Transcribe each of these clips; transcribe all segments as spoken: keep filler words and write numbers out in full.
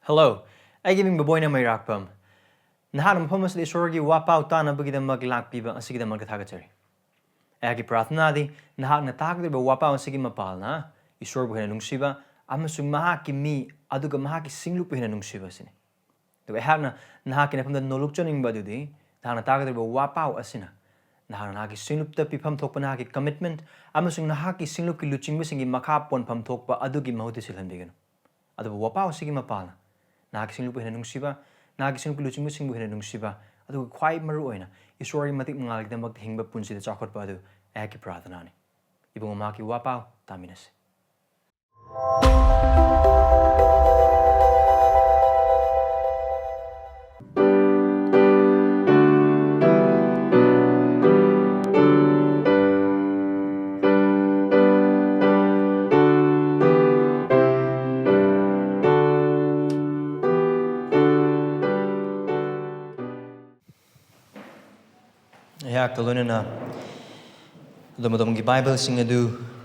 Hello, ꯑꯩꯒꯤ ꯃꯤꯡ ꯕꯣꯕꯣꯏꯅ ꯃꯩꯔꯥꯛꯄꯝ꯫ ꯅꯍꯥꯛꯅ ꯃꯐꯝ ꯑꯁꯤꯗ ꯏꯁꯣꯔꯒꯤ ꯋꯥꯄꯥꯎ ꯇꯥꯅꯕꯒꯤꯗꯃꯛ ꯂꯥꯛꯄꯤꯕ ꯑꯁꯤꯒꯤꯗꯃꯛꯇ ꯊꯥꯒꯠꯆꯔꯤ꯫ ꯑꯩꯍꯥꯛꯀꯤ ꯄ꯭ꯔꯥꯔꯊꯅꯥꯗꯤ ꯅꯍꯥꯛꯅ ꯇꯥꯒꯗꯧꯔꯤꯕ ꯋꯥꯄꯥꯎ ꯑꯁꯤꯒꯤ ꯃꯄꯥꯜꯅ ꯏꯁꯣꯔꯕꯨ ꯍꯦꯟꯅ ꯅꯨꯡꯁꯤꯕ ꯑꯃꯁꯨꯡ ꯃꯍꯥꯛꯀꯤ ꯃꯤ ꯑꯗꯨꯒ ꯃꯍꯥꯛꯀꯤ ꯁꯤꯡꯂꯨꯞꯄꯨ ꯍꯦꯟꯅ ꯅꯨꯡꯁꯤꯕ ꯑꯁꯤꯅꯤ꯫ ꯑꯗꯨꯒ ꯑꯩꯍꯥꯛꯅ ꯅꯍꯥꯛꯀꯤ ꯅꯐꯝꯗ ꯅꯣꯂꯨꯛꯆꯅꯤꯡꯕ ꯑꯗꯨꯗꯤ ꯅꯍꯥꯛꯅ ꯇꯥꯒꯗꯧꯔꯤꯕ ꯋꯥꯄꯥꯎ ꯑꯁꯤꯅ ꯅꯍꯥꯛꯅ ꯅꯍꯥꯛꯀꯤ ꯁꯤꯡꯂꯨꯞꯇ ꯄꯤꯐꯝ ꯊꯣꯛꯄ ꯅꯍꯥꯛꯀꯤ commitment ꯑꯃꯁꯨꯡ ꯅꯍꯥꯛꯀꯤ ꯁꯤꯡꯂꯨꯞꯀꯤ ꯂꯨꯆꯤꯡꯕꯁꯤꯡꯒꯤ ꯃꯈꯥ ꯄꯣꯟꯐꯝ ꯊꯣꯛꯄ ꯑꯗꯨꯒꯤ ꯃꯍꯨꯠꯇ ꯁꯤꯜꯍꯟꯕꯤꯒꯅꯨ꯫ ꯑꯗꯨꯕꯨ ꯋꯥꯄꯥꯎ ꯑꯁꯤꯒꯤ ꯃꯄꯥꯜꯅ ꯅꯍꯥꯛꯀꯤ ꯁꯤꯡꯂꯨꯞꯄꯨ ꯍꯦꯟꯅ ꯅꯨꯡꯁꯤꯕ, ꯅꯍꯥꯛꯀꯤ ꯁꯤꯡꯂꯨꯞꯀꯤ ꯂꯨꯆꯤꯡꯕꯁꯤꯡꯕꯨ ꯍꯦꯟꯅ ꯅꯨꯡꯁꯤꯕ, ꯑꯗꯨꯒ ꯈ꯭ꯋꯥꯏ ꯃꯔꯨ ꯑꯣꯏꯅ ꯏꯁꯣꯔꯒꯤ ꯃꯇꯤꯛ ꯃꯉꯥꯜꯒꯤꯗꯃꯛꯇ ꯍꯤꯡꯕ ꯄꯨꯟꯁꯤꯗ ꯆꯥꯎꯈꯠꯄ ꯑꯗꯨ ꯑꯩꯍꯥꯛꯀꯤ ꯄ꯭ꯔꯥꯔꯊꯅꯥꯅꯤ꯫ ꯏꯕꯨꯡꯉꯣ, ꯃꯍꯥꯛꯀꯤ ꯋꯥꯄꯥꯎ ꯇꯥꯃꯤꯟꯅꯁꯤ꯫ ꯑꯩꯍꯥꯛꯀ ꯂꯣꯏꯅꯅ ꯑꯗꯣꯝ ꯑꯗꯣꯝꯒꯤ ꯕꯥꯏꯕꯜꯁꯤꯡ ꯑꯗꯨ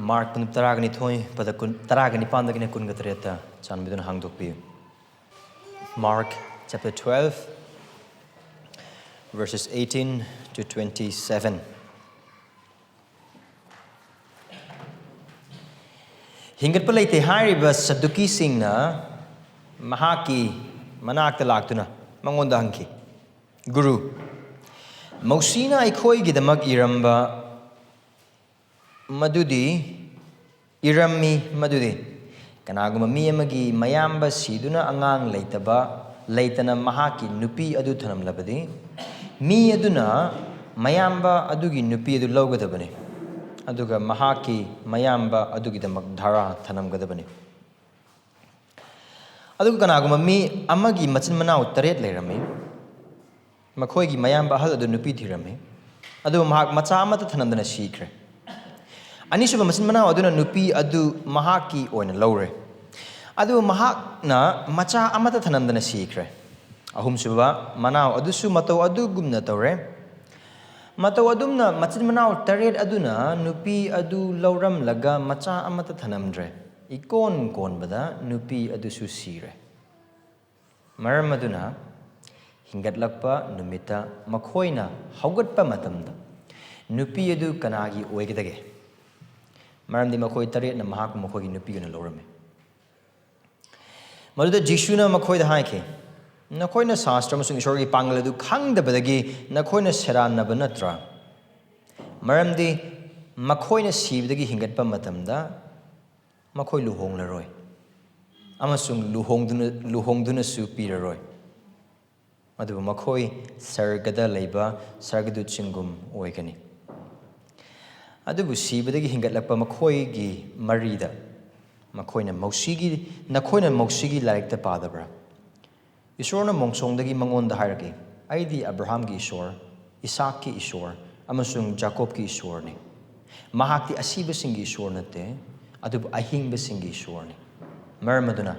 ꯃꯥꯔꯛ ꯄꯨꯡ ꯇꯔꯥꯒ ꯅꯤꯊꯣꯏ, ꯄꯗ ꯀꯨꯟ, ꯇꯔꯥꯒ ꯅꯤꯄꯥꯟꯗꯒꯤꯅ ꯀꯨꯟꯒ ꯇꯔꯦꯠꯇ ꯆꯥꯟꯕꯤꯗꯨꯅ ꯍꯥꯡꯗꯣꯛꯄꯤꯌꯨ꯫ Mark chapter twelve, verses eighteen to twenty-seven. ꯍꯤꯡꯒꯠꯄ ꯂꯩꯇꯦ ꯍꯥꯏꯔꯤꯕ ꯁꯗꯨꯀꯤꯁꯤꯡꯅ ꯃꯍꯥꯛꯀꯤ ꯃꯅꯥꯛꯇ ꯂꯥꯛꯇꯨꯅ ꯃꯉꯣꯟꯗ ꯍꯪꯈꯤ, "ꯒꯨꯔꯨ, ꯃꯧꯁꯤꯅ ꯑꯩꯈꯣꯏꯒꯤꯗꯃꯛ ꯏꯔꯝꯕ ꯃꯗꯨꯗꯤ, ꯏꯔꯝꯃꯤ ꯃꯗꯨꯗꯤ, ꯀꯅꯥꯒꯨꯝꯕ ꯃꯤ ꯑꯃꯒꯤ ꯃꯌꯥꯝꯕ ꯁꯤꯗꯨꯅ ꯑꯉꯥꯡ ꯂꯩꯇꯕ, ꯂꯩꯇꯅ ꯃꯍꯥꯛꯀꯤ ꯅꯨꯄꯤ ꯑꯗꯨ ꯊꯅꯝꯂꯕꯗꯤ, ꯃꯤ ꯑꯗꯨꯅ ꯃꯌꯥꯝꯕ ꯑꯗꯨꯒꯤ ꯅꯨꯄꯤ ꯑꯗꯨ ꯂꯧꯒꯗꯕꯅꯤ, ꯑꯗꯨꯒ ꯃꯍꯥꯛꯀꯤ ꯃꯌꯥꯝꯕ ꯑꯗꯨꯒꯤꯗꯃꯛ ꯙꯥꯔꯥ ꯊꯅꯝꯒꯗꯕꯅꯤ꯫ ꯑꯗꯨꯒ ꯀꯅꯥꯒꯨꯝꯕ ꯃꯤ ꯑꯃꯒꯤ ꯃꯆꯤꯟ ꯃꯅꯥꯎ ꯇꯔꯦꯠ ꯂꯩꯔꯝꯃꯤ꯫ ꯃꯈꯣꯏꯒꯤ ꯃꯌꯥꯝꯕ ꯑꯍꯜ ꯑꯗꯨ ꯅꯨꯄꯤ ꯊꯤꯔꯝꯃꯤ, ꯑꯗꯨꯕꯨ ꯃꯍꯥꯛ ꯃꯆꯥ ꯑꯃꯠꯇ ꯊꯅꯝꯗꯅ ꯁꯤꯈ꯭ꯔꯦ꯫ ꯑꯅꯤꯁꯨꯕ ꯃꯆꯤꯟ ꯃꯅꯥꯎ ꯑꯗꯨꯅ ꯅꯨꯄꯤ ꯑꯗꯨ ꯃꯍꯥꯛꯀꯤ ꯑꯣꯏꯅ ꯂꯧꯔꯦ, ꯑꯗꯨꯕꯨ ꯃꯍꯥꯛꯅ ꯃꯆꯥ ꯑꯃꯠꯇ ꯊꯅꯝꯗꯅ ꯁꯤꯈ꯭ꯔꯦ꯫ ꯑꯍꯨꯝꯁꯨꯕ ꯃꯅꯥꯎ ꯑꯗꯨꯁꯨ ꯃꯇꯧ ꯑꯗꯨꯒꯨꯝꯅ ꯇꯧꯔꯦ꯫ ꯃꯇꯧ ꯑꯗꯨꯝꯅ ꯃꯆꯤꯟ ꯃꯅꯥꯎ ꯇꯔꯦꯠ ꯑꯗꯨꯅ ꯅꯨꯄꯤ ꯑꯗꯨ ꯂꯧꯔꯝꯂꯒ ꯃꯆꯥ ꯑꯃꯠꯇ ꯊꯅꯝꯗ꯭ꯔꯦ꯫ ꯏꯀꯣꯟ ꯀꯣꯟꯕꯗ ꯅꯨꯄꯤ ꯑꯗꯨꯁꯨ ꯁꯤꯔꯦ"꯫ ꯃꯔꯝ ꯑꯗꯨꯅ ꯍꯤꯡꯒꯠꯂꯛꯄ ꯅꯨꯃꯤꯠꯇ ꯃꯈꯣꯏꯅ ꯍꯧꯒꯠꯄ ꯃꯇꯝꯗ ꯅꯨꯄꯤ ꯑꯗꯨ ꯀꯅꯥꯒꯤ ꯑꯣꯏꯒꯗꯒꯦ? ꯃꯔꯝꯗꯤ ꯃꯈꯣꯏ ꯇꯔꯦꯠꯅ ꯃꯍꯥꯛꯄꯨ ꯃꯈꯣꯏꯒꯤ ꯅꯨꯄꯤ ꯑꯣꯏꯅ ꯂꯧꯔꯝꯃꯤ꯫ ꯃꯗꯨꯗ ꯖꯤꯁꯨꯅ ꯃꯈꯣꯏꯗ ꯍꯥꯏꯈꯤ, "ꯅꯈꯣꯏꯅ ꯁꯥꯁꯇ꯭ꯔ ꯑꯃꯁꯨꯡ ꯏꯁꯣꯔꯒꯤ ꯄꯥꯡꯒꯜ ꯑꯗꯨ ꯈꯪꯗꯕꯗꯒꯤ ꯅꯈꯣꯏꯅ ꯁꯦꯔꯥꯟꯅꯕ ꯅꯠꯇ꯭ꯔꯥ? ꯃꯔꯝꯗꯤ ꯃꯈꯣꯏꯅ ꯁꯤꯕꯗꯒꯤ ꯍꯤꯡꯒꯠꯄ ꯃꯇꯝꯗ ꯃꯈꯣꯏ ꯂꯨꯍꯣꯡꯂꯔꯣꯏ ꯑꯃꯁꯨꯡ ꯂꯨꯍꯣꯡꯗꯨꯅ, ꯂꯨꯍꯣꯡꯗꯨꯅꯁꯨ ꯄꯤꯔꯔꯣꯏ꯫ ꯑꯗꯨꯕꯨ ꯃꯈꯣꯏ ꯁꯔꯒꯗ ꯂꯩꯕ ꯁꯔꯒꯗꯨꯠꯁꯤꯡꯒꯨꯝ ꯑꯣꯏꯒꯅꯤ꯫ ꯑꯗꯨꯕꯨ ꯁꯤꯕꯗꯒꯤ ꯍꯤꯡꯒꯠꯂꯛꯄ ꯃꯈꯣꯏꯒꯤ ꯃꯔꯤꯗ ꯃꯈꯣꯏꯅ ꯃꯧꯁꯤꯒꯤ, ꯅꯈꯣꯏꯅ ꯃꯧꯁꯤꯒꯤ ꯂꯥꯏꯔꯤꯛꯇ ꯄꯥꯗꯕ꯭ꯔꯥ? ꯏꯁꯣꯔꯅ ꯃꯣꯡꯁꯣꯡꯗꯒꯤ ꯃꯉꯣꯟꯗ ꯍꯥꯏꯔꯛꯏ, 'ꯑꯩꯗꯤ ꯑꯕ꯭ꯔꯥꯍꯥꯝꯒꯤ ꯏꯁꯣꯔ, ꯏꯁꯥꯛꯀꯤ ꯏꯁꯣꯔ ꯑꯃꯁꯨꯡ ꯖꯥꯀꯣꯕꯀꯤ ꯏꯁꯣꯔꯅꯤ꯫ ꯃꯍꯥꯛꯇꯤ ꯑꯁꯤꯕꯁꯤꯡꯒꯤ ꯏꯁꯣꯔ ꯅꯠꯇꯦ, ꯑꯗꯨꯕꯨ ꯑꯍꯤꯡꯕꯁꯤꯡꯒꯤ ꯏꯁꯣꯔꯅꯤ꯫ ꯃꯔꯝ ꯑꯗꯨꯅ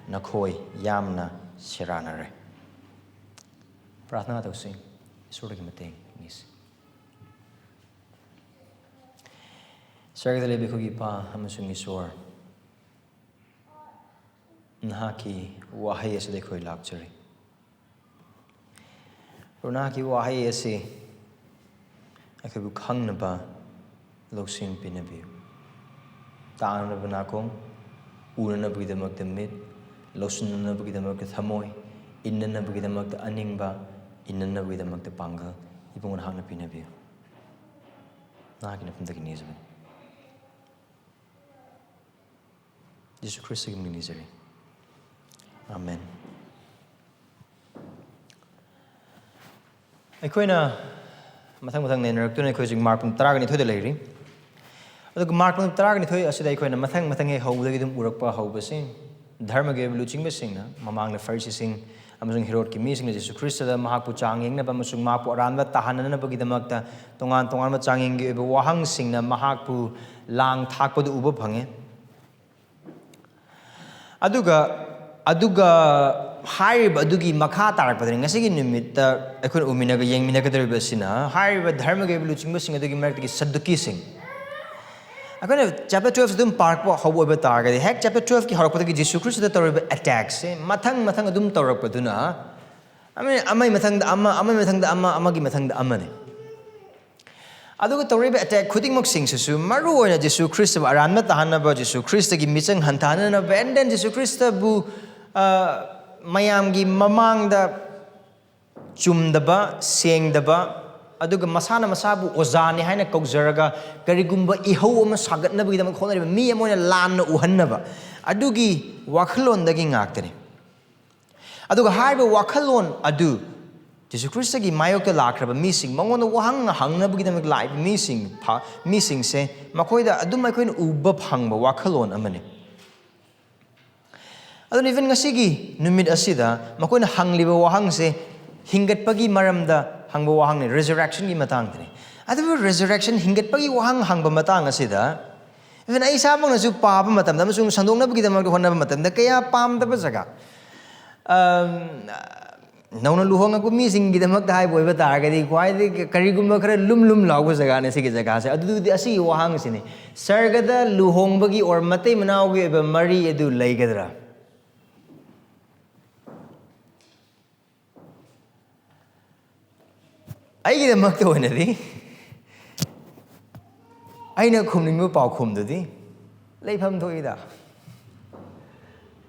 ꯅꯈꯣꯏ ꯌꯥꯝꯅ ꯁꯦꯔꯥꯟꯅꯔꯦ.'" ꯄ꯭ꯔꯥꯔꯊꯅꯥ ꯇꯧꯁꯤ, ꯏꯁꯣꯔꯗꯒꯤ ꯃꯇꯦꯡ ꯅꯤꯁꯤ꯫ ꯁꯔꯒꯗ ꯂꯩꯕ ꯑꯩꯈꯣꯏꯒꯤ ꯏꯄꯥ ꯑꯃꯁꯨꯡ ꯏꯁꯣꯔ, ꯅꯍꯥꯛꯀꯤ ꯋꯥꯍꯩ ꯑꯁꯤꯗ ꯑꯩꯈꯣꯏ ꯂꯥꯛꯆꯔꯤ꯫ ꯅꯍꯥꯛꯀꯤ ꯋꯥꯍꯩ ꯑꯁꯤ ꯑꯩꯈꯣꯏꯕꯨ ꯈꯪꯅꯕ ꯂꯧꯁꯤꯡ ꯄꯤꯅꯕꯤꯌꯨ꯫ ꯇꯥꯅꯅꯕ ꯅꯥꯀꯣꯡ, ꯎꯅꯅꯕꯒꯤꯗꯃꯛꯇ ꯃꯤꯠ, ꯂꯧꯁꯤꯟꯅꯅꯕꯒꯤꯗꯃꯛꯇ ꯊꯃꯣꯏ, ꯏꯟꯅꯅꯕꯒꯤꯗꯃꯛꯇ ꯑꯅꯤꯡꯕ, ꯏꯟꯅꯅꯕꯒꯤꯗꯃꯛꯇ ꯄꯥꯡꯒꯜ, ꯏꯕꯨꯡꯉꯣ ꯅꯍꯥꯛꯅ ꯄꯤꯅꯕꯤꯌꯨ꯫ ꯅꯍꯥꯛꯀꯤ ꯅꯐꯝꯗꯒꯤ ꯅꯤꯖꯕꯅꯤ꯫ ꯖꯤꯁꯨ ꯈ꯭ꯔꯤꯁꯇꯒꯤ ꯃꯤꯡ ꯅꯤꯖꯔꯤ꯫ ꯑꯥꯃꯦꯟ꯫ ꯑꯩꯈꯣꯏꯅ ꯃꯊꯪ ꯃꯊꯪ ꯅꯩꯅꯔꯛꯇꯨꯅ ꯑꯩꯈꯣꯏ ꯍꯧꯖꯤꯛ ꯃꯥꯔꯛ ꯄꯨꯡ ꯇꯔꯥꯒ ꯅꯤꯊꯣꯏꯗ ꯂꯩꯔꯤ꯫ ꯑꯗꯨꯒ ꯃꯥꯔꯛ ꯄꯨꯡ ꯇꯔꯥꯒ ꯅꯤꯊꯣꯏ ꯑꯁꯤꯗ ꯑꯩꯈꯣꯏꯅ ꯃꯊꯪ ꯃꯊꯪ ꯍꯦꯛ ꯍꯧꯕꯗꯒꯤ ꯑꯗꯨꯝ ꯎꯔꯛꯄ ꯍꯧꯕꯁꯤ, ꯙꯔꯃꯒꯤ ꯑꯣꯏꯕ ꯂꯨꯆꯤꯡꯕꯁꯤꯡꯅ, ꯃꯃꯥꯡꯗ ꯐꯔꯤꯁꯤꯁꯤꯡ ꯑꯃꯁꯨꯡ ꯍꯦꯔꯣꯗꯀꯤ ꯃꯤꯁꯤꯡꯅ ꯖꯤꯁꯨ ꯈ꯭ꯔꯤꯁꯇꯗ ꯃꯍꯥꯛꯄꯨ ꯆꯥꯡꯌꯦꯡꯅꯕ ꯑꯃꯁꯨꯡ ꯃꯍꯥꯛꯄꯨ ꯑꯔꯥꯟꯕ ꯇꯥꯍꯟꯅꯅꯕꯒꯤꯗꯃꯛꯇ ꯇꯣꯉꯥꯟ ꯇꯣꯉꯥꯟꯕ ꯆꯥꯡꯌꯦꯡꯒꯤ ꯑꯣꯏꯕ ꯋꯥꯍꯪꯁꯤꯡꯅ ꯃꯍꯥꯛꯄꯨ ꯂꯥꯡ ꯊꯥꯛꯄꯗꯨ ꯎꯕ ꯐꯪꯉꯦ꯫ ꯑꯗꯨꯒ, ꯑꯗꯨꯒ ꯍꯥꯏꯔꯤꯕ ꯑꯗꯨꯒꯤ ꯃꯈꯥ ꯇꯥꯔꯛꯄꯗꯅꯤ ꯉꯁꯤꯒꯤ ꯅꯨꯃꯤꯠꯇ ꯑꯩꯈꯣꯏꯅ ꯎꯃꯤꯟꯅꯒ-, ꯌꯦꯡꯃꯤꯟꯅꯒꯗꯧꯔꯤꯕ ꯑꯁꯤꯅ, ꯍꯥꯏꯔꯤꯕ ꯙꯔꯃꯒꯤ ꯑꯣꯏꯕ ꯂꯨꯆꯤꯡꯕꯁꯤꯡ ꯑꯗꯨꯒꯤ ꯃꯔꯛꯇꯒꯤ ꯁꯗꯨꯀꯤꯁꯤꯡ꯫ ꯑꯩꯈꯣꯏꯅ ꯆꯦꯞꯇꯔ ꯇꯨꯋꯦꯜꯐ ꯑꯗꯨꯝ ꯄꯥꯔꯛꯄ ꯍꯧꯕ ꯑꯣꯏꯕ ꯇꯥꯔꯒꯗꯤ, ꯍꯦꯛ ꯆꯦꯞꯇꯔ ꯇꯨꯋꯦꯜꯐꯀꯤ ꯍꯧꯔꯛꯄꯗꯒꯤ ꯖꯤꯁꯨ ꯈ꯭ꯔꯤꯁꯇꯗ ꯇꯧꯔꯤꯕ ꯑꯦꯇꯦꯛꯁꯦ ꯃꯊꯪ ꯃꯊꯪ ꯑꯗꯨꯝ ꯇꯧꯔꯛꯄꯗꯨꯅ, ꯑꯃ ꯑꯃꯒꯤ ꯃꯊꯪꯗ ꯑꯃ, ꯑꯃꯒꯤ ꯃꯊꯪꯗ ꯑꯃ, ꯑꯃꯒꯤ ꯃꯊꯪꯗ ꯑꯃꯅꯤ꯫ ꯑꯗꯨꯒ ꯇꯧꯔꯤꯕ ꯑꯦꯇꯦꯛ ꯈꯨꯗꯤꯡꯃꯛꯁꯤꯡꯁꯤꯁꯨ ꯃꯔꯨ ꯑꯣꯏꯅ ꯖꯤꯁꯨ ꯈ꯭ꯔꯤꯁꯇꯕꯨ ꯑꯔꯥꯟꯕ ꯇꯥꯍꯟꯅꯕ, ꯖꯤꯁꯨ ꯈ꯭ꯔꯤꯁꯇꯒꯤ ꯃꯤꯆꯪ ꯍꯟꯊꯍꯟꯅꯕ, and then ꯖꯤꯁꯨ ꯈ꯭ꯔꯤꯁꯇꯕꯨ ꯑ, ꯃꯌꯥꯝꯒꯤ ꯃꯃꯥꯡꯗ ꯆꯨꯝꯗꯕ, ꯁꯦꯡꯗꯕ, ꯑꯗꯨꯒ ꯃꯁꯥꯅ ꯃꯁꯥꯕꯨ ꯑꯣꯖꯥꯅꯤ ꯍꯥꯏꯅ ꯀꯧꯖꯔꯒ ꯀꯔꯤꯒꯨꯝꯕ ꯏꯍꯧ ꯑꯃ ꯁꯥꯒꯠꯅꯕꯒꯤꯗꯃꯛ ꯍꯣꯠꯅꯔꯤꯕ ꯃꯤ ꯑꯃ ꯑꯣꯏꯅ ꯂꯥꯟꯅ ꯎꯍꯟꯅꯕ, ꯑꯗꯨꯒꯤ ꯋꯥꯈꯜꯂꯣꯟꯗꯒꯤ ꯉꯥꯛꯇꯅꯤ꯫ ꯑꯗꯨꯒ ꯍꯥꯏꯔꯤꯕ ꯋꯥꯈꯜꯂꯣꯟ ꯑꯗꯨ ꯖꯤꯁꯨ ꯈ꯭ꯔꯤꯁꯇꯒꯤ ꯃꯥꯌꯣꯛꯇ ꯂꯥꯛꯈ꯭ꯔꯕ ꯃꯤꯁꯤꯡ, ꯃꯉꯣꯟꯗ ꯋꯥꯍꯪ ꯍꯪꯅꯕꯒꯤꯗꯃꯛ ꯂꯥꯛꯏꯕ ꯃꯤꯁꯤꯡ ꯐ-, ꯃꯤꯁꯤꯡꯁꯦ ꯃꯈꯣꯏꯗ ꯑꯗꯨꯝ ꯑꯩꯈꯣꯏꯅ ꯎꯕ ꯐꯪꯕ ꯋꯥꯈꯜꯂꯣꯟ ꯑꯃꯅꯤ꯫ ꯑꯗꯨꯅ even ꯉꯁꯤꯒꯤ ꯅꯨꯃꯤꯠ ꯑꯁꯤꯗ ꯃꯈꯣꯏꯅ ꯍꯪꯂꯤꯕ ꯋꯥꯍꯪꯁꯦ ꯍꯤꯡꯒꯠꯄꯒꯤ ꯃꯔꯝꯗ ꯍꯪꯕ ꯋꯥꯍꯪꯅꯤ, ꯔꯤꯖꯔꯦꯛꯁꯟꯒꯤ ꯃꯇꯥꯡꯗꯅꯤ꯫ ꯑꯗꯨꯕꯨ ꯔꯤꯖꯔꯦꯛꯁꯟ, ꯍꯤꯡꯒꯠꯄꯒꯤ ꯋꯥꯍꯪ ꯍꯪꯕ ꯃꯇꯥꯡ ꯑꯁꯤꯗ, even ꯑꯩ ꯏꯁꯥꯃꯛꯅꯁꯨ ꯄꯥꯕ ꯃꯇꯝꯗ ꯑꯃꯁꯨꯡ ꯁꯟꯗꯣꯛꯅꯕꯒꯤꯗꯃꯛꯇ ꯍꯣꯠꯅꯕ ꯃꯇꯝꯗ ꯀꯌꯥ ꯄꯥꯝꯗꯕ ꯖꯒꯥ, ꯑꯝ, ꯅꯧꯅ ꯂꯨꯍꯣꯡꯉꯛꯄ ꯃꯤꯁꯤꯡꯒꯤꯗꯃꯛꯇ ꯍꯥꯏꯕ ꯑꯣꯏꯕ ꯇꯥꯔꯒꯗꯤ, ꯈ꯭ꯋꯥꯏꯗꯒꯤ ꯀꯔꯤꯒꯨꯝꯕ ꯈꯔ ꯂꯨꯝ ꯂꯨꯝ ꯂꯥꯎꯕ ꯖꯒꯥꯅꯤ ꯁꯤꯒꯤ ꯖꯒꯥꯁꯦ꯫ ꯑꯗꯨꯗꯤ ꯑꯁꯤꯒꯤ ꯋꯥꯍꯪꯁꯤꯅꯤ, ꯁꯔꯒꯗ ꯂꯨꯍꯣꯡꯕꯒꯤ ꯑꯣꯔ ꯃꯇꯩ ꯃꯅꯥꯎꯒꯤ ꯑꯣꯏꯕ ꯃꯔꯤ ꯑꯗꯨ ꯂꯩꯒꯗ꯭ꯔꯥ? ꯑꯩꯒꯤꯗꯃꯛꯇ ꯑꯣꯏꯅꯗꯤ ꯑꯩꯅ ꯈꯨꯝꯅꯤꯡꯕ ꯄꯥꯎꯈꯨꯝꯗꯨꯗꯤ ꯂꯩꯐꯝ ꯊꯣꯛꯏꯗ꯫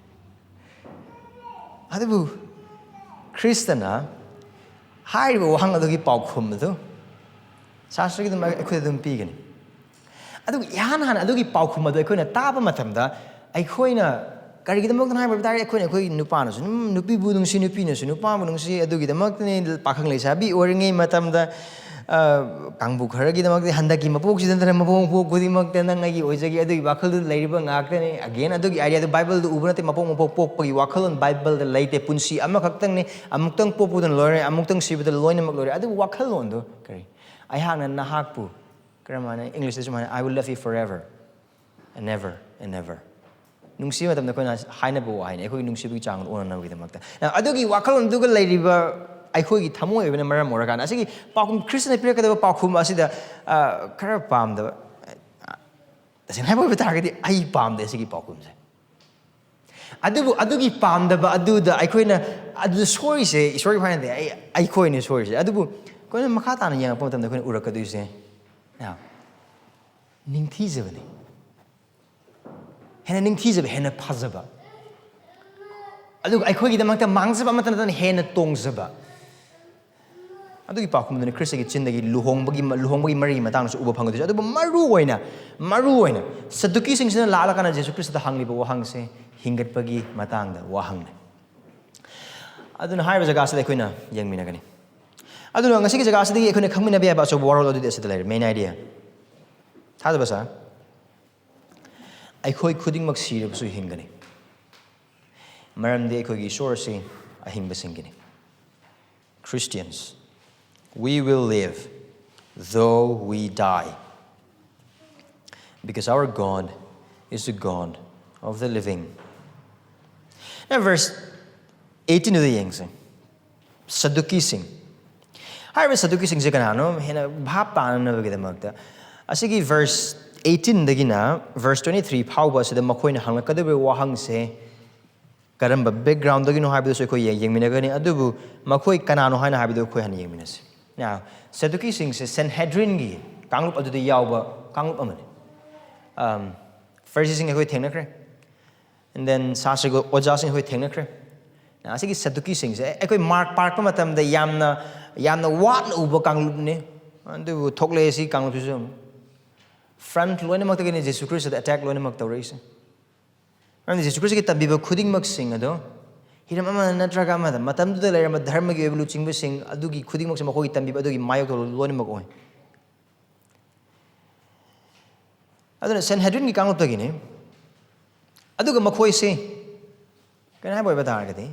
ꯑꯗꯨꯕꯨ ꯈ꯭ꯔꯤꯁꯇꯅ ꯍꯥꯏꯔꯤꯕ ꯋꯥꯍꯪ ꯑꯗꯨꯒꯤ ꯄꯥꯎꯈꯨꯝ ꯑꯗꯨ ꯁꯥꯁꯇ꯭ꯔꯒꯤ ꯑꯗꯨꯝ ꯑꯩꯈꯣꯏꯗ ꯑꯗꯨꯝ ꯄꯤꯒꯅꯤ꯫ ꯑꯗꯨꯒ ꯏꯍꯥꯟ ꯍꯥꯟꯅ ꯑꯗꯨꯒꯤ ꯄꯥꯎꯈꯨꯝ ꯑꯗꯨ ꯑꯩꯈꯣꯏꯅ ꯇꯥꯕ ꯃꯇꯝꯗ, ꯑꯩꯈꯣꯏꯅ ꯀꯔꯤꯒꯤꯗꯃꯛꯇꯅ ꯍꯥꯏꯕ ꯇꯥꯔꯦ, ꯑꯩꯈꯣꯏꯅ, ꯑꯩꯈꯣꯏ ꯅꯨꯄꯥꯅꯁꯨ ꯑꯗꯨꯝ ꯅꯨꯄꯤꯕꯨ ꯅꯨꯡꯁꯤ, ꯅꯨꯄꯤꯅꯁꯨ ꯅꯨꯄꯥꯕꯨ ꯅꯨꯡꯁꯤ꯫ ꯑꯗꯨꯒꯤꯗꯃꯛꯇꯅꯤ ꯄꯥꯈꯪ ꯂꯩꯁꯥꯕꯤ ꯑꯣꯏꯔꯤꯉꯩ ꯃꯇꯝꯗ, ꯑ, ꯀꯥꯡꯕꯨ ꯈꯔꯒꯤꯗꯃꯛꯇꯤ ꯍꯟꯗꯛꯀꯤ ꯃꯄꯣꯛꯁꯤꯗ ꯅꯠꯇꯅ ꯃꯄꯣꯛ ꯃꯄꯣꯛ ꯈꯨꯗꯤꯡꯃꯛꯇ ꯅꯪ ꯑꯩꯒꯤ ꯑꯣꯏꯖꯒꯦ, ꯑꯗꯨꯒꯤ ꯋꯥꯈꯜꯗꯨ ꯂꯩꯔꯤꯕ ꯉꯥꯛꯇꯅꯤ꯫ Again, ꯑꯗꯨꯒꯤ idea ꯗꯨ ꯕꯥꯏꯕꯜꯗ ꯎꯕ ꯅꯠꯇꯦ, ꯃꯄꯣꯛ ꯃꯄꯣꯛ ꯄꯣꯛꯄꯒꯤ ꯋꯥꯈꯜꯂꯣꯟ ꯕꯥꯏꯕꯜꯗ ꯂꯩꯇꯦ꯫ ꯄꯨꯟꯁꯤ ꯑꯃꯈꯛꯇꯪꯅꯤ, ꯑꯃꯨꯛꯇꯪ ꯄꯣꯛꯄꯗꯨꯅ ꯂꯣꯏꯔꯦ, ꯑꯃꯨꯛꯇꯪ ꯁꯤꯕꯗ ꯂꯣꯏꯅꯃꯛ ꯂꯣꯏꯔꯦ꯫ ꯑꯗꯨꯕꯨ ꯋꯥꯈꯜꯂꯣꯟꯗꯨ ꯀꯔꯤ? ꯑꯩꯍꯥꯛꯅ ꯅꯍꯥꯛꯄꯨ ꯀꯔꯝꯍꯥꯏꯅ, ꯏꯪꯂꯤꯁꯇ ꯁꯨꯃꯥꯏꯅ, "I will love you forever and ever and ever." ꯅꯨꯡꯁꯤꯕ ꯃꯇꯝꯗ ꯑꯩꯈꯣꯏꯅ ꯍꯥꯏꯅꯕ ꯋꯥꯍꯩꯅꯤ, ꯑꯩꯈꯣꯏꯒꯤ ꯅꯨꯡꯁꯤꯕꯒꯤ ꯆꯥꯡ ꯑꯣꯟꯅꯅꯕꯒꯤꯗꯃꯛꯇ꯫ ꯑꯗꯨꯒꯤ ꯋꯥꯈꯜꯂꯣꯟꯗꯨꯒ ꯂꯩꯔꯤꯕ ꯑꯩꯈꯣꯏꯒꯤ ꯊꯃꯣꯏ ꯑꯣꯏꯕꯅ ꯃꯔꯝ ꯑꯣꯏꯔꯀꯥꯟꯗ, ꯑꯁꯤꯒꯤ ꯄꯥꯎꯈꯨꯝ, ꯈ꯭ꯔꯤꯁꯇꯅ ꯄꯤꯔꯛꯀꯗꯕ ꯄꯥꯎꯈꯨꯝ ꯑꯁꯤꯗ, ꯑ, ꯈꯔ ꯄꯥꯝꯗꯕ, ꯑ, ꯇꯁꯦꯡꯅ ꯍꯥꯏꯕ ꯑꯣꯏꯕ ꯇꯥꯔꯒꯗꯤ ꯑꯩ ꯄꯥꯝꯗꯦ ꯁꯤꯒꯤ ꯄꯥꯎꯈꯨꯝꯁꯦ꯫ ꯑꯗꯨꯕꯨ ꯑꯗꯨꯒꯤ ꯄꯥꯝꯗꯕ ꯑꯗꯨꯗ ꯑꯩꯈꯣꯏꯅ ꯑꯗꯨꯗ ꯁꯣꯏꯔꯤꯁꯦ, ꯏꯁꯣꯔꯒꯤ ꯐꯥꯏꯅꯗꯤ ꯑꯩ ꯑꯩꯈꯣꯏꯅ ꯁꯣꯏꯔꯤꯁꯦ꯫ ꯑꯗꯨꯕꯨ ꯑꯩꯈꯣꯏꯅ ꯃꯈꯥ ꯇꯥꯅ ꯌꯦꯡꯉꯛꯄ ꯃꯇꯝꯗ ꯑꯩꯈꯣꯏꯅ ꯎꯔꯛꯀꯗꯣꯏꯁꯦ, ꯅꯤꯡꯊꯤꯖꯕꯅꯤ꯫ ꯍꯦꯟꯅ ꯅꯤꯡꯊꯤꯖꯕ, ꯍꯦꯟꯅ ꯐꯖꯕ꯫ ꯑꯗꯨꯒ ꯑꯩꯈꯣꯏꯒꯤꯗꯃꯛꯇ ꯃꯥꯡꯖꯕ ꯑꯃꯠꯇ ꯅꯠꯇꯅ ꯍꯦꯟꯅ ꯇꯣꯡꯖꯕ꯫ ꯑꯗꯨꯒꯤ ꯄꯥꯎꯈꯨꯝꯗꯨꯅꯤ ꯈ꯭ꯔꯤꯁꯇꯒꯤ ꯆꯤꯟꯗꯒꯤ ꯂꯨꯍꯣꯡꯕꯒꯤ, ꯂꯨꯍꯣꯡꯕꯒꯤ ꯃꯔꯤꯒꯤ ꯃꯇꯥꯡꯗꯁꯨ ꯎꯕ ꯐꯪꯒꯗꯣꯏꯁꯦ꯫ ꯑꯗꯨꯕꯨ ꯃꯔꯨ ꯑꯣꯏꯅ, ꯃꯔꯨ ꯑꯣꯏꯅ ꯁꯗꯨꯀꯤꯁꯤꯡꯁꯤꯅ ꯂꯥꯛꯂꯀꯥꯟꯗ ꯖꯦꯁꯨ ꯈ꯭ꯔꯤꯁꯇꯗ ꯍꯪꯂꯤꯕ ꯋꯥꯍꯪꯁꯦ ꯍꯤꯡꯒꯠꯄꯒꯤ ꯃꯇꯥꯡꯗ ꯋꯥꯍꯪꯅꯤ꯫ ꯑꯗꯨꯅ ꯍꯥꯏꯔꯤꯕ ꯖꯒꯥꯁꯤꯗ ꯑꯩꯈꯣꯏꯅ ꯌꯦꯡꯃꯤꯟꯅꯒꯅꯤ꯫ ꯑꯗꯨꯅ ꯉꯁꯤꯒꯤ ꯖꯒꯥꯁꯤꯗꯒꯤ ꯑꯩꯈꯣꯏꯅ ꯈꯪꯃꯤꯟꯅꯕ ꯌꯥꯕ ꯑꯆꯧꯕ ꯋꯥꯔꯣꯜ ꯑꯗꯨꯗꯤ ꯑꯁꯤꯗ ꯂꯩꯔꯦ, ꯃꯦꯟ ꯑꯥꯏꯗꯤꯌꯥ꯫ ꯊꯥꯖꯕ ꯁꯥꯔ? ꯑꯩꯈꯣꯏ ꯈꯨꯗꯤꯡꯃꯛ ꯁꯤꯔꯕꯁꯨ ꯍꯤꯡꯒꯅꯤ, ꯃꯔꯝꯗꯤ ꯑꯩꯈꯣꯏꯒꯤ ꯏꯁꯣꯔ ꯑꯁꯤ ꯑꯍꯤꯡꯕꯁꯤꯡꯒꯤꯅꯤ꯫ Christians, we will live though we die, because our God is the God of the living. Now, verse eighteen ꯗꯨꯗ ꯌꯦꯡꯁꯦ꯫ ꯁꯗꯨꯀꯤꯁꯤꯡ꯫ ꯍꯥꯏꯔꯤꯕ ꯁꯗꯨꯀꯤꯁꯤꯡꯁꯦ ꯀꯅꯥꯅꯣ? ꯍꯦꯟꯅ ꯚꯥꯞ ꯇꯥꯅꯅꯕꯒꯤꯗꯃꯛꯇ ꯑꯁꯤꯒꯤ verse eighteen ꯗꯒꯤꯅ verse twenty three ꯐꯥꯎꯕ ꯑꯁꯤꯗ ꯃꯈꯣꯏꯅ ꯍꯪꯂꯛꯀꯗꯧꯔꯤꯕ ꯋꯥꯍꯪꯁꯦ ꯀꯔꯝꯕ background ꯗꯒꯤꯅꯣ ꯍꯥꯏꯕꯗꯨꯁꯨ ꯑꯩꯈꯣꯏ ꯌꯦꯡ-, ꯌꯦꯡꯃꯤꯟꯅꯒꯅꯤ꯫ ꯑꯗꯨꯕꯨ ꯃꯈꯣꯏ ꯀꯅꯥꯅꯣ ꯍꯥꯏꯅ ꯍꯥꯏꯕꯗꯨ ꯑꯩꯈꯣꯏ ꯍꯥꯟꯅ ꯌꯦꯡꯃꯤꯟꯅꯁꯤ꯫ Now, ꯁꯗꯨꯀꯤꯁꯤꯡꯁꯦ ꯁꯦꯟꯍꯦꯗ꯭ꯔꯤꯟꯒꯤ ꯀꯥꯡꯂꯨꯞ ꯑꯗꯨꯗ ꯌꯥꯎꯕ ꯀꯥꯡꯂꯨꯞ ꯑꯃꯅꯤ꯫ ꯑꯝ, ꯐꯔꯤꯁꯤꯁꯤꯡ ꯑꯩꯈꯣꯏ ꯊꯦꯡꯅꯈ꯭ꯔꯦ꯫ And then ꯁꯥꯁꯇ꯭ꯔꯒꯤ ꯑꯣꯖꯥꯁꯤꯡ ꯑꯩꯈꯣꯏ ꯊꯦꯡꯅꯈ꯭ꯔꯦ꯫ Now, ꯑꯁꯤꯒꯤ ꯁꯗꯨꯀꯤꯁꯤꯡꯁꯦ ꯑꯩꯈꯣꯏ ꯃꯥꯔꯛ ꯄꯥꯔꯛꯄ ꯃꯇꯝꯗ ꯌꯥꯝꯅ, ꯌꯥꯝꯅ ꯋꯥꯠꯅ ꯎꯕ ꯀꯥꯡꯂꯨꯞꯅꯤ꯫ ꯑꯗꯨꯕꯨ ꯊꯣꯛꯂꯛꯑꯦ ꯁꯤ ꯀꯥꯡꯂꯨꯞꯁꯤꯁꯨ ꯑꯃꯨꯛ꯫ Front ꯂꯣꯏꯅꯃꯛꯇꯒꯤꯅꯤ ꯖꯦꯁꯨ ꯈ꯭ꯔꯤꯁꯇꯗ attack ꯂꯣꯏꯅꯃꯛ ꯇꯧꯔꯛꯏꯁꯦ꯫ ꯃꯔꯝꯗꯤ ꯖꯦꯁꯨ ꯈ꯭ꯔꯤꯁꯇꯒꯤ ꯇꯝꯕꯤꯕ ꯈꯨꯗꯤꯡꯃꯛꯁꯤꯡ ꯑꯗꯣ ꯍꯤꯔꯝ ꯑꯃ ꯅꯠꯇ꯭ꯔꯒ ꯑꯃꯗ ꯃꯇꯝꯗꯨꯗ ꯂꯩꯔꯝꯕ ꯙꯔꯃꯒꯤ ꯑꯣꯏꯕ ꯂꯨꯆꯤꯡꯕꯁꯤꯡ ꯑꯗꯨꯒꯤ ꯈꯨꯗꯤꯡꯃꯛꯁꯦ ꯃꯈꯣꯏꯒꯤ ꯇꯝꯕꯤꯕ ꯑꯗꯨꯒꯤ ꯃꯥꯌꯣꯛꯇ ꯂꯣꯏꯅꯃꯛ ꯑꯣꯏ꯫ ꯑꯗꯨꯅ ꯁꯦꯟꯍꯦꯗ꯭ꯔꯤꯟꯒꯤ ꯀꯥꯡꯂꯨꯞꯇꯒꯤꯅꯤ꯫ ꯑꯗꯨꯒ ꯃꯈꯣꯏꯁꯤ ꯀꯩꯅꯣ ꯍꯥꯏꯕ ꯑꯣꯏꯕ ꯇꯥꯔꯒꯗꯤ,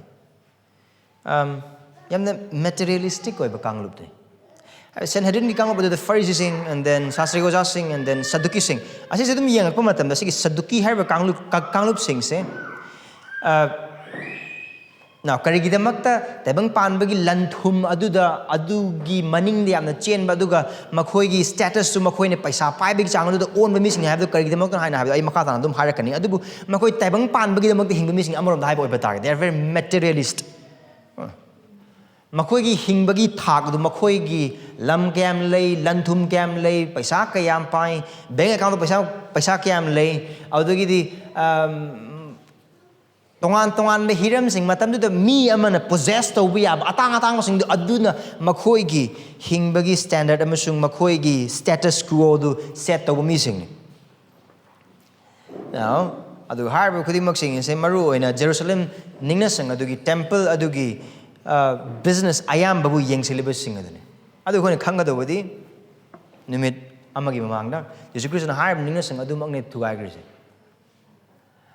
ꯑꯝ, ꯌꯥꯝꯅ materialistic ꯑꯣꯏꯕ ꯀꯥꯡꯂꯨꯞꯅꯤ꯫ ꯁꯦꯟꯍꯦꯗ꯭ꯔꯤꯟꯒꯤ ꯀꯥꯡꯂꯨꯞ ꯑꯗꯨꯗ ꯐꯔꯤꯁꯤꯁꯤꯡ, and then ꯁꯥꯁꯇ꯭ꯔꯤ ꯑꯣꯖꯥꯁꯤꯡ, and then ꯁꯗꯨꯀꯤꯁꯤꯡ꯫ ꯑꯁꯤꯁꯦ ꯑꯗꯨꯝ ꯌꯦꯡꯉꯛꯄ ꯃꯇꯝꯗ ꯁꯤꯒꯤ ꯁꯗꯨꯀꯤ ꯍꯥꯏꯔꯤꯕ ꯀꯥꯡꯂꯨꯞ, ꯀꯥ-, ꯀꯥꯡꯂꯨꯞꯁꯤꯡꯁꯦ, ꯑ, Now, ꯀꯔꯤꯒꯤꯗꯃꯛꯇ ꯇꯥꯏꯕꯪ ꯄꯥꯟꯕꯒꯤ ꯂꯟ ꯊꯨꯝ ꯑꯗꯨꯗ, ꯑꯗꯨꯒꯤ ꯃꯅꯤꯡꯗ ꯌꯥꯝꯅ ꯆꯦꯟꯕ, ꯑꯗꯨꯒ ꯃꯈꯣꯏꯒꯤ status ꯁꯨ ꯃꯈꯣꯏꯅ ꯄꯩꯁꯥ ꯄꯥꯏꯕꯒꯤ ꯆꯥꯡ ꯑꯗꯨꯗ ꯑꯣꯟꯕ ꯃꯤꯁꯤꯡꯅꯤ ꯍꯥꯏꯕꯗꯨ ꯀꯔꯤꯒꯤꯗꯃꯛꯇꯅꯣ ꯍꯥꯏꯅ ꯍꯥꯏꯕꯗꯣ ꯑꯩ ꯃꯈꯥ ꯇꯥꯅ ꯑꯗꯨꯝ ꯍꯥꯏꯔꯛꯀꯅꯤ꯫ ꯑꯗꯨꯕꯨ ꯃꯈꯣꯏ ꯇꯥꯏꯕꯪ ꯄꯥꯟꯕꯒꯤꯗꯃꯛꯇ ꯍꯤꯡꯕ ꯃꯤꯁꯤꯡ ꯑꯃꯔꯣꯝꯗ ꯍꯥꯏꯕ ꯑꯣꯏꯕ ꯇꯥꯔꯒꯗꯤ, they are very materialist. ꯃꯈꯣꯏꯒꯤ ꯍꯤꯡꯕꯒꯤ ꯊꯥꯛ ꯑꯗꯨ, ꯃꯈꯣꯏꯒꯤ ꯂꯝ ꯀꯌꯥꯝ ꯂꯩ, ꯂꯟ ꯊꯨꯝ ꯀꯌꯥꯝ ꯂꯩ, ꯄꯩꯁꯥ ꯀꯌꯥꯝ ꯄꯥꯏ, bank account ꯗ ꯄꯩꯁꯥ, ꯄꯩꯁꯥ ꯀꯌꯥꯝ ꯂꯩ, ꯑꯗꯨꯗꯒꯤꯗꯤ, ꯑꯝ, ꯇꯣꯉꯥꯟ ꯇꯣꯉꯥꯟꯕ ꯍꯤꯔꯝꯁꯤꯡ, ꯃꯇꯝꯗꯨꯗ ꯃꯤ ꯑꯃꯅ possess ꯇꯧꯕ ꯌꯥꯕ ꯑꯇꯥꯡ ꯑꯇꯥꯡꯕꯁꯤꯡꯗꯨ, ꯑꯗꯨꯅ ꯃꯈꯣꯏꯒꯤ ꯍꯤꯡꯕꯒꯤ standard ꯑꯃꯁꯨꯡ ꯃꯈꯣꯏꯒꯤ status quo ꯑꯗꯨ set ꯇꯧꯕ ꯃꯤꯁꯤꯡꯅꯤ꯫ Now, ꯑꯗꯨ ꯍꯥꯏꯔꯤꯕ ꯈꯨꯗꯤꯡꯃꯛꯁꯤꯡ ꯑꯁꯦ ꯃꯔꯨ ꯑꯣꯏꯅ ꯖꯦꯔꯨꯁꯂꯦꯝ ꯅꯤꯡꯅꯁꯪ ꯑꯗꯨꯒꯤ, temple ꯑꯗꯨꯒꯤ, ꯑ, business ꯑꯌꯥꯝꯕꯕꯨ ꯌꯦꯡꯁꯤꯜꯂꯤꯕꯁꯤꯡ ꯑꯗꯨꯅꯤ꯫ ꯑꯗꯨ ꯑꯩꯈꯣꯏꯅ ꯈꯪꯒꯗꯧꯕꯗꯤ, ꯅꯨꯃꯤꯠ ꯑꯃꯒꯤ ꯃꯃꯥꯡꯗ ꯖꯤꯁꯨ ꯈ꯭ꯔꯤꯁꯇꯅ ꯍꯥꯏꯔꯤꯕ ꯅꯤꯡꯅꯁꯪ ꯑꯗꯨꯃꯛꯅꯤ ꯊꯨꯒꯥꯏꯈ꯭ꯔꯤꯁꯦ꯫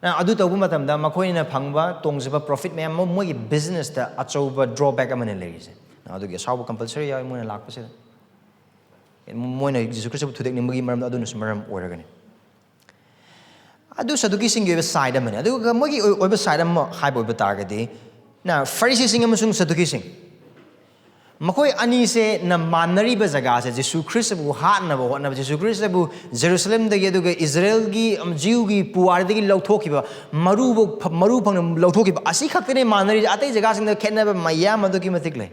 ꯑ, ꯑꯗꯨ ꯇꯧꯕ ꯃꯇꯝꯗ ꯃꯈꯣꯏꯅ ꯐꯪꯕ, ꯇꯣꯡꯖꯕ profit ꯃꯌꯥꯝ ꯑꯃ, ꯃꯣꯏꯒꯤ business ꯇ ꯑꯆꯧꯕ drawback ꯑꯃꯅ ꯂꯩꯔꯤꯁꯦ꯫ ꯑꯗꯨꯒꯤ ꯑꯁꯥꯎꯕ compulsory ꯌꯥꯎꯏ ꯃꯣꯏꯅ ꯂꯥꯛꯄꯁꯤꯗ꯫ ꯃꯣꯏꯅ ꯖꯤꯁꯨ ꯈ꯭ꯔꯤꯁꯇꯕꯨ ꯊꯨꯗꯦꯛꯅꯤꯡꯕꯒꯤ ꯃꯔꯝꯗ ꯑꯗꯨꯅꯁꯨ ꯃꯔꯝ ꯑꯣꯏꯔꯒꯅꯤ꯫ ꯑꯗꯨ ꯁꯗꯨꯀꯤꯁꯤꯡꯒꯤ ꯑꯣꯏꯕ side ꯑꯃꯅꯤ꯫ ꯑꯗꯨꯒ ꯃꯣꯏꯒꯤ ꯑꯣꯏ-, ꯑꯣꯏꯕ side ꯑꯃ ꯍꯥꯏꯕ ꯑꯣꯏꯕ ꯇꯥꯔꯒꯗꯤ, ꯅ, ꯐꯔꯤꯁꯤꯁꯤꯡ ꯑꯃꯁꯨꯡ ꯁꯗꯨꯀꯤꯁꯤꯡ, ꯃꯈꯣꯏ ꯑꯅꯤꯁꯦ ꯅ ꯃꯥꯟꯅꯔꯤꯕ ꯖꯒꯥꯁꯦ, ꯖꯤꯁꯨ ꯈ꯭ꯔꯤꯁꯇꯕꯨ ꯍꯥꯠꯅꯕ ꯍꯣꯠꯅꯕ, ꯖꯤꯁꯨ ꯈ꯭ꯔꯤꯁꯇꯕꯨ ꯖꯦꯔꯨꯁꯂꯦꯝꯗꯒꯤ ꯑꯗꯨꯒ ꯏꯖꯔꯦꯜꯒꯤ, ꯑꯝ, ꯖꯤꯎꯒꯤ ꯄꯨꯋꯥꯔꯤꯗꯒꯤ ꯂꯧꯊꯣꯛꯈꯤꯕ, ꯃꯔꯨꯕꯨ ꯐ-, ꯃꯔꯨ ꯐꯪꯅ ꯂꯧꯊꯣꯛꯈꯤꯕ, ꯑꯁꯤ ꯈꯛꯇꯅꯦ ꯃꯥꯟꯅꯔꯤꯁꯦ꯫ ꯑꯇꯩ ꯖꯒꯥꯁꯤꯡꯗ ꯈꯦꯠꯅꯕ ꯃꯌꯥꯝ ꯑꯗꯨꯛꯀꯤ ꯃꯇꯤꯛ ꯂꯩ꯫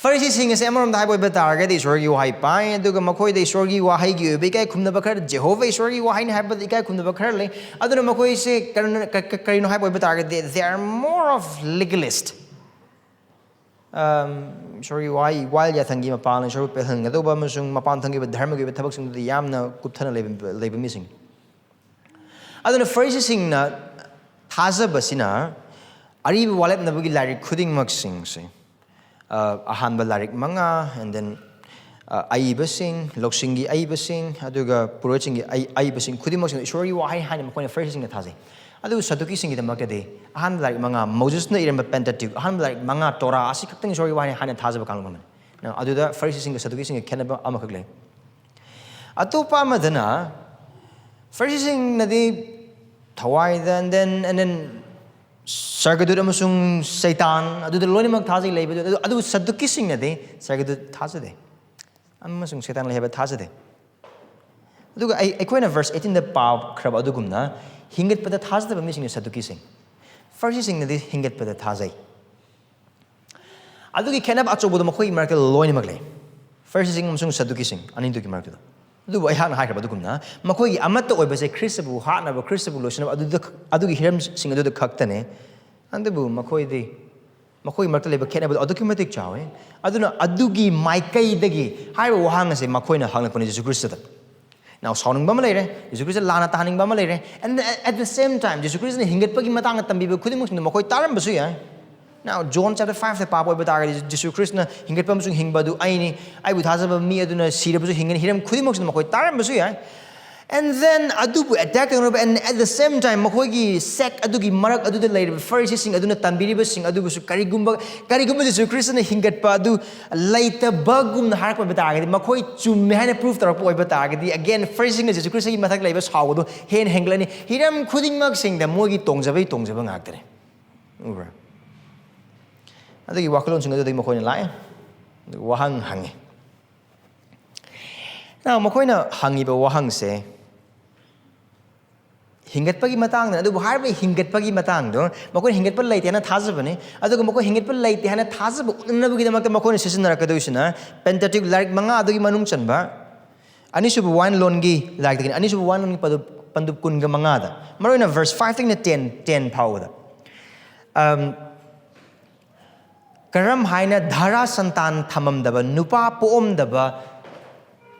ꯐꯔꯤꯁꯤꯁꯤꯡ ꯑꯁꯦ ꯑꯃꯔꯣꯝꯗ ꯍꯥꯏꯕ ꯑꯣꯏꯕ ꯇꯥꯔꯒꯗꯤ ꯏꯁꯣꯔꯒꯤ ꯋꯥꯍꯩ ꯄꯥꯏ, ꯑꯗꯨꯒ ꯃꯈꯣꯏꯗ ꯏꯁꯣꯔꯒꯤ ꯋꯥꯍꯩꯒꯤ ꯑꯣꯏꯕ ꯏꯀꯥꯏ ꯈꯨꯝꯅꯕ ꯈꯔ, ꯖꯦꯍꯣꯚꯥ ꯏꯁꯣꯔꯒꯤ ꯋꯥꯍꯩꯅꯤ ꯍꯥꯏꯕꯗ ꯏꯀꯥꯏ ꯈꯨꯝꯅꯕ ꯈꯔ ꯂꯩ꯫ ꯑꯗꯨꯅ ꯃꯈꯣꯏꯁꯦ ꯀꯔꯤꯅ-, ꯀ-, ꯀ-, ꯀꯔꯤꯅꯣ ꯍꯥꯏꯕ ꯑꯣꯏꯕ ꯇꯥꯔꯒꯗꯤ, they are more of legalist. ꯑꯝ, ꯏꯁꯣꯔꯒꯤ ꯋꯥꯍꯩ, ꯋꯥꯌꯦꯜ ꯌꯥꯊꯪꯒꯤ ꯃꯄꯥꯟ, ꯏꯁꯣꯔꯕꯨ ꯄꯦꯜꯍꯟꯒꯗꯧꯕ ꯑꯃꯁꯨꯡ ꯃꯄꯥꯟ ꯊꯪꯈꯤꯕ ꯙꯔꯃꯒꯤ ꯑꯣꯏꯕ ꯊꯕꯛꯁꯤꯡꯗꯨꯗ ꯌꯥꯝꯅ ꯀꯨꯞꯊꯅ ꯂꯩꯕ, ꯂꯩꯕ ꯃꯤꯁꯤꯡ꯫ ꯑꯗꯨꯅ ꯐꯔꯤꯁꯤꯁꯤꯡꯅ ꯊꯥꯖꯕꯁꯤꯅ ꯑꯔꯤꯕ ꯋꯥꯔꯦꯞꯅꯕꯒꯤ ꯂꯥꯏꯔꯤꯛ ꯈꯨꯗꯤꯡꯃꯛꯁꯤꯡꯁꯦ, ꯑ, ꯑꯍꯥꯟꯕ ꯂꯥꯏꯔꯤꯛ ꯃꯉꯥ, and then, ꯑ, ꯑꯏꯕꯁꯤꯡ, ꯂꯧꯁꯤꯡꯒꯤ ꯑꯏꯕꯁꯤꯡ, ꯑꯗꯨꯒ ꯄꯨꯔꯣꯏꯁꯤꯡꯒꯤ ꯑꯏ-, ꯑꯏꯕꯁꯤꯡ ꯈꯨꯗꯤꯡꯃꯛꯁꯤꯡ ꯏꯁꯣꯔꯒꯤ ꯋꯥꯍꯩ ꯍꯥꯏꯅ ꯃꯈꯣꯏꯅ ꯐꯔꯤꯁꯤꯁꯤꯡꯅ ꯊꯥꯖꯩ꯫ ꯑꯗꯨꯕꯨ ꯁꯗꯨꯀꯤꯁꯤꯡꯒꯤꯗꯃꯛꯇꯗꯤ ꯑꯍꯥꯟꯕ ꯂꯥꯏꯔꯤꯛ ꯃꯉꯥ, ꯃꯣꯖꯦꯁꯅ ꯏꯔꯝꯕ Pentateuch, ꯑꯍꯥꯟꯕ ꯂꯥꯏꯔꯤꯛ ꯃꯉꯥ, ꯇꯣꯔꯥ ꯑꯁꯤ ꯈꯛꯇꯪ ꯏꯁꯣꯔꯒꯤ ꯋꯥꯍꯩ ꯍꯥꯏꯅ ꯊꯥꯖꯕ ꯀꯥꯡꯂꯨꯞ ꯑꯃꯅꯤ꯫ ꯑꯗꯨꯗ ꯐꯔꯤꯁꯤꯁꯤꯡꯒ ꯁꯗꯨꯀꯤꯁꯤꯡꯒ ꯈꯦꯠꯅꯕ ꯑꯃꯈꯛ ꯂꯩ꯫ ꯑꯇꯣꯞꯄ ꯑꯃꯗꯅ ꯐꯔꯤꯁꯤꯁꯤꯡꯅꯗꯤ ꯊꯋꯥꯏꯗ, and then, and then ꯁꯔꯒꯗꯨꯠ ꯑꯃꯁꯨꯡ ꯁꯩꯇꯥꯟ ꯑꯗꯨꯗ ꯂꯣꯏꯅꯃꯛ ꯊꯥꯖꯩ ꯂꯩꯕꯗꯨ, ꯑꯗꯨ, ꯑꯗꯨꯕꯨ ꯁꯗꯨꯀꯤꯁꯤꯡꯅꯗꯤ ꯁꯔꯒꯗꯨꯠ ꯊꯥꯖꯗꯦ ꯑꯃꯁꯨꯡ ꯁꯩꯇꯥꯟ ꯂꯩ ꯍꯥꯏꯕ ꯊꯥꯖꯗꯦ꯫ ꯑꯗꯨꯒ ꯑꯩ, ꯑꯩꯈꯣꯏꯅ ꯚꯔꯁ ꯑꯩꯠꯇꯤꯟꯗ ꯄꯥꯈ꯭ꯔꯕ ꯑꯗꯨꯒꯨꯝꯅ, ꯍꯤꯡꯒꯠꯄꯗ ꯊꯥꯖꯗꯕ ꯃꯤꯁꯤꯡꯅ ꯁꯗꯨꯀꯤꯁꯤꯡ, ꯐꯔꯤꯁꯤꯁꯤꯡꯅꯗꯤ ꯍꯤꯡꯒꯠꯄꯗ ꯊꯥꯖꯩ꯫ ꯑꯗꯨꯒꯤ ꯈꯦꯠꯅꯕ ꯑꯆꯧꯕꯗꯣ ꯃꯈꯣꯏꯒꯤ ꯃꯔꯛꯇ ꯂꯣꯏꯅꯃꯛ ꯂꯩ, ꯐꯔꯤꯁꯤꯁꯤꯡ ꯑꯃꯁꯨꯡ ꯁꯗꯨꯀꯤꯁꯤꯡ ꯑꯅꯤꯗꯨꯒꯤ ꯃꯔꯛꯇꯨꯗ꯫ ꯑꯗꯨꯕꯨ ꯑꯩꯍꯥꯛꯅ ꯍꯥꯏꯈ꯭ꯔꯕ ꯑꯗꯨꯒꯨꯝꯅ, ꯃꯈꯣꯏꯒꯤ ꯑꯃꯠꯇ ꯑꯣꯏꯕꯁꯦ ꯈ꯭ꯔꯤꯁꯇꯕꯨ ꯍꯥꯠꯅꯕ, ꯈ꯭ꯔꯤꯁꯇꯕꯨ ꯂꯣꯏꯁꯤꯟꯅꯕ ꯑꯗꯨꯗ, ꯑꯗꯨꯒꯤ ꯍꯤꯔꯝꯁꯤꯡ ꯑꯗꯨꯗ ꯈꯛꯇꯅꯦ꯫ ꯑꯗꯨꯕꯨ ꯃꯈꯣꯏꯗꯤ, ꯃꯈꯣꯏꯒꯤ ꯃꯔꯛꯇ ꯂꯩꯕ ꯈꯦꯠꯅꯕꯗꯣ ꯑꯗꯨꯛꯀꯤ ꯃꯇꯤꯛ ꯆꯥꯎꯋꯦ꯫ ꯑꯗꯨꯅ ꯑꯗꯨꯒꯤ ꯃꯥꯏꯀꯩꯗꯒꯤ ꯍꯥꯏꯔꯤꯕ ꯋꯥꯍꯪ ꯑꯁꯦ ꯃꯈꯣꯏꯅ ꯍꯪꯂꯛꯄꯅꯤ ꯖꯤꯁꯨ ꯈ꯭ꯔꯤꯁꯇꯗ꯫ ꯅꯥꯎ ꯁꯥꯎꯅꯤꯡꯕ ꯑꯃ ꯂꯩꯔꯦ, ꯖꯤꯁꯨ ꯈ꯭ꯔꯤꯁꯇ ꯂꯥꯟꯅ ꯇꯥꯍꯟꯅꯤꯡꯕ ꯑꯃ ꯂꯩꯔꯦ, and at the same time ꯖꯤꯁꯨ ꯈ꯭ꯔꯤꯁꯇꯅ ꯍꯤꯡꯒꯠꯄꯒꯤ ꯃꯇꯥꯡꯗ ꯇꯝꯕꯤꯕ ꯈꯨꯗꯤꯡꯃꯛꯁꯤꯡꯗꯣ ꯃꯈꯣꯏ ꯇꯥꯔꯝꯕꯁꯨ ꯌꯥꯏ꯫ Now, John chapter five ꯇ ꯄꯥꯕ ꯑꯣꯏꯕ ꯇꯥꯔꯒꯗꯤ, ꯖꯤꯁꯨ ꯈ꯭ꯔꯤꯁꯇꯅ ꯍꯤꯡꯒꯠꯄ ꯑꯃꯁꯨꯡ ꯍꯤꯡꯕ ꯑꯗꯨ ꯑꯩꯅꯤ, ꯑꯩꯕꯨ ꯊꯥꯖꯕ ꯃꯤ ꯑꯗꯨꯅ ꯁꯤꯔꯕꯁꯨ ꯍꯤꯡꯒꯅꯤ, ꯍꯤꯔꯝ ꯈꯨꯗꯤꯡꯃꯛꯁꯤꯗ ꯃꯈꯣꯏ ꯇꯥꯔꯝꯕꯁꯨ ꯌꯥꯏ꯫ And then ꯑꯗꯨꯕꯨ ꯑꯦꯇꯦꯛ ꯇꯧꯅꯕ, and at the same time ꯃꯈꯣꯏꯒꯤ ꯁꯦꯛ ꯑꯗꯨꯒꯤ ꯃꯔꯛ ꯑꯗꯨꯗ ꯂꯩꯔꯤꯕ ꯐꯔꯤꯁꯤꯁꯤꯡ ꯑꯗꯨꯅ ꯇꯝꯕꯤꯔꯤꯕꯁꯤꯡ ꯑꯗꯨꯕꯨꯁꯨ ꯀꯔꯤꯒꯨꯝꯕ, ꯀꯔꯤꯒꯨꯝꯕ ꯖꯤꯁꯨ ꯈ꯭ꯔꯤꯁꯇꯅ ꯍꯤꯡꯒꯠꯄ ꯑꯗꯨ ꯂꯩꯇꯕꯒꯨꯝꯅ ꯍꯥꯏꯔꯛꯄ ꯑꯣꯏꯕ ꯇꯥꯔꯒꯗꯤ, ꯃꯈꯣꯏ ꯆꯨꯝꯃꯦ ꯍꯥꯏꯅ ꯄ꯭ꯔꯨꯐ ꯇꯧꯔꯛꯄ ꯑꯣꯏꯕ ꯇꯥꯔꯒꯗꯤ, again ꯐꯔꯤꯁꯤꯡꯅ ꯖꯤꯁꯨ ꯈ꯭ꯔꯤꯁꯇꯒꯤ ꯃꯊꯛ ꯂꯩꯕ ꯁꯥꯎꯕꯗꯨ ꯍꯦꯟꯅ ꯍꯦꯟꯒꯠꯂꯅꯤ꯫ ꯍꯤꯔꯝ ꯈꯨꯗꯤꯡꯃꯛꯁꯤꯡꯗ ꯃꯣꯏꯒꯤ ꯇꯣꯡꯖꯕꯒꯤ ꯇꯣꯡꯖꯕ ꯉꯥꯛꯇꯅꯤ꯫ ꯎꯕ꯭ꯔꯥ? ꯑꯗꯨꯒꯤ ꯋꯥꯈꯜꯂꯣꯟꯁꯤꯡ ꯑꯗꯨꯗꯒꯤ ꯃꯈꯣꯏꯅ ꯂꯥꯛꯑꯦ, ꯑꯗꯨꯒ ꯋꯥꯍꯪ ꯍꯪꯉꯤ꯫ Now, ꯃꯈꯣꯏꯅ ꯍꯪꯉꯤꯕ ꯋꯥꯍꯪꯁꯦ ꯍꯤꯡꯒꯠꯄꯒꯤ ꯃꯇꯥꯡꯗ, ꯑꯗꯨꯕꯨ ꯍꯥꯏꯔꯤꯕ ꯍꯤꯡꯒꯠꯄꯒꯤ ꯃꯇꯥꯡꯗꯣ, ꯃꯈꯣꯏꯅ ꯍꯤꯡꯒꯠꯄ ꯂꯩꯇꯦ ꯍꯥꯏꯅ ꯊꯥꯖꯕꯅꯤ꯫ ꯑꯗꯨꯒ ꯃꯈꯣꯏ ꯍꯤꯡꯒꯠꯄ ꯂꯩꯇꯦ ꯍꯥꯏꯅ ꯊꯥꯖꯕ ꯎꯠꯅꯅꯕꯒꯤꯗꯃꯛꯇ ꯃꯈꯣꯏꯅ ꯁꯤꯖꯤꯟꯅꯔꯛꯀꯗꯣꯏꯁꯤꯅ ꯄꯦꯟꯇꯦꯇ꯭ꯌꯨꯛ ꯂꯥꯏꯔꯤꯛ ꯃꯉꯥ ꯑꯗꯨꯒꯤ ꯃꯅꯨꯡ ꯆꯟꯕ ꯑꯅꯤꯁꯨꯕ ꯋꯥꯌꯦꯜꯂꯣꯟꯒꯤ ꯂꯥꯏꯔꯤꯛꯇꯒꯤꯅꯤ, ꯑꯅꯤꯁꯨꯕ ꯋꯥꯌꯦꯜꯂꯣꯟꯒꯤ ꯄꯟꯗꯨꯞ, ꯄꯟꯗꯨꯞ ꯀꯨꯟꯒ ꯃꯉꯥꯗ, ꯃꯔꯨꯑꯣꯏꯅ ꯚꯔꯁ ꯐꯥꯏꯚꯇꯒꯤꯅ ꯇꯦꯟ, ꯇꯦꯟ ꯐꯥꯎꯕꯗ꯫ ꯑꯝ, ꯀꯔꯝ ꯍꯥꯏꯅ ꯙꯥꯔꯥ ꯁꯟꯇꯥꯟ ꯊꯝꯃꯝꯗꯕ, ꯅꯨꯄꯥ ꯄꯣꯛꯑꯝꯗꯕ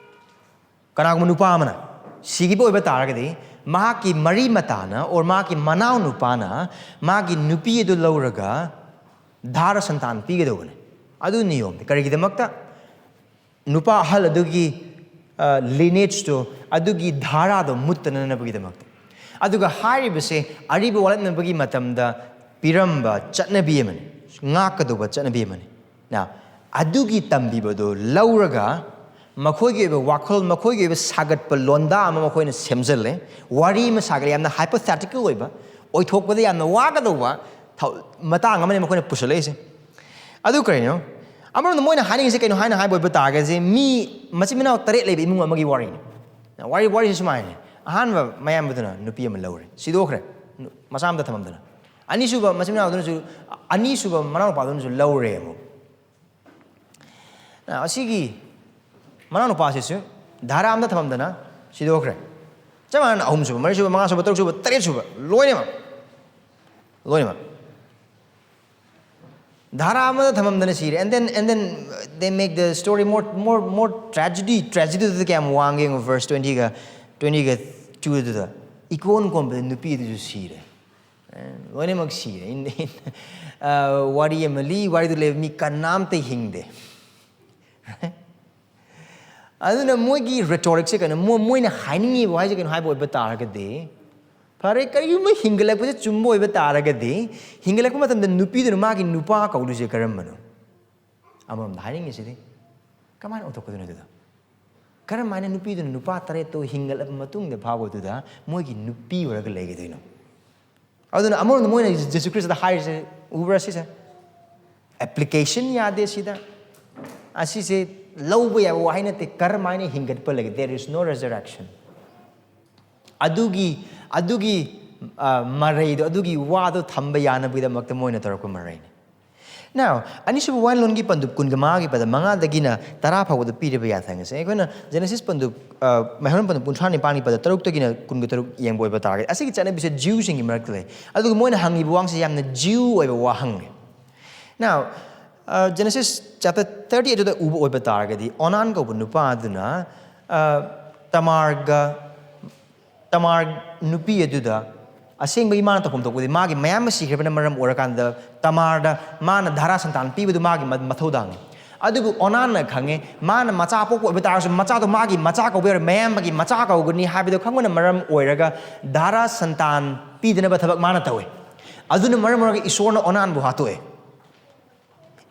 ꯀꯅꯥꯒꯨꯝꯕ ꯅꯨꯄꯥ ꯑꯃꯅ ꯁꯤꯈꯤꯕ ꯑꯣꯏꯕ ꯇꯥꯔꯒꯗꯤ, ꯃꯍꯥꯛꯀꯤ ꯃꯔꯤ ꯃꯇꯥꯅ, or ꯃꯍꯥꯛꯀꯤ ꯃꯅꯥꯎ ꯅꯨꯄꯥꯅ ꯃꯥꯒꯤ ꯅꯨꯄꯤ ꯑꯗꯨ ꯂꯧꯔꯒ ꯙꯥꯔꯥ ꯁꯟꯇꯥꯟ ꯄꯤꯒꯗꯧꯕꯅꯤ꯫ ꯑꯗꯨ ꯅꯤꯌꯣꯝꯅꯤ꯫ ꯀꯔꯤꯒꯤꯗꯃꯛꯇ? ꯅꯨꯄꯥ ꯑꯍꯜ ꯑꯗꯨꯒꯤ, ꯑ, lineageꯇꯣ, ꯑꯗꯨꯒꯤ ꯙꯥꯔꯥꯗꯣ ꯃꯨꯠꯇꯅꯅꯕꯒꯤꯗꯃꯛꯇ꯫ ꯑꯗꯨꯒ ꯍꯥꯏꯔꯤꯕꯁꯦ ꯑꯔꯤꯕ ꯋꯥꯔꯦꯞꯅꯕꯒꯤ ꯃꯇꯝꯗ ꯄꯤꯔꯝꯕ ꯆꯠꯅꯕꯤ ꯑꯃꯅꯤ, ꯉꯥꯛꯀꯗꯧꯕ ꯆꯠꯅꯕꯤ ꯑꯃꯅꯤ꯫ Now, ꯑꯗꯨꯒꯤ ꯇꯝꯕꯤꯕꯗꯣ ꯂꯧꯔꯒ ꯃꯈꯣꯏꯒꯤ ꯑꯣꯏꯕ ꯋꯥꯈꯜ, ꯃꯈꯣꯏꯒꯤ ꯑꯣꯏꯕ ꯁꯥꯒꯠꯄ ꯂꯣꯟꯗꯥ ꯑꯃ ꯃꯈꯣꯏꯅ ꯁꯦꯝꯖꯤꯜꯂꯦ, ꯋꯥꯔꯤ ꯑꯃ ꯁꯥꯒꯠꯂꯦ, ꯌꯥꯝꯅ hypothetical ꯑꯣꯏꯕ, ꯑꯣꯏꯊꯣꯛꯄꯗ ꯌꯥꯝꯅ ꯋꯥꯒꯗꯧꯕ ꯊꯧ- ꯃꯇꯥꯡ ꯑꯃꯅꯤ ꯃꯈꯣꯏꯅ ꯄꯨꯁꯜꯂꯛꯏꯁꯦ꯫ ꯑꯗꯨ ꯀꯔꯤꯅꯣ? ꯑꯃꯔꯣꯝꯗ ꯃꯣꯏꯅ ꯍꯥꯏꯅꯤꯡꯉꯤꯁꯦ ꯀꯩꯅꯣ ꯍꯥꯏꯅ ꯍꯥꯏꯕ ꯑꯣꯏꯕ ꯇꯥꯔꯒꯗꯤ, ꯃꯤ ꯃꯆꯤꯟ ꯃꯅꯥꯎ ꯇꯔꯦꯠ ꯂꯩꯕ ꯏꯃꯨꯡ ꯑꯃꯒꯤ ꯋꯥꯔꯤꯅꯤ꯫ ꯋꯥꯔꯤ ꯋꯥꯔꯤꯁꯦ ꯁꯨꯃꯥꯏꯅ, ꯑꯍꯥꯟꯕ ꯃꯌꯥꯝꯕꯗꯨꯅ ꯅꯨꯄꯤ ꯑꯃ ꯂꯧꯔꯦ, ꯁꯤꯗꯣꯛꯈ꯭ꯔꯦ, ꯅꯨ- ꯃꯆꯥ ꯑꯃꯗ ꯊꯝꯃꯝꯗꯅ꯫ ꯑꯅꯤꯁꯨꯕ ꯃꯆꯤꯟ ꯃꯅꯥꯎꯗꯨꯅꯁꯨ, ꯑꯅꯤꯁꯨꯕ ꯃꯅꯥꯎꯅꯨꯄꯥꯗꯨꯅꯁꯨ ꯂꯧꯔꯦ ꯑꯃꯨꯛ꯫ ꯑꯁꯤꯒꯤ ꯃꯅꯥꯎꯅꯨꯄꯥꯁꯤꯁꯨ ꯙꯥꯔꯥ ꯑꯃꯗ ꯊꯝꯃꯝꯗꯅ ꯁꯤꯗꯣꯛꯈ꯭ꯔꯦ꯫ ꯆꯞ ꯃꯥꯟꯅꯅ ꯑꯍꯨꯝꯁꯨꯕ, ꯃꯔꯤꯁꯨꯕ, ꯃꯉꯥꯁꯨꯕ, ꯇꯔꯨꯛꯁꯨꯕ, ꯇꯔꯦꯠꯁꯨꯕ, ꯂꯣꯏꯅꯃꯛ, ꯂꯣꯏꯅꯃꯛ ꯙꯥꯔꯥ ꯑꯃꯗ ꯊꯝꯃꯝꯗꯅ ꯁꯤꯔꯦ꯫ And then, and then they make the story more, more, more tragedy. Tragedy ꯗꯨꯗ ꯀꯌꯥꯝ ꯋꯥꯡꯒꯦ ꯌꯦꯡꯉꯣ, verse twenty ꯒ, twenty ꯒ two ꯗꯨꯗ꯫ ꯏꯀꯣꯟ ꯀꯣꯟꯕꯗ ꯅꯨꯄꯤꯗꯨꯁꯨ ꯁꯤꯔꯦ꯫ ꯑꯦ, ꯂꯣꯏꯅꯃꯛ ꯁꯤꯔꯦ꯫ In, in, ꯑ, ꯋꯥꯔꯤ ꯑꯃ ꯂꯤ, ꯋꯥꯔꯤꯗꯨ ꯂꯩꯕ ꯃꯤ ꯀꯅꯥꯝꯇ ꯍꯤꯡꯗꯦ꯫ ꯑꯗꯨꯅ ꯃꯣꯏꯒꯤ rhetoric ꯁꯦ ꯀꯩꯅꯣ, ꯃꯣ-, ꯃꯣꯏꯅ ꯍꯥꯏꯅꯤꯡꯉꯤꯕ ꯍꯥꯏꯁꯦ ꯀꯩꯅꯣ ꯍꯥꯏꯕ ꯑꯣꯏꯕ ꯇꯥꯔꯒꯗꯤ, ꯐꯔꯦ, ꯀꯔꯤꯒꯨꯝꯕ ꯍꯤꯡꯒꯠꯂꯛꯄꯁꯦ ꯆꯨꯝꯕ ꯑꯣꯏꯕ ꯇꯥꯔꯒꯗꯤ, ꯍꯤꯡꯒꯠꯂꯛꯄ ꯃꯇꯝꯗ ꯅꯨꯄꯤꯗꯨꯅ ꯃꯥꯒꯤ ꯅꯨꯄꯥ ꯀꯧꯗꯣꯏꯁꯦ ꯀꯔꯝꯕꯅꯣ? ꯑꯃꯔꯣꯝꯗ ꯍꯥꯏꯅꯤꯡꯉꯤꯁꯤꯗꯤ, ꯀꯃꯥꯏꯅ ꯑꯣꯟꯊꯣꯛꯀꯗꯣꯏꯅꯣ ꯑꯗꯨꯗ? ꯀꯔꯝ ꯍꯥꯏꯅ ꯅꯨꯄꯤꯗꯨꯅ ꯅꯨꯄꯥ ꯇꯔꯦꯠꯇꯣ ꯍꯤꯡꯒꯠꯂꯕ ꯃꯇꯨꯡꯗ ꯐꯥꯎꯕꯗꯨꯗ ꯃꯣꯏꯒꯤ ꯅꯨꯄꯤ ꯑꯣꯏꯔꯒ ꯂꯩꯒꯗꯣꯏꯅꯣ? ꯑꯗꯨꯅ ꯑꯃꯔꯣꯝꯗ ꯃꯣꯏꯅ ꯖꯤꯁꯨ ꯈ꯭ꯔꯤꯁꯇꯗ ꯍꯥꯏꯔꯤꯁꯦ ꯎꯕ꯭ꯔꯥ ꯁꯤꯁꯦ? Application ꯌꯥꯗꯦ ꯁꯤꯗ꯫ ꯑꯁꯤꯁꯦ ꯂꯧꯕ ꯌꯥꯕ ꯋꯥꯍꯩ ꯅꯠꯇꯦ꯫ ꯀꯔꯝ ꯍꯥꯏꯅ ꯍꯤꯡꯒꯠꯄ ꯂꯩꯒꯦ? There is no resurrection. ꯑꯗꯨꯒꯤ, ꯑꯗꯨꯒꯤ, ꯑ, ꯃꯔꯩꯗꯣ, ꯑꯗꯨꯒꯤ ꯋꯥꯗꯣ ꯊꯝꯕ ꯌꯥꯅꯕꯒꯤꯗꯃꯛꯇ ꯃꯣꯏꯅ ꯇꯧꯔꯛꯄ ꯃꯔꯩꯅꯤ꯫ Now, ꯑꯅꯤꯁꯨꯕ ꯋꯥꯌꯦꯜꯂꯣꯟꯒꯤ ꯄꯟꯗꯨꯞ ꯀꯨꯟꯒ ꯃꯉꯥꯒꯤ ꯄꯗ ꯃꯉꯥꯗꯒꯤꯅ ꯇꯔꯥ ꯐꯥꯎꯕꯗ ꯄꯤꯔꯤꯕ ꯌꯥꯊꯪ ꯑꯁꯦ ꯑꯩꯈꯣꯏꯅ ꯖꯦꯅꯦꯁꯤꯁ ꯄꯟꯗꯨꯞ, ꯑ, ꯃꯩꯍꯧꯔꯣꯟ ꯄꯟꯗꯨꯞ ꯀꯨꯟꯊ꯭ꯔꯥ ꯅꯤꯄꯥꯟꯒꯤ ꯄꯗ ꯇꯔꯨꯛꯇꯒꯤꯅ ꯀꯨꯟꯒ ꯇꯔꯨꯛ ꯌꯦꯡꯕ ꯑꯣꯏꯕ ꯇꯥꯔꯒꯗꯤ, ꯑꯁꯤꯒꯤ ꯆꯠꯅꯕꯤꯁꯦ ꯖ꯭ꯌꯨꯁꯤꯡꯒꯤ ꯃꯔꯛꯇ ꯂꯩ꯫ ꯑꯗꯨꯒ ꯃꯣꯏꯅ ꯍꯪꯉꯤꯕ ꯋꯥꯍꯪꯁꯦ ꯌꯥꯝꯅ ꯖ꯭ꯌꯨ ꯑꯣꯏꯕ ꯋꯥꯍꯪꯅꯤ꯫ Now, ꯑ, Genesis chapter thirty ꯑꯗꯨꯗ ꯎꯕ ꯑꯣꯏꯕ ꯇꯥꯔꯒꯗꯤ, ꯑꯣꯅꯥꯟ ꯀꯧꯕ ꯅꯨꯄꯥ ꯑꯗꯨꯅ, ꯑ, ꯇꯃꯥꯔꯒ, ꯇꯃꯥꯔ ꯅꯨꯄꯤ ꯑꯗꯨꯗ ꯑꯁꯦꯡꯕꯒꯤ ꯃꯥꯅ ꯇꯧꯐꯝ ꯊꯣꯛꯄꯗꯤ ꯃꯥꯒꯤ ꯃꯌꯥꯝꯕ ꯁꯤꯈ꯭ꯔꯕꯅ ꯃꯔꯝ ꯑꯣꯏꯔꯀꯥꯟꯗ ꯇꯃꯥꯔꯗ ꯃꯥꯅ ꯙꯥꯔꯥ ꯁꯟꯇꯥꯟ ꯄꯤꯕꯗꯨ ꯃꯥꯒꯤ ꯃ-, ꯃꯊꯧꯗꯥꯡꯅꯤ꯫ ꯑꯗꯨꯕꯨ ꯑꯣꯅꯥꯟꯅ ꯈꯪꯉꯦ, ꯃꯥꯅ ꯃꯆꯥ ꯄꯣꯛꯄ ꯑꯣꯏꯕ ꯇꯥꯔꯁꯨ ꯃꯆꯥꯗꯣ ꯃꯥꯒꯤ ꯃꯆꯥ ꯀꯧꯕ ꯌꯥꯔꯣꯏ, ꯃꯌꯥꯝꯕꯒꯤ ꯃꯆꯥ ꯀꯧꯒꯅꯤ ꯍꯥꯏꯕꯗꯣ ꯈꯪꯕꯅ ꯃꯔꯝ ꯑꯣꯏꯔꯒ ꯙꯥꯔꯥ ꯁꯟꯇꯥꯟ ꯄꯤꯗꯅꯕ ꯊꯕꯛ ꯃꯥꯅ ꯇꯧꯋꯦ꯫ ꯑꯗꯨꯅ ꯃꯔꯝ ꯑꯣꯏꯔꯒ ꯏꯁꯣꯔꯅ ꯑꯣꯅꯥꯟꯕꯨ ꯍꯥꯠꯇꯣꯛꯑꯦ꯫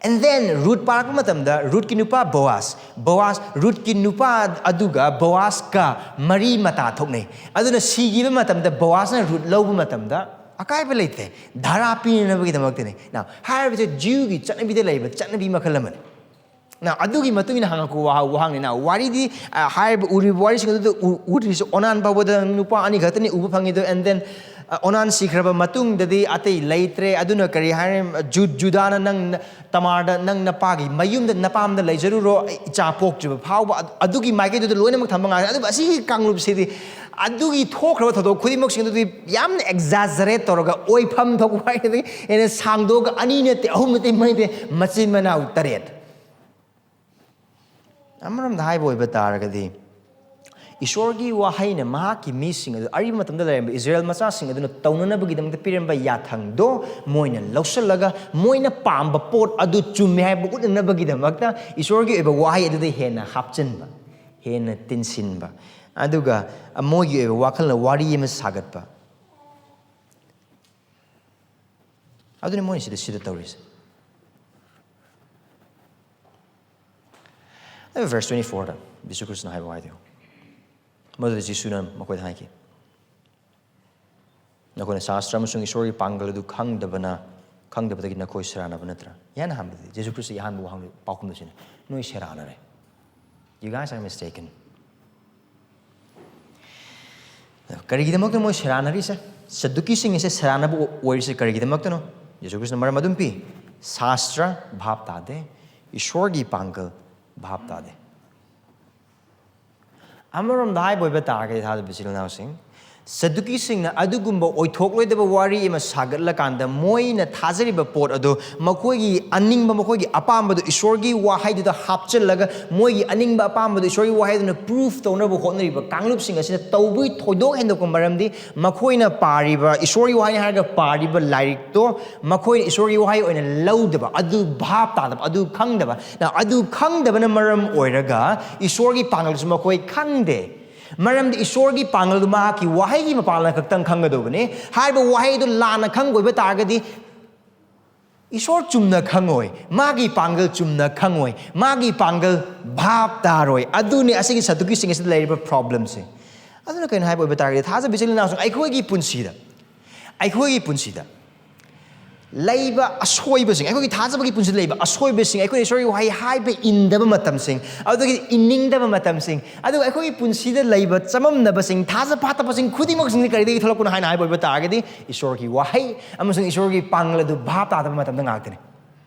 And then ꯔꯨꯠ ꯄꯥꯔꯛꯄ ꯃꯇꯝꯗ ꯔꯨꯠꯀꯤ ꯅꯨꯄꯥ ꯕꯣꯋꯥꯁ, ꯕꯣꯋꯥꯁ, ꯔꯨꯠꯀꯤ ꯅꯨꯄꯥ ꯑꯗꯨꯒ ꯕꯣꯋꯥꯁꯀ ꯃꯔꯤ ꯃꯇꯥ ꯊꯣꯛꯅꯩ꯫ ꯑꯗꯨꯅ ꯁꯤꯈꯤꯕ ꯃꯇꯝꯗ ꯕꯣꯋꯥꯁꯅ ꯔꯨꯠ ꯂꯧꯕ ꯃꯇꯝꯗ ꯑꯀꯥꯏꯕ ꯂꯩꯇꯦ꯫ ꯙꯥꯔꯥ ꯄꯤꯅꯅꯕꯒꯤꯗꯃꯛꯇꯅꯤ꯫ Now, ꯍꯥꯏꯔꯤꯕꯁꯦ ꯖ꯭ꯌꯨꯒꯤ ꯆꯠꯅꯕꯤꯗ ꯂꯩꯕ ꯆꯠꯅꯕꯤ ꯃꯈꯜ ꯑꯃꯅꯤ꯫ Now, ꯑꯗꯨꯒꯤ ꯃꯇꯨꯡ ꯏꯟꯅ ꯍꯪꯉꯛꯄ ꯋꯥꯍ-, ꯋꯥꯍꯪꯅꯤ꯫ Now, ꯋꯥꯔꯤꯗꯤ, ꯑ, ꯍꯥꯏꯔꯤꯕ ꯎꯔꯤꯕ ꯋꯥꯔꯤꯁꯤꯡ ꯑꯗꯨꯗ ꯎ-, ꯎꯗ꯭ꯔꯤꯁꯦ꯫ ꯑꯣꯅꯥꯟ ꯐꯥꯎꯕꯗ ꯅꯨꯄꯥ ꯑꯅꯤ ꯈꯛꯇꯅꯤ ꯎꯕ ꯐꯪꯉꯤꯗꯣ, and then, ꯑ, ꯑꯣꯅꯥꯟ ꯁꯤꯈ꯭ꯔꯕ ꯃꯇꯨꯡꯗꯗꯤ ꯑꯇꯩ ꯂꯩꯇ꯭ꯔꯦ꯫ ꯑꯗꯨꯅ ꯀꯔꯤ ꯍꯥꯏꯔꯦ? ꯖꯨ-, ꯖꯨꯗꯥꯅ ꯅꯪ ꯇꯃꯥꯔꯗ ꯅꯪ ꯅꯄꯥꯒꯤ ꯃꯌꯨꯝꯗ ꯅꯄꯥꯝꯗ ꯂꯩꯖꯔꯨꯔꯣ, ꯑꯩ ꯏꯆꯥ ꯄꯣꯛꯇ꯭ꯔꯤꯕ ꯐꯥꯎꯕ꯫ ꯑꯗꯨ-, ꯑꯗꯨꯒꯤ ꯃꯥꯏꯀꯩꯗꯨꯗ ꯂꯣꯏꯅꯃꯛ ꯊꯝꯕ ꯉꯥꯛꯇꯅꯤ꯫ ꯑꯗꯨꯕꯨ ꯑꯁꯤꯒꯤ ꯀꯥꯡꯂꯨꯞꯁꯤꯗꯤ ꯑꯗꯨꯒꯤ ꯊꯣꯛꯈ꯭ꯔꯕ ꯊꯧꯗꯣꯛ ꯈꯨꯗꯤꯡꯃꯛꯁꯤꯡ ꯑꯗꯨꯗꯤ ꯌꯥꯝꯅ exaggerate ꯇꯧꯔꯒ, ꯑꯣꯏꯐꯝ ꯊꯣꯛꯄ ꯍꯥꯏꯔꯒꯗꯤ ꯍꯦꯟꯅ ꯁꯥꯡꯗꯣꯛꯑꯒ, ꯑꯅꯤ ꯅꯠꯇꯦ, ꯑꯍꯨꯝ ꯅꯠꯇꯦ, ꯃꯔꯤ ꯅꯠꯇꯦ, ꯃꯆꯤꯟ ꯃꯅꯥꯎ ꯇꯔꯦꯠ꯫ ꯑꯃꯔꯣꯝꯗ ꯍꯥꯏꯕ ꯑꯣꯏꯕ ꯇꯥꯔꯒꯗꯤ, ꯏꯁꯣꯔꯒꯤ ꯋꯥꯍꯩꯅ ꯃꯍꯥꯛꯀꯤ ꯃꯤꯁꯤꯡ ꯑꯗꯨ, ꯑꯔꯤꯕ ꯃꯇꯝꯗ ꯂꯩꯔꯝꯕ ꯏꯁꯔꯥꯌꯦꯜ ꯃꯆꯥꯁꯤꯡ ꯑꯗꯨꯅ ꯇꯧꯅꯅꯕꯒꯤꯗꯃꯛꯇ ꯄꯤꯔꯝꯕ ꯌꯥꯊꯪꯗꯣ ꯃꯣꯏꯅ ꯂꯧꯁꯤꯜꯂꯒ, ꯃꯣꯏꯅ ꯄꯥꯝꯕ ꯄꯣꯠ ꯑꯗꯨ ꯆꯨꯝꯃꯦ ꯍꯥꯏꯕ ꯎꯠꯅꯅꯕꯒꯤꯗꯃꯛꯇ ꯏꯁꯣꯔꯒꯤ ꯑꯣꯏꯕ ꯋꯥꯍꯩ ꯑꯗꯨꯗ ꯍꯦꯟꯅ ꯍꯥꯞꯆꯤꯟꯕ, ꯍꯦꯟꯅ ꯇꯤꯟꯁꯤꯟꯕ, ꯑꯗꯨꯒ ꯃꯣꯏꯒꯤ ꯑꯣꯏꯕ ꯋꯥꯈꯜꯅ ꯋꯥꯔꯤ ꯑꯃ ꯁꯥꯒꯠꯄ꯫ ꯑꯗꯨꯅꯤ ꯃꯣꯏꯅ ꯁꯤꯗ, ꯁꯤꯗ ꯇꯧꯔꯤꯁꯦ꯫ ꯑꯗꯨ verse twenty fourꯗ ꯖꯤꯁꯨ ꯈ꯭ꯔꯤꯁꯇꯅ ꯍꯥꯏꯕ ꯋꯥꯍꯩꯗꯣ ꯌꯦꯡꯉꯨ꯫ ꯃꯗꯨꯗ ꯖꯤꯁꯨꯅ ꯃꯈꯣꯏꯗ ꯍꯥꯏꯈꯤ, "ꯅꯈꯣꯏꯅ ꯁꯥꯁꯇ꯭ꯔ ꯑꯃꯁꯨꯡ ꯏꯁꯣꯔꯒꯤ ꯄꯥꯡꯒꯜ ꯑꯗꯨ ꯈꯪꯗꯕꯅ, ꯈꯪꯗꯕꯗꯒꯤ ꯅꯈꯣꯏ ꯁꯦꯔꯥꯟꯅꯕ ꯅꯠꯇ꯭ꯔꯥ?" ꯏꯍꯥꯟ ꯑꯍꯥꯟꯕꯗꯗꯤ ꯖꯤꯁꯨ ꯈ꯭ꯔꯤꯁꯇꯒꯤ ꯑꯍꯥꯟꯕ ꯋꯥꯍꯪ ꯄꯥꯎꯈꯨꯝꯗꯨ ꯁꯤꯅꯤ, "ꯅꯣꯏ ꯁꯦꯔꯥꯟꯅꯔꯦ꯫ You guys are mistaken." ꯀꯔꯤꯒꯤꯗꯃꯛꯇ ꯃꯣꯏ ꯁꯦꯔꯥꯟꯅꯔꯤꯁꯦ? ꯁꯗꯨꯀꯤꯁꯤꯡ ꯑꯁꯦ ꯁꯦꯔꯥꯟꯅꯕ ꯑꯣꯏꯔꯤꯁꯦ ꯀꯔꯤꯒꯤꯗꯃꯛꯇꯅꯣ? ꯖꯤꯁꯨ ꯈ꯭ꯔꯤꯁꯇꯅ ꯃꯔꯝ ꯑꯗꯨꯝ ꯄꯤ꯫ ꯁꯥꯁꯇ꯭ꯔ ꯚꯥꯞ ꯇꯥꯗꯦ, ꯏꯁꯣꯔꯒꯤ ꯄꯥꯡꯒꯜ ꯚꯥꯞ ꯇꯥꯗꯦ꯫ ꯑꯃꯔꯣꯝꯗ ꯍꯥꯏꯕ ꯑꯣꯏꯕ ꯇꯥꯔꯒꯗꯤ, ꯊꯥꯖꯕ ꯏꯆꯤꯜ ꯏꯅꯥꯎꯁꯤꯡ, ꯁꯗꯨꯀꯤꯁꯤꯡꯅ ꯑꯗꯨꯒꯨꯝꯕ ꯑꯣꯏꯊꯣꯛꯂꯣꯏꯗꯕ ꯋꯥꯔꯤ ꯑꯃ ꯁꯥꯒꯠꯂꯀꯥꯟꯗ, ꯃꯣꯏꯅ ꯊꯥꯖꯔꯤꯕ ꯄꯣꯠ ꯑꯗꯨ, ꯃꯈꯣꯏꯒꯤ ꯑꯅꯤꯡꯕ, ꯃꯈꯣꯏꯒꯤ ꯑꯄꯥꯝꯕꯗꯨ ꯏꯁꯣꯔꯒꯤ ꯋꯥꯍꯩꯗꯨꯗ ꯍꯥꯞꯆꯤꯜꯂꯒ, ꯃꯣꯏꯒꯤ ꯑꯅꯤꯡꯕ ꯑꯄꯥꯝꯕꯗꯨ ꯏꯁꯣꯔꯒꯤ ꯋꯥꯍꯩꯗꯨꯅ prove ꯇꯧꯅꯕ ꯍꯣꯠꯅꯔꯤꯕ ꯀꯥꯡꯂꯨꯞꯁꯤꯡ ꯑꯁꯤꯅ ꯇꯧꯕꯒꯤ ꯊꯣꯏꯗꯣꯛ ꯍꯦꯟꯗꯣꯛꯄ ꯃꯔꯝꯗꯤ, ꯃꯈꯣꯏꯅ ꯄꯥꯔꯤꯕ, ꯏꯁꯣꯔꯒꯤ ꯋꯥꯍꯩꯅꯤ ꯍꯥꯏꯔꯒ ꯄꯥꯔꯤꯕ ꯂꯥꯏꯔꯤꯛꯇꯣ ꯃꯈꯣꯏꯅ ꯏꯁꯣꯔꯒꯤ ꯋꯥꯍꯩ ꯑꯣꯏꯅ ꯂꯧꯗꯕ, ꯑꯗꯨ ꯚꯥꯞ ꯇꯥꯗꯕ, ꯑꯗꯨ ꯈꯪꯗꯕ꯫ Now, ꯑꯗꯨ ꯈꯪꯗꯕꯅ ꯃꯔꯝ ꯑꯣꯏꯔꯒ ꯏꯁꯣꯔꯒꯤ ꯄꯥꯡꯒꯜꯁꯨ ꯃꯈꯣꯏ ꯈꯪꯗꯦ꯫ ꯃꯔꯝꯗꯤ ꯏꯁꯣꯔꯒꯤ ꯄꯥꯡꯒꯜꯗꯨ ꯃꯍꯥꯛꯀꯤ ꯋꯥꯍꯩꯒꯤ ꯃꯄꯥꯟꯅ ꯈꯛꯇꯪ ꯈꯪꯒꯗꯧꯕꯅꯤ꯫ ꯍꯥꯏꯔꯤꯕ ꯋꯥꯍꯩꯗꯨ ꯂꯥꯟꯅ ꯈꯪꯕ ꯑꯣꯏꯕ ꯇꯥꯔꯒꯗꯤ, ꯏꯁꯣꯔ ꯆꯨꯝꯅ ꯈꯪꯉꯣꯏ, ꯃꯥꯒꯤ ꯄꯥꯡꯒꯜ ꯆꯨꯝꯅ ꯈꯪꯉꯣꯏ, ꯃꯥꯒꯤ ꯄꯥꯡꯒꯜ ꯚꯥꯞ ꯇꯥꯔꯣꯏ꯫ ꯑꯗꯨꯅꯤ ꯑꯁꯤꯒꯤ ꯁꯗꯨꯀꯤꯁꯤꯡ ꯑꯁꯤꯗ ꯂꯩꯔꯤꯕ problemꯁꯦ꯫ ꯑꯗꯨꯅ ꯀꯩꯅꯣ ꯍꯥꯏꯕ ꯑꯣꯏꯕ ꯇꯥꯔꯒꯗꯤ, ꯊꯥꯖꯕ ꯏꯆꯤꯜ ꯏꯅꯥꯎꯁꯤꯡ, ꯑꯩꯈꯣꯏꯒꯤ ꯄꯨꯟꯁꯤꯗ ꯑꯩꯈꯣꯏꯒꯤ ꯄꯨꯟꯁꯤꯗ ꯂꯩꯕ ꯑꯁꯣꯏꯕꯁꯤꯡ, ꯑꯩꯈꯣꯏꯒꯤ ꯊꯥꯖꯕꯒꯤ ꯄꯨꯟꯁꯤꯗ ꯂꯩꯕ ꯑꯁꯣꯏꯕꯁꯤꯡ, ꯑꯩꯈꯣꯏꯅ ꯏꯁꯣꯔꯒꯤ ꯋꯥꯍꯩ ꯍꯥꯏꯕ ꯏꯟꯗꯕ ꯃꯇꯝꯁꯤꯡ, ꯑꯗꯨꯗꯒꯤ ꯏꯟꯅꯤꯡꯗꯕ ꯃꯇꯝꯁꯤꯡ, ꯑꯗꯨꯒ ꯑꯩꯈꯣꯏꯒꯤ ꯄꯨꯟꯁꯤꯗ ꯂꯩꯕ ꯆꯃꯝꯅꯕꯁꯤꯡ, ꯊꯥꯖ ꯐꯥꯠꯇꯕꯁꯤꯡ ꯈꯨꯗꯤꯡꯃꯛꯁꯤꯡꯁꯤ ꯀꯔꯤꯗꯒꯤ ꯊꯣꯛꯂꯛꯄꯅꯣ ꯍꯥꯏꯅ ꯍꯥꯏꯕ ꯑꯣꯏꯕ ꯇꯥꯔꯒꯗꯤ, ꯏꯁꯣꯔꯒꯤ ꯋꯥꯍꯩ ꯑꯃꯁꯨꯡ ꯏꯁꯣꯔꯒꯤ ꯄꯥꯡꯒꯜ ꯑꯗꯨ ꯚꯥꯞ ꯇꯥꯗꯕ ꯃꯇꯝꯗ ꯉꯥꯛꯇꯅꯤ꯫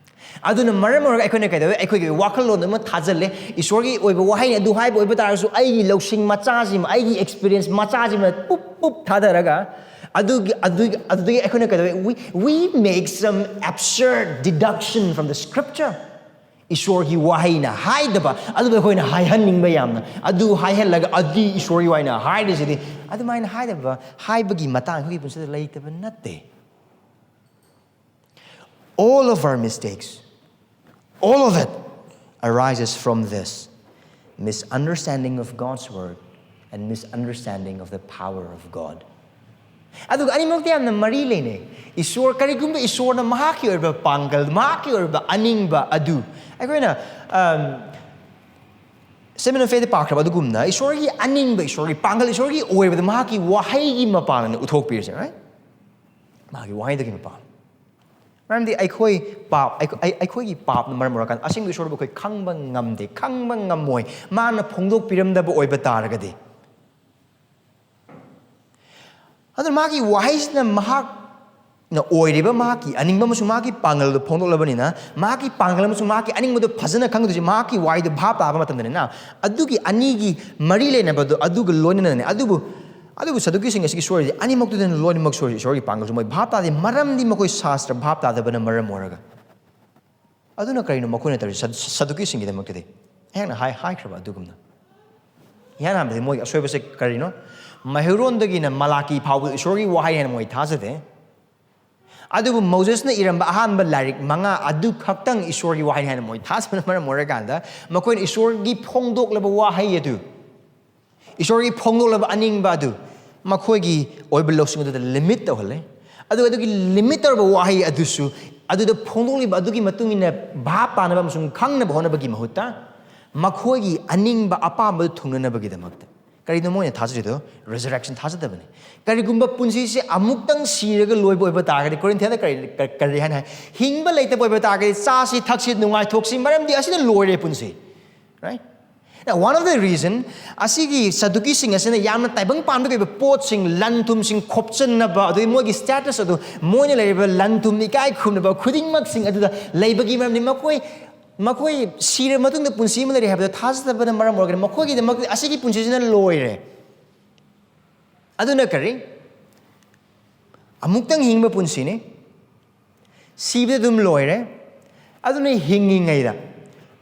ꯑꯗꯨꯅ ꯃꯔꯝ ꯑꯣꯏꯔꯒ ꯑꯩꯈꯣꯏꯅ ꯀꯩꯗꯧꯋꯦ? ꯑꯩꯈꯣꯏꯒꯤ ꯋꯥꯈꯜꯂꯣꯟ ꯑꯃ ꯊꯥꯖꯤꯜꯂꯦ, ꯏꯁꯣꯔꯒꯤ ꯑꯣꯏꯕ ꯋꯥꯍꯩꯅꯤ ꯑꯗꯨ ꯍꯥꯏꯕ ꯑꯣꯏꯕ ꯇꯥꯔꯒꯁꯨ, ꯑꯩꯒꯤ ꯂꯧꯁꯤꯡ ꯃꯆꯥꯁꯤꯃ, ꯑꯩꯒꯤ ꯑꯦꯛꯁꯄꯤꯔꯤꯌꯦꯟꯁ ꯃꯆꯥꯁꯤꯃ ꯄꯨꯞ ꯄꯨꯞ ꯊꯥꯗꯔꯒ, ꯑꯗꯨꯒꯤ ꯑꯗꯨꯒꯤ ꯑꯗꯨꯗꯒꯤ ꯑꯩꯈꯣꯏꯅ ꯀꯩꯗꯧꯋꯦ? We we make some absurd deduction from the scripture. ꯏꯁꯣꯔꯒꯤ ꯋꯥꯍꯩꯅ ꯍꯥꯏꯗꯕ ꯑꯗꯨꯕꯨ ꯑꯩꯈꯣꯏꯅ ꯍꯥꯏꯍꯟꯅꯤꯡꯕ ꯌꯥꯝꯅ, ꯑꯗꯨ ꯍꯥꯏꯍꯜꯂꯒ ꯑꯗꯨꯗꯤ ꯏꯁꯣꯔꯒꯤ ꯋꯥꯍꯩꯅ ꯍꯥꯏꯔꯤꯁꯤꯗꯤ, ꯑꯗꯨꯃꯥꯏꯅ ꯍꯥꯏꯗꯕ, ꯍꯥꯏꯕꯒꯤ ꯃꯇꯥꯡ ꯑꯩꯈꯣꯏꯒꯤ ꯄꯨꯟꯁꯤꯗ ꯂꯩꯇꯕ ꯅꯠꯇꯦ꯫ All of our mistakes, all of it, arises from this misunderstanding of God's word and misunderstanding of the power of God. ꯑꯗꯨꯒ ꯑꯅꯤꯃꯛꯇ ꯌꯥꯝꯅ ꯃꯔꯤ ꯂꯩꯅꯩ꯫ ꯏꯁꯣꯔ, ꯀꯔꯤꯒꯨꯝꯕ ꯏꯁꯣꯔꯅ ꯃꯍꯥꯛꯀꯤ ꯑꯣꯏꯕ ꯄꯥꯡꯒꯜ, ꯃꯍꯥꯛꯀꯤ ꯑꯣꯏꯕ ꯑꯅꯤꯡꯕ ꯑꯗꯨ, ꯑꯩꯈꯣꯏꯅ, um, Sermon on Faith ꯇ ꯄꯥꯈ꯭ꯔꯕ ꯑꯗꯨꯒꯨꯝꯅ, ꯏꯁꯣꯔꯒꯤ ꯑꯅꯤꯡꯕ, ꯏꯁꯣꯔꯒꯤ ꯄꯥꯡꯒꯜ, ꯏꯁꯣꯔꯒꯤ ꯑꯣꯏꯕꯗ ꯃꯍꯥꯛꯀꯤ ꯋꯥꯍꯩꯒꯤ ꯃꯄꯥꯟꯅ ꯎꯠꯊꯣꯛꯄꯤꯔꯤꯁꯦ, right? ꯃꯥꯒꯤ ꯋꯥꯍꯩꯗꯒꯤ ꯃꯄꯥꯟ꯫ ꯃꯔꯝꯗꯤ ꯑꯩꯈꯣꯏ ꯄꯥꯞ, ꯑꯩꯈꯣꯏ, ꯑꯩꯈꯣꯏꯒꯤ ꯄꯥꯞꯅ ꯃꯔꯝ ꯑꯣꯏꯔꯀꯥꯟꯗ ꯑꯁꯦꯡꯕ ꯏꯁꯣꯔꯕꯨ ꯑꯩꯈꯣꯏ ꯈꯪꯕ ꯉꯝꯗꯦ, ꯈꯪꯕ ꯉꯝꯃꯣꯏ, ꯃꯥꯅ ꯐꯣꯡꯗꯣꯛꯄꯤꯔꯝꯗꯕ ꯑꯣꯏꯕ ꯇꯥꯔꯒꯗꯤ꯫ ꯑꯗꯨꯅ ꯃꯥꯒꯤ ꯋꯥꯍꯩꯁꯤꯅ ꯃꯍꯥꯛꯅ ꯑꯣꯏꯔꯤꯕ ꯃꯍꯥꯛꯀꯤ ꯑꯅꯤꯡꯕ ꯑꯃꯁꯨꯡ ꯃꯍꯥꯛꯀꯤ ꯄꯥꯡꯒꯜꯗꯨ ꯐꯣꯡꯗꯣꯛꯂꯕꯅꯤꯅ, ꯃꯍꯥꯛꯀꯤ ꯄꯥꯡꯒꯜ ꯑꯃꯁꯨꯡ ꯃꯍꯥꯛꯀꯤ ꯑꯅꯤꯡꯕꯗꯨ ꯐꯖꯅ ꯈꯪꯒꯗꯣꯏꯁꯦ ꯃꯍꯥꯛꯀꯤ ꯋꯥꯍꯩꯗꯨ ꯚꯥꯞ ꯇꯥꯕ ꯃꯇꯝꯗꯅꯤꯅ꯫ ꯑꯗꯨꯒꯤ ꯑꯅꯤꯒꯤ ꯃꯔꯤ ꯂꯩꯅꯕꯗꯨ ꯑꯗꯨꯒ ꯂꯣꯏꯅꯅꯅꯦ꯫ ꯑꯗꯨꯕꯨ, ꯑꯗꯨꯕꯨ ꯁꯗꯨꯀꯤꯁꯤꯡ ꯑꯁꯤꯒꯤ ꯁꯣꯏꯔꯤꯁꯦ ꯑꯅꯤꯃꯛꯇꯨꯗꯅ ꯂꯣꯏꯅꯃꯛ ꯁꯣꯏꯔꯤꯁꯦ꯫ ꯏꯁꯣꯔꯒꯤ ꯄꯥꯡꯒꯜꯁꯨ ꯃꯣꯏ ꯚꯥꯞ ꯇꯥꯗꯦ, ꯃꯔꯝꯗꯤ ꯃꯈꯣꯏ ꯁꯥꯁꯇ꯭ꯔ ꯚꯥꯞ ꯇꯥꯗꯕꯅ ꯃꯔꯝ ꯑꯣꯏꯔꯒ꯫ ꯑꯗꯨꯅ ꯀꯔꯤꯅꯣ ꯃꯈꯣꯏꯅ ꯇꯧꯔꯤꯁꯦ? ꯁꯗ-, ꯁꯗꯨꯀꯤꯁꯤꯡꯒꯤꯗꯃꯛꯇꯗꯤ ꯑꯩꯍꯥꯛꯅ ꯍꯥꯏ-, ꯍꯥꯏꯈ꯭ꯔꯕ ꯑꯗꯨꯒꯨꯝꯅ꯫ ꯏꯍꯥꯟ ꯍꯥꯟꯕꯗꯤ ꯃꯣꯏꯒꯤ ꯑꯁꯣꯏꯕꯁꯦ ꯀꯔꯤꯅꯣ? ꯃꯩꯍꯧꯔꯣꯟꯗꯒꯤꯅ ꯃꯂꯥꯀꯤ ꯐꯥꯎꯕ ꯏꯁꯣꯔꯒꯤ ꯋꯥꯍꯩ ꯍꯥꯏꯅ ꯃꯣꯏ ꯊꯥꯖꯗꯦ꯫ ꯑꯗꯨꯕꯨ ꯃꯣꯖꯦꯁꯅ ꯏꯔꯝꯕ ꯑꯍꯥꯟꯕ ꯂꯥꯏꯔꯤꯛ ꯃꯉꯥ ꯑꯗꯨ ꯈꯛꯇꯪ ꯏꯁꯣꯔꯒꯤ ꯋꯥꯍꯩ ꯍꯥꯏꯅ ꯃꯣꯏ ꯊꯥꯖꯕꯅ ꯃꯔꯝ ꯑꯣꯏꯔꯀꯥꯟꯗ, ꯃꯈꯣꯏꯅ ꯏꯁꯣꯔꯒꯤ ꯐꯣꯡꯗꯣꯛꯂꯕ ꯋꯥꯍꯩ ꯑꯗꯨ, ꯏꯁꯣꯔꯒꯤ ꯐꯣꯡꯗꯣꯛꯂꯕ ꯑꯅꯤꯡꯕ ꯑꯗꯨ ꯃꯈꯣꯏꯒꯤ ꯑꯣꯏꯕ ꯂꯧꯁꯤꯡ ꯑꯗꯨꯗ ꯂꯤꯃꯤꯠ ꯇꯧꯍꯜꯂꯦ꯫ ꯑꯗꯨꯒ ꯑꯗꯨꯒꯤ ꯂꯤꯃꯤꯠ ꯇꯧꯔꯕ ꯋꯥꯍꯩ ꯑꯗꯨꯁꯨ, ꯑꯗꯨꯗ ꯐꯣꯡꯗꯣꯛꯂꯤꯕ ꯑꯗꯨꯒꯤ ꯃꯇꯨꯡ ꯏꯟꯅ ꯚꯥꯞ ꯇꯥꯅꯕ ꯑꯃꯁꯨꯡ ꯈꯪꯅꯕ ꯍꯣꯠꯅꯕꯒꯤ ꯃꯍꯨꯠꯇ, ꯃꯈꯣꯏꯒꯤ ꯑꯅꯤꯡꯕ ꯑꯄꯥꯝꯕꯗꯨ ꯊꯨꯡꯅꯅꯕꯒꯤꯗꯃꯛꯇ, ꯀꯔꯤꯅꯣ ꯃꯣꯏꯅ ꯊꯥꯖꯔꯤꯗꯣ? Resurrection ꯊꯥꯖꯗꯕꯅꯤ꯫ ꯀꯔꯤꯒꯨꯝꯕ ꯄꯨꯟꯁꯤꯁꯦ ꯑꯃꯨꯛꯇꯪ ꯁꯤꯔꯒ ꯂꯣꯏꯕ ꯑꯣꯏꯕ ꯇꯥꯔꯒꯗꯤ, ꯀꯣꯔꯤꯟꯊꯤꯌꯥꯗ ꯀꯔꯤ, ꯀ-, ꯀꯔꯤ ꯍꯥꯏꯅ ꯍꯥꯏ? ꯍꯤꯡꯕ ꯂꯩꯇꯕ ꯑꯣꯏꯕ ꯇꯥꯔꯒꯗꯤ, ꯆꯥꯁꯤ, ꯊꯛꯁꯤ, ꯅꯨꯡꯉꯥꯏꯊꯣꯛꯁꯤ, ꯃꯔꯝꯗꯤ ꯑꯁꯤꯅ ꯂꯣꯏꯔꯦ ꯄꯨꯟꯁꯤ꯫ Right? Now, one of the reason ꯑꯁꯤꯒꯤ ꯁꯗꯨꯀꯤꯁꯤꯡ ꯑꯁꯤꯅ ꯌꯥꯝꯅ ꯇꯥꯏꯕꯪ ꯄꯥꯟꯕꯒꯤ ꯑꯣꯏꯕ ꯄꯣꯠꯁꯤꯡ, ꯂꯟ ꯊꯨꯝꯁꯤꯡ ꯈꯣꯞꯆꯟꯅꯕ, ꯑꯗꯨꯒꯤ ꯃꯣꯏꯒꯤ status ꯑꯗꯨ, ꯃꯣꯏꯅ ꯂꯩꯔꯤꯕ ꯂꯟ ꯊꯨꯝ, ꯏꯀꯥꯏ ꯈꯨꯝꯅꯕ ꯈꯨꯗꯤꯡꯃꯛꯁꯤꯡ ꯑꯗꯨꯗ ꯂꯩꯕꯒꯤ ꯃꯔꯝꯗꯤ ꯃꯈꯣꯏ, ꯃꯈꯣꯏ ꯁꯤꯔꯕ ꯃꯇꯨꯡꯗ ꯄꯨꯟꯁꯤ ꯑꯃ ꯂꯩꯔꯤ ꯍꯥꯏꯕꯗꯣ ꯊꯥꯖꯗꯕꯅ ꯃꯔꯝ ꯑꯣꯏꯔꯒꯅꯤ꯫ ꯃꯈꯣꯏꯒꯤꯗꯃꯛꯇ ꯑꯁꯤꯒꯤ ꯄꯨꯟꯁꯤꯁꯤꯅ ꯂꯣꯏꯔꯦ꯫ ꯑꯗꯨꯅ ꯀꯔꯤ? ꯑꯃꯨꯛꯇꯪ ꯍꯤꯡꯕ ꯄꯨꯟꯁꯤꯅꯤ꯫ ꯁꯤꯕꯗ ꯑꯗꯨꯝ ꯂꯣꯏꯔꯦ꯫ ꯑꯗꯨꯅ ꯍꯤꯡꯉꯤꯉꯩꯗ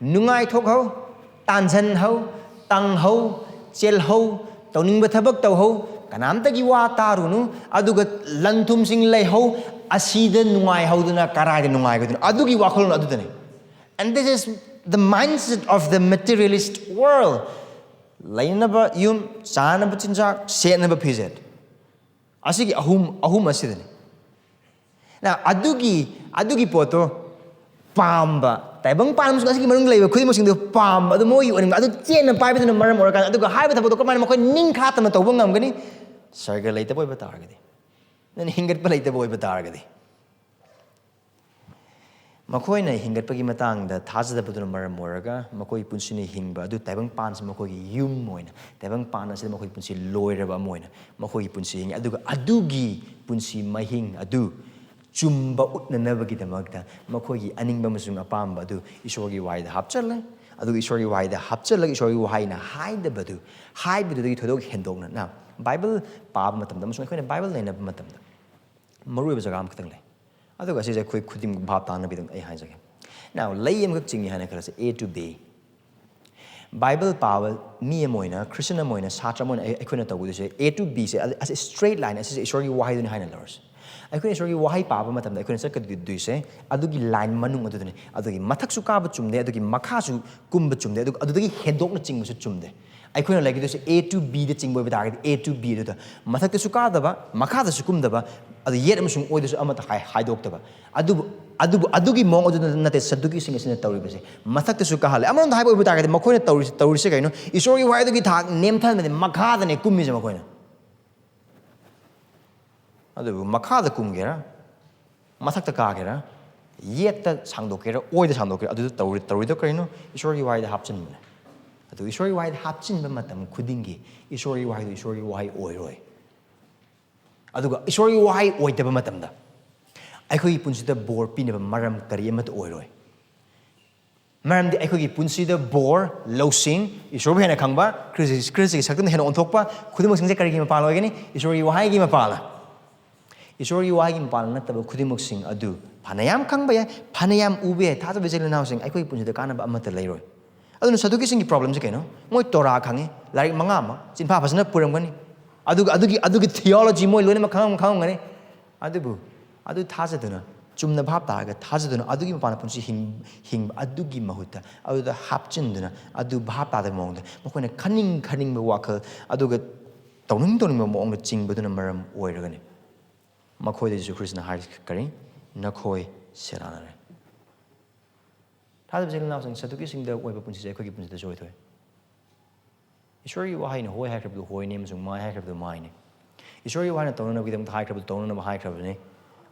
ꯅꯨꯡꯉꯥꯏꯊꯣꯛꯍꯧ, ꯇꯥꯟꯁꯤꯟꯍꯧ, ꯇꯪꯍꯧ, ꯆꯦꯜꯍꯧ, ꯇꯧꯅꯤꯡꯕ ꯊꯕꯛ ꯇꯧꯍꯧ, ꯀꯅꯥꯝꯇꯒꯤ ꯋꯥ ꯇꯥꯔꯨꯅꯨ, ꯑꯗꯨꯒ ꯂꯟ ꯊꯨꯝꯁꯤꯡ ꯂꯩꯍꯧ, ꯑꯁꯤꯗ ꯅꯨꯡꯉꯥꯏꯍꯧꯗꯅ ꯀꯔꯥꯏꯗ ꯅꯨꯡꯉꯥꯏꯒꯗꯣꯏꯅꯣ? ꯑꯗꯨꯒꯤ ꯋꯥꯈꯜꯂꯣꯟ ꯑꯗꯨꯗꯅꯤ꯫ And this is the mindset of the materialist world. ꯂꯩꯅꯕ ꯌꯨꯝ, ꯆꯥꯅꯕ ꯆꯤꯟꯖꯥꯛ, ꯁꯦꯠꯅꯕ ꯐꯤꯖꯦꯠ, ꯑꯁꯤꯒꯤ ꯑꯍꯨꯝ, ꯑꯍꯨꯝ ꯑꯁꯤꯗꯅꯤ꯫ Now, ꯑꯗꯨꯒꯤ, ꯑꯗꯨꯒꯤ ꯄꯣꯠꯇꯣ ꯄꯥꯝꯕ, ꯇꯥꯏꯕꯪ ꯄꯥꯟꯕꯁꯤꯡ ꯑꯁꯤꯒꯤ ꯃꯅꯨꯡꯗ ꯂꯩꯕ ꯈꯨꯗꯤꯡꯃꯛꯁꯤꯡꯗꯣ ꯄꯥꯝꯕ, ꯑꯗꯨ ꯃꯣꯏꯒꯤ ꯑꯣꯏꯅꯤꯡꯕ, ꯑꯗꯨ ꯆꯦꯟꯅ ꯄꯥꯏꯕꯗꯨꯅ ꯃꯔꯝ ꯑꯣꯏꯔꯀꯥꯟꯗ, ꯑꯗꯨꯒ ꯍꯥꯏꯕ ꯊꯕꯛꯇꯣ ꯀꯃꯥꯏꯅ ꯃꯈꯣꯏ ꯅꯤꯡꯈꯥ ꯇꯝꯅ ꯇꯧꯕ ꯉꯝꯒꯅꯤ? ꯁꯔꯒ ꯂꯩꯇꯕ ꯑꯣꯏꯕ ꯇꯥꯔꯒꯗꯤ, ꯅꯪ ꯍꯤꯡꯒꯠꯄ ꯂꯩꯇꯕ ꯑꯣꯏꯕ ꯇꯥꯔꯒꯗꯤ꯫ ꯃꯈꯣꯏꯅ ꯍꯤꯡꯒꯠꯄꯒꯤ ꯃꯇꯥꯡꯗ ꯊꯥꯖꯗꯕꯗꯨꯅ ꯃꯔꯝ ꯑꯣꯏꯔꯒ ꯃꯈꯣꯏ ꯄꯨꯟꯁꯤꯅ ꯍꯤꯡꯕ ꯑꯗꯨ ꯇꯥꯏꯕꯪ ꯄꯥꯟꯁꯤ ꯃꯈꯣꯏꯒꯤ ꯌꯨꯝ ꯑꯣꯏꯅ, ꯇꯥꯏꯕꯪ ꯄꯥꯟ ꯑꯁꯤꯗ ꯃꯈꯣꯏꯒꯤ ꯄꯨꯟꯁꯤ ꯂꯣꯏꯔꯕ ꯑꯃ ꯑꯣꯏꯅ ꯃꯈꯣꯏꯒꯤ ꯄꯨꯟꯁꯤ ꯍꯤꯡꯉꯤ꯫ ꯑꯗꯨꯒ ꯑꯗꯨꯒꯤ ꯄꯨꯟꯁꯤ ꯃꯍꯤꯡ ꯑꯗꯨ ꯆꯨꯝꯕ ꯎꯠꯅꯅꯕꯒꯤꯗꯃꯛꯇ ꯃꯈꯣꯏꯒꯤ ꯑꯅꯤꯡꯕ ꯑꯃꯁꯨꯡ ꯑꯄꯥꯝꯕ ꯑꯗꯨ ꯏꯁꯣꯔꯒꯤ ꯋꯥꯍꯩꯗ ꯍꯥꯞꯆꯜꯂꯦ꯫ ꯑꯗꯨꯒ ꯏꯁꯣꯔꯒꯤ ꯋꯥꯍꯩꯗ ꯍꯥꯞꯆꯜꯂꯒ ꯏꯁꯣꯔꯒꯤ ꯋꯥꯍꯩꯅ ꯍꯥꯏꯗꯕꯗꯨ, ꯍꯥꯏꯕꯗꯨꯗꯒꯤ ꯊꯣꯏꯗꯣꯛ ꯍꯦꯟꯗꯣꯛꯅ, ꯅ, ꯕꯥꯏꯕꯜ ꯄꯥꯕ ꯃꯇꯝꯗ ꯑꯃꯁꯨꯡ ꯑꯩꯈꯣꯏꯅ ꯕꯥꯏꯕꯜ ꯅꯩꯅꯕ ꯃꯇꯝꯗ ꯃꯔꯨꯑꯣꯏꯕ ꯖꯒꯥ ꯑꯃꯈꯛꯇꯪ ꯂꯩ꯫ ꯑꯗꯨꯒ ꯑꯁꯤꯁꯦ ꯑꯩꯈꯣꯏ ꯈꯨꯗꯤꯡꯃꯛ ꯚꯥꯞ ꯇꯥꯅꯕꯒꯤꯗꯃꯛꯇ ꯑꯩ ꯍꯥꯏꯖꯒꯦ꯫ Now, ꯂꯩ ꯑꯃꯈꯛ ꯆꯤꯡꯉꯤ ꯍꯥꯏꯅ ꯈꯜꯂꯁꯦ, A to B꯫ ꯕꯥꯏꯕꯜ ꯄꯥꯕ ꯃꯤ ꯑꯃ ꯑꯣꯏꯅ, ꯈ꯭ꯔꯤꯁꯇꯤꯌꯟ ꯑꯃ ꯑꯣꯏꯅ, ꯁꯥꯇ꯭ꯔ ꯑꯃ ꯑꯣꯏꯅ ꯑꯩ-, ꯑꯩꯈꯣꯏꯅ ꯇꯧꯒꯗꯣꯏꯁꯦ, A to B ꯁꯦ, ꯑ-, ꯑꯁꯤ straight line, ꯑꯁꯤꯁꯦ ꯏꯁꯣꯔꯒꯤ ꯋꯥꯍꯩꯗꯨꯅꯤ ꯍꯥꯏꯅ ꯂꯧꯔꯁꯦ꯫ ꯑꯩꯈꯣꯏꯅ ꯏꯁꯣꯔꯒꯤ ꯋꯥꯍꯩ ꯄꯥꯕ ꯃꯇꯝꯗ ꯑꯩꯈꯣꯏꯅ ꯆꯠꯀꯗꯣꯏꯁꯦ ꯑꯗꯨꯒꯤ line ꯃꯅꯨꯡ ꯑꯗꯨꯗꯅꯤ꯫ ꯑꯗꯨꯒꯤ ꯃꯊꯛꯁꯨ ꯀꯥꯕ ꯆꯨꯝꯗꯦ, ꯑꯗꯨꯒꯤ ꯃꯈꯥꯁꯨ ꯀꯨꯝꯕ ꯆꯨꯝꯗꯦ, ꯑꯗꯨꯒ ꯑꯗꯨꯗꯒꯤ ꯍꯦꯟꯗꯣꯛꯅ ꯆꯤꯡꯕꯁꯨ ꯆꯨꯝꯗꯦ꯫ ꯑꯩꯈꯣꯏꯅ ꯂꯩꯒꯗꯣꯏꯁꯦ A to B ꯗ ꯆꯤꯡꯕ ꯑꯣꯏꯕ ꯇꯥꯔꯒꯗꯤ, A to B ꯑꯗꯨꯗ ꯃꯊꯛꯇꯁꯨ ꯀꯥꯗꯕ, ꯃꯈꯥꯗꯁꯨ ꯀꯨꯝꯗꯕ, ꯑꯗꯨ ꯌꯦꯠ ꯑꯃꯁꯨꯡ ꯑꯣꯏꯗꯁꯨ ꯑꯃꯠꯇ ꯍꯥꯏ-, ꯍꯥꯏꯗꯣꯛꯇꯕ꯫ ꯑꯗꯨꯕꯨ ꯑꯗꯨꯕꯨ ꯑꯗꯨꯒꯤ ꯃꯑꯣꯡ ꯑꯗꯨꯗ ꯅꯠꯇꯦ ꯁꯗꯨꯀꯤꯁꯤꯡ ꯑꯁꯤꯅ ꯇꯧꯔꯤꯕꯁꯦ꯫ ꯃꯊꯛꯇꯁꯨ ꯀꯥꯍꯜꯂꯦ꯫ ꯑꯃꯔꯣꯝꯗ ꯍꯥꯏꯕ ꯑꯣꯏꯕ ꯇꯥꯔꯒꯗꯤ ꯃꯈꯣꯏꯅ ꯇꯧꯔꯤꯁꯦ, ꯇꯧꯔꯤꯁꯦ ꯀꯩꯅꯣ? ꯏꯁꯣꯔꯒꯤ ꯋꯥꯍꯩꯗꯨꯒꯤ ꯊꯥꯛ ꯅꯦꯝꯊꯍꯟꯕꯅꯦ, ꯃꯈꯥꯗꯅꯦ ꯀꯨꯝꯃꯤꯁꯦ ꯃꯈꯣꯏꯅ꯫ ꯑꯗꯨꯕꯨ ꯃꯈꯥꯗ ꯀꯨꯝꯒꯦꯔꯥ, ꯃꯊꯛꯇ ꯀꯥꯒꯦꯔꯥ, ꯌꯦꯠꯇ ꯁꯥꯡꯗꯣꯛꯀꯦꯔꯥ, ꯑꯣꯏꯗ ꯁꯥꯡꯗꯣꯛꯀꯦꯔꯥ, ꯑꯗꯨꯗ ꯇꯧꯔꯤ-, ꯇꯧꯔꯤꯗꯣ ꯀꯔꯤꯅꯣ? ꯏꯁꯣꯔꯒꯤ ꯋꯥꯍꯩꯗ ꯍꯥꯞꯆꯤꯟꯕꯅꯦ꯫ ꯑꯗꯨ ꯏꯁꯣꯔꯒꯤ ꯋꯥꯍꯩꯗ ꯍꯥꯞꯆꯤꯟꯕ ꯃꯇꯝ ꯈꯨꯗꯤꯡꯒꯤ ꯏꯁꯣꯔꯒꯤ ꯋꯥꯍꯩꯗꯨ ꯏꯁꯣꯔꯒꯤ ꯋꯥꯍꯩ ꯑꯣꯏꯔꯣꯏ꯫ ꯑꯗꯨꯒ ꯏꯁꯣꯔꯒꯤ ꯋꯥꯍꯩ ꯑꯣꯏꯗꯕ ꯃꯇꯝꯗ ꯑꯩꯈꯣꯏꯒꯤ ꯄꯨꯟꯁꯤꯗ ꯕꯣꯔ ꯄꯤꯅꯕ ꯃꯔꯝ ꯀꯔꯤ ꯑꯃꯠꯇ ꯑꯣꯏꯔꯣꯏ꯫ ꯃꯔꯝꯗꯤ ꯑꯩꯈꯣꯏꯒꯤ ꯄꯨꯟꯁꯤꯗ ꯕꯣꯔ, ꯂꯧꯁꯤꯡ, ꯏꯁꯣꯔꯕꯨ ꯍꯦꯟꯅ ꯈꯪꯕ, ꯈ꯭ꯔꯤꯁ-, ꯈ꯭ꯔꯤꯁꯇꯒꯤ ꯁꯛꯇꯝꯗ ꯍꯦꯟꯅ ꯑꯣꯟꯊꯣꯛꯄ, ꯈꯨꯗꯤꯡꯃꯛꯁꯤꯡꯁꯦ ꯀꯔꯤꯒꯤ ꯃꯄꯥꯜ ꯑꯣꯏꯒꯅꯤ? ꯏꯁꯣꯔꯒꯤ ꯋꯥꯍꯩꯒꯤ ꯃꯄꯥꯜꯅ꯫ ꯏꯁꯣꯔꯒꯤ ꯋꯥꯍꯩꯒꯤ ꯃꯄꯥꯜ ꯅꯠꯇꯕ ꯈꯨꯗꯤꯡꯃꯛꯁꯤꯡ ꯑꯗꯨ ꯐꯅꯌꯥꯝ ꯈꯪꯕ ꯌꯥꯏ, ꯐꯅꯌꯥꯝ ꯎꯕ ꯌꯥꯏ, ꯊꯥꯖꯕ ꯏꯆꯤꯜ ꯏꯅꯥꯎꯁꯤꯡ, ꯑꯩꯈꯣꯏꯒꯤ ꯄꯨꯟꯁꯤꯗ ꯀꯥꯟꯅꯕ ꯑꯃꯠꯇ ꯂꯩꯔꯣꯏ꯫ ꯑꯗꯨꯅ ꯁꯗꯨꯀꯤꯁꯤꯡꯒꯤ ꯄ꯭ꯔꯣꯕ꯭ꯂꯦꯝꯁꯦ ꯀꯩꯅꯣ? ꯃꯣꯏ ꯇꯣꯔꯥ ꯈꯪꯉꯤ, ꯂꯥꯏꯔꯤꯛ ꯃꯉꯥꯃꯛ ꯆꯤꯟꯐꯥ ꯐꯖꯅ ꯄꯨꯔꯝꯒꯅꯤ, ꯑꯗꯨꯒ ꯑꯗꯨꯒꯤ, ꯑꯗꯨꯒꯤ ꯊꯤꯑꯣꯂꯣꯖꯤ ꯃꯣꯏ ꯂꯣꯏꯅꯃꯛ ꯈꯪꯉꯝ-, ꯈꯪꯉꯝꯒꯅꯤ꯫ ꯑꯗꯨꯕꯨ ꯑꯗꯨ ꯊꯥꯖꯗꯨꯅ, ꯆꯨꯝꯅ ꯚꯥꯞ ꯇꯥꯔꯒ ꯊꯥꯖꯗꯨꯅ ꯑꯗꯨꯒꯤ ꯃꯄꯥꯟꯗ ꯄꯨꯟꯁꯤ ꯍꯤꯡ-, ꯍꯤꯡꯕ ꯑꯗꯨꯒꯤ ꯃꯍꯨꯠꯇ ꯑꯗꯨꯗ ꯍꯥꯞꯆꯤꯟꯗꯨꯅ ꯑꯗꯨ ꯚꯥꯞ ꯇꯥꯗꯕ ꯃꯑꯣꯡꯗ ꯃꯈꯣꯏꯅ ꯈꯟꯅꯤꯡ ꯈꯟꯅꯤꯡꯕ ꯋꯥꯈꯜ ꯑꯗꯨꯒ ꯇꯧꯅꯤꯡ ꯇꯧꯅꯤꯡꯕ ꯃꯑꯣꯡꯗ ꯆꯤꯡꯕꯗꯨꯅ ꯃꯔꯝ ꯑꯣꯏꯔꯒꯅꯤ꯫ ꯃꯈꯣꯏꯗ ꯖꯤꯁꯨ ꯈ꯭ꯔꯤꯁꯇꯅ ꯍꯥꯏꯔꯤꯁꯤ ꯀꯔꯤ? ꯅꯈꯣꯏ ꯁꯦꯔꯥꯟꯅꯔꯦ꯫ ꯊꯥꯖꯕ ꯏꯆꯤꯜ ꯏꯅꯥꯎꯁꯤꯡ, ꯁꯗꯨꯀꯤꯁꯤꯡꯗ ꯑꯣꯏꯕ ꯄꯨꯟꯁꯤꯁꯦ ꯑꯩꯈꯣꯏꯒꯤ ꯄꯨꯟꯁꯤꯗꯁꯨ ꯑꯣꯏꯊꯣꯛꯑꯦ꯫ ꯏꯁꯣꯔꯒꯤ ꯋꯥꯍꯩꯅ ꯍꯣꯏ ꯍꯥꯏꯈ꯭ꯔꯕꯗꯨ ꯍꯣꯏꯅꯤ ꯑꯃꯁꯨꯡ ꯃꯥꯏ ꯍꯥꯏꯈ꯭ꯔꯕꯗꯨ ꯃꯥꯏꯅꯤ꯫ ꯏꯁꯣꯔꯒꯤ ꯋꯥꯍꯩꯅ ꯇꯧꯅꯅꯕꯒꯤꯗꯃꯛꯇ ꯍꯥꯏꯈ꯭ꯔꯕꯗꯨ ꯇꯧꯅꯅꯕ ꯍꯥꯏꯈ꯭ꯔꯕꯅꯤ꯫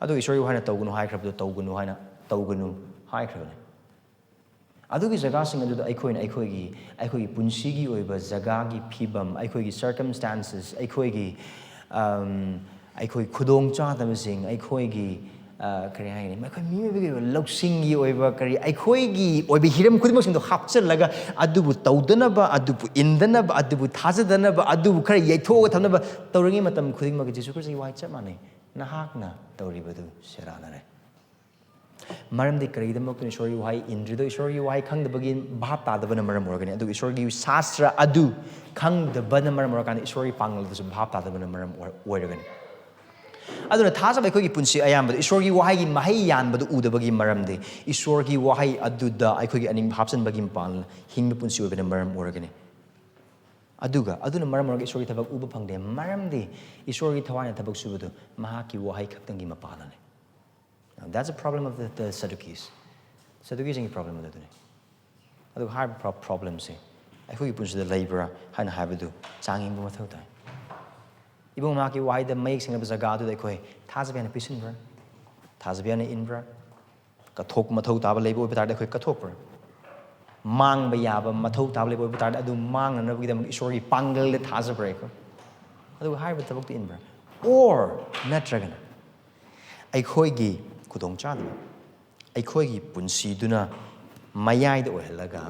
ꯑꯗꯨꯒ ꯏꯁꯣꯔꯒꯤ ꯋꯥꯍꯩꯅ ꯇꯧꯒꯅꯨ ꯍꯥꯏꯈ꯭ꯔꯕꯗꯨ ꯇꯧꯒꯅꯨ ꯍꯥꯏꯅ, ꯇꯧꯒꯅꯨ ꯍꯥꯏꯈ꯭ꯔꯕꯅꯤ꯫ ꯑꯗꯨꯒꯤ ꯖꯒꯥꯁꯤꯡ ꯑꯗꯨꯗ ꯑꯩꯈꯣꯏꯅ ꯑꯩꯈꯣꯏꯒꯤ, ꯑꯩꯈꯣꯏꯒꯤ ꯄꯨꯟꯁꯤꯒꯤ ꯑꯣꯏꯕ ꯖꯒꯥꯒꯤ ꯐꯤꯕꯝ, ꯑꯩꯈꯣꯏꯒꯤ circumstances, ꯑꯩꯈꯣꯏꯒꯤ, ꯑꯝ, ꯑꯩꯈꯣꯏ ꯈꯨꯗꯣꯡ ꯆꯥꯗꯕꯁꯤꯡ, ꯑꯩꯈꯣꯏꯒꯤ, ꯑ, ꯀꯔꯤ ꯍꯥꯏꯒꯅꯤ, ꯑꯩꯈꯣꯏ ꯃꯤꯑꯣꯏꯕꯒꯤ ꯑꯣꯏꯕ ꯂꯧꯁꯤꯡꯒꯤ ꯑꯣꯏꯕ ꯀꯔꯤ, ꯑꯩꯈꯣꯏꯒꯤ ꯑꯣꯏꯕ ꯍꯤꯔꯝ ꯈꯨꯗꯤꯡꯃꯛꯁꯤꯡꯗꯣ ꯍꯥꯞꯆꯤꯜꯂꯒ ꯑꯗꯨꯕꯨ ꯇꯧꯗꯅꯕ, ꯑꯗꯨꯕꯨ ꯏꯟꯗꯅꯕ, ꯑꯗꯨꯕꯨ ꯊꯥꯖꯗꯅꯕ, ꯑꯗꯨꯕꯨ ꯈꯔ ꯌꯩꯊꯣꯛꯑꯒ ꯊꯝꯅꯕ ꯇꯧꯔꯤꯉꯩ ꯃꯇꯝ ꯈꯨꯗꯤꯡꯃꯛꯀꯤ ꯖꯤꯁꯨ ꯈ꯭ꯔꯤꯁꯇꯒꯤ ꯋꯥꯍꯩ ꯆꯞ ꯃꯥꯟꯅꯩ꯫ ꯅꯍꯥꯛꯅ ꯇꯧꯔꯤꯕꯗꯨ ꯁꯦꯔꯥꯟꯅꯔꯦ꯫ ꯃꯔꯝꯗꯤ ꯀꯔꯤꯒꯤꯗꯃꯛꯇꯅꯣ ꯏꯁꯣꯔꯒꯤ ꯋꯥꯍꯩ ꯏꯟꯗ꯭ꯔꯤꯗꯣ? ꯏꯁꯣꯔꯒꯤ ꯋꯥꯍꯩ ꯈꯪꯗꯕꯒꯤ ꯚꯥꯞ ꯇꯥꯗꯕꯅ ꯃꯔꯝ ꯑꯣꯏꯔꯒꯅꯤ꯫ ꯑꯗꯨꯒ ꯏꯁꯣꯔꯒꯤ ꯁꯥꯁꯇ꯭ꯔ ꯑꯗꯨ ꯈꯪꯗꯕꯅ ꯃꯔꯝ ꯑꯣꯏꯔꯀꯥꯟꯗ ꯏꯁꯣꯔꯒꯤ ꯄꯥꯡꯒꯜꯗꯁꯨ ꯚꯥꯞ ꯇꯥꯗꯕꯅ ꯃꯔꯝ ꯑꯣꯏ-, ꯑꯣꯏꯔꯒꯅꯤ꯫ ꯑꯗꯨꯅ ꯊꯥꯖꯕ ꯑꯩꯈꯣꯏꯒꯤ ꯄꯨꯟꯁꯤ ꯑꯌꯥꯝꯕꯗ ꯏꯁꯣꯔꯒꯤ ꯋꯥꯍꯩꯒꯤ ꯃꯍꯩ ꯌꯥꯟꯕꯗꯨ ꯎꯗꯕꯒꯤ ꯃꯔꯝꯗꯤ ꯏꯁꯣꯔꯒꯤ ꯋꯥꯍꯩ ꯑꯗꯨꯗ ꯑꯩꯈꯣꯏꯒꯤ ꯑꯅꯤꯡꯕ ꯍꯥꯞꯆꯤꯟꯕꯒꯤ ꯃꯄꯥꯟ ꯍꯤꯡꯕ ꯄꯨꯟꯁꯤ ꯑꯣꯏꯕꯅ ꯃꯔꯝ ꯑꯣꯏꯔꯒꯅꯤ꯫ ꯑꯗꯨꯒ ꯑꯗꯨꯅ ꯃꯔꯝ ꯑꯣꯏꯔꯒ ꯏꯁꯣꯔꯒꯤ ꯊꯕꯛ ꯎꯕ ꯐꯪꯗꯦ꯫ ꯃꯔꯝꯗꯤ ꯏꯁꯣꯔꯒꯤ ꯊꯋꯥꯏꯅ ꯊꯕꯛ ꯁꯨꯕꯗꯨ ꯃꯍꯥꯛꯀꯤ ꯋꯥꯍꯩ ꯈꯛꯇꯪꯒꯤ ꯃꯄꯥꯜꯅꯅꯤ꯫ Now, that's a problem of the, the Sadducees. Sadduceesꯁꯤꯡꯒꯤ problem ꯑꯗꯨꯅꯤ. ꯑꯗꯨꯒ ꯍꯥꯏꯔꯤꯕ pro- problemꯁꯦ ꯑꯩꯈꯣꯏꯒꯤ ꯄꯨꯟꯁꯤꯗ ꯂꯩꯕ꯭ꯔꯥ ꯍꯥꯏꯅ ꯍꯥꯏꯕꯗꯨ ꯆꯥꯡ ꯌꯦꯡꯕ ꯃꯊꯧ ꯇꯥꯏ꯫ ꯏꯕꯨꯡ ꯃꯍꯥꯛꯀꯤ ꯋꯥꯍꯩꯗ ꯃꯌꯦꯛ ꯁꯦꯡꯂꯕ ꯖꯒꯥ ꯑꯗꯨꯗ ꯑꯩꯈꯣꯏ ꯊꯥꯖꯕ ꯍꯥꯏꯅ ꯄꯤꯁꯤꯟꯕ꯭ꯔꯥ? ꯊꯥꯖꯕ ꯍꯥꯏꯅ ꯏꯟꯕ꯭ꯔꯥ? ꯀꯠꯊꯣꯛꯄ ꯃꯊꯧ ꯇꯥꯕ ꯂꯩꯕ ꯑꯣꯏꯕ ꯇꯥꯔꯗꯤ ꯑꯩꯈꯣꯏ ꯀꯠꯊꯣꯛꯄ꯭ꯔꯥ? ꯃꯥꯡꯕ ꯌꯥꯕ ꯃꯊꯧ ꯇꯥꯕ ꯂꯩꯕ ꯑꯣꯏꯕ ꯇꯥꯔꯗꯤ ꯑꯗꯨ ꯃꯥꯡꯅꯅꯕꯒꯤꯗꯃꯛ ꯏꯁꯣꯔꯒꯤ ꯄꯥꯡꯒꯜꯗ ꯊꯥꯖꯕ꯭ꯔꯥ ꯑꯩꯈꯣꯏ? ꯑꯗꯨꯒ ꯍꯥꯏꯔꯤꯕ ꯊꯕꯛꯇ ꯏꯟꯕ꯭ꯔꯥ? Or ꯅꯠꯇ꯭ꯔꯒꯅ ꯑꯩꯈꯣꯏꯒꯤ ꯈꯨꯗꯣꯡꯆꯥꯗꯕ, ꯑꯩꯈꯣꯏꯒꯤ ꯄꯨꯟꯁꯤꯗꯨꯅ ꯃꯌꯥꯏꯗ ꯑꯣꯏꯍꯜꯂꯒ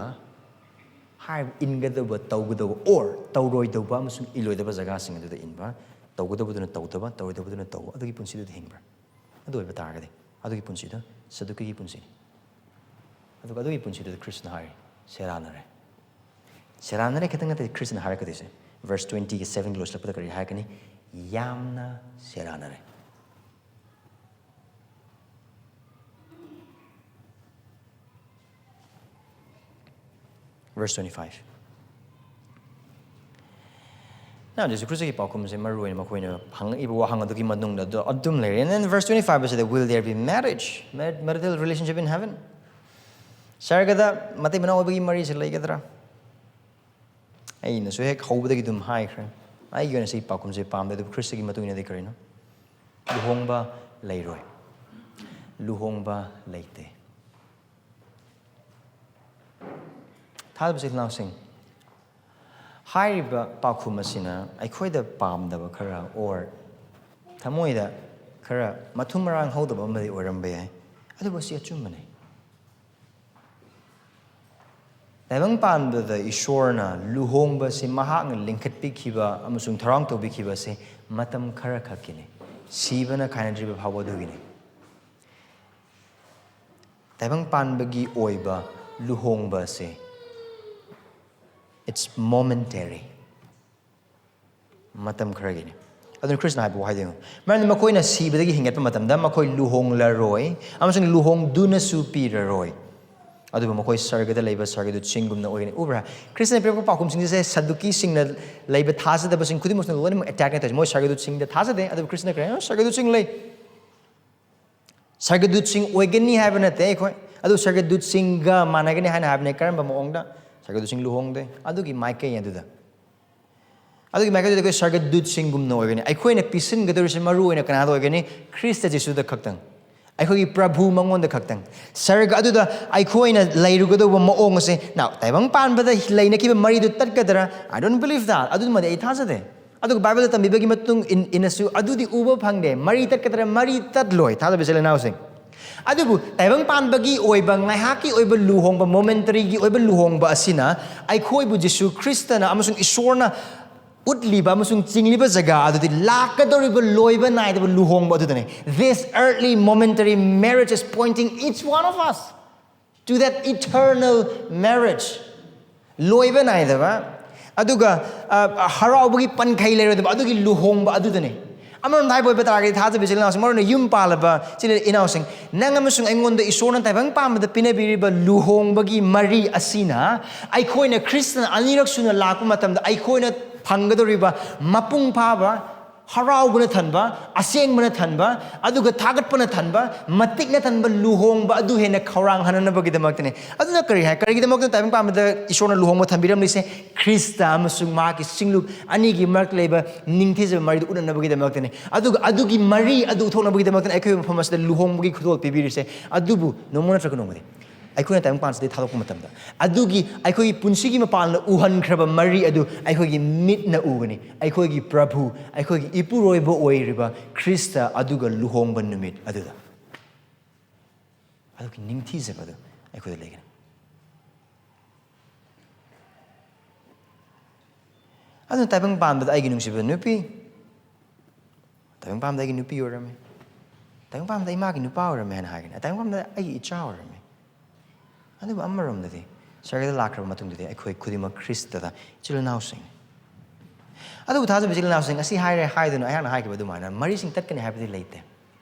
ꯍꯥꯏꯔꯤꯕ ꯏꯟꯒꯗꯧꯕ, ꯇꯧꯒꯗꯧꯕ, or ꯇꯧꯔꯣꯏꯗꯧꯕ ꯑꯃꯁꯨꯡ ꯏꯜꯂꯣꯏꯗꯕ ꯖꯒꯥꯁꯤꯡ ꯑꯗꯨꯗ ꯏꯟꯕ, ꯇꯧꯒꯗꯧꯕꯗꯨꯅ ꯇꯧꯗꯕ, ꯇꯧꯔꯣꯏꯗꯧꯕꯗꯨꯅ ꯇꯧꯕ, ꯑꯗꯨꯒꯤ ꯄꯨꯟꯁꯤꯗꯨꯗ ꯍꯤꯡꯕ꯭ꯔꯥ? ꯑꯗꯨ ꯑꯣꯏꯕ ꯇꯥꯔꯒꯗꯤ ꯑꯗꯨꯒꯤ ꯄꯨꯟꯁꯤꯗꯣ ꯁꯗꯨꯀꯤꯒꯤ ꯄꯨꯟꯁꯤꯅꯤ꯫ ꯑꯗꯨꯒ ꯑꯗꯨꯒꯤ ꯄꯨꯟꯁꯤꯗꯨꯗ ꯈ꯭ꯔꯤꯁꯅ ꯍꯥꯏꯔꯤ, "ꯁꯦꯔꯥꯟꯅꯔꯦ"꯫ ꯁꯦꯔꯥꯟꯅꯔꯦ ꯈꯤꯇꯪ ꯅꯠꯇꯦ, ꯈ꯭ꯔꯤꯁꯅ ꯍꯥꯏꯔꯛꯀꯗꯣꯏꯁꯦ꯫ Verse twentyꯒꯤ sevenꯒꯤ ꯂꯣꯏꯁꯤꯜꯂꯛꯄꯗ ꯀꯔꯤ ꯍꯥꯏꯔꯛꯀꯅꯤ? "ꯌꯥꯝꯅ ꯁꯦꯔꯥꯟꯅꯔꯦ"꯫ Verse twenty-five. Now, ꯖꯤꯁꯨ ꯈ꯭ꯔꯤꯁꯇꯒꯤ ꯄꯥꯎꯈꯨꯝꯁꯦ ꯃꯔꯨ ꯑꯣꯏꯅ ꯃꯈꯣꯏꯅ ꯍꯪꯉꯛꯏꯕ ꯋꯥꯍꯪ ꯑꯗꯨꯒꯤ ꯃꯅꯨꯡꯗ ꯑꯗꯨ ꯑꯗꯨꯝ ꯂꯩꯔꯦ꯫ And then verse twenty-five ꯑꯁꯤꯗ, "Will there be marriage? Mar- marital relationship in heaven?" ꯁꯔꯒꯗ ꯃꯇꯩ ꯃꯅꯥꯎ ꯑꯣꯏꯕꯒꯤ ꯃꯔꯤꯁꯦ ꯂꯩꯒꯗ꯭ꯔꯥ? ꯑꯩꯅꯁꯨ ꯍꯦꯛ ꯍꯧꯕꯗꯒꯤ ꯑꯗꯨꯝ ꯍꯥꯏꯈ꯭ꯔꯦ, ꯑꯩꯒꯤ ꯑꯣꯏꯅ ꯁꯤ ꯄꯥꯎꯈꯨꯝꯁꯦ ꯄꯥꯝꯗꯦ, ꯑꯗꯨꯕꯨ ꯈ꯭ꯔꯤꯁꯇꯒꯤ ꯃꯇꯨꯡ ꯏꯟꯅꯗꯤ ꯀꯔꯤꯅꯣ? ꯂꯨꯍꯣꯡꯕ ꯂꯩꯔꯣꯏ, ꯂꯨꯍꯣꯡꯕ ꯂꯩꯇꯦ꯫ ꯊꯥꯖꯕꯁꯤ ꯏꯆꯤꯜ ꯏꯅꯥꯎꯁꯤꯡ, ꯍꯥꯏꯔꯤꯕ ꯄꯥꯎꯈꯨꯝ ꯑꯁꯤꯅ ꯑꯩꯈꯣꯏꯗ ꯄꯥꯝꯗꯕ ꯈꯔ, or ꯊꯃꯣꯏꯗ ꯈꯔ ꯃꯊꯨꯝ ꯃꯔꯥꯡ ꯍꯧꯗꯕ ꯑꯃꯗꯤ ꯑꯣꯏꯔꯝꯕ ꯌꯥꯏ, ꯑꯗꯨꯕꯨ ꯑꯁꯤ ꯑꯆꯨꯝꯕꯅꯤ꯫ ꯇꯥꯏꯕꯪ ꯄꯥꯟꯕꯗ ꯏꯁꯣꯔꯅ ꯂꯨꯍꯣꯡꯕꯁꯤ ꯃꯍꯥꯛꯅ ꯂꯤꯡꯈꯠꯄꯤꯈꯤꯕ ꯑꯃꯁꯨꯡ ꯊꯧꯔꯥꯡ ꯇꯧꯕꯤꯈꯤꯕꯁꯤ ꯃꯇꯝ ꯈꯔ ꯈꯛꯀꯤꯅꯤ, ꯁꯤꯕꯅ ꯈꯥꯏꯅꯗ꯭ꯔꯤꯕ ꯐꯥꯎꯕ ꯑꯗꯨꯒꯤꯅꯤ꯫ ꯇꯥꯏꯕꯪ ꯄꯥꯟꯕꯒꯤ ꯑꯣꯏꯕ ꯂꯨꯍꯣꯡꯕ ꯑꯁꯤ, it's momentary, ꯃꯇꯝ ꯈꯔꯒꯤꯅꯤ꯫ ꯑꯗꯨꯅ ꯈ꯭ꯔꯤꯁꯅ ꯍꯥꯏꯕ ꯋꯥꯍꯩꯗꯨ ꯌꯦꯡꯉꯨ, "ꯃꯔꯝꯗꯤ ꯃꯈꯣꯏꯅ ꯁꯤꯕꯗꯒꯤ ꯍꯤꯡꯒꯠꯄ ꯃꯇꯝꯗ ꯃꯈꯣꯏ ꯂꯨꯍꯣꯡꯂꯔꯣꯏ ꯑꯃꯁꯨꯡ ꯂꯨꯍꯣꯡꯗꯨꯅꯁꯨ ꯄꯤꯔꯔꯣꯏ, ꯑꯗꯨꯕꯨ ꯃꯈꯣꯏ ꯁꯔꯒꯗ ꯂꯩꯕ ꯁꯔꯒꯗꯨꯠꯁꯤꯡꯒꯨꯝꯅ ꯑꯣꯏꯒꯅꯤ"꯫ ꯎꯕ꯭ꯔꯥ? ꯈ꯭ꯔꯤꯁꯅ ꯄꯤꯔꯛꯄ ꯄꯥꯎꯈꯨꯝꯁꯤꯡꯁꯦ ꯁꯗꯨꯀꯤꯁꯤꯡꯅ ꯂꯩꯕ ꯊꯥꯖꯗꯕꯁꯤꯡ ꯈꯨꯗꯤꯡꯃꯛꯁꯤꯅ ꯂꯣꯏꯅꯃꯛ attackꯅꯦ ꯇꯧꯔꯤꯁꯦ꯫ ꯃꯣꯏ ꯁꯔꯒꯗꯨꯠꯁꯤꯡꯗ ꯊꯥꯖꯗꯦ, ꯑꯗꯨꯕꯨ ꯈ꯭ꯔꯤꯁꯅ ꯀꯔꯤ ꯍꯥꯏꯅꯣ? ꯁꯔꯒꯗꯨꯠꯁꯤꯡ ꯂꯩ꯫ ꯁꯔꯒꯗꯨꯠꯁꯤꯡ ꯑꯣꯏꯒꯅꯤ ꯍꯥꯏꯕ ꯅꯠꯇꯦ ꯑꯩꯈꯣꯏ, ꯑꯗꯨ ꯁꯔꯒꯗꯨꯠꯁꯤꯡꯒ ꯃꯥꯟꯅꯒꯅꯤ ꯍꯥꯏꯅ ꯍꯥꯏꯕꯅꯦ꯫ ꯀꯔꯝꯕ ꯃꯑꯣꯡꯗ? ꯁꯔꯒꯗꯨꯠꯁꯤꯡ ꯂꯨꯍꯣꯡꯗꯦ꯫ ꯑꯗꯨꯒꯤ ꯃꯥꯏꯀꯩ ꯑꯗꯨꯗ, ꯑꯗꯨꯒꯤ ꯃꯥꯏꯀꯩꯗꯨꯗ ꯑꯩꯈꯣꯏ ꯁꯔꯒꯗꯨꯠꯁꯤꯡꯒꯨꯝꯅ ꯑꯣꯏꯒꯅꯤ꯫ ꯑꯩꯈꯣꯏꯅ ꯄꯤꯁꯤꯟꯒꯗꯧꯔꯤꯁꯦ ꯃꯔꯨ ꯑꯣꯏꯅ ꯀꯅꯥꯗ ꯑꯣꯏꯒꯅꯤ? ꯈ꯭ꯔꯤꯁꯇ ꯖꯤꯁꯨꯗ ꯈꯛꯇꯪ, ꯑꯩꯈꯣꯏꯒꯤ ꯄ꯭ꯔꯚꯨ ꯃꯉꯣꯟꯗ ꯈꯛꯇꯪ꯫ ꯁꯔꯒ ꯑꯗꯨꯗ ꯑꯩꯈꯣꯏꯅ ꯂꯩꯔꯨꯒꯗꯧꯕ ꯃꯑꯣꯡ ꯑꯁꯦ, now, ꯇꯥꯏꯕꯪ ꯄꯥꯟꯕꯗ ꯂꯩꯅꯈꯤꯕ ꯃꯔꯤꯗꯨ ꯇꯠꯀꯗ꯭ꯔꯥ? I don't believe that. ꯑꯗꯨꯃꯗꯤ ꯑꯩ ꯊꯥꯖꯗꯦ꯫ ꯑꯗꯨꯒ ꯕꯥꯏꯕꯜꯗ ꯇꯝꯕꯤꯕꯒꯤ ꯃꯇꯨꯡ ꯏꯟ-, ꯏꯟꯅꯁꯨ ꯑꯗꯨꯗꯤ ꯎꯕ ꯐꯪꯗꯦ꯫ ꯃꯔꯤ ꯇꯠꯀꯗ꯭ꯔꯥ? ꯃꯔꯤ ꯇꯠꯂꯣꯏ, ꯊꯥꯖꯕ ꯏꯆꯤꯜ ꯏꯅꯥꯎꯁꯤꯡ꯫ ꯑꯗꯨꯕꯨ ꯇꯥꯏꯕꯪ ꯄꯥꯟꯕꯒꯤ ꯑꯣꯏꯕ, ꯉꯥꯏꯍꯥꯛꯀꯤ ꯑꯣꯏꯕ ꯂꯨꯍꯣꯡꯕ, momentaryꯒꯤ ꯑꯣꯏꯕ ꯂꯨꯍꯣꯡꯕ ꯑꯁꯤꯅ ꯑꯩꯈꯣꯏꯕꯨ ꯖꯤꯁꯨ ꯈ꯭ꯔꯤꯁꯇꯅ ꯑꯃꯁꯨꯡ ꯏꯁꯣꯔꯅ ꯎꯠꯂꯤꯕ ꯑꯃꯁꯨꯡ ꯆꯤꯡꯂꯤꯕ ꯖꯒꯥ ꯑꯗꯨꯗꯤ ꯂꯥꯛꯀꯗꯧꯔꯤꯕ ꯂꯣꯏꯕ ꯅꯥꯏꯗꯕ ꯂꯨꯍꯣꯡꯕ ꯑꯗꯨꯗꯅꯤ꯫ This earthly momentary marriage is pointing each one of us to that eternal marriage. ꯂꯣꯏꯕ ꯅꯥꯏꯗꯕ, ꯑꯗꯨꯒ, ꯑ, ꯍꯔꯥꯎꯕꯒꯤ ꯄꯟꯈꯩ ꯂꯩꯔꯣꯏꯗꯕ ꯑꯗꯨꯒꯤ ꯂꯨꯍꯣꯡꯕ ꯑꯗꯨꯗꯅꯤ꯫ ꯑꯃꯔꯣꯝꯗ ꯍꯥꯏꯕ ꯑꯣꯏꯕ ꯇꯥꯔꯒꯗꯤ, ꯊꯥꯖꯕ ꯏꯆꯤꯜ ꯏꯅꯥꯎꯁꯤꯡ, ꯃꯔꯨ ꯑꯣꯏꯅ ꯌꯨꯝ ꯄꯥꯜꯂꯕ ꯏꯆꯤꯜ ꯏꯅꯥꯎꯁꯤꯡ, ꯅꯪ ꯑꯃꯁꯨꯡ ꯑꯩꯉꯣꯟꯗ ꯏꯁꯣꯔꯅ ꯇꯥꯏꯕꯪ ꯄꯥꯟꯕꯗ ꯄꯤꯅꯕꯤꯔꯤꯕ ꯂꯨꯍꯣꯡꯕꯒꯤ ꯃꯔꯤ ꯑꯁꯤꯅ, ꯑꯩꯈꯣꯏꯅ ꯈ꯭ꯔꯤꯁꯇꯅ ꯑꯅꯤꯔꯛ ꯁꯨꯅ ꯂꯥꯛꯄ ꯃꯇꯝꯗ ꯑꯩꯈꯣꯏꯅ ꯐꯪꯒꯗꯧꯔꯤꯕ ꯃꯄꯨꯡ ꯐꯥꯕ, ꯍꯔꯥꯎꯕꯅ ꯊꯟꯕ, ꯑꯁꯦꯡꯕꯅ ꯊꯟꯕ, ꯑꯗꯨꯒ ꯊꯥꯒꯠꯄꯅ ꯊꯟꯕ, ꯃꯇꯤꯛꯅ ꯊꯟꯕ ꯂꯨꯍꯣꯡꯕ ꯑꯗꯨ ꯍꯦꯟꯅ ꯈꯧꯔꯥꯡ ꯍꯟꯅꯅꯕꯒꯤꯗꯃꯛꯇꯅꯤ꯫ ꯑꯗꯨꯅ ꯀꯔꯤ ꯍꯥꯏ? ꯀꯔꯤꯒꯤꯗꯃꯛꯇ ꯇꯥꯏꯕꯪ ꯄꯥꯟꯕꯗ ꯏꯁꯣꯔꯅ ꯂꯨꯍꯣꯡꯕ ꯊꯝꯕꯤꯔꯝꯂꯤꯁꯦ? ꯈ꯭ꯔꯤꯁꯇ ꯑꯃꯁꯨꯡ ꯃꯍꯥꯛꯀꯤ ꯁꯤꯡꯂꯨꯞ ꯑꯅꯤꯒꯤ ꯃꯔꯛꯇ ꯂꯩꯕ ꯅꯤꯡꯊꯤꯖꯕ ꯃꯔꯤꯗꯨ ꯎꯠꯅꯅꯕꯒꯤꯗꯃꯛꯇꯅꯤ꯫ ꯑꯗꯨꯒ ꯑꯗꯨꯒꯤ ꯃꯔꯤ ꯑꯗꯨ ꯎꯠꯊꯣꯛꯅꯕꯒꯤꯗꯃꯛꯇꯅꯤ ꯑꯩꯈꯣꯏ ꯃꯐꯝ ꯑꯁꯤꯗ ꯂꯨꯍꯣꯡꯕꯒꯤ ꯈꯨꯗꯣꯜ ꯄꯤꯕꯤꯔꯤꯁꯦ꯫ ꯑꯗꯨꯕꯨ ꯅꯣꯡꯃ ꯅꯠꯇ꯭ꯔꯒ ꯅꯣꯡꯃꯗꯤ ꯑꯩꯈꯣꯏꯅ ꯇꯥꯏꯕꯪ ꯄꯥꯟꯁꯤꯗꯒꯤ ꯊꯥꯗꯣꯛꯄ ꯃꯇꯝꯗ, ꯑꯗꯨꯒꯤ ꯑꯩꯈꯣꯏꯒꯤ ꯄꯨꯟꯁꯤꯒꯤ ꯃꯄꯥꯟꯅ ꯎꯍꯟꯈ꯭ꯔꯕ ꯃꯔꯤ ꯑꯗꯨ ꯑꯩꯈꯣꯏꯒꯤ ꯃꯤꯠꯅ ꯎꯒꯅꯤ꯫ ꯑꯩꯈꯣꯏꯒꯤ ꯄ꯭ꯔꯚꯨ, ꯑꯩꯈꯣꯏꯒꯤ ꯏꯄꯨꯔꯣꯏꯕ ꯑꯣꯏꯔꯤꯕ ꯈ꯭ꯔꯤꯁꯇ ꯑꯗꯨꯒ ꯂꯨꯍꯣꯡꯕ ꯅꯨꯃꯤꯠ ꯑꯗꯨꯗ꯫ ꯑꯗꯨꯒꯤ ꯅꯤꯡꯊꯤꯖꯕ ꯑꯗꯨ ꯑꯩꯈꯣꯏꯗ ꯂꯩꯒꯅꯤ꯫ ꯑꯗꯨꯅ ꯇꯥꯏꯕꯪ ꯄꯥꯟꯕꯗ ꯑꯩꯒꯤ ꯅꯨꯡꯁꯤꯕ ꯅꯨꯄꯤ, ꯇꯥꯏꯕꯪ ꯄꯥꯟꯕꯗ ꯑꯩꯒꯤ ꯅꯨꯄꯤ ꯑꯣꯏꯔꯝꯃꯤ, ꯇꯥꯏꯕꯪ ꯄꯥꯟꯕꯗ ꯏꯃꯥꯒꯤ ꯅꯨꯄꯥ ꯑꯣꯏꯔꯝꯃꯤ ꯍꯥꯏꯅ ꯍꯥꯏꯒꯅꯤ, ꯇꯥꯏꯕꯪ ꯄꯥꯟꯕꯗ ꯑꯩꯒꯤ ꯏꯆꯥ ꯑꯣꯏꯔꯝꯃꯤ꯫ ꯑꯗꯨꯕꯨ ꯑꯃꯔꯣꯝꯗꯗꯤ ꯁꯔꯒꯗ ꯂꯥꯛꯈ꯭ꯔꯕ ꯃꯇꯨꯡꯗꯗꯤ ꯑꯩꯈꯣꯏ ꯈꯨꯗꯤꯡꯃꯛ ꯈ꯭ꯔꯤꯁꯇꯗ ꯏꯆꯤꯜ ꯏꯅꯥꯎꯁꯤꯡꯅꯤ꯫ ꯑꯗꯨꯕꯨ ꯊꯥꯖꯕ ꯏꯆꯤꯜ ꯏꯅꯥꯎꯁꯤꯡ, ꯑꯁꯤ ꯍꯥꯏꯔꯦ ꯍꯥꯏꯗꯨꯅ ꯑꯩꯍꯥꯛꯅ ꯍꯥꯏꯈꯤꯕ ꯑꯗꯨꯃꯥꯏꯅ ꯃꯔꯤꯁꯤꯡ ꯇꯠꯀꯅꯤ ꯍꯥꯏꯕꯗꯤ ꯂꯩꯇꯦ꯫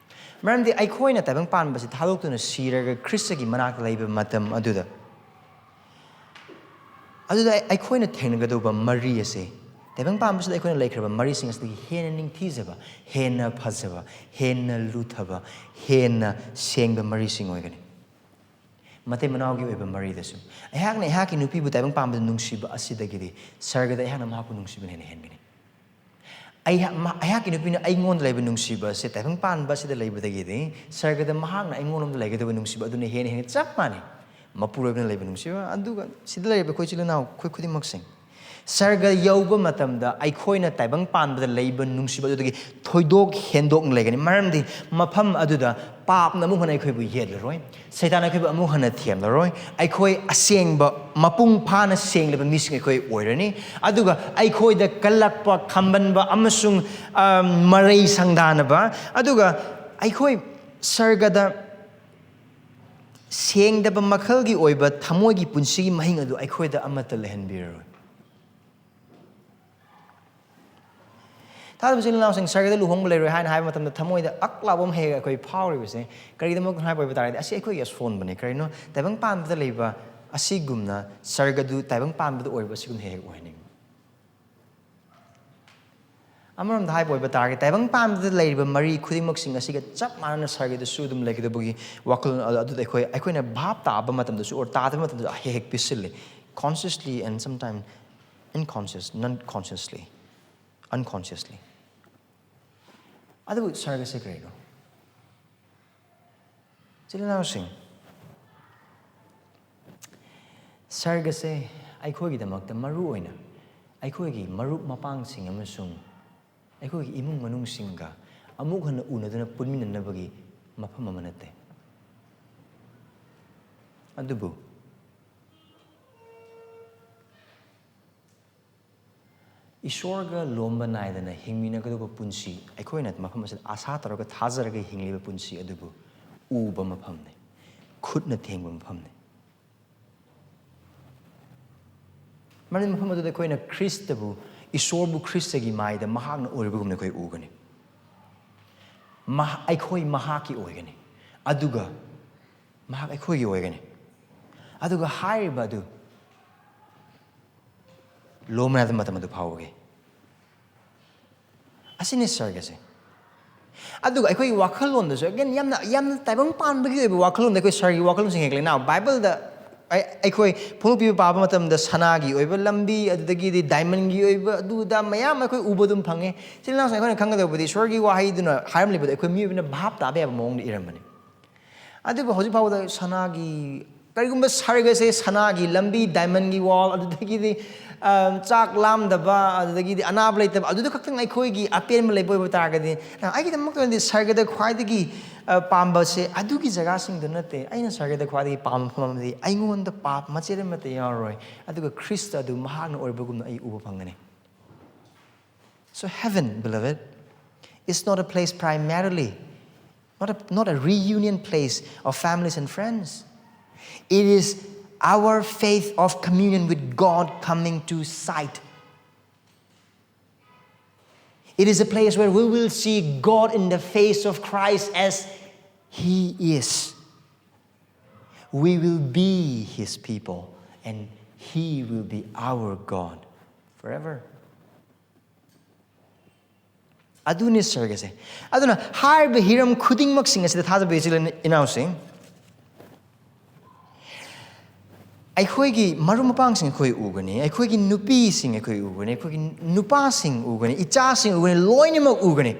ꯃꯔꯝꯗꯤ ꯑꯩꯈꯣꯏꯅ ꯇꯥꯏꯕꯪ ꯄꯥꯟꯕꯁꯤ ꯊꯥꯗꯣꯛꯇꯨꯅ ꯁꯤꯔꯒ ꯈ꯭ꯔꯤꯁꯇꯒꯤ ꯃꯅꯥꯛꯇ ꯂꯩꯕ ꯃꯇꯝ ꯑꯗꯨꯗ, ꯑꯗꯨꯗ ꯑꯩꯈꯣꯏꯅ ꯊꯦꯡꯅꯒꯗꯧꯕ ꯃꯔꯤ ꯑꯁꯤ ꯇꯥꯏꯕꯪ ꯄꯥꯟꯕꯁꯤꯗ ꯑꯩꯈꯣꯏꯅ ꯂꯩꯈ꯭ꯔꯕ ꯃꯔꯤꯁꯤꯡ ꯑꯁꯤꯗꯒꯤ ꯍꯦꯟꯅ ꯅꯤꯡꯊꯤꯖꯕ, ꯍꯦꯟꯅ ꯐꯖꯕ, ꯍꯦꯟꯅ ꯂꯨꯊꯕ, ꯍꯦꯟꯅ ꯁꯦꯡꯕ ꯃꯔꯤꯁꯤꯡ ꯑꯣꯏꯒꯅꯤ꯫ ꯃꯇꯩ ꯃꯅꯥꯎꯒꯤ ꯑꯣꯏꯕ ꯃꯔꯤꯗꯁꯨ ꯑꯩꯍꯥꯛꯅ ꯑꯩꯍꯥꯛꯀꯤ ꯅꯨꯄꯤꯕꯨ ꯇꯥꯏꯕꯪ ꯄꯥꯟꯕꯗ ꯅꯨꯡꯁꯤꯕ ꯑꯁꯤꯗꯒꯤꯗꯤ ꯁꯔꯒꯗ ꯑꯩꯍꯥꯛꯅ ꯃꯍꯥꯛꯄꯨ ꯅꯨꯡꯁꯤꯕꯅ ꯍꯦꯟꯅ ꯍꯦꯟꯒꯅꯤ꯫ ꯑꯩꯍꯥꯛ-, ꯃ-, ꯑꯩꯍꯥꯛꯀꯤ ꯅꯨꯄꯤꯅ ꯑꯩꯉꯣꯟꯗ ꯂꯩꯕ ꯅꯨꯡꯁꯤꯕ ꯑꯁꯦ ꯇꯥꯏꯕꯪ ꯄꯥꯟꯕ ꯑꯁꯤꯗ ꯂꯩꯕꯗꯒꯤꯗꯤ ꯁꯔꯒꯗ ꯃꯍꯥꯛꯅ ꯑꯩꯉꯣꯟꯗ ꯂꯩꯒꯗꯕ ꯅꯨꯡꯁꯤꯕ ꯑꯗꯨꯅ ꯍꯦꯟꯅ ꯍꯦꯟꯅ ꯆꯞ ꯃꯥꯟꯅꯩ꯫ ꯃꯄꯨꯔꯣꯏꯕꯅ ꯂꯩꯕ ꯅꯨꯡꯁꯤꯕ, ꯑꯗꯨꯒ ꯁꯤꯗ ꯂꯩꯔꯤꯕ ꯑꯩꯈꯣꯏ ꯏꯆꯤꯜ ꯏꯅꯥꯎ, ꯑꯩꯈꯣꯏ ꯈꯨꯗꯤꯡꯃꯛꯁꯤꯡ ꯁꯔꯒ ꯌꯧꯕ ꯃꯇꯝꯗ ꯑꯩꯈꯣꯏꯅ ꯇꯥꯏꯕꯪ ꯄꯥꯟꯕꯗ ꯂꯩꯕ ꯅꯨꯡꯁꯤꯕ ꯑꯗꯨꯗꯒꯤ ꯊꯣꯏꯗꯣꯛ ꯍꯦꯟꯗꯣꯛꯅ ꯂꯩꯒꯅꯤ꯫ ꯃꯔꯝꯗꯤ ꯃꯐꯝ ꯑꯗꯨꯗ ꯄꯥꯞꯅ ꯑꯃꯨꯛ ꯍꯟꯅ ꯑꯩꯈꯣꯏꯕꯨ ꯌꯦꯠꯂꯔꯣꯏ, ꯁꯩꯇꯥꯟ ꯑꯩꯈꯣꯏꯕꯨ ꯑꯃꯨꯛ ꯍꯟꯅ ꯊꯦꯝꯂꯔꯣꯏ꯫ ꯑꯩꯈꯣꯏ ꯑꯁꯦꯡꯕ, ꯃꯄꯨꯡ ꯐꯥꯅ ꯁꯦꯡꯂꯕ ꯃꯤꯁꯤꯡ ꯑꯩꯈꯣꯏ ꯑꯣꯏꯔꯅꯤ꯫ ꯑꯗꯨꯒ ꯑꯩꯈꯣꯏꯗ ꯀꯜꯂꯛꯄ, ꯈꯝꯕꯟꯕ ꯑꯃꯁꯨꯡ, ꯑ, ꯃꯔꯩ ꯁꯪꯗꯥꯅꯕ, ꯑꯗꯨꯒ ꯑꯩꯈꯣꯏ ꯁꯔꯒꯗ ꯁꯦꯡꯗꯕ ꯃꯈꯜꯒꯤ ꯑꯣꯏꯕ ꯊꯃꯣꯏꯒꯤ ꯄꯨꯟꯁꯤꯒꯤ ꯃꯍꯤꯡ ꯑꯗꯨ ꯑꯩꯈꯣꯏꯗ ꯑꯃꯠꯇ ꯂꯩꯍꯟꯕꯤꯔꯔꯣꯏ꯫ ꯊꯥꯖꯕ ꯏꯆꯤꯜ ꯏꯅꯥꯎꯁꯤꯡ, ꯁꯔꯒꯗ ꯂꯨꯍꯣꯡꯕ ꯂꯩꯔꯣꯏ ꯍꯥꯏꯅ ꯍꯥꯏꯕ ꯃꯇꯝꯗ ꯊꯃꯣꯏꯗ ꯑꯛ ꯂꯥꯎꯕ ꯑꯃ ꯍꯦꯛ ꯑꯩꯈꯣꯏ ꯐꯥꯎꯔꯤꯕꯁꯦ ꯀꯔꯤꯒꯤꯗꯃꯛ ꯍꯥꯏꯕ ꯑꯣꯏꯕ ꯇꯥꯔꯒꯗꯤ, ꯑꯁꯤ ꯑꯩꯈꯣꯏꯒꯤ ꯑꯁꯣꯟꯕꯅꯤ꯫ ꯀꯔꯤꯅꯣ? ꯇꯥꯏꯕꯪ ꯄꯥꯟꯕꯗ ꯂꯩꯕ ꯑꯁꯤꯒꯨꯝꯅ ꯁꯔꯒꯗꯨ ꯇꯥꯏꯕꯪ ꯄꯥꯟꯕꯗ ꯑꯣꯏꯕ ꯑꯁꯤꯒꯨꯝꯅ ꯍꯦꯛ ꯍꯦꯛ ꯑꯣꯏꯍꯟꯅꯤꯡꯕ꯫ ꯑꯃꯔꯣꯝꯗ ꯍꯥꯏꯕ ꯑꯣꯏꯕ ꯇꯥꯔꯒꯗꯤ, ꯇꯥꯏꯕꯪ ꯄꯥꯟꯕꯗ ꯂꯩꯔꯤꯕ ꯃꯔꯤ ꯈꯨꯗꯤꯡꯃꯛꯁꯤꯡ ꯑꯁꯤꯒ ꯆꯞ ꯃꯥꯟꯅꯅ ꯁꯔꯒꯗꯁꯨ ꯑꯗꯨꯝ ꯂꯩꯒꯗꯕꯒꯤ ꯋꯥꯈꯜꯂꯣꯟ ꯑꯗꯨ ꯑꯗꯨꯗ ꯑꯩꯈꯣꯏ, ꯑꯩꯈꯣꯏꯅ ꯚꯥꯞ ꯇꯥꯕ ꯃꯇꯝꯗꯁꯨ or ꯇꯥꯗꯕ ꯃꯇꯝꯗꯁꯨ ꯍꯦꯛ ꯍꯦꯛ ꯄꯤꯁꯤꯜꯂꯤ꯫ Consciously and sometimes unconscious, non consciously, unconsciously. ꯑꯗꯨꯕꯨ ꯁꯔꯒꯁꯦ ꯀꯔꯤꯅꯣ? ꯏꯆꯤꯜ ꯏꯅꯥꯎꯁꯤꯡ, ꯁꯔꯒꯁꯦ ꯑꯩꯈꯣꯏꯒꯤꯗꯃꯛꯇ ꯃꯔꯨ ꯑꯣꯏꯅ ꯑꯩꯈꯣꯏꯒꯤ ꯃꯔꯨꯞ ꯃꯄꯥꯡꯁꯤꯡ ꯑꯃꯁꯨꯡ ꯑꯩꯈꯣꯏꯒꯤ ꯏꯃꯨꯡ ꯃꯅꯨꯡꯁꯤꯡꯒ ꯑꯃꯨꯛ ꯍꯟꯅ ꯎꯅꯗꯨꯅ ꯄꯨꯟꯃꯤꯟꯅꯅꯕꯒꯤ ꯃꯐꯝ ꯑꯃ ꯅꯠꯇꯦ꯫ ꯑꯗꯨꯕꯨ ꯏꯁꯣꯔꯒ ꯂꯣꯝꯕ ꯅꯥꯏꯗꯅ ꯍꯤꯡꯃꯤꯟꯅꯒꯗꯧꯕ ꯄꯨꯟꯁꯤ, ꯑꯩꯈꯣꯏꯅ ꯃꯐꯝ ꯑꯁꯤꯗ ꯑꯥꯁꯥ ꯇꯧꯔꯒ ꯊꯥꯖꯔꯒ ꯍꯤꯡꯂꯤꯕ ꯄꯨꯟꯁꯤ ꯑꯗꯨꯕꯨ ꯎꯕ ꯃꯐꯝꯅꯤ, ꯈꯨꯠꯅ ꯊꯦꯡꯕ ꯃꯐꯝꯅꯤ꯫ ꯃꯔꯝꯗꯤ ꯃꯐꯝ ꯑꯗꯨꯗ ꯑꯩꯈꯣꯏꯅ ꯈ꯭ꯔꯤꯁꯇꯕꯨ, ꯏꯁꯣꯔꯕꯨ ꯈ꯭ꯔꯤꯁꯇꯒꯤ ꯃꯥꯏꯗ ꯃꯍꯥꯛꯅ ꯑꯣꯏꯔꯤꯕꯒꯨꯝꯅ ꯑꯩꯈꯣꯏ ꯎꯒꯅꯤ꯫ ꯃꯍꯥ-, ꯑꯩꯈꯣꯏ ꯃꯍꯥꯛꯀꯤ ꯑꯣꯏꯒꯅꯤ, ꯑꯗꯨꯒ ꯃꯍꯥꯛ ꯑꯩꯈꯣꯏꯒꯤ ꯑꯣꯏꯒꯅꯤ꯫ ꯑꯗꯨꯒ ꯍꯥꯏꯔꯤꯕ ꯑꯗꯨ ꯂꯣꯝꯅꯕ ꯃꯇꯝ ꯑꯗꯨ ꯐꯥꯎꯕꯒꯤ ꯑꯁꯤꯅꯤ ꯁꯔꯒꯁꯦ꯫ ꯑꯗꯨꯒ ꯑꯩꯈꯣꯏꯒꯤ ꯋꯥꯈꯜꯂꯣꯟꯗꯁꯨ, again, ꯌꯥꯝꯅ, ꯌꯥꯝꯅ ꯇꯥꯏꯕꯪ ꯄꯥꯟꯕꯒꯤ ꯑꯣꯏꯕ ꯋꯥꯈꯜꯂꯣꯟꯗ ꯑꯩꯈꯣꯏ ꯁꯔꯒꯤ ꯋꯥꯈꯜꯂꯣꯟꯁꯤꯡ ꯍꯦꯛ ꯂꯩꯅ꯫ ꯕꯥꯏꯕꯜꯗ ꯑꯩ-, ꯑꯩꯈꯣꯏ ꯐꯣꯡꯗꯣꯛꯄꯤꯕ ꯄꯥꯕ ꯃꯇꯝꯗ ꯁꯅꯥꯒꯤ ꯑꯣꯏꯕ ꯂꯝꯕꯤ, ꯑꯗꯨꯗꯒꯤꯗꯤ ꯗꯥꯏꯃꯟꯒꯤ ꯑꯣꯏꯕ, ꯑꯗꯨꯗ ꯃꯌꯥꯝ ꯑꯩꯈꯣꯏ ꯎꯕ ꯑꯗꯨꯝ ꯐꯪꯉꯦ꯫ ꯏꯆꯤꯜ ꯏꯅꯥꯎꯁꯤꯡ, ꯑꯩꯈꯣꯏꯅ ꯈꯪꯒꯗꯧꯕꯗꯤ ꯁ꯭ꯋꯔꯒꯤ ꯋꯥꯍꯩꯗꯨꯅ ꯍꯥꯏꯔꯝꯂꯤꯕꯗꯣ ꯑꯩꯈꯣꯏ ꯃꯤꯑꯣꯏꯕꯅ ꯚꯥꯞ ꯇꯥꯕ ꯌꯥꯕ ꯃꯑꯣꯡꯗ ꯏꯔꯝꯕꯅꯤ꯫ ꯑꯗꯨꯕꯨ ꯍꯧꯖꯤꯛ ꯐꯥꯎꯕꯗ ꯁꯅꯥꯒꯤ, ꯀꯔꯤꯒꯨꯝꯕ ꯁꯔꯒꯁꯦ ꯁꯅꯥꯒꯤ ꯂꯝꯕꯤ, ꯗꯥꯏꯃꯟꯒꯤ ꯋꯥꯜ, ꯑꯗꯨꯗꯒꯤꯗꯤ, ꯑ, ꯆꯥꯛ ꯂꯥꯝꯗꯕ, ꯑꯗꯨꯗꯒꯤꯗꯤ ꯑꯅꯥꯕ ꯂꯩꯇꯕ, ꯑꯗꯨꯗ ꯈꯛꯇꯪ ꯑꯩꯈꯣꯏꯒꯤ ꯑꯄꯦꯟꯕ ꯂꯩꯕ ꯑꯣꯏꯕ ꯇꯥꯔꯒꯗꯤ, ꯑ, ꯑꯩꯒꯤꯗꯃꯛꯇꯗꯤ ꯁꯔꯒꯗ ꯈ꯭ꯋꯥꯏꯗꯒꯤ, ꯑ, ꯄꯥꯝꯕꯁꯦ ꯑꯗꯨꯒꯤ ꯖꯒꯥꯁꯤꯡꯗꯨ ꯅꯠꯇꯦ꯫ ꯑꯩꯅ ꯁꯔꯒꯗ ꯈ꯭ꯋꯥꯏꯗꯒꯤ ꯄꯥꯝꯕ ꯃꯐꯝ ꯑꯃꯗꯤ ꯑꯩꯉꯣꯟꯗ ꯄꯥꯞ ꯃꯆꯦꯠ ꯑꯃꯠꯇ ꯌꯥꯎꯔꯔꯣꯏ, ꯑꯗꯨꯒ ꯈ꯭ꯔꯤꯁꯇ ꯑꯗꯨ ꯃꯍꯥꯛꯅ ꯑꯣꯏꯔꯕꯒꯨꯝꯅ ꯑꯩ ꯎꯕ ꯐꯪꯒꯅꯤ꯫ So heaven, beloved, is not a place primarily, not a, not a reunion place of families and friends. It is our faith of communion with God coming to sight. It is a place where we will see God in the face of Christ as He is. We will be His people, and He will be our God forever. ꯑꯗꯨꯅꯤ ꯁꯔꯒꯁꯦ꯫ ꯑꯗꯨꯅ ꯍꯥꯏꯔꯤꯕ ꯍꯤꯔꯝ ꯈꯨꯗꯤꯡꯃꯛꯁꯤꯡ ꯑꯁꯤꯗ ꯊꯥꯖꯕ ꯏꯆꯤꯜ ꯏꯅꯥꯎꯁꯤꯡ, ꯑꯩꯈꯣꯏꯒꯤ ꯃꯔꯨꯞ ꯃꯄꯥꯡꯁꯤꯡ ꯑꯩꯈꯣꯏ ꯎꯒꯅꯤ, ꯑꯩꯈꯣꯏꯒꯤ ꯅꯨꯄꯤꯁꯤꯡ ꯑꯩꯈꯣꯏ ꯎꯒꯅꯤ, ꯑꯩꯈꯣꯏꯒꯤ ꯅꯨꯄꯥꯁꯤꯡ ꯎꯒꯅꯤ, ꯏꯆꯥꯁꯤꯡ ꯎꯒꯅꯤ, ꯂꯣꯏꯅꯃꯛ ꯎꯒꯅꯤ꯫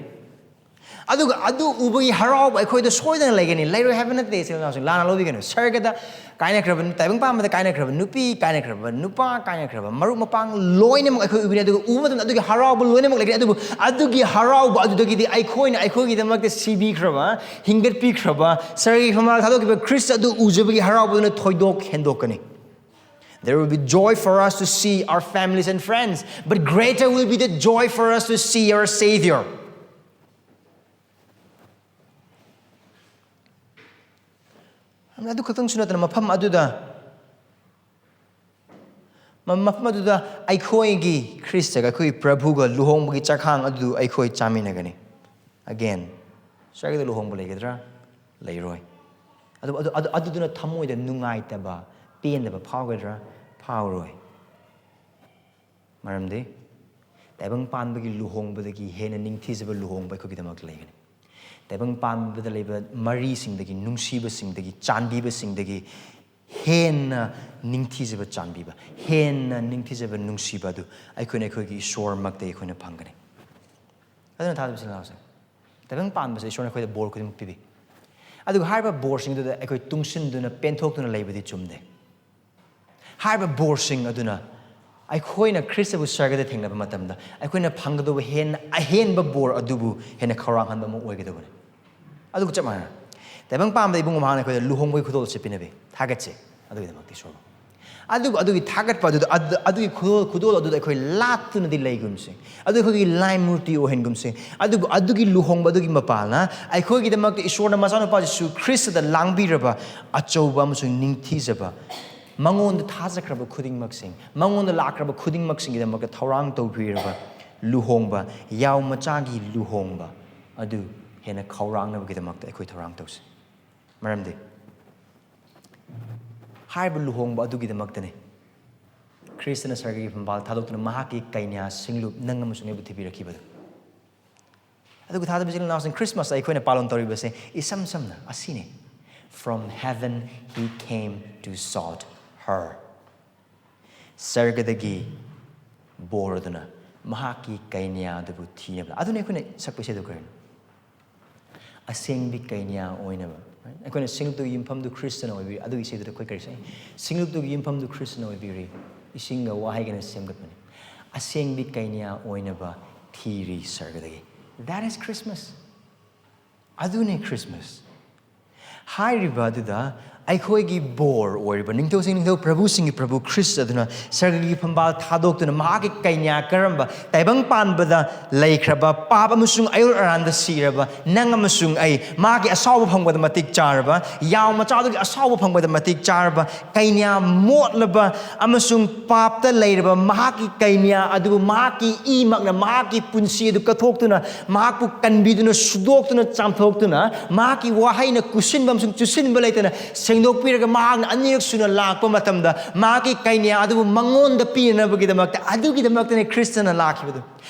ꯑꯗꯨꯒ ꯑꯗꯨ ꯎꯕꯒꯤ ꯍꯔꯥꯎꯕ ꯑꯩꯈꯣꯏꯗ ꯁꯣꯏꯗꯅ ꯂꯩꯒꯅꯤ꯫ ꯂꯩꯔꯣꯏ ꯍꯥꯏꯕ ꯅꯠꯇꯦ, ꯏꯆꯤꯜ ꯏꯅꯥꯎꯁꯤꯡ, ꯂꯥꯟꯅ ꯂꯧꯕꯤꯒꯅꯨ꯫ ꯁꯔꯒꯗ ꯀꯥꯏꯅꯈ꯭ꯔꯕ, ꯇꯥꯏꯕꯪ ꯄꯥꯟꯕꯗ ꯀꯥꯏꯅꯈ꯭ꯔꯕ ꯅꯨꯄꯤ, ꯀꯥꯏꯅꯈ꯭ꯔꯕ ꯅꯨꯄꯥ, ꯀꯥꯏꯅꯈ꯭ꯔꯕ ꯃꯔꯨꯞ ꯃꯄꯥꯡ ꯂꯣꯏꯅꯃꯛ ꯑꯩꯈꯣꯏ ꯎꯒꯅꯤ꯫ ꯑꯗꯨꯒ ꯎꯕ ꯃꯇꯝꯗ ꯑꯗꯨꯒꯤ ꯍꯔꯥꯎꯕ ꯂꯣꯏꯅꯃꯛ ꯂꯩꯒꯅꯤ꯫ ꯑꯗꯨꯕꯨ ꯑꯗꯨꯒꯤ ꯍꯔꯥꯎꯕ ꯑꯗꯨꯗꯒꯤꯗꯤ ꯑꯩꯈꯣꯏꯅ ꯑꯩꯈꯣꯏꯒꯤꯗꯃꯛꯇ ꯁꯤꯕꯤꯈ꯭ꯔꯕ, ꯍꯤꯡꯒꯠꯄꯤꯈ꯭ꯔꯕ, ꯁꯔꯒꯤ ꯐꯝꯂꯥꯡ ꯊꯥꯗꯣꯛꯈꯤꯕ ꯈ꯭ꯔꯤꯁ ꯑꯗꯨ ꯎꯖꯕꯒꯤ ꯍꯔꯥꯎꯕꯗꯨꯅ ꯊꯣꯏꯗꯣꯛ ꯍꯦꯟꯗꯣꯛꯀꯅꯤ꯫ There will be joy for us to see our families and friends, but greater will be the joy for us to see our Savior. ꯑꯗꯨ ꯈꯛꯇꯪꯁꯨ ꯅꯠꯇꯅ, ꯃꯐꯝ ꯑꯗꯨꯗ, ꯃ-, ꯃꯐꯝ ꯑꯗꯨꯗ ꯑꯩꯈꯣꯏꯒꯤ ꯈ꯭ꯔꯤꯁꯇꯒ, ꯑꯩꯈꯣꯏꯒꯤ ꯄ꯭ꯔꯚꯨꯒ ꯂꯨꯍꯣꯡꯕꯒꯤ ꯆꯥꯛꯈꯥꯡ ꯑꯗꯨ ꯑꯩꯈꯣꯏ ꯆꯥꯃꯤꯟꯅꯒꯅꯤ꯫ Again, ꯁ꯭ꯋꯔꯒꯗ ꯂꯨꯍꯣꯡꯕ ꯂꯩꯒꯗ꯭ꯔꯥ? ꯂꯩꯔꯣꯏ꯫ ꯑꯗꯨ, ꯑꯗꯨ, ꯑꯗꯨ, ꯑꯗꯨꯗꯨꯅ ꯊꯃꯣꯏꯗ ꯅꯨꯡꯉꯥꯏꯇꯕ, ꯄꯦꯟꯗꯕ ꯐꯥꯎꯒꯗ꯭ꯔꯥ? ꯐꯥꯎꯔꯣꯏ꯫ ꯃꯔꯝꯗꯤ ꯇꯥꯏꯕꯪ ꯄꯥꯟꯕꯒꯤ ꯂꯨꯍꯣꯡꯕꯗꯒꯤ ꯍꯦꯟꯅ ꯅꯤꯡꯊꯤꯖꯕ ꯂꯨꯍꯣꯡꯕ ꯑꯩꯈꯣꯏꯒꯤꯗꯃꯛꯇ ꯂꯩꯒꯅꯤ? ꯇꯥꯏꯕꯪ ꯄꯥꯟꯕꯗ ꯂꯩꯕ ꯃꯔꯤꯁꯤꯡꯗꯒꯤ, ꯅꯨꯡꯁꯤꯕꯁꯤꯡꯗꯒꯤ, ꯆꯥꯟꯕꯤꯕꯁꯤꯡꯗꯒꯤ ꯍꯦꯟꯅ ꯅꯤꯡꯊꯤꯖꯕ ꯆꯥꯟꯕꯤꯕ, ꯍꯦꯟꯅ ꯅꯤꯡꯊꯤꯖꯕ ꯅꯨꯡꯁꯤꯕ ꯑꯗꯨ ꯑꯩꯈꯣꯏꯅ ꯑꯩꯈꯣꯏꯒꯤ ꯏꯁꯣꯔꯃꯛꯇ ꯑꯩꯈꯣꯏꯅ ꯐꯪꯒꯅꯤ꯫ ꯑꯗꯨꯅ ꯊꯥꯖꯕꯁꯤꯡ ꯂꯥꯎꯁꯦ, ꯇꯥꯏꯕꯪ ꯄꯥꯟꯕꯁꯦ ꯏꯁꯣꯔꯅ ꯑꯩꯈꯣꯏꯗ ꯕꯣꯔ ꯈꯨꯗꯤꯡꯃꯛ ꯄꯤꯕꯤ꯫ ꯑꯗꯨꯒ ꯍꯥꯏꯔꯤꯕ ꯕꯣꯔꯁꯤꯡꯗꯨꯗ ꯑꯩꯈꯣꯏ ꯇꯨꯡꯁꯤꯟꯗꯨꯅ ꯄꯦꯟꯊꯣꯛꯇꯨꯅ ꯂꯩꯕꯗꯤ ꯆꯨꯝꯗꯦ꯫ ꯍꯥꯏꯔꯤꯕ ꯕꯣꯔꯁꯤꯡ ꯑꯗꯨꯅ ꯑꯩꯈꯣꯏꯅ ꯈ꯭ꯔꯤꯁꯇꯕꯨ ꯁꯔꯒꯗ ꯊꯦꯡꯅꯕ ꯃꯇꯝꯗ ꯑꯩꯈꯣꯏꯅ ꯐꯪꯒꯗꯧꯕ ꯍꯦꯟꯅ ꯑꯍꯦꯟꯕ ꯕꯣꯔ ꯑꯗꯨꯕꯨ ꯍꯦꯟꯅ ꯈꯧꯔꯥꯡꯍꯟꯕ ꯑꯃ ꯑꯣꯏꯒꯗꯕꯅꯤ꯫ ꯑꯗꯨꯒ ꯆꯞ ꯃꯥꯟꯅꯅ ꯇꯥꯏꯕꯪ ꯄꯥꯟꯕꯗ ꯏꯕꯨꯡ ꯃꯍꯥꯛꯅ ꯑꯩꯈꯣꯏꯗ ꯂꯨꯍꯣꯡꯕꯒꯤ ꯈꯨꯗꯣꯜꯁꯦ ꯄꯤꯅꯕꯤ꯫ ꯊꯥꯒꯠꯁꯦ ꯑꯗꯨꯒꯤꯗꯃꯛꯇ ꯏꯁꯣꯔꯕꯨ꯫ ꯑꯗꯨꯕꯨ ꯑꯗꯨꯒꯤ ꯊꯥꯒꯠꯄ ꯑꯗꯨꯗ, ꯑꯗꯨ-, ꯑꯗꯨꯒꯤ ꯈꯨꯗꯣꯜ, ꯈꯨꯗꯣꯜ ꯑꯗꯨꯗ ꯑꯩꯈꯣꯏ ꯂꯥꯠꯇꯨꯅꯗꯤ ꯂꯩꯒꯨꯝꯁꯦ, ꯑꯗꯨ ꯑꯩꯈꯣꯏꯒꯤ ꯂꯥꯏ ꯃꯨꯔꯇꯤ ꯑꯣꯏꯍꯟꯒꯨꯝꯁꯦ꯫ ꯑꯗꯨꯕꯨ ꯑꯗꯨꯒꯤ ꯂꯨꯍꯣꯡꯕ ꯑꯗꯨꯒꯤ ꯃꯄꯥꯜꯅ ꯑꯩꯈꯣꯏꯒꯤꯗꯃꯛꯇ ꯏꯁꯣꯔꯅ ꯃꯆꯥꯅꯨꯄꯥ ꯖꯤꯁꯨ ꯈ꯭ꯔꯤꯁꯇꯗ ꯂꯥꯡꯕꯤꯔꯕ ꯑꯆꯧꯕ ꯑꯃꯁꯨꯡ ꯅꯤꯡꯊꯤꯖꯕ, ꯃꯉꯣꯟꯗ ꯊꯥꯖꯈ꯭ꯔꯕ ꯈꯨꯗꯤꯡꯃꯛꯁꯤꯡ, ꯃꯉꯣꯟꯗ ꯂꯥꯛꯈ꯭ꯔꯕ ꯈꯨꯗꯤꯡꯃꯛꯁꯤꯡꯒꯤꯗꯃꯛꯇ ꯊꯧꯔꯥꯡ ꯇꯧꯕꯤꯔꯕ ꯂꯨꯍꯣꯡꯕ, ꯌꯥꯎ ꯃꯆꯥꯒꯤ ꯂꯨꯍꯣꯡꯕ ꯑꯗꯨ ꯍꯦꯟꯅ ꯈꯧꯔꯥꯡꯅꯕꯒꯤꯗꯃꯛꯇ ꯑꯩꯈꯣꯏ ꯊꯧꯔꯥꯡ ꯇꯧꯁꯤ꯫ ꯃꯔꯝꯗꯤ ꯍꯥꯏꯔꯤꯕ ꯂꯨꯍꯣꯡꯕ ꯑꯗꯨꯒꯤꯗꯃꯛꯇꯅꯤ ꯈ꯭ꯔꯤꯁꯇꯅ ꯁꯔꯒꯒꯤ ꯐꯝꯕꯥꯜ ꯊꯥꯗꯣꯛꯇꯨꯅ ꯃꯍꯥꯛꯀꯤ ꯀꯩꯅ꯭ꯌꯥ ꯁꯤꯡꯂꯨꯞ ꯅꯪ ꯑꯃꯁꯨꯡ ꯑꯩꯕꯨ ꯊꯤꯕꯤꯔꯛꯈꯤꯕꯗꯨ꯫ ꯑꯗꯨꯒ ꯊꯥꯖꯕ ꯏꯆꯤꯜ ꯏꯅꯥꯎꯁꯤꯡ, ꯈ꯭ꯔꯤꯁꯃꯥꯁ ꯑꯩꯈꯣꯏꯅ ꯄꯥꯂꯣꯟ ꯇꯧꯔꯤꯕꯁꯦ ꯏꯁꯝ ꯁꯝꯅ ꯑꯁꯤꯅꯤ: "From heaven he came to sought her." ꯁꯔꯒꯗꯒꯤ ꯕꯣꯔꯗꯨꯅ ꯃꯍꯥꯛꯀꯤ ꯀꯩꯅ꯭ꯌꯥꯗꯨꯕꯨ ꯊꯤꯅꯕ꯫ ꯑꯗꯨꯅ ꯑꯩꯈꯣꯏꯅ ꯁꯛꯄ ꯏꯁꯩꯗꯨ ꯀꯔꯤꯅꯣ? "ꯑꯁꯦꯡꯕꯤ ꯀꯩꯅ꯭ꯌꯥ ꯑꯣꯏꯅꯕ", right? ꯑꯩꯈꯣꯏꯅ ꯁꯤꯡꯂꯨꯞꯇꯨꯒꯤ ꯌꯨꯝꯐꯝꯗꯨ ꯈ꯭ꯔꯤꯁꯇꯅ ꯑꯣꯏꯕꯤꯔꯤ꯫ ꯑꯗꯨꯒꯤ ꯏꯁꯩꯗꯨꯗ ꯑꯩꯈꯣꯏ ꯀꯔꯤ ꯁꯛꯏ? "ꯁꯤꯡꯂꯨꯞꯇꯨꯒꯤ ꯌꯨꯝꯐꯝꯗꯨ ꯈ꯭ꯔꯤꯁꯇꯅ ꯑꯣꯏꯕꯤꯔꯤ, ꯏꯁꯤꯡꯒ ꯋꯥꯍꯩꯒꯅ ꯁꯦꯝꯒꯠꯄꯅꯤ, ꯑꯁꯦꯡꯕꯤ ꯀꯩꯅ꯭ꯌꯥ ꯑꯣꯏꯅꯕ ꯊꯤꯔꯤ ꯁꯔꯒꯗꯒꯤ"꯫ That is Christmas. ꯑꯗꯨꯅꯤ ꯈ꯭ꯔꯤꯁꯃꯥꯁ꯫ ꯍꯥꯏꯔꯤꯕ ꯑꯗꯨꯗ ꯑꯩꯈꯣꯏꯒꯤ ꯕꯣꯔ ꯑꯣꯏꯔꯤꯕ ꯅꯤꯡꯊꯧꯁꯤꯡ ꯅꯤꯡꯊꯧ, ꯄ꯭ꯔꯚꯨꯁꯤꯡꯒꯤ ꯄ꯭ꯔꯚꯨ ꯈ꯭ꯔꯤꯁ ꯑꯗꯨꯅ ꯁꯔꯒꯒꯤ ꯐꯝꯕꯥꯜ ꯊꯥꯗꯣꯛꯇꯨꯅ ꯃꯍꯥꯛꯀꯤ ꯀꯩꯅ꯭ꯌꯥ ꯀꯔꯝꯕ ꯇꯥꯏꯕꯪ ꯄꯥꯟꯕꯗ ꯂꯩꯈ꯭ꯔꯕ, ꯄꯥꯞ ꯑꯃꯁꯨꯡ ꯑꯌꯨꯔ ꯑꯔꯥꯟꯗ ꯁꯤꯔꯕ ꯅꯪ ꯑꯃꯁꯨꯡ ꯑꯩ, ꯃꯥꯒꯤ ꯑꯁꯥꯎꯕ ꯐꯪꯕꯗ ꯃꯇꯤꯛ ꯆꯥꯔꯕ, ꯌꯥꯎ ꯃꯆꯥꯗꯨꯒꯤ ꯑꯁꯥꯎꯕ ꯐꯪꯕꯗ ꯃꯇꯤꯛ ꯆꯥꯔꯕ, ꯀꯩꯅ꯭ꯌꯥ ꯃꯣꯠꯂꯕ ꯑꯃꯁꯨꯡ ꯄꯥꯞꯇ ꯂꯩꯔꯕ ꯃꯍꯥꯛꯀꯤ ꯀꯩꯅ꯭ꯌꯥ ꯑꯗꯨꯕꯨ ꯃꯍꯥꯛꯀꯤ ꯏꯃꯛꯅ ꯃꯍꯥꯛꯀꯤ ꯄꯨꯟꯁꯤ ꯑꯗꯨ ꯀꯠꯊꯣꯛꯇꯨꯅ, ꯃꯍꯥꯛꯄꯨ ꯀꯟꯕꯤꯗꯨꯅ, ꯁꯨꯗꯣꯛꯇꯨꯅ, ꯆꯥꯝꯊꯣꯛꯇꯨꯅ, ꯃꯍꯥꯛꯀꯤ ꯋꯥꯍꯩꯅ ꯀꯨꯁꯤꯟꯕ ꯑꯃꯁꯨꯡ ꯆꯨꯁꯤꯟꯕ ꯂꯩꯇꯅ ꯁꯦꯡꯗꯣꯛꯄꯤꯔꯒ ꯃꯍꯥꯛꯅ ꯑꯅꯤꯔꯛ ꯁꯨꯅ ꯂꯥꯛꯄ ꯃꯇꯝꯗ ꯃꯍꯥꯛꯀꯤ ꯀꯩꯅꯥ ꯑꯗꯨꯕꯨ ꯃꯉꯣꯟꯗ ꯄꯤꯅꯅꯕꯒꯤꯗꯃꯛꯇ, ꯑꯗꯨꯒꯤꯗꯃꯛꯇꯅꯦ ꯈ꯭ꯔꯤꯁꯇꯅ ꯂꯥꯛꯈꯤꯕꯗꯨ꯫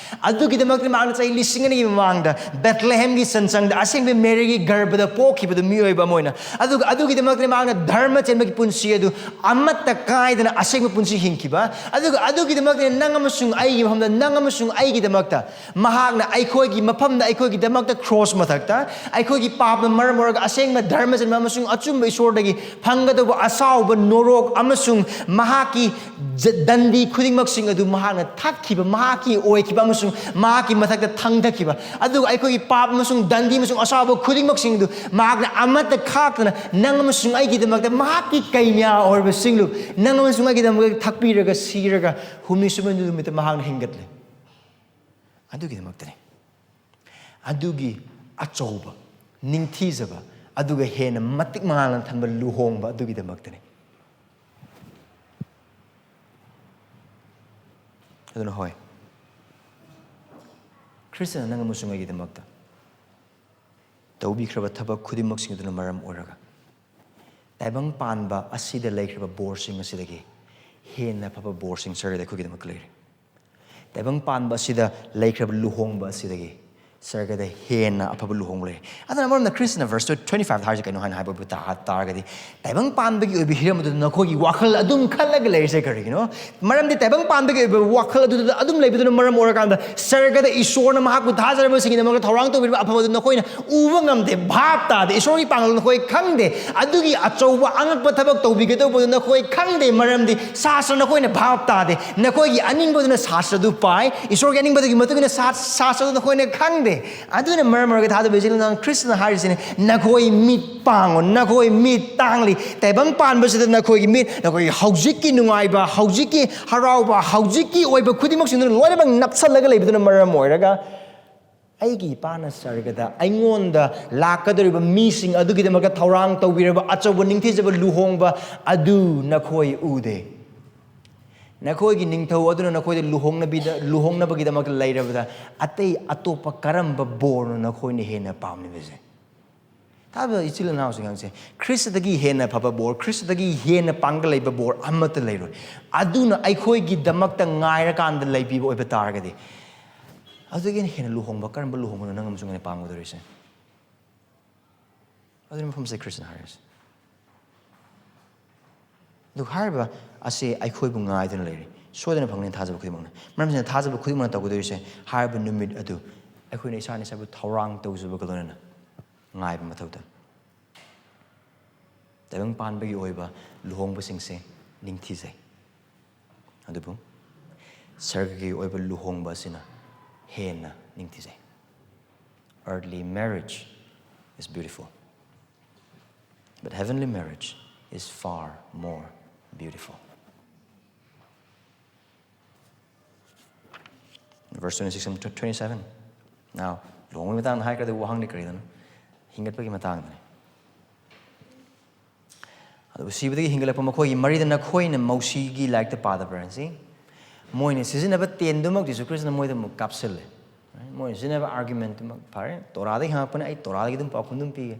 ꯑꯗꯨꯒꯤꯗꯃꯛꯇ ꯃꯍꯥꯛꯅ ꯆꯍꯤ ꯂꯤꯁꯤꯡ ꯑꯅꯤꯒꯤ ꯃꯃꯥꯡꯗ ꯕꯦꯊꯂꯦꯍꯦꯝꯒꯤ ꯆꯟꯆꯪꯗ ꯑꯁꯦꯡꯕ ꯃꯦꯔꯤꯒꯤ ꯒꯔꯚꯗ ꯄꯣꯛꯈꯤꯕꯗꯨ, ꯃꯤꯑꯣꯏꯕ ꯑꯃ ꯑꯣꯏꯅ꯫ ꯑꯗꯨꯒ ꯑꯗꯨꯒꯤꯗꯃꯛꯇ ꯃꯍꯥꯛꯅ ꯙꯔꯃ ꯆꯦꯟꯕꯒꯤ ꯄꯨꯟꯁꯤ ꯑꯗꯨ ꯑꯃꯠꯇ ꯀꯥꯏꯗꯅ ꯑꯁꯦꯡꯕ ꯄꯨꯟꯁꯤ ꯍꯤꯡꯈꯤꯕ꯫ ꯑꯗꯨꯒ ꯑꯗꯨꯒꯤꯗꯃꯛꯇ ꯅꯪ ꯑꯃꯁꯨꯡ ꯑꯩꯒꯤ ꯃꯐꯝꯗ, ꯅꯪ ꯑꯃꯁꯨꯡ ꯑꯩꯒꯤꯗꯃꯛꯇ ꯃꯍꯥꯛꯅ ꯑꯩꯈꯣꯏꯒꯤ ꯃꯐꯝꯗ, ꯑꯩꯈꯣꯏꯒꯤꯗꯃꯛꯇ ꯀ꯭ꯔꯣꯁ ꯃꯊꯛꯇ ꯑꯩꯈꯣꯏꯒꯤ ꯄꯥꯞꯅ ꯃꯔꯝ ꯑꯣꯏꯔꯒ ꯑꯁꯦꯡꯕ ꯙꯔꯃ ꯆꯦꯟꯕ ꯑꯃꯁꯨꯡ ꯑꯆꯨꯝꯕ ꯏꯁꯣꯔꯗꯒꯤ ꯐꯪꯒꯗꯧꯕ ꯑꯁꯥꯎꯕ ꯅꯣꯔꯣꯛ ꯑꯃꯁꯨꯡ ꯃꯍꯥꯛꯀꯤ ꯖ-, ꯗꯟꯗꯤ ꯈꯨꯗꯤꯡꯃꯛꯁꯤꯡ ꯑꯗꯨ ꯃꯍꯥꯛꯅ ꯊꯛꯈꯤꯕ, ꯃꯍꯥꯛꯀꯤ ꯑꯣꯏꯈꯤꯕ ꯑꯃꯁꯨꯡ ꯃꯍꯥꯛꯀꯤ ꯃꯊꯛꯇ ꯊꯥꯡꯊꯈꯤꯕ, ꯑꯗꯨꯒ ꯑꯩꯈꯣꯏꯒꯤ ꯄꯥꯞ ꯑꯃꯁꯨꯡ ꯗꯟꯗꯤ ꯑꯃꯁꯨꯡ ꯑꯁꯥꯎꯕ ꯈꯨꯗꯤꯡꯃꯛꯁꯤꯡ ꯑꯗꯨ ꯃꯍꯥꯛꯅ ꯑꯃꯠꯇ ꯈꯥꯛꯇꯅ ꯅꯪ ꯑꯃꯁꯨꯡ ꯑꯩꯒꯤꯗꯃꯛꯇ ꯃꯍꯥꯛꯀꯤ ꯀꯩꯅꯥ ꯑꯣꯏꯔꯤꯕ ꯁꯤꯡꯂꯨ, ꯅꯪ ꯑꯃꯁꯨꯡ ꯑꯩꯒꯤꯗꯃꯛꯇ ꯊꯛꯄꯤꯔꯒ ꯁꯤꯔꯒ ꯍꯨꯝꯅꯤ ꯁꯨꯕ ꯅꯨꯃꯤꯠꯇ ꯃꯍꯥꯛꯅ ꯍꯤꯡꯒꯠꯂꯦ꯫ ꯑꯗꯨꯒꯤꯗꯃꯛꯇꯅꯤ꯫ ꯑꯗꯨꯒꯤ ꯑꯆꯧꯕ, ꯅꯤꯡꯊꯤꯖꯕ, ꯑꯗꯨꯒ ꯍꯦꯟꯅ ꯃꯇꯤꯛ ꯃꯉꯥꯜꯅ ꯊꯟꯕ ꯂꯨꯍꯣꯡꯕ ꯑꯗꯨꯒꯤꯗꯃꯛꯇꯅꯤ꯫ ꯑꯗꯨꯅ ꯍꯣꯏ, ꯈ꯭ꯔꯤꯁꯇꯅ ꯅꯪ ꯑꯃꯁꯨꯡ ꯑꯩꯒꯤꯗꯃꯛꯇ ꯇꯧꯕꯤꯈ꯭ꯔꯕ ꯊꯕꯛ ꯈꯨꯗꯤꯡꯃꯛꯁꯤꯡ ꯑꯗꯨꯅ ꯃꯔꯝ ꯑꯣꯏꯔꯒ ꯇꯥꯏꯕꯪ ꯄꯥꯟꯕ ꯑꯁꯤꯗ ꯂꯩꯈ꯭ꯔꯕ ꯕꯣꯔꯁꯤꯡ ꯑꯁꯤꯗꯒꯤ ꯍꯦꯟꯅ ꯐꯕ ꯕꯣꯔꯁꯤꯡ ꯁꯔꯒꯗ ꯑꯩꯈꯣꯏꯒꯤꯗꯃꯛꯇ ꯂꯩꯔꯦ꯫ ꯇꯥꯏꯕꯪ ꯄꯥꯟꯕ ꯑꯁꯤꯗ ꯂꯩꯈ꯭ꯔꯕ ꯂꯨꯍꯣꯡꯕ ꯑꯁꯤꯗꯒꯤ ꯁꯔꯒꯗ ꯍꯦꯟꯅ ꯑꯐꯕ ꯂꯨꯍꯣꯡꯕ ꯂꯩꯔꯦ꯫ ꯑꯗꯨꯅ ꯃꯔꯝꯅ ꯈ꯭ꯔꯤꯁꯇꯅ verse twenty five ꯍꯥꯏꯔꯤꯁꯦ ꯀꯩꯅꯣ ꯍꯥꯏꯅ ꯍꯥꯏꯕꯕꯨ ꯇꯥ-, ꯇꯥꯔꯒꯗꯤ, ꯇꯥꯏꯕꯪ ꯄꯥꯟꯕꯒꯤ ꯑꯣꯏꯕ ꯍꯤꯔꯝ ꯑꯗꯨꯗ ꯅꯈꯣꯏꯒꯤ ꯋꯥꯈꯜ ꯑꯗꯨꯝ ꯈꯜꯂꯒ ꯂꯩꯔꯤꯁꯦ ꯀꯔꯤꯒꯤꯅꯣ? ꯃꯔꯝꯗꯤ ꯇꯥꯏꯕꯪ ꯄꯥꯟꯕꯒꯤ ꯑꯣꯏꯕ ꯋꯥꯈꯜ ꯑꯗꯨꯗ ꯑꯗꯨꯝ ꯂꯩꯕꯗꯨꯅ ꯃꯔꯝ ꯑꯣꯏꯔꯀꯥꯟꯗ ꯁꯔꯒꯗ ꯏꯁꯣꯔꯅ ꯃꯍꯥꯛꯄꯨ ꯊꯥꯖꯔꯕꯁꯤꯡꯒꯤꯗꯃꯛꯇ ꯊꯧꯔꯥꯡ ꯇꯧꯕꯤꯔꯤꯕ ꯑꯐꯕꯗꯨ ꯅꯈꯣꯏꯅ ꯎꯕ ꯉꯝꯗꯦ, ꯚꯥꯞ ꯇꯥꯗꯦ꯫ ꯏꯁꯣꯔꯒꯤ ꯄꯥꯡꯒꯜ ꯅꯈꯣꯏ ꯈꯪꯗꯦ꯫ ꯑꯗꯨꯒꯤ ꯑꯆꯧꯕ ꯑꯉꯛꯄ ꯊꯕꯛ ꯇꯧꯕꯤꯒꯗꯧꯕꯗꯨ ꯅꯈꯣꯏ ꯈꯪꯗꯦ, ꯃꯔꯝꯗꯤ ꯁꯥꯁꯇ꯭ꯔ ꯅꯈꯣꯏꯅ ꯚꯥꯞ ꯇꯥꯗꯦ꯫ ꯅꯈꯣꯏꯒꯤ ꯑꯅꯤꯡꯕꯗꯨꯅ ꯁꯥꯁꯇ꯭ꯔꯗꯨ ꯄꯥꯏ, ꯏꯁꯣꯔꯒꯤ ꯑꯅꯤꯡꯕꯗꯨꯒꯤ ꯃꯇꯨꯡ ꯏꯟꯅ ꯁꯥ-, ꯁꯥꯁꯇ꯭ꯔꯗꯨ ꯅꯈꯣꯏꯅ ꯈꯪꯗꯦ꯫ ꯑꯗꯨꯅ ꯃꯔꯝ ꯑꯣꯏꯔꯒ ꯊꯥꯗꯕ ꯏꯆꯤꯜ ꯏꯅꯥꯎ ꯈ꯭ꯔꯤꯁꯇꯅ ꯍꯥꯏꯔꯤꯁꯤꯅꯤ, ꯅꯈꯣꯏ ꯃꯤꯠ ꯄꯥꯡꯉꯣ, ꯅꯈꯣꯏ ꯃꯤꯠ ꯇꯥꯡꯂꯤ꯫ ꯇꯥꯏꯕꯪ ꯄꯥꯟꯕꯁꯤꯗ ꯅꯈꯣꯏꯒꯤ ꯃꯤꯠ, ꯅꯈꯣꯏꯒꯤ ꯍꯧꯖꯤꯛꯀꯤ ꯅꯨꯡꯉꯥꯏꯕ, ꯍꯧꯖꯤꯛꯀꯤ ꯍꯔꯥꯎꯕ, ꯍꯧꯖꯤꯛꯀꯤ ꯑꯣꯏꯕ ꯈꯨꯗꯤꯡꯃꯛꯁꯤꯡꯗꯨꯅ ꯂꯣꯏꯅꯃꯛ ꯅꯞꯁꯜꯂꯒ ꯂꯩꯕꯗꯨꯅ ꯃꯔꯝ ꯑꯣꯏꯔꯒ ꯑꯩꯒꯤ ꯏꯄꯥꯅ ꯁꯔꯒꯗ ꯑꯩꯉꯣꯟꯗ ꯂꯥꯛꯀꯗꯧꯔꯤꯕ ꯃꯤꯁꯤꯡ ꯑꯗꯨꯒꯤꯗꯃꯛꯇ ꯊꯧꯔꯥꯡ ꯇꯧꯕꯤꯔꯕ ꯑꯆꯧꯕ ꯅꯤꯡꯊꯤꯖꯕ ꯂꯨꯍꯣꯡꯕ ꯑꯗꯨ ꯅꯈꯣꯏ ꯎꯗꯦ꯫ ꯅꯈꯣꯏꯒꯤ ꯅꯤꯡꯊꯧ ꯑꯗꯨꯅ ꯅꯈꯣꯏꯗ ꯂꯨꯍꯣꯡꯅꯕꯤꯗ-, ꯂꯨꯍꯣꯡꯅꯕꯒꯤꯗꯃꯛꯇ ꯂꯩꯔꯕꯗ ꯑꯇꯩ ꯑꯇꯣꯞꯄ ꯀꯔꯝꯕ ꯕꯣꯔꯅꯣ ꯅꯈꯣꯏꯅ ꯍꯦꯟꯅ ꯄꯥꯝꯂꯤꯕꯁꯦ? ꯊꯥꯖꯕ ꯏꯆꯤꯜ ꯏꯅꯥꯎꯁꯤꯡ ꯍꯥꯏꯁꯦ, ꯈ꯭ꯔꯤꯁꯇꯗꯒꯤ ꯍꯦꯟꯅ ꯐꯕ ꯕꯣꯔ, ꯈ꯭ꯔꯤꯁꯇꯗꯒꯤ ꯍꯦꯟꯅ ꯄꯥꯡꯒꯜ ꯂꯩꯕ ꯕꯣꯔ ꯑꯃꯠꯇ ꯂꯩꯔꯣꯏ꯫ ꯑꯗꯨꯅ ꯑꯩꯈꯣꯏꯒꯤꯗꯃꯛꯇ ꯉꯥꯏꯔꯀꯥꯟꯗ ꯂꯩꯕꯤꯕ ꯑꯣꯏꯕ ꯇꯥꯔꯒꯗꯤ, ꯑꯗꯨꯗꯒꯤ ꯍꯦꯟꯅ ꯂꯨꯍꯣꯡꯕ, ꯀꯔꯝꯕ ꯂꯨꯍꯣꯡꯕꯅꯣ ꯅꯪ ꯑꯃꯁꯨꯡ ꯑꯩꯅ ꯄꯥꯡꯒꯗꯧꯔꯤꯁꯦ? ꯑꯗꯨꯅꯤ ꯃꯐꯝꯁꯦ ꯈ꯭ꯔꯤꯁꯇꯅ ꯍꯥꯏꯔꯤꯁꯦ꯫ ꯑꯗꯨ ꯍꯥꯏꯔꯤꯕ ꯑꯁꯤ ꯑꯩꯈꯣꯏꯕꯨ ꯉꯥꯏꯗꯨꯅ ꯂꯩꯔꯤ꯫ ꯁꯣꯏꯗꯅ ꯐꯪꯒꯅꯤ ꯊꯥꯖꯕ ꯈꯨꯗꯤꯡꯃꯛꯅ꯫ ꯃꯔꯝꯁꯤꯅ ꯊꯥꯖꯕ ꯈꯨꯗꯤꯡꯃꯛꯅ ꯇꯧꯒꯗꯧꯔꯤꯁꯦ, ꯍꯥꯏꯔꯤꯕ ꯅꯨꯃꯤꯠ ꯑꯗꯨ ꯑꯩꯈꯣꯏꯅ ꯏꯁꯥꯅ ꯏꯁꯥꯕꯨ ꯊꯧꯔꯥꯡ ꯇꯧꯖꯕꯒ ꯂꯣꯏꯅꯅ ꯉꯥꯏꯕ ꯃꯊꯧ ꯇꯥꯏ꯫ ꯇꯥꯏꯕꯪ ꯄꯥꯟꯕꯒꯤ ꯑꯣꯏꯕ ꯂꯨꯍꯣꯡꯕꯁꯤꯡꯁꯦ ꯅꯤꯡꯊꯤꯖꯩ, ꯑꯗꯨꯕꯨ ꯁꯔꯒꯒꯤ ꯑꯣꯏꯕ ꯂꯨꯍꯣꯡꯕ ꯑꯁꯤꯅ ꯍꯦꯟꯅ ꯅꯤꯡꯊꯤꯖꯩ꯫ Earthly marriage is beautiful, but heavenly marriage is far more beautiful. Verse twenty-six and twenty-seven. Now, ꯂꯨꯍꯣꯡꯕꯒꯤ ꯃꯇꯥꯡꯗ ꯍꯥꯏꯈ꯭ꯔꯗꯤ ꯋꯥꯍꯪꯗꯤ ꯀꯔꯤꯗꯅꯣ? ꯍꯤꯡꯒꯠꯄꯒꯤ ꯃꯇꯥꯡꯗꯅꯤ꯫ ꯑꯗꯨꯕꯨ ꯁꯤꯕꯗꯒꯤ ꯍꯤꯡꯒꯠꯂꯛꯄ ꯃꯈꯣꯏꯒꯤ ꯃꯔꯤꯗ ꯅꯈꯣꯏꯅ ꯃꯧꯁꯤꯒꯤ ꯂꯥꯏꯔꯤꯛꯇ ꯄꯥꯗꯕ꯭ꯔꯥ? ꯁꯤ ꯃꯣꯏꯅ ꯁꯤꯖꯤꯟꯅꯕ ꯇꯦꯟꯗꯨꯃꯛ ꯖꯤꯁꯨ ꯈ꯭ꯔꯤꯁꯇꯅ ꯃꯣꯏꯗ ꯑꯃꯨꯛ ꯀꯥꯞꯁꯤꯜꯂꯦ꯫ ꯃꯣꯏꯅ ꯁꯤꯖꯤꯟꯅꯕ ꯑꯥꯔꯒꯨꯃꯦꯟꯇꯨꯃꯛ ꯐꯔꯦ, ꯇꯣꯔꯥꯗꯒꯤ ꯍꯪꯉꯛꯄꯅꯦ, ꯑꯩ ꯇꯣꯔꯥꯗꯒꯤ ꯑꯗꯨꯝ ꯄꯥꯎꯈꯨꯝ ꯑꯗꯨꯝ ꯄꯤꯒꯦ꯫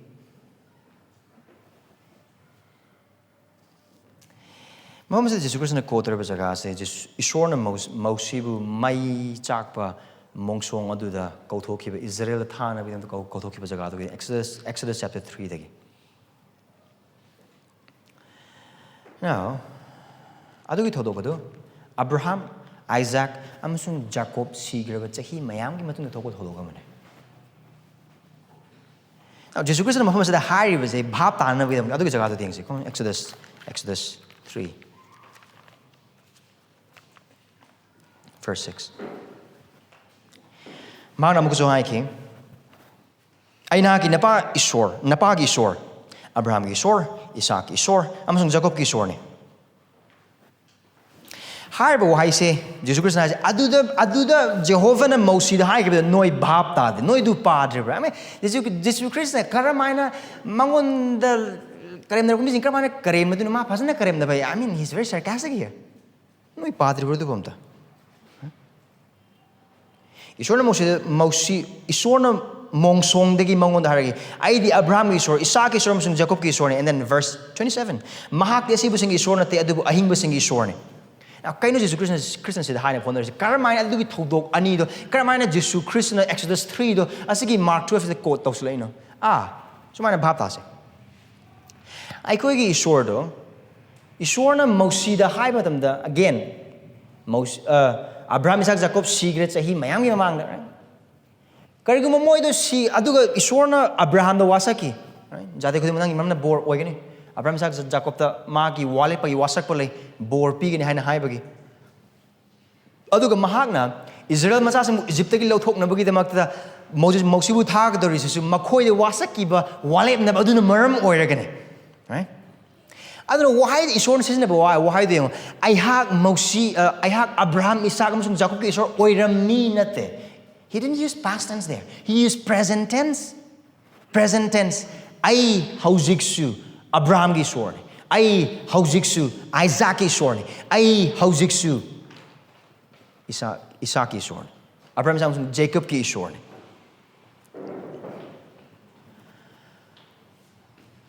ꯃꯐꯝ ꯑꯁꯤꯗ ꯖꯤꯁꯨ ꯈ꯭ꯔꯤꯁꯇꯅ ꯀꯣꯠ ꯇꯧꯔꯤꯕ ꯖꯒꯥ ꯑꯁꯦ ꯖꯤꯁꯨ, ꯏꯁꯣꯔꯅ ꯃꯧ-, ꯃꯧꯁꯤꯕꯨ ꯃꯩ ꯆꯥꯛꯄ ꯃꯣꯡꯁꯣꯡ ꯑꯗꯨꯗ ꯀꯧꯊꯣꯛꯈꯤꯕ, ꯏꯖꯔꯦꯜꯗ ꯊꯥꯅꯕꯒꯤꯗꯃꯛꯇ ꯀꯧ-, ꯀꯧꯊꯣꯛꯈꯤꯕ ꯖꯒꯥꯗꯨꯒꯤ Exodus, Exodus chapter threeꯗꯒꯤ꯫ Now, ꯑꯗꯨꯒꯤ ꯊꯧꯗꯣꯛ ꯑꯗꯨ ꯑꯕ꯭ꯔꯥꯍꯥꯝ, ꯑꯥꯏꯖꯥꯛ ꯑꯃꯁꯨꯡ ꯖꯥꯀꯣꯕ ꯁꯤꯈ꯭ꯔꯕ ꯆꯍꯤ ꯃꯌꯥꯝꯒꯤ ꯃꯇꯨꯡꯗ ꯊꯣꯛꯄ ꯊꯧꯗꯣꯛ ꯑꯃꯅꯤ꯫ Now, ꯖꯤꯁꯨ ꯈ꯭ꯔꯤꯁꯇꯅ ꯃꯐꯝ ꯑꯁꯤꯗ ꯍꯥꯏꯔꯤꯕꯁꯦ ꯚꯥꯞ ꯇꯥꯅꯕꯒꯤꯗꯃꯛꯇ ꯑꯗꯨꯒꯤ ꯖꯒꯥꯗꯨ ꯌꯦꯡꯁꯤ꯫ Come on, Exodus, Exodus three, verse six. ꯃꯍꯥꯛꯅ ꯑꯃꯨꯛꯀꯁꯨ ꯍꯥꯏꯈꯤ, "ꯑꯩ ꯅꯍꯥꯛꯀꯤ ꯅꯄꯥ ꯏꯁꯣꯔ, ꯅꯄꯥꯒꯤ ꯏꯁꯣꯔ, ꯑꯕ꯭ꯔꯥꯍꯥꯝꯒꯤ ꯏꯁꯣꯔ, ꯏꯁꯥꯛꯀꯤ ꯏꯁꯣꯔ ꯑꯃꯁꯨꯡ ꯖꯥꯀꯣꯕꯀꯤ ꯏꯁꯣꯔꯅꯤ"꯫ ꯍꯥꯏꯔꯤꯕ ꯋꯥꯍꯩꯁꯦ ꯖꯤꯁꯨ ꯈ꯭ꯔꯤꯁꯇꯅ ꯍꯥꯏꯁꯦ, ꯑꯗꯨꯗ, ꯑꯗꯨꯗ ꯖꯦꯍꯣꯚꯥꯅ ꯃꯧꯁꯤꯗ ꯍꯥꯏꯈꯤꯕꯗ ꯅꯣꯏ ꯚꯥꯞ ꯇꯥꯗꯦ, ꯅꯣꯏꯗꯨ ꯄꯥꯗ꯭ꯔꯤꯕ꯭ꯔꯥ? I mean, ꯖꯤꯁꯨ, ꯖꯤꯁꯨ ꯈ꯭ꯔꯤꯁꯇꯅ ꯀꯔꯝ ꯍꯥꯏꯅ ꯃꯉꯣꯟꯗ ꯀꯔꯦꯝꯅꯔꯛꯄ ꯃꯤꯁꯤꯡ ꯀꯔꯝ ꯍꯥꯏꯅ ꯀꯔꯦꯝꯅꯗꯣꯏꯅꯣ? ꯃꯥ ꯐꯖꯅ ꯀꯔꯦꯝꯅꯕ ꯌꯥꯏ꯫ I mean, he's very sarcastic here. ꯅꯣꯏ ꯄꯥꯗ꯭ꯔꯤꯕ꯭ꯔꯣ ꯑꯗꯨꯕꯨ ꯑꯝꯇ? ꯏꯁꯣꯔꯅ ꯃꯧꯁꯤꯗ, ꯃꯧꯁꯤ, ꯏꯁꯣꯔꯅ ꯃꯣꯡꯁꯣꯡꯗꯒꯤ ꯃꯉꯣꯟꯗ ꯍꯥꯏꯔꯛꯏ, "ꯑꯩꯗꯤ ꯑꯕ꯭ꯔꯥꯍꯥꯝꯒꯤ ꯏꯁꯣꯔ, ꯏꯁꯥꯛꯀꯤ ꯏꯁꯣꯔ ꯑꯃꯁꯨꯡ ꯖꯦꯀꯣꯕꯀꯤ ꯏꯁꯣꯔꯅꯤ." And then verse twenty seven, "ꯃꯍꯥꯛꯇꯤ ꯑꯁꯤꯕꯁꯤꯡꯒꯤ ꯏꯁꯣꯔ ꯅꯠꯇꯦ, ꯑꯗꯨꯕꯨ ꯑꯍꯤꯡꯕꯁꯤꯡꯒꯤ ꯏꯁꯣꯔꯅꯤ." Now, ꯀꯩꯅꯣ ꯖꯤꯁꯨ ꯈ꯭ꯔꯤꯁꯇ, ꯈ꯭ꯔꯤꯁꯇꯟ ꯁꯤꯗ ꯍꯥꯏꯅ ꯐꯣꯟꯗꯔꯤꯁꯤ? ꯀꯔꯝꯍꯥꯏꯅ ꯑꯗꯨꯒꯤ ꯊꯧꯗꯣꯛ ꯑꯅꯤꯗꯣ, ꯀꯔꯝꯍꯥꯏꯅ ꯖꯤꯁꯨ ꯈ꯭ꯔꯤꯁꯇꯅ Exodus three ꯗꯣ ꯑꯁꯤꯒꯤ Mark twelve ꯁꯤꯗ quote ꯇꯧꯁꯤꯜꯂꯛꯏꯅꯣ? ꯑꯥ, ꯁꯨꯃꯥꯏꯅ ꯚꯥꯞ ꯇꯥꯁꯦ꯫ ꯑꯩꯈꯣꯏꯒꯤ ꯏꯁꯣꯔꯗꯣ, ꯏꯁꯣꯔꯅ ꯃꯧꯁꯤꯗ ꯍꯥꯏꯕ ꯃꯇꯝꯗ, again, ꯃꯧꯁꯤ, ꯑ, ꯑꯕ꯭ꯔꯥꯍꯥꯝ, ꯏꯁꯥꯛ, ꯖꯥꯀꯣꯕ ꯁꯤꯈ꯭ꯔꯦ ꯆꯍꯤ ꯃꯌꯥꯝꯒꯤ ꯃꯃꯥꯡꯗ, right? ꯀꯔꯤꯒꯨꯝꯕ ꯃꯣꯏꯗꯣ ꯁꯤ, ꯑꯗꯨꯒ ꯏꯁꯣꯔꯅ ꯑꯕ꯭ꯔꯥꯍꯥꯝꯗ ꯋꯥꯁꯛꯈꯤ, right? "ꯖꯥꯇꯤ ꯈꯨꯗꯤꯡꯃꯛ ꯅꯪꯒꯤ ꯃꯔꯝꯅ ꯕꯣꯔ ꯑꯣꯏꯒꯅꯤ꯫ ꯑꯕ꯭ꯔꯥꯍꯥꯝ, ꯏꯁꯥꯛ, ꯖꯥꯀꯣꯕꯇ ꯃꯥꯒꯤ ꯋꯥ ꯂꯦꯞꯄꯒꯤ ꯋꯥꯁꯛꯄ ꯂꯩ, ꯕꯣꯔ ꯄꯤꯒꯅꯤ" ꯍꯥꯏꯅ ꯍꯥꯏꯕꯒꯤ꯫ ꯑꯗꯨꯒ ꯃꯍꯥꯛꯅ ꯏꯖꯔꯦꯜ ꯃꯆꯥꯁꯤꯡꯕꯨ ꯏꯖꯤꯞꯇꯒꯤ ꯂꯧꯊꯣꯛꯅꯕꯒꯤꯗꯃꯛꯇ ꯃꯣꯖꯦꯁ, ꯃꯧꯁꯤꯕꯨ ꯊꯥꯒꯗꯧꯔꯤꯁꯤꯁꯨ ꯃꯈꯣꯏꯗ ꯋꯥꯁꯛꯈꯤꯕ ꯋꯥꯂꯦꯞꯅꯕ ꯑꯗꯨꯅ ꯃꯔꯝ ꯑꯣꯏꯔꯒꯅꯤ, right? ꯑꯗꯨꯅ ꯋꯥꯍꯩ, ꯏꯁꯣꯔꯅ ꯁꯤꯖꯤꯟꯅꯕ ꯋꯥ-, ꯋꯥꯍꯩꯗꯣ ꯌꯦꯡꯉꯣ, "ꯑꯩꯍꯥꯛ ꯃꯧꯁꯤ, ꯑ, ꯑꯩꯍꯥꯛ ꯑꯕ꯭ꯔꯥꯍꯥꯝ, ꯏꯁꯥꯛ ꯑꯃꯁꯨꯡ ꯖꯥꯀꯣꯕꯀꯤ ꯏꯁꯣꯔ ꯑꯣꯏꯔꯝꯃꯤ" ꯅꯠꯇꯦ꯫ He didn't use past tense there. He used present tense. Present tense. "ꯑꯩ ꯍꯧꯖꯤꯛꯁꯨ ꯑꯕ꯭ꯔꯥꯍꯥꯝꯒꯤ ꯏꯁꯣꯔꯅꯤ꯫ ꯑꯩ ꯍꯧꯖꯤꯛꯁꯨ ꯑꯥꯏꯖꯥꯛꯀꯤ ꯏꯁꯣꯔꯅꯤ꯫ ꯑꯩ ꯍꯧꯖꯤꯛꯁꯨ ꯏꯁꯥ, ꯏꯁꯥꯛꯀꯤ ꯏꯁꯣꯔꯅꯤ꯫ ꯑꯕ꯭ꯔꯥꯍꯥꯝ, ꯏꯁꯥꯛ ꯑꯃꯁꯨꯡ ꯖꯦꯀꯣꯕꯀꯤ ꯏꯁꯣꯔꯅꯤ꯫"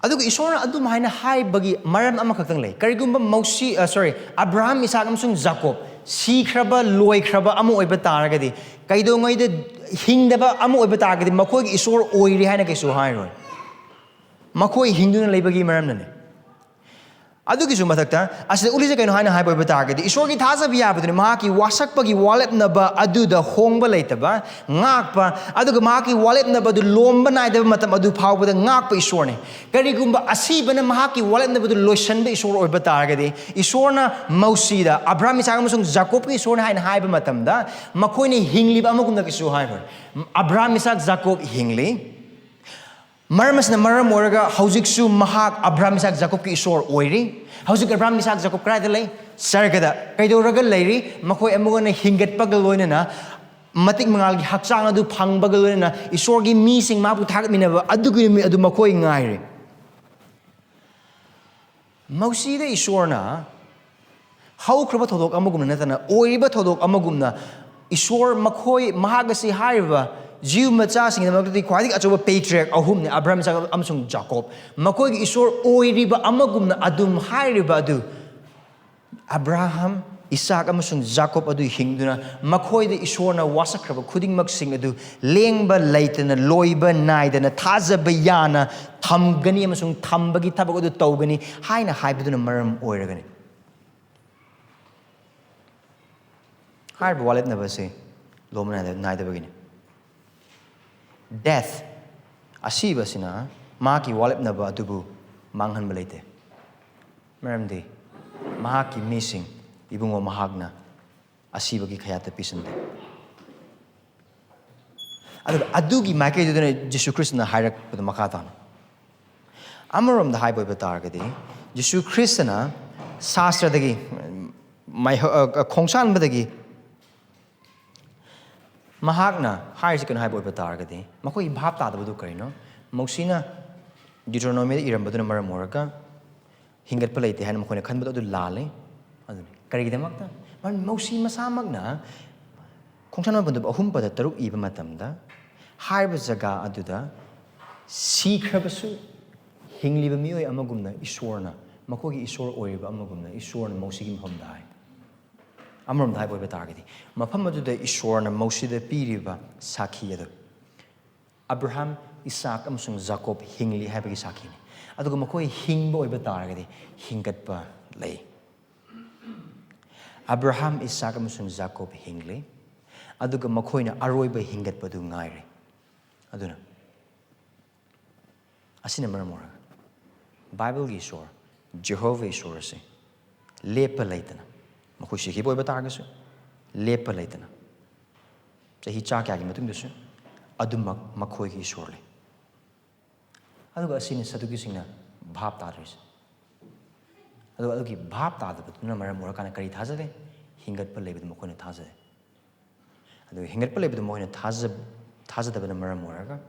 ꯑꯗꯨꯒ ꯏꯁꯣꯔꯅ ꯑꯗꯨꯝ ꯍꯥꯏꯅ ꯍꯥꯏꯕꯒꯤ ꯃꯔꯝ ꯑꯃꯈꯛꯇꯪ ꯂꯩ꯫ ꯀꯔꯤꯒꯨꯝꯕ ꯃꯧꯁꯤ, ꯑ, sorry, ꯑꯕ꯭ꯔꯥꯍꯥꯝ, ꯏꯁꯥꯛ ꯑꯃꯁꯨꯡ ꯖꯥꯀꯣꯕ ꯁꯤꯈ꯭ꯔꯕ, ꯂꯣꯏꯈ꯭ꯔꯕ ꯑꯃ ꯑꯣꯏꯕ ꯇꯥꯔꯒꯗꯤ, ꯀꯩꯗꯧꯉꯩꯗ ꯍꯤꯡꯗꯕ ꯑꯃ ꯑꯣꯏꯕ ꯇꯥꯔꯒꯗꯤ, ꯃꯈꯣꯏꯒꯤ ꯏꯁꯣꯔ ꯑꯣꯏꯔꯦ ꯍꯥꯏꯅ ꯀꯩꯁꯨ ꯍꯥꯏꯔꯣꯏ꯫ ꯃꯈꯣꯏ ꯍꯤꯡꯗꯨꯅ ꯂꯩꯕꯒꯤ ꯃꯔꯝꯅꯅꯤ꯫ ꯑꯗꯨꯒꯤꯁꯨ ꯃꯊꯛꯇ, ꯑꯁꯤꯗ ꯎꯠꯂꯤꯁꯦ ꯀꯩꯅꯣ ꯍꯥꯏꯅ ꯍꯥꯏꯕ ꯑꯣꯏꯕ ꯇꯥꯔꯒꯗꯤ, ꯏꯁꯣꯔꯒꯤ ꯊꯥꯖꯕ ꯌꯥꯕꯗꯨꯅꯤ ꯃꯍꯥꯛꯀꯤ ꯋꯥꯁꯛꯄꯒꯤ ꯋꯥꯂꯦꯞꯅꯕ ꯑꯗꯨꯗ ꯍꯣꯡꯕ ꯂꯩꯇꯕ ꯉꯥꯛꯄ, ꯑꯗꯨꯒ ꯃꯍꯥꯛꯀꯤ ꯋꯥꯂꯦꯞꯅꯕ ꯑꯗꯨ ꯂꯣꯝꯕ ꯅꯥꯏꯗꯕ ꯃꯇꯝ ꯑꯗꯨ ꯐꯥꯎꯕꯗ ꯉꯥꯛꯄ ꯏꯁꯣꯔꯅꯤ꯫ ꯀꯔꯤꯒꯨꯝꯕ ꯑꯁꯤꯕꯅ ꯃꯍꯥꯛꯀꯤ ꯋꯥꯂꯦꯞꯅꯕꯗꯨ ꯂꯣꯏꯁꯤꯟꯕ ꯏꯁꯣꯔ ꯑꯣꯏꯕ ꯇꯥꯔꯒꯗꯤ, ꯏꯁꯣꯔꯅ ꯃꯧꯁꯤꯗ, "ꯑꯕ꯭ꯔꯥꯍꯥꯝ, ꯏꯁꯥꯛ ꯑꯃꯁꯨꯡ ꯖꯥꯀꯣꯕꯀꯤ ꯏꯁꯣꯔꯅꯤ" ꯍꯥꯏꯅ ꯍꯥꯏꯕ ꯃꯇꯝꯗ, ꯃꯈꯣꯏꯅ ꯍꯤꯡꯂꯤꯕ ꯑꯃꯒꯨꯝꯅ ꯀꯩꯁꯨ ꯍꯥꯏꯔꯣꯏ꯫ "ꯑꯕ꯭ꯔꯥꯍꯥꯝ, ꯏꯁꯥꯛ, ꯖꯥꯀꯣꯕ ꯍꯤꯡꯂꯤ꯫ ꯃꯔꯝ ꯑꯁꯤꯅ ꯃꯔꯝ ꯑꯣꯏꯔꯒ ꯍꯧꯖꯤꯛꯁꯨ ꯃꯍꯥꯛ ꯑꯕ꯭ꯔꯥꯍꯥꯝ, ꯏꯁꯥꯛ, ꯖꯥꯀꯣꯕꯀꯤ ꯏꯁꯣꯔ ꯑꯣꯏꯔꯤ꯫ ꯍꯧꯖꯤꯛ ꯑꯕ꯭ꯔꯥꯍꯥꯝ, ꯏꯁꯥꯛ, ꯖꯥꯀꯣꯕ ꯀꯗꯥꯏꯗ ꯂꯩ? ꯁꯔꯒꯗ꯫ ꯀꯩꯗꯧꯔꯒ ꯂꯩꯔꯤ? ꯃꯈꯣꯏ ꯑꯃꯨꯛ ꯍꯟꯅ ꯍꯤꯡꯒꯠꯄꯒ ꯂꯣꯏꯅꯅ, ꯃꯇꯤꯛ ꯃꯉꯥꯜꯒꯤ ꯍꯛꯆꯥꯡ ꯑꯗꯨ ꯐꯪꯕꯒ ꯂꯣꯏꯅꯅ, ꯏꯁꯣꯔꯒꯤ ꯃꯤꯁꯤꯡ ꯃꯍꯥꯛꯄꯨ ꯊꯥꯒꯠꯃꯤꯟꯅꯕ ꯑꯗꯨꯒꯤ ꯅꯨꯃꯤꯠ ꯑꯗꯨ ꯃꯈꯣꯏ ꯉꯥꯏꯔꯤ꯫ ꯃꯧꯁꯤꯗ ꯏꯁꯣꯔꯅ ꯍꯧꯈ꯭ꯔꯕ ꯊꯧꯗꯣꯛ ꯑꯃꯒꯨꯝꯅ ꯅꯠꯇꯅ, ꯑꯣꯏꯔꯤꯕ ꯊꯧꯗꯣꯛ ꯑꯃꯒꯨꯝꯅ, ꯏꯁꯣꯔ ꯃꯈꯣꯏ, ꯃꯍꯥꯛ ꯑꯁꯤ ꯍꯥꯏꯔꯤꯕ ꯖꯤꯎ ꯃꯆꯥꯁꯤꯡꯒꯤꯗꯃꯛꯇꯗꯤ ꯈ꯭ꯋꯥꯏꯗꯒꯤ ꯑꯆꯧꯕ patriarch ꯑꯍꯨꯝꯅꯤ, ꯑꯕ꯭ꯔꯥꯍꯝ, ꯏꯁꯥꯛ ꯑꯃꯁꯨꯡ ꯖꯥꯀꯣꯕ꯫ ꯃꯈꯣꯏꯒꯤ ꯏꯁꯣꯔ ꯑꯣꯏꯔꯤꯕ ꯑꯃꯒꯨꯝꯅ ꯑꯗꯨꯝ ꯍꯥꯏꯔꯤꯕ ꯑꯗꯨ ꯑꯕ꯭ꯔꯥꯍꯝ, ꯏꯁꯥꯛ ꯑꯃꯁꯨꯡ ꯖꯥꯀꯣꯕ ꯑꯗꯨ ꯍꯤꯡꯗꯨꯅ ꯃꯈꯣꯏꯗ ꯏꯁꯣꯔꯅ ꯋꯥꯁꯛꯈ꯭ꯔꯕ ꯈꯨꯗꯤꯡꯃꯛꯁꯤꯡ ꯑꯗꯨ ꯂꯦꯡꯕ ꯂꯩꯇꯅ, ꯂꯣꯏꯕ ꯅꯥꯏꯗꯅ, ꯊꯥꯖꯕ ꯌꯥꯅ ꯊꯝꯒꯅꯤ ꯑꯃꯁꯨꯡ ꯊꯝꯕꯒꯤ ꯊꯕꯛ ꯑꯗꯨ ꯇꯧꯒꯅꯤ ꯍꯥꯏꯅ ꯍꯥꯏꯕꯗꯨꯅ ꯃꯔꯝ ꯑꯣꯏꯔꯒꯅꯤ꯫ ꯍꯥꯏꯔꯤꯕ ꯋꯥꯂꯦꯞꯅꯕ ꯑꯁꯤ ꯂꯣꯝꯕ ꯅꯥꯏꯗ-, ꯅꯥꯏꯗꯕꯒꯤꯅꯤ꯫ Death, ꯑꯁꯤꯕ ꯑꯁꯤꯅ ꯃꯍꯥꯛꯀꯤ ꯋꯥꯂꯦꯞꯅꯕ ꯑꯗꯨꯕꯨ ꯃꯥꯡꯍꯟꯕ ꯂꯩꯇꯦ꯫ ꯃꯔꯝꯗꯤ ꯃꯍꯥꯛꯀꯤ ꯃꯤꯁꯤꯡ, ꯏꯕꯨꯡꯉꯣ, ꯃꯍꯥꯛꯅ ꯑꯁꯤꯕꯒꯤ ꯈꯌꯥꯠꯇ ꯄꯤꯁꯤꯟꯗꯦ꯫ ꯑꯗꯨꯒ ꯑꯗꯨꯒꯤ ꯃꯥꯏꯀꯩꯗꯨꯗꯅ ꯖꯤꯁꯨ ꯈ꯭ꯔꯤꯁꯇꯅ ꯍꯥꯏꯔꯛꯄꯗ ꯃꯈꯥ ꯇꯥꯅ꯫ ꯑꯃꯔꯣꯝꯗ ꯍꯥꯏꯕ ꯑꯣꯏꯕ ꯇꯥꯔꯒꯗꯤ, ꯖꯤꯁꯨ ꯈ꯭ꯔꯤꯁꯇꯅ ꯁꯥꯁꯇ꯭ꯔꯗꯒꯤ, ꯃꯥꯏꯍ-, ꯑ, ꯈꯣꯡꯁꯥꯟꯕꯗꯒꯤ ꯃꯍꯥꯛꯅ ꯍꯥꯏꯔꯤꯁꯤ ꯀꯩꯅꯣ ꯍꯥꯏꯕ ꯑꯣꯏꯕ ꯇꯥꯔꯒꯗꯤ, ꯃꯈꯣꯏꯒꯤ ꯚꯥꯞ ꯇꯥꯗꯕꯗꯨ ꯀꯔꯤꯅꯣ? ꯃꯧꯁꯤꯅ ꯗ꯭ꯌꯨꯇꯔꯣꯅꯣꯃꯤꯗ ꯏꯔꯝꯕꯗꯨꯅ ꯃꯔꯝ ꯑꯣꯏꯔꯒ ꯍꯤꯡꯒꯠꯄ ꯂꯩꯇꯦ ꯍꯥꯏꯅ ꯃꯈꯣꯏꯅ ꯈꯟꯕꯗꯣ ꯑꯗꯨ ꯂꯥꯜꯂꯤ꯫ ꯑꯗꯨꯅꯤ꯫ ꯀꯔꯤꯒꯤꯗꯃꯛꯇ? ꯃꯔꯝꯗꯤ ꯃꯧꯁꯤ ꯃꯁꯥꯃꯛꯅ ꯈꯣꯡꯁꯥꯟꯕ ꯄꯟꯗꯨꯞ ꯑꯍꯨꯝ ꯄꯗ ꯇꯔꯨꯛ ꯏꯕ ꯃꯇꯝꯗ ꯍꯥꯏꯔꯤꯕ ꯖꯒꯥ ꯑꯗꯨꯗ ꯁꯤꯈ꯭ꯔꯕꯁꯨ ꯍꯤꯡꯂꯤꯕ ꯃꯤꯑꯣꯏ ꯑꯃꯒꯨꯝꯅ ꯏꯁꯣꯔꯅ, ꯃꯈꯣꯏꯒꯤ ꯏꯁꯣꯔ ꯑꯣꯏꯔꯤꯕ ꯑꯃꯒꯨꯝꯅ ꯏꯁꯣꯔꯅ ꯃꯧꯁꯤꯒꯤ ꯃꯐꯝꯗ ꯍꯥꯏ꯫ ꯑꯃꯔꯣꯝꯗ ꯍꯥꯏꯕ ꯑꯣꯏꯕ ꯇꯥꯔꯒꯗꯤ, ꯃꯐꯝ ꯑꯗꯨꯗ ꯏꯁꯣꯔꯅ ꯃꯧꯁꯤꯗ ꯄꯤꯔꯤꯕ ꯁꯥꯈꯤ ꯑꯗꯨ ꯑꯕ꯭ꯔꯥꯍꯝ, ꯏꯁꯥꯛ ꯑꯃꯁꯨꯡ ꯖꯥꯀꯣꯕ ꯍꯤꯡꯂꯤ ꯍꯥꯏꯕꯒꯤ ꯁꯥꯈꯤꯅꯤ꯫ ꯑꯗꯨꯒ ꯃꯈꯣꯏ ꯍꯤꯡꯕ ꯑꯣꯏꯕ ꯇꯥꯔꯒꯗꯤ ꯍꯤꯡꯒꯠꯄ ꯂꯩ꯫ ꯑꯕ꯭ꯔꯥꯍꯝ, ꯏꯁꯥꯛ ꯑꯃꯁꯨꯡ ꯖꯥꯀꯣꯕ ꯍꯤꯡꯂꯤ, ꯑꯗꯨꯒ ꯃꯈꯣꯏꯅ ꯑꯔꯣꯏꯕ ꯍꯤꯡꯒꯠꯄꯗꯨ ꯉꯥꯏꯔꯤ꯫ ꯑꯗꯨꯅ ꯑꯁꯤꯅ ꯃꯔꯝ ꯑꯣꯏꯔꯒ ꯕꯥꯏꯕꯜꯒꯤ ꯏꯁꯣꯔ, ꯖꯦꯍꯣꯚꯥ ꯏꯁꯣꯔ ꯑꯁꯤ ꯂꯦꯞꯄ ꯂꯩꯇꯅ, ꯃꯈꯣꯏ ꯁꯤꯈꯤꯕ ꯑꯣꯏꯕ ꯇꯥꯔꯒꯁꯨ ꯂꯦꯞꯄ ꯂꯩꯇꯅ, ꯆꯍꯤ ꯆꯥ ꯀꯌꯥꯒꯤ ꯃꯇꯨꯡꯗꯁꯨ ꯑꯗꯨꯃꯛ ꯃꯈꯣꯏꯒꯤ ꯏꯁꯣꯔ ꯂꯩ꯫ ꯑꯗꯨꯒ ꯑꯁꯤꯅꯤ ꯁꯗꯨꯀꯤꯁꯤꯡꯅ ꯚꯥꯞ ꯇꯥꯗ꯭ꯔꯤꯁꯦ꯫ ꯑꯗꯨꯒ ꯑꯗꯨꯒꯤ ꯚꯥꯞ ꯇꯥꯗꯕꯗꯨꯅ ꯃꯔꯝ ꯑꯣꯏꯔꯀꯥꯟꯗ ꯀꯔꯤ ꯊꯥꯖꯗꯦ? ꯍꯤꯡꯒꯠꯄ ꯂꯩꯕꯗꯨ ꯃꯈꯣꯏꯅ ꯊꯥꯖꯗꯦ꯫ ꯑꯗꯨꯒ ꯍꯤꯡꯒꯠꯄ ꯂꯩꯕꯗꯨ ꯃꯈꯣꯏꯅ ꯊꯥꯖ-, ꯊꯥꯖꯗꯕꯅ ꯃꯔꯝ ꯑꯣꯏꯔꯒ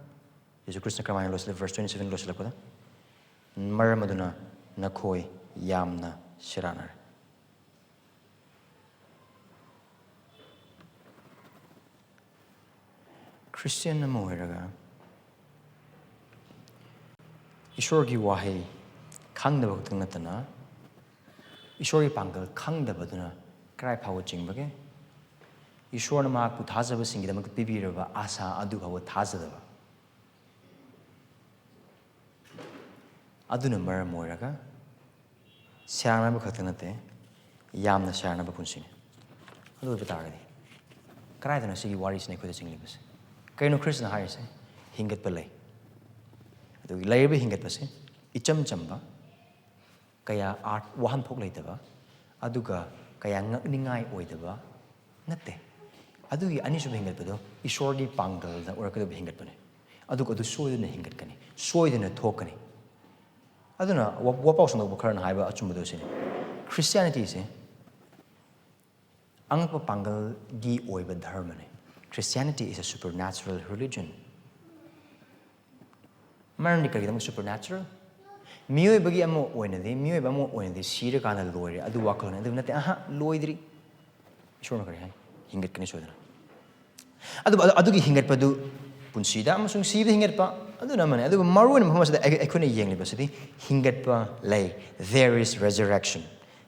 ꯖꯤꯁꯨ ꯈ꯭ꯔꯤꯁꯇ ꯀꯔꯝꯍꯥꯏꯅ ꯂꯣꯏꯁꯤꯜꯂꯤ? Verse twenty seven ꯂꯣꯏꯁꯤꯜꯂꯛꯄꯗ, "ꯃꯔꯝ ꯑꯗꯨꯅ ꯅꯈꯣꯏ ꯌꯥꯝꯅ ꯁꯤꯔꯥꯟꯅꯔꯦ꯫" ꯈ꯭ꯔꯤꯁꯇꯤꯌꯥꯟ ꯑꯃ ꯑꯣꯏꯔꯒ ꯏꯁꯣꯔꯒꯤ ꯋꯥꯍꯩ ꯈꯪꯗꯕ ꯈꯛꯇꯪ ꯅꯠꯇꯅ, ꯏꯁꯣꯔꯒꯤ ꯄꯥꯡꯒꯜ ꯈꯪꯗꯕꯗꯨꯅ ꯀꯗꯥꯏ ꯐꯥꯎꯕ ꯆꯤꯡꯕꯒꯦ? ꯏꯁꯣꯔꯅ ꯃꯍꯥꯛꯄꯨ ꯊꯥꯖꯕꯁꯤꯡꯒꯤꯗꯃꯛꯇ ꯄꯤꯕꯤꯔꯕ ꯑꯥꯁꯥ ꯑꯗꯨ ꯐꯥꯎꯕ ꯊꯥꯖꯗꯕ꯫ ꯑꯗꯨꯅ ꯃꯔꯝ ꯑꯣꯏꯔꯒ ꯁꯦꯔꯥꯟꯅꯕ ꯈꯛꯇ ꯅꯠꯇꯦ, ꯌꯥꯝꯅ ꯁꯦꯔꯥꯟꯅꯕ ꯄꯨꯟꯁꯤꯅꯤ꯫ ꯑꯗꯨ ꯑꯣꯏꯕ ꯇꯥꯔꯒꯗꯤ ꯀꯗꯥꯏꯗꯅꯣ ꯁꯤꯒꯤ ꯋꯥꯔꯤꯁꯤꯅ ꯑꯩꯈꯣꯏꯗ ꯆꯤꯡꯂꯤꯕꯁꯦ? ꯀꯩꯅꯣ ꯈ꯭ꯔꯤꯁꯅ ꯍꯥꯏꯔꯤꯁꯦ? ꯍꯤꯡꯒꯠꯄ ꯂꯩ꯫ ꯑꯗꯨꯒꯤ ꯂꯩꯔꯤꯕ ꯍꯤꯡꯒꯠꯄꯁꯦ ꯏꯆꯝ ꯆꯝꯕ, ꯀꯌꯥ ꯑꯥꯔꯠ ꯋꯥꯍꯟꯊꯣꯛ ꯂꯩꯇꯕ, ꯑꯗꯨꯒ ꯀꯌꯥ ꯉꯛꯅꯤꯡꯉꯥꯏ ꯑꯣꯏꯗꯕ ꯅꯠꯇꯦ꯫ ꯑꯗꯨꯒꯤ ꯑꯅꯤꯁꯨꯕ ꯍꯤꯡꯒꯠꯄꯗꯣ ꯏꯁꯣꯔꯒꯤ ꯄꯥꯡꯒꯜꯗ ꯑꯣꯏꯔꯛꯀꯗꯕ ꯍꯤꯡꯒꯠꯄꯅꯦ꯫ ꯑꯗꯨꯒ ꯑꯗꯨ ꯁꯣꯏꯗꯅ ꯍꯤꯡꯒꯠꯀꯅꯤ, ꯁꯣꯏꯗꯅ ꯊꯣꯛꯀꯅꯤ꯫ ꯑꯗꯨꯅ ꯋꯥ-, ꯋꯥꯄꯥꯎ ꯁꯟꯗꯣꯛꯄ ꯈꯔꯅ ꯍꯥꯏꯕ ꯑꯆꯨꯝꯕꯗꯣ ꯁꯤꯅꯤ: ꯈ꯭ꯔꯤꯁꯇꯤꯌꯥꯅꯤꯇꯤꯁꯦ ꯑꯉꯛꯄ ꯄꯥꯡꯒꯜꯒꯤ ꯑꯣꯏꯕ ꯙꯔꯃꯅꯤ꯫ Christianity is a supernatural religion. ꯃꯔꯝꯗꯤ ꯀꯔꯤꯒꯤꯗꯃꯛ supernatural? ꯃꯤꯑꯣꯏꯕꯒꯤ ꯑꯃ ꯑꯣꯏꯅꯗꯤ, ꯃꯤꯑꯣꯏꯕ ꯑꯃ ꯑꯣꯏꯅꯗꯤ ꯁꯤꯔꯀꯥꯟꯗ ꯂꯣꯏꯔꯦ, ꯑꯗꯨ ꯋꯥꯈꯜꯂꯣꯟꯅꯤ꯫ ꯑꯗꯨ ꯅꯠꯇꯦ, ꯑꯍ, ꯂꯣꯏꯗ꯭ꯔꯤ꯫ ꯏꯁꯣꯔꯅ ꯀꯔꯤ ꯍꯥꯏ? ꯍꯤꯡꯒꯠꯀꯅꯤ ꯁꯣꯏꯗꯅ꯫ ꯑꯗꯨꯕꯨ ꯑꯗꯨ-, ꯑꯗꯨꯒꯤ ꯍꯤꯡꯒꯠꯄꯗꯨ ꯄꯨꯟꯁꯤꯗ ꯑꯃꯁꯨꯡ ꯁꯤꯕꯗ ꯍꯤꯡꯒꯠꯄ ꯑꯗꯨꯅ ꯑꯃꯅꯤ꯫ ꯑꯗꯨꯕꯨ ꯃꯔꯨꯑꯣꯏꯅ ꯃꯐꯝ ꯑꯁꯤꯗ ꯑꯩ-, ꯑꯩꯈꯣꯏꯅ ꯌꯦꯡꯂꯤꯕꯁꯤꯗꯤ ꯍꯤꯡꯒꯠꯄ ꯂꯩ꯫ There is resurrection.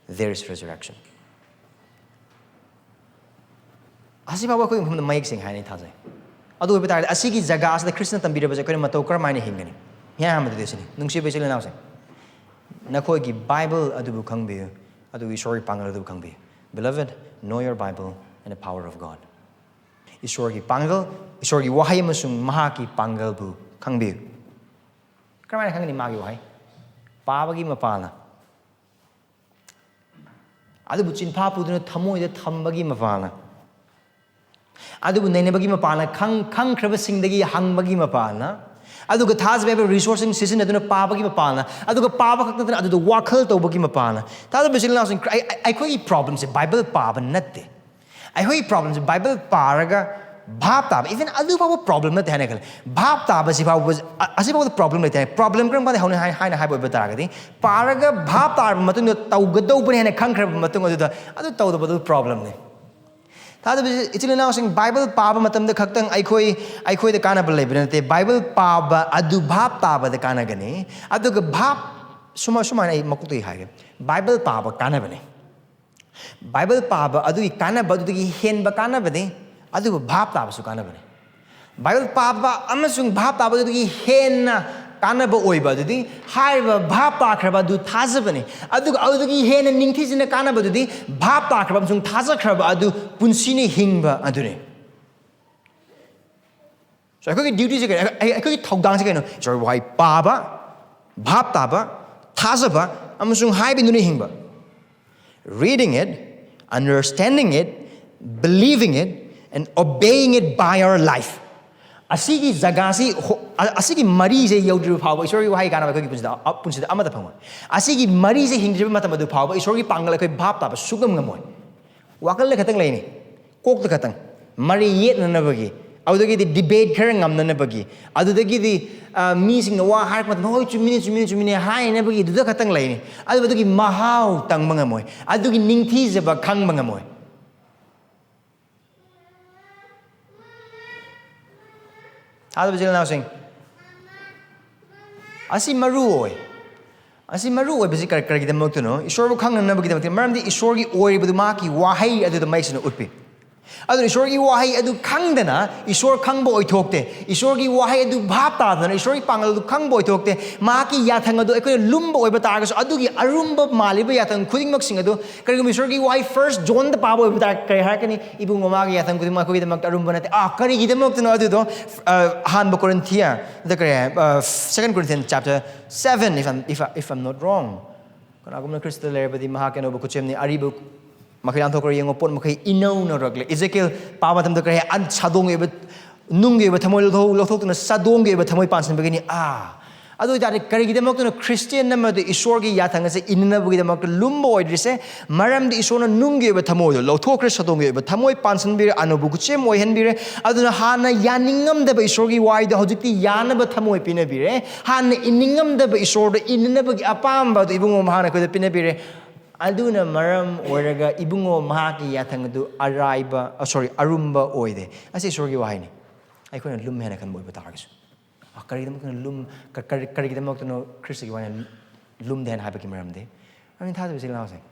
There is resurrection. ꯑꯁꯤꯐꯥꯎꯕ ꯑꯩꯈꯣꯏꯒꯤ ꯃꯐꯝꯗ ꯃꯌꯦꯛ ꯁꯦꯡꯅ ꯍꯥꯏꯅ ꯑꯩ ꯊꯥꯖꯩ꯫ ꯑꯗꯨ ꯑꯣꯏꯕ ꯇꯥꯔꯗꯤ ꯑꯁꯤꯒꯤ ꯖꯒꯥ ꯑꯁꯤꯗ ꯈ꯭ꯔꯤꯁꯅ ꯇꯝꯕꯤꯔꯕꯁꯦ ꯑꯩꯈꯣꯏꯅ ꯃꯇꯧ ꯀꯔꯝꯍꯥꯏꯅ ꯍꯤꯡꯒꯅꯤ? ꯏꯍꯥꯟ ꯍꯥꯟꯕꯗꯗꯤ ꯑꯁꯤꯅꯤ, ꯅꯨꯡꯁꯤꯕ ꯏꯆꯤꯜ ꯏꯅꯥꯎꯁꯤꯡ, ꯅꯈꯣꯏꯒꯤ ꯕꯥꯏꯕꯜ ꯑꯗꯨꯕꯨ ꯈꯪꯕꯤꯌꯨ, ꯑꯗꯨꯒ ꯏꯁꯣꯔꯒꯤ ꯄꯥꯡꯒꯜ ꯑꯗꯨꯕꯨ ꯈꯪꯕꯤꯌꯨ꯫ Beloved, know your Bible and the power of God. ꯏꯁꯣꯔꯒꯤ ꯄꯥꯡꯒꯜ, ꯏꯁꯣꯔꯒꯤ ꯋꯥꯍꯩ ꯑꯃꯁꯨꯡ ꯃꯍꯥꯛꯀꯤ ꯄꯥꯡꯒꯜꯕꯨ ꯈꯪꯕꯤꯌꯨ꯫ ꯀꯔꯝꯍꯥꯏꯅ ꯈꯪꯒꯅꯤ ꯃꯥꯒꯤ ꯋꯥꯍꯩ? ꯄꯥꯕꯒꯤ ꯃꯄꯥꯜꯅ꯫ ꯑꯗꯨꯕꯨ ꯆꯤꯟꯐꯥ ꯄꯨꯗꯨꯅ ꯊꯃꯣꯏꯗ ꯊꯝꯕꯒꯤ ꯃꯄꯥꯜꯅ꯫ ꯑꯗꯨꯕꯨ ꯅꯩꯅꯕꯒꯤ ꯃꯄꯥꯜꯅ, ꯈꯪ-, ꯈꯪꯈ꯭ꯔꯕꯁꯤꯡꯗꯒꯤ ꯍꯪꯕꯒꯤ ꯃꯄꯥꯜꯅ꯫ ꯑꯗꯨꯒ ꯊꯥꯖꯕ ꯍꯥꯏꯕ ꯔꯤꯁꯣꯔꯁꯁꯤꯡ ꯁꯤꯖꯤꯟꯅꯗꯨꯅ ꯄꯥꯕꯒꯤ ꯃꯄꯥꯜꯅ꯫ ꯑꯗꯨꯒ ꯄꯥꯕ ꯈꯛꯇ ꯅꯠꯇꯅ ꯑꯗꯨꯗ ꯋꯥꯈꯜ ꯇꯧꯕꯒꯤ ꯃꯄꯥꯜꯅ꯫ ꯊꯥꯖꯕ ꯏꯆꯤꯜ ꯏꯅꯥꯎꯁꯤꯡ, ꯑꯩ-, ꯑꯩ-, ꯑꯩꯈꯣꯏꯒꯤ ꯄ꯭ꯔꯣꯕ꯭ꯂꯦꯝꯁꯦ ꯕꯥꯏꯕꯜ ꯄꯥꯕ ꯅꯠꯇꯦ꯫ ꯑꯩꯈꯣꯏꯒꯤ ꯄ꯭ꯔꯣꯕ꯭ꯂꯦꯝꯁꯦ ꯕꯥꯏꯕꯜ ꯄꯥꯔꯒ ꯚꯥꯞ ꯇꯥꯕ, even ꯑꯗꯨ ꯐꯥꯎꯕ ꯄ꯭ꯔꯣꯕ꯭ꯂꯦꯝ ꯅꯠꯇꯦ ꯍꯥꯏꯅ ꯈꯜꯂꯦ꯫ ꯚꯥꯞ ꯇꯥꯕꯁꯤ ꯐꯥꯎꯕ, ꯑ-, ꯑꯁꯤ ꯐꯥꯎꯕꯗ ꯄ꯭ꯔꯣꯕ꯭ꯂꯦꯝ ꯂꯩꯇꯦ ꯍꯥꯏ꯫ ꯄ꯭ꯔꯣꯕ꯭ꯂꯦꯝ ꯀꯔꯝ ꯀꯥꯟꯗ ꯍꯧꯅꯤ ꯍꯥꯏ-, ꯍꯥꯏꯅ ꯍꯥꯏꯕ ꯑꯣꯏꯕ ꯇꯥꯔꯒꯗꯤ, ꯄꯥꯔꯒ ꯚꯥꯞ ꯇꯥꯔꯕ ꯃꯇꯨꯡꯗ ꯇꯧꯒꯗꯧꯕꯅꯤ ꯍꯥꯏꯅ ꯈꯪꯈ꯭ꯔꯕ ꯃꯇꯨꯡ ꯑꯗꯨꯗ ꯑꯗꯨ ꯇꯧꯗꯕꯗꯨ ꯄ꯭ꯔꯣꯕ꯭ꯂꯦꯝꯅꯤ꯫ ꯊꯥꯖꯕ ꯏꯆꯤꯜ ꯏꯅꯥꯎꯁꯤꯡ, ꯕꯥꯏꯕꯜ ꯄꯥꯕ ꯃꯇꯝꯗ ꯈꯛꯇꯪ ꯑꯩꯈꯣꯏ ꯑꯩꯈꯣꯏꯗ ꯀꯥꯟꯅꯕ ꯂꯩꯕ ꯅꯠꯇꯦ꯫ ꯕꯥꯏꯕꯜ ꯄꯥꯕ ꯑꯗꯨ ꯚꯥꯞ ꯇꯥꯕꯗ ꯀꯥꯟꯅꯒꯅꯤ꯫ ꯑꯗꯨꯒ ꯚꯥꯞ ꯁꯨꯃꯥꯏ ꯁꯨꯃꯥꯏꯅ ꯑꯩ ꯃꯀꯣꯛꯇꯒꯤ ꯍꯥꯏꯒꯦ꯫ ꯕꯥꯏꯕꯜ ꯄꯥꯕ ꯀꯥꯟꯅꯕꯅꯤ꯫ ꯕꯥꯏꯕꯜ ꯄꯥꯕ ꯑꯗꯨꯒꯤ ꯀꯥꯟꯅꯕ ꯑꯗꯨꯗꯒꯤ ꯍꯦꯟꯕ ꯀꯥꯟꯅꯕꯅꯤ꯫ ꯑꯗꯨꯕꯨ ꯚꯥꯞ ꯇꯥꯕꯁꯨ ꯀꯥꯟꯅꯕꯅꯤ꯫ ꯕꯥꯏꯕꯜ ꯄꯥꯕ ꯑꯃꯁꯨꯡ ꯚꯥꯞ ꯇꯥꯕ ꯑꯗꯨꯗꯒꯤ ꯍꯦꯟꯅ ꯀꯥꯟꯅꯕ ꯑꯣꯏꯕ ꯑꯗꯨꯗꯤ ꯍꯥꯏꯔꯤꯕ ꯚꯥꯞ ꯇꯥꯈ꯭ꯔꯕ ꯑꯗꯨ ꯊꯥꯖꯕꯅꯤ꯫ ꯑꯗꯨꯒ ꯑꯗꯨꯗꯒꯤ ꯍꯦꯟꯅ ꯅꯤꯡꯊꯤꯖꯅ ꯀꯥꯟꯅꯕ ꯑꯗꯨꯗꯤ ꯚꯥꯞ ꯇꯥꯈ꯭ꯔꯕ ꯑꯃꯁꯨꯡ ꯊꯥꯖꯈ꯭ꯔꯕ ꯑꯗꯨ ꯄꯨꯟꯁꯤꯅ ꯍꯤꯡꯕ ꯑꯗꯨꯅꯤ꯫ So, ꯑꯩꯈꯣꯏꯒꯤ duty ꯁꯦ ꯀꯩꯅꯣ? ꯑꯩ- ꯑꯩꯈꯣꯏꯒꯤ ꯊꯧꯗꯥꯡꯁꯦ ꯀꯩꯅꯣ? ꯏꯁꯣꯔꯒꯤ ꯋꯥꯍꯩ ꯄꯥꯕ, ꯚꯥꯞ ꯇꯥꯕ, ꯊꯥꯖꯕ ꯑꯃꯁꯨꯡ ꯍꯥꯏꯕ ꯏꯟꯗꯨꯅ ꯍꯤꯡꯕ꯫ Reading it, understanding it, believing it, and obeying it by our life. ꯑꯁꯤꯒꯤ ꯖꯒꯥꯁꯤ ꯍꯣ- ꯑ- ꯑꯁꯤꯒꯤ ꯃꯔꯤꯁꯦ ꯌꯧꯗ꯭ꯔꯤꯕ ꯐꯥꯎꯕ ꯏꯁꯣꯔꯒꯤ ꯋꯥꯍꯩ ꯀꯥꯟꯅꯕ ꯑꯩꯈꯣꯏꯒꯤ ꯄꯨꯟꯁꯤꯗ ꯑ- ꯄꯨꯟꯁꯤꯗ ꯑꯃꯠꯇ ꯐꯪꯉꯣꯏ꯫ ꯑꯁꯤꯒꯤ ꯃꯔꯤꯁꯦ ꯍꯤꯡꯗ꯭ꯔꯤꯕ ꯃꯇꯝ ꯑꯗꯨ ꯐꯥꯎꯕ ꯏꯁꯣꯔꯒꯤ ꯄꯥꯡꯒꯜ ꯑꯩꯈꯣꯏ ꯚꯥꯞ ꯇꯥꯕ ꯁꯨꯡꯉꯝ ꯉꯝꯃꯣꯏ꯫ ꯋꯥꯈꯜꯗ ꯈꯛꯇꯪ ꯂꯩꯅꯤ, ꯀꯣꯛꯇ ꯈꯛꯇꯪ ꯃꯔꯩ ꯌꯦꯠꯅꯅꯕꯒꯤ, ꯑꯗꯨꯗꯒꯤꯗꯤ debate ꯈꯔ ꯉꯝꯅꯅꯕꯒꯤ, ꯑꯗꯨꯗꯒꯤꯗꯤ ꯑ, ꯃꯤꯁꯤꯡꯅ ꯋꯥ ꯍꯥꯏꯔꯛꯄ ꯃꯇꯝꯗ "ꯍꯣꯏ, ꯆꯨꯝꯃꯤꯅꯦ, ꯆꯨꯝꯃꯤꯅꯦ, ꯆꯨꯝꯃꯤꯅꯦ" ꯍꯥꯏꯅꯕꯒꯤ ꯑꯗꯨꯗ ꯈꯛꯇꯪ ꯂꯩꯅꯤ꯫ ꯑꯗꯨꯕꯨ ꯑꯗꯨꯒꯤ ꯃꯍꯥꯎ ꯇꯪꯕ ꯉꯝꯃꯣꯏ, ꯑꯗꯨꯒꯤ ꯅꯤꯡꯊꯤꯖꯕ ꯈꯪꯕ ꯉꯝꯃꯣꯏ꯫ ꯊꯥꯖꯕ ꯏꯆꯤꯜ ꯏꯅꯥꯎꯁꯤꯡ, ꯑꯁꯤ ꯃꯔꯨ ꯑꯣꯏ꯫ ꯑꯁꯤ ꯃꯔꯨ ꯑꯣꯏꯕꯁꯤ ꯀꯔꯤ- ꯀꯔꯤꯒꯤꯗꯃꯛꯇꯅꯣ? ꯏꯁꯣꯔꯕꯨ ꯈꯪꯅꯅꯕꯒꯤꯗꯃꯛꯇ꯫ ꯃꯔꯝꯗꯤ ꯏꯁꯣꯔꯒꯤ ꯑꯣꯏꯔꯤꯕꯗꯨ ꯃꯍꯥꯛꯀꯤ ꯋꯥꯍꯩ ꯑꯗꯨꯗ ꯃꯌꯦꯛ ꯁꯦꯡꯅ ꯎꯠꯄꯤ꯫ ꯑꯗꯨꯅ ꯏꯁꯣꯔꯒꯤ ꯋꯥꯍꯩ ꯑꯗꯨ ꯈꯪꯗꯅ ꯏꯁꯣꯔ ꯈꯪꯕ ꯑꯣꯏꯊꯣꯛꯇꯦ꯫ ꯏꯁꯣꯔꯒꯤ ꯋꯥꯍꯩ ꯑꯗꯨ ꯚꯥꯞ ꯇꯥꯗꯅ ꯏꯁꯣꯔꯒꯤ ꯄꯥꯡꯒꯜ ꯑꯗꯨ ꯈꯪꯕ ꯑꯣꯏꯊꯣꯛꯇꯦ꯫ ꯃꯍꯥꯛꯀꯤ ꯌꯥꯊꯪ ꯑꯗꯨ ꯑꯩꯈꯣꯏꯅ ꯂꯨꯝꯕ ꯑꯣꯏꯕ ꯇꯥꯔꯒꯁꯨ, ꯑꯗꯨꯒꯤ ꯑꯔꯨꯝꯕ ꯃꯥꯜꯂꯤꯕ ꯌꯥꯊꯪ ꯈꯨꯗꯤꯡꯃꯛꯁꯤꯡ ꯑꯗꯨ, ꯀꯔꯤꯒꯨꯝꯕ ꯏꯁꯣꯔꯒꯤ ꯋꯥꯍꯩ First Johnꯗ ꯄꯥꯕ ꯑꯣꯏꯕ ꯇꯥꯔꯒꯗꯤ ꯀꯔꯤ ꯍꯥꯏꯔꯛꯀꯅꯤ? "ꯏꯕꯨꯡꯉꯣ, ꯃꯥꯒꯤ ꯌꯥꯊꯪ ꯈꯨꯗꯤꯡꯃꯛ ꯑꯩꯈꯣꯏꯒꯤꯗꯃꯛꯇ ꯑꯔꯨꯝꯕ ꯅꯠꯇꯦ"꯫ ꯑꯥ, ꯀꯔꯤꯒꯤꯗꯃꯛꯇꯅꯣ ꯑꯗꯨꯗꯣ? ꯑ, ꯑꯍꯥꯟꯕ ꯀꯣꯔꯤꯟꯊꯤꯌꯥ, ꯗ ꯀꯔꯤ ꯍꯥꯏ? ꯑ, Second Corinthians chapter seven, if I'm, if I, if I'm not wrong꯫ "ꯀꯅꯥꯒꯨꯝꯕꯅ ꯈ꯭ꯔꯤꯁꯇ ꯂꯩꯔꯕꯗꯤ ꯃꯍꯥꯛ ꯑꯅꯧꯕ ꯈꯨꯠꯁꯦꯝꯅꯤ, ꯑꯔꯤꯕ ꯃꯈꯩ ꯂꯥꯟꯊꯣꯛꯈ꯭ꯔꯦ, ꯌꯦꯡꯉꯨ, ꯄꯣꯠ ꯃꯈꯩ ꯏꯅꯧ ꯅꯧꯔꯛꯂꯦ"꯫ ꯏꯖꯦꯀꯤꯌꯦꯜ ꯄꯥꯕ ꯃꯇꯝꯗ ꯀꯔꯤ ꯍꯥꯏ? ꯑꯟ-, ꯁꯥꯗꯣꯡꯒꯤ ꯑꯣꯏꯕ, ꯅꯨꯡꯒꯤ ꯑꯣꯏꯕ ꯊꯃꯣꯏ ꯂꯧꯊꯣꯛ-, ꯂꯧꯊꯣꯛꯇꯨꯅ ꯁꯥꯗꯣꯡꯒꯤ ꯑꯣꯏꯕ ꯊꯃꯣꯏ ꯄꯥꯟꯁꯤꯟꯕꯒꯤꯅꯤ꯫ ꯑꯥ, ꯑꯗꯨ ꯑꯣꯏꯇꯥꯔꯗꯤ ꯀꯔꯤꯒꯤꯗꯃꯛꯇꯅꯣ ꯈ꯭ꯔꯤꯁꯇꯤꯌꯥꯟ ꯑꯃꯗ ꯏꯁꯣꯔꯒꯤ ꯌꯥꯊꯪ ꯑꯁꯦ ꯏꯟꯅꯅꯕꯒꯤꯗꯃꯛꯇ ꯂꯨꯝꯕ ꯑꯣꯏꯗ꯭ꯔꯤꯁꯦ? ꯃꯔꯝꯗꯤ ꯏꯁꯣꯔꯅ ꯅꯨꯡꯒꯤ ꯑꯣꯏꯕ ꯊꯃꯣꯏꯗꯣ ꯂꯧꯊꯣꯛꯈ꯭ꯔꯦ, ꯁꯥꯗꯣꯡꯒꯤ ꯑꯣꯏꯕ ꯊꯃꯣꯏ ꯄꯥꯟꯁꯤꯟꯕꯤꯔꯦ, ꯑꯅꯧꯕ ꯈꯨꯠꯁꯦꯝ ꯑꯣꯏꯍꯟꯕꯤꯔꯦ꯫ ꯑꯗꯨꯅ ꯍꯥꯟꯅ ꯌꯥꯅꯤꯡꯉꯝꯗꯕ ꯏꯁꯣꯔꯒꯤ ꯋꯥꯍꯩꯗꯣ ꯍꯧꯖꯤꯛꯇꯤ ꯌꯥꯅꯕ ꯊꯃꯣꯏ ꯄꯤꯅꯕꯤꯔꯦ꯫ ꯍꯥꯟꯅ ꯏꯅꯤꯡꯉꯝꯗꯕ ꯏꯁꯣꯔꯗ ꯏꯟꯅꯅꯕꯒꯤ ꯑꯄꯥꯝꯕ ꯑꯗꯨ ꯏꯕꯨꯡꯉꯣ ꯃꯍꯥꯛꯅ ꯑꯩꯈꯣꯏꯗ ꯄꯤꯅꯕꯤꯔꯦ꯫ ꯑꯗꯨꯅ ꯃꯔꯝ ꯑꯣꯏꯔꯒ ꯏꯕꯨꯡꯉꯣ ꯃꯍꯥꯛꯀꯤ ꯌꯥꯊꯪ ꯑꯗꯨ ꯑꯔꯥꯏꯕ, ꯁꯣꯔꯤ, ꯑꯔꯨꯝꯕ ꯑꯣꯏꯗꯦ꯫ ꯑꯁꯤ ꯏꯁꯣꯔꯒꯤ ꯋꯥꯍꯩꯅꯤ꯫ ꯑꯩꯈꯣꯏꯅ ꯂꯨꯝ ꯍꯥꯏꯅ ꯈꯟꯕ ꯑꯣꯏꯕ ꯇꯥꯔꯒꯁꯨ, ꯑ, ꯀꯔꯤꯒꯤꯗꯃꯛꯇꯅꯣ ꯂꯨꯝ, ꯀ-, ꯀꯔꯤ-, ꯀꯔꯤꯒꯤꯗꯃꯛꯇꯅꯣ ꯈ꯭ꯔꯤꯁꯇꯒꯤ ꯋꯥꯍꯩꯅ ꯂꯨꯝꯗꯦ ꯍꯥꯏꯅ ꯍꯥꯏꯕꯒꯤ ꯃꯔꯝꯗꯤ, ꯑꯗꯨꯅ ꯊꯥꯖꯕ ꯏꯆꯤꯜ ꯏꯅꯥꯎꯁꯤꯡ,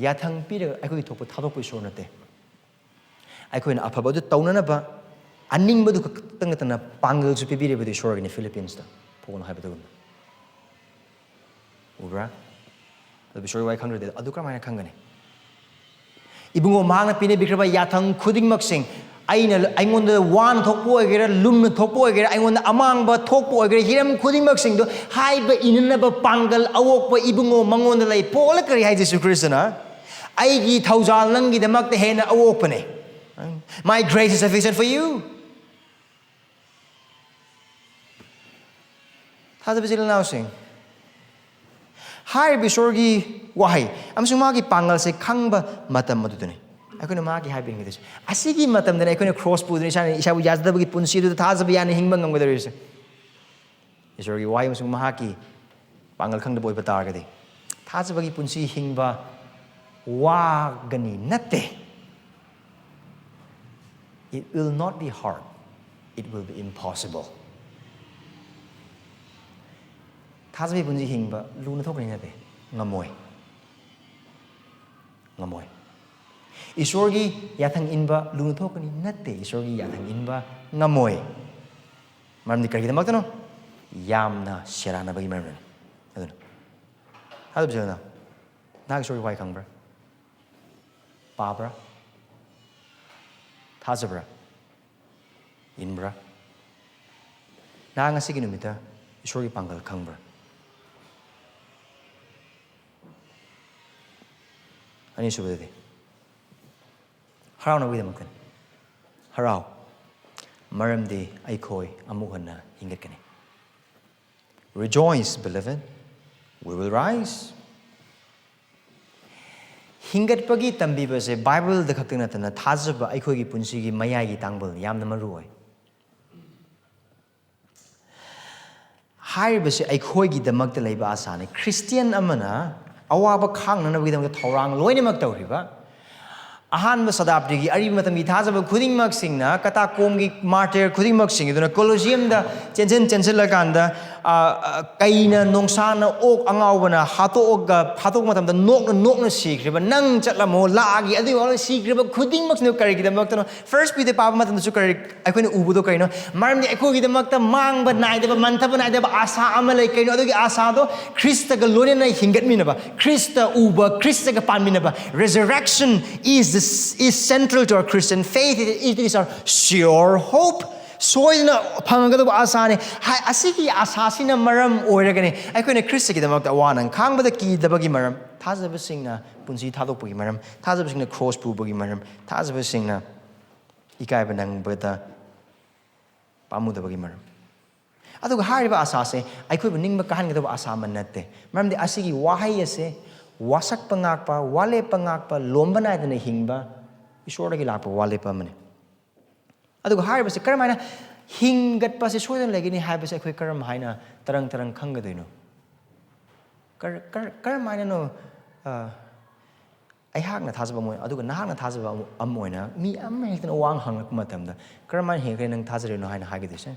ꯌꯥꯊꯪ ꯄꯤꯔꯒ ꯑꯩꯈꯣꯏꯒꯤ ꯊꯣꯛꯄ ꯊꯥꯗꯣꯛꯄ ꯏꯁꯣꯔ ꯅꯠꯇꯦ꯫ ꯑꯩꯈꯣꯏꯅ ꯑꯐꯕꯗꯨ ꯇꯧꯅꯅꯕ ꯑꯅꯤꯡꯕꯗꯨ ꯈꯛꯇꯪ ꯅꯠꯇꯅ ꯄꯥꯡꯒꯜꯁꯨ ꯄꯤꯕꯤꯔꯤꯕꯗꯨ ꯏꯁꯣꯔꯒꯤꯅꯤ, ꯐꯤꯂꯤꯄꯤꯟꯁꯇ ꯄꯣꯜꯅ ꯍꯥꯏꯕꯗꯨꯒꯨꯝꯅ꯫ ꯎꯕ꯭ꯔꯥ? ꯑꯗꯨ ꯏꯁꯣꯔꯒꯤ ꯋꯥꯍꯩ ꯈꯪꯗ꯭ꯔꯗꯤ ꯑꯗꯨ ꯀꯔꯝꯍꯥꯏꯅ ꯈꯪꯒꯅꯤ? ꯏꯕꯨꯡꯉꯣ, ꯃꯍꯥꯛꯅ ꯄꯤꯅꯕꯤꯈ꯭ꯔꯕ ꯌꯥꯊꯪ ꯈꯨꯗꯤꯡꯃꯛꯁꯤꯡ, ꯑꯩꯅ, ꯑꯩꯉꯣꯟꯗ ꯋꯥꯅ ꯊꯣꯛꯄ ꯑꯣꯏꯒꯦꯔꯥ, ꯂꯨꯝꯅ ꯊꯣꯛꯄ ꯑꯣꯏꯒꯦꯔꯥ, ꯑꯩꯉꯣꯟꯗ ꯑꯃꯥꯡꯕ ꯊꯣꯛꯄ ꯑꯣꯏꯒꯦꯔꯥ, ꯍꯤꯔꯝ ꯈꯨꯗꯤꯡꯃꯛꯁꯤꯡꯗꯣ ꯍꯥꯏꯕ ꯏꯅꯅꯕ ꯄꯥꯡꯒꯜ ꯑꯑꯣꯛꯄ ꯏꯕꯨꯡꯉꯣ ꯃꯉꯣꯟꯗ ꯂꯩ꯫ ꯄꯣꯜꯅ ꯀꯔꯤ ꯍꯥꯏ? ꯖꯤꯁꯨ ꯈ꯭ꯔꯤꯁꯇꯅ, "ꯑꯩꯒꯤ ꯊꯧꯖꯥꯜ ꯅꯪꯒꯤꯗꯃꯛꯇ ꯍꯦꯟꯅ ꯑꯑꯣꯛꯄꯅꯦ꯫ My grace is sufficient for you." ꯊꯥꯖꯕ ꯏꯆꯤꯜ ꯏꯅꯥꯎꯁꯤꯡ, ꯍꯥꯏꯔꯤꯕ ꯏꯁꯣꯔꯒꯤ ꯋꯥꯍꯩ ꯑꯃꯁꯨꯡ ꯃꯥꯒꯤ ꯄꯥꯡꯒꯜꯁꯦ ꯈꯪꯕ ꯃꯇꯝ ꯑꯗꯨꯗꯅꯤ ꯑꯩꯈꯣꯏꯅ ꯃꯥꯒꯤ ꯍꯥꯏꯕ ꯏꯟꯒꯗꯣꯏꯁꯦ꯫ ꯑꯁꯤꯒꯤ ꯃꯇꯝꯗꯅꯤ ꯑꯩꯈꯣꯏꯅ ꯀ꯭ꯔꯣꯁ ꯄꯨꯗꯨꯅ ꯏꯁꯥꯅ ꯏꯁꯥꯕꯨ ꯌꯥꯖꯗꯕꯒꯤ ꯄꯨꯟꯁꯤ ꯑꯗꯨꯗ ꯊꯥꯖꯕ ꯌꯥꯅ ꯍꯤꯡꯕ ꯉꯝꯒꯗꯧꯔꯤꯕꯁꯦ꯫ ꯏꯁꯣꯔꯒꯤ ꯋꯥꯍꯩ ꯑꯃꯁꯨꯡ ꯃꯍꯥꯛꯀꯤ ꯄꯥꯡꯒꯜ ꯈꯪꯗꯕ ꯑꯣꯏꯕ ꯇꯥꯔꯒꯗꯤ, ꯊꯥꯖꯕꯒꯤ ꯄꯨꯟꯁꯤ ꯍꯤꯡꯕ ꯋꯥꯒꯅꯤ ꯅꯠꯇꯦ, it will not be hard, it will be impossible. ꯊꯥꯖꯕꯒꯤ ꯄꯨꯟꯁꯤ ꯍꯤꯡꯕ ꯂꯨꯅ ꯊꯣꯛꯀꯅꯤ ꯅꯠꯇꯦ, ꯉꯝꯃꯣꯏ, ꯉꯝꯃꯣꯏ꯫ ꯏꯁꯣꯔꯒꯤ ꯌꯥꯊꯪ ꯏꯟꯕ ꯂꯨꯅ ꯊꯣꯛꯀꯅꯤ ꯅꯠꯇꯦ, ꯏꯁꯣꯔꯒꯤ ꯌꯥꯊꯪ ꯏꯟꯕ ꯉꯝꯃꯣꯏ꯫ ꯃꯔꯝꯗꯤ ꯀꯔꯤꯒꯤꯗꯃꯛꯇꯅꯣ? ꯌꯥꯝꯅ ꯁꯦꯔꯥꯟꯅꯕꯒꯤ ꯃꯔꯝꯅꯅꯤ꯫ ꯑꯗꯨꯅ, ꯊꯥꯖꯕ ꯏꯆꯤꯜ ꯏꯅꯥꯎ, ꯅꯍꯥꯛ ꯏꯁꯣꯔꯒꯤ ꯋꯥꯍꯩ ꯈꯪꯕ꯭ꯔꯥ? ꯄꯥꯕ꯭ꯔꯥ? ꯊꯥꯖꯕ꯭ꯔꯥ? ꯏꯟꯕ꯭ꯔꯥ? ꯅꯍꯥꯛ ꯉꯁꯤꯒꯤ ꯅꯨꯃꯤꯠꯇ ꯏꯁꯣꯔꯒꯤ ꯄꯥꯡꯒꯜ ꯈꯪꯕ꯭ꯔꯥ? ꯑꯅꯤꯁꯨꯕꯗꯗꯤ, ꯍꯔꯥꯎꯅꯕꯒꯤꯗꯃꯛꯇꯅꯤ꯫ ꯍꯔꯥꯎ, ꯃꯔꯝꯗꯤ ꯑꯩꯈꯣꯏ ꯑꯃꯨꯛ ꯍꯟꯅ ꯍꯤꯡꯒꯠꯀꯅꯤ꯫ Rejoice, beloved, we will rise. ꯍꯤꯡꯒꯠꯄꯒꯤ ꯇꯝꯕꯤꯕꯁꯦ ꯕꯥꯏꯕꯜꯗ ꯈꯛꯇ ꯅꯠꯇꯅ ꯊꯥꯖꯕ ꯑꯩꯈꯣꯏꯒꯤ ꯄꯨꯟꯁꯤꯒꯤ ꯃꯌꯥꯏꯒꯤ ꯇꯥꯡꯕꯜ ꯌꯥꯝꯅ ꯃꯔꯨ ꯑꯣꯏ꯫ ꯍꯥꯏꯔꯤꯕꯁꯤ ꯑꯩꯈꯣꯏꯒꯤꯗꯃꯛꯇ ꯂꯩꯕ ꯑꯁꯥꯅꯤ꯫ ꯈ꯭ꯔꯤꯁꯇꯤꯌꯥꯟ ꯑꯃꯅ ꯑꯋꯥꯕ ꯈꯥꯡꯅꯅꯕꯒꯤꯗꯃꯛꯇ ꯊꯧꯔꯥꯡ ꯂꯣꯏꯅꯃꯛ ꯇꯧꯔꯤꯕ, ꯑꯍꯥꯟꯕ ꯁꯇꯥꯕꯗꯤꯒꯤ ꯑꯔꯤꯕ ꯃꯇꯝꯒꯤ ꯊꯥꯖꯕ ꯈꯨꯗꯤꯡꯃꯛꯁꯤꯡꯅ, ꯀꯇꯥꯀꯣꯝꯒꯤ ꯃꯥꯔꯇꯤꯔ ꯈꯨꯗꯤꯡꯃꯛꯁꯤꯡ ꯑꯗꯨꯅ ꯀꯣꯂꯣꯁꯤꯌꯝꯗ ꯆꯦꯟꯁꯤꯟ ꯆꯦꯟꯁꯤꯜꯂꯀꯥꯟꯗ, ꯑ, ꯑ, ꯀꯩꯅ ꯅꯣꯡꯁꯥꯅ ꯑꯣꯛ ꯑꯉꯥꯎꯕꯅ ꯍꯥꯠꯇꯣꯛꯑꯒ, ꯍꯥꯠꯇꯣꯛꯄ ꯃꯇꯝꯗ ꯅꯣꯛꯅ ꯅꯣꯛꯅ ꯁꯤꯈ꯭ꯔꯤꯕ, ꯅꯪ ꯆꯠꯂꯝꯃꯣ ꯂꯥꯛꯑꯒꯦ, ꯑꯗꯨꯒꯤ ꯋꯥꯈꯜ ꯁꯤꯈ꯭ꯔꯤꯕ ꯈꯨꯗꯤꯡꯃꯛꯁꯤꯅ ꯀꯔꯤꯒꯤꯗꯃꯛꯇꯅꯣ? ꯐꯥꯔꯁ ꯄꯤꯇꯔ ꯄꯥꯕ ꯃꯇꯝꯗꯁꯨ ꯀꯔꯤ ꯑꯩꯈꯣꯏꯅ ꯎꯕꯗꯣ ꯀꯩꯅꯣ? ꯃꯔꯝꯗꯤ ꯑꯩꯈꯣꯏꯒꯤꯗꯃꯛꯇ ꯃꯥꯡꯕ ꯅꯥꯏꯗꯕ, ꯃꯟꯊꯕ ꯅꯥꯏꯗꯕ ꯑꯥꯁꯥ ꯑꯃ ꯂꯩ꯫ ꯀꯩꯅꯣ ꯑꯗꯨꯒꯤ ꯑꯥꯁꯥꯗꯣ? ꯈ꯭ꯔꯤꯁꯇꯒ ꯂꯣꯏꯅꯅ ꯍꯤꯡꯒꯠꯃꯤꯟꯅꯕ, ꯈ꯭ꯔꯤꯁꯇ ꯎꯕ, ꯈ꯭ꯔꯤꯁꯇꯒ ꯄꯥꯟꯃꯤꯟꯅꯕ꯫ Resurrection is the, is central to our Christian faith. It is our sure hope. ꯁꯣꯏꯗꯅ ꯐꯪꯒꯗꯕ ꯑꯥꯁꯥꯅꯤ꯫ ꯍꯥꯏ, ꯑꯁꯤꯒꯤ ꯑꯥꯁꯥꯁꯤꯅ ꯃꯔꯝ ꯑꯣꯏꯔꯒꯅꯤ ꯑꯩꯈꯣꯏꯅ ꯈ꯭ꯔꯤꯁꯇꯒꯤꯗꯃꯛꯇ ꯑꯋꯥ ꯑꯅꯪ ꯈꯥꯡꯕꯗ ꯀꯤꯗꯕꯒꯤ ꯃꯔꯝ, ꯊꯥꯖꯕꯁꯤꯡꯅ ꯄꯨꯟꯁꯤ ꯊꯥꯗꯣꯛꯄꯒꯤ ꯃꯔꯝ, ꯊꯥꯖꯕꯁꯤꯡꯅ ꯀ꯭ꯔꯣꯁ ꯄꯨꯕꯒꯤ ꯃꯔꯝ, ꯊꯥꯖꯕꯁꯤꯡꯅ ꯏꯀꯥꯏꯕ ꯅꯪꯕꯗ ꯄꯥꯝꯃꯨꯗꯕꯒꯤ ꯃꯔꯝ꯫ ꯑꯗꯨꯒ ꯍꯥꯏꯔꯤꯕ ꯑꯥꯁꯥꯁꯦ ꯑꯩꯈꯣꯏꯕꯨ ꯅꯤꯡꯕ ꯀꯥꯍꯟꯒꯗꯕ ꯑꯥꯁꯥ ꯑꯃ ꯅꯠꯇꯦ꯫ ꯃꯔꯝꯗꯤ ꯑꯁꯤꯒꯤ ꯋꯥꯍꯩ ꯑꯁꯦ ꯋꯥꯁꯛꯄ ꯉꯥꯛꯄ, ꯋꯥꯂꯦꯞꯄ ꯉꯥꯛꯄ, ꯂꯣꯝꯕ ꯅꯥꯏꯗꯅ ꯍꯤꯡꯕ, ꯏꯁꯣꯔꯗꯒꯤ ꯂꯥꯛꯄ ꯋꯥꯂꯦꯞꯄ ꯑꯃꯅꯤ꯫ ꯑꯗꯨꯒ ꯍꯥꯏꯔꯤꯕꯁꯤ ꯀꯔꯝꯍꯥꯏꯅ ꯍꯤꯡꯒꯠꯄꯁꯤ ꯁꯣꯏꯗꯅ ꯂꯩꯒꯅꯤ ꯍꯥꯏꯕꯁꯤ ꯑꯩꯈꯣꯏ ꯀꯔꯝ ꯍꯥꯏꯅ ꯇꯔꯪ ꯇꯔꯪ ꯈꯪꯒꯗꯣꯏꯅꯣ? ꯀꯔ-, ꯀꯔ-, ꯀꯔꯝ ꯍꯥꯏꯅꯅꯣ, ꯑ, ꯑꯩꯍꯥꯛꯅ ꯊꯥꯖꯕ ꯑꯃ ꯑꯣꯏꯅ, ꯑꯗꯨꯒ ꯅꯍꯥꯛꯅ ꯊꯥꯖꯕ ꯑꯃ, ꯑꯃ ꯑꯣꯏꯅ ꯃꯤ ꯑꯃ ꯍꯦꯛꯇꯅ ꯋꯥ ꯑꯃ ꯍꯪꯂꯛꯄ ꯃꯇꯝꯗ, "ꯀꯔꯝꯍꯥꯏꯅ ꯍꯤꯡꯈ꯭ꯔꯦ ꯅꯪ ꯊꯥꯖꯔꯤꯅꯣ?" ꯍꯥꯏꯅ ꯍꯥꯏꯒꯗꯣꯏꯁꯦ?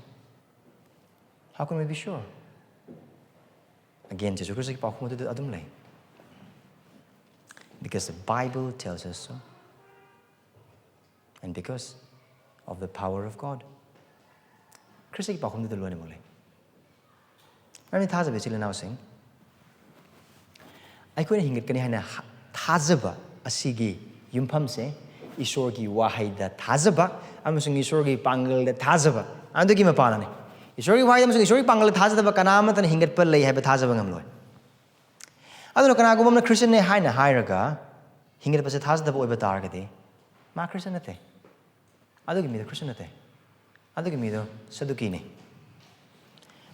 How can we be sure? Again, ꯖꯤꯁꯨ ꯈ꯭ꯔꯤꯁꯇꯒꯤ ꯄꯥꯎꯈꯨꯝ ꯑꯗꯨꯗ ꯑꯗꯨꯝ ꯂꯩ꯫ Because the Bible tells us so. And because of the power of God. ꯈ꯭ꯔꯤꯁꯇꯒꯤ ꯄꯥꯎꯈꯨꯝꯗꯨꯗ ꯂꯣꯏꯅꯃꯛ ꯂꯩ꯫ ꯃꯔꯝꯗꯤ ꯊꯥꯖꯕ ꯏꯆꯤꯜ ꯏꯅꯥꯎꯁꯤꯡ, ꯑꯩꯈꯣꯏꯅ ꯍꯤꯡꯒꯠꯀꯅꯤ ꯍꯥꯏꯅ ꯍ-, ꯊꯥꯖꯕ ꯑꯁꯤꯒꯤ ꯌꯨꯝꯐꯝꯁꯦ ꯏꯁꯣꯔꯒꯤ ꯋꯥꯍꯩꯗ ꯊꯥꯖꯕ ꯑꯃꯁꯨꯡ ꯏꯁꯣꯔꯒꯤ ꯄꯥꯡꯒꯜꯗ ꯊꯥꯖꯕ, ꯑꯗꯨꯒꯤ ꯃꯄꯥꯟꯅꯤ꯫ ꯏꯁꯣꯔꯒꯤ ꯋꯥꯍꯩ ꯑꯃꯁꯨꯡ ꯏꯁꯣꯔꯒꯤ ꯄꯥꯡꯒꯜꯗ ꯊꯥꯖꯗꯕ ꯀꯅꯥ ꯑꯃꯠꯇꯅ ꯍꯤꯡꯒꯠꯄ ꯂꯩ ꯍꯥꯏꯕ ꯊꯥꯖꯕ ꯉꯝꯂꯣꯏ꯫ ꯑꯗꯨꯅ ꯀꯅꯥꯒꯨꯝꯕ ꯑꯃꯅ ꯈ꯭ꯔꯤꯁꯇꯤꯌꯟꯅꯦ ꯍꯥꯏꯅ ꯍꯥꯏꯔꯒ ꯍꯤꯡꯒꯠꯄꯁꯦ ꯊꯥꯖꯗꯕ ꯑꯣꯏꯕ ꯇꯥꯔꯒꯗꯤ, ꯃꯥ ꯈ꯭ꯔꯤꯁꯇꯤꯌꯟ ꯅꯠꯇꯦ꯫ ꯑꯗꯨꯒꯤ ꯃꯤꯗꯣ ꯈ꯭ꯔꯤꯁꯇꯤꯌꯟ ꯅꯠꯇꯦ꯫ ꯑꯗꯨꯒꯤ ꯃꯤꯗꯣ ꯁꯗꯨꯀꯤꯅꯤ꯫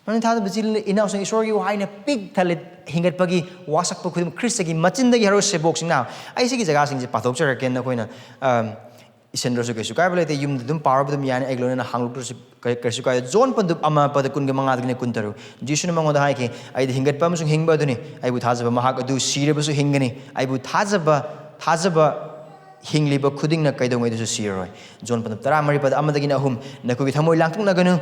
ꯃꯔꯝꯗꯤ ꯊꯥꯖꯕ ꯏꯆꯤꯜ ꯏꯅꯥꯎꯁꯤꯡ, ꯏꯁꯣꯔꯒꯤ ꯋꯥꯍꯩꯅ ꯄꯤꯛ ꯊꯜꯂꯤ꯫ ꯍꯤꯡꯒꯠꯄꯒꯤ ꯋꯥꯁꯛꯄ ꯈꯨꯗꯤꯡꯃꯛ ꯈ꯭ꯔꯤꯁꯇꯒꯤ ꯃꯆꯤꯟꯗꯒꯤ ꯍꯧꯔꯒ ꯁꯦꯕꯣꯛꯁꯤꯡꯅ, ꯑꯩ ꯁꯤꯒꯤ ꯖꯒꯥꯁꯤꯡꯁꯦ ꯄꯥꯊꯣꯛꯆꯔꯛꯀꯦ ꯅꯈꯣꯏꯅ, ꯑꯝ, ꯏꯁꯟꯗ꯭ꯔꯁꯨ ꯀꯩꯁꯨ ꯀꯥꯏꯕ ꯂꯩꯇꯦ, ꯌꯨꯝꯗ ꯑꯗꯨꯝ ꯄꯥꯔꯨꯕ ꯑꯗꯨꯝ ꯌꯥꯅꯤ, ꯑꯩꯒꯤ ꯂꯣꯏꯅꯅ ꯍꯥꯡꯗꯣꯛꯇ꯭ꯔꯁꯨ ꯀꯩ-, ꯀꯩꯁꯨ ꯀꯥꯏꯗꯦ꯫ ꯖꯣꯟ ꯄꯟꯗꯨꯞ ꯑꯃ ꯄꯗ ꯀꯨꯟꯒ ꯃꯉꯥꯗꯒꯤꯅ ꯀꯨꯟꯇꯔꯨꯛ꯫ ꯖꯤꯁꯨꯅ ꯃꯉꯣꯟꯗ ꯍꯥꯏꯈꯤ, "ꯑꯩꯗꯤ ꯍꯤꯡꯒꯠꯄ ꯑꯃꯁꯨꯡ ꯍꯤꯡꯕ ꯑꯗꯨꯅꯤ, ꯑꯩꯕꯨ ꯊꯥꯖꯕ ꯃꯍꯥꯛ ꯑꯗꯨ ꯁꯤꯔꯕꯁꯨ ꯍꯤꯡꯒꯅꯤ, ꯑꯩꯕꯨ ꯊꯥꯖꯕ, ꯊꯥꯖꯕ ꯍꯤꯡꯂꯤꯕ ꯈꯨꯗꯤꯡꯅ ꯀꯩꯗꯧꯉꯩꯗꯁꯨ ꯁꯤꯔꯔꯣꯏ"꯫ ꯖꯣꯟ ꯄꯟꯗꯨꯞ ꯇꯔꯥꯃꯔꯤ ꯄꯗ ꯑꯃꯗꯒꯤꯅ ꯑꯍꯨꯝ, "ꯅꯈꯣꯏꯒꯤ ꯊꯃꯣꯏ ꯂꯥꯡꯇꯛꯅꯒꯅꯨ,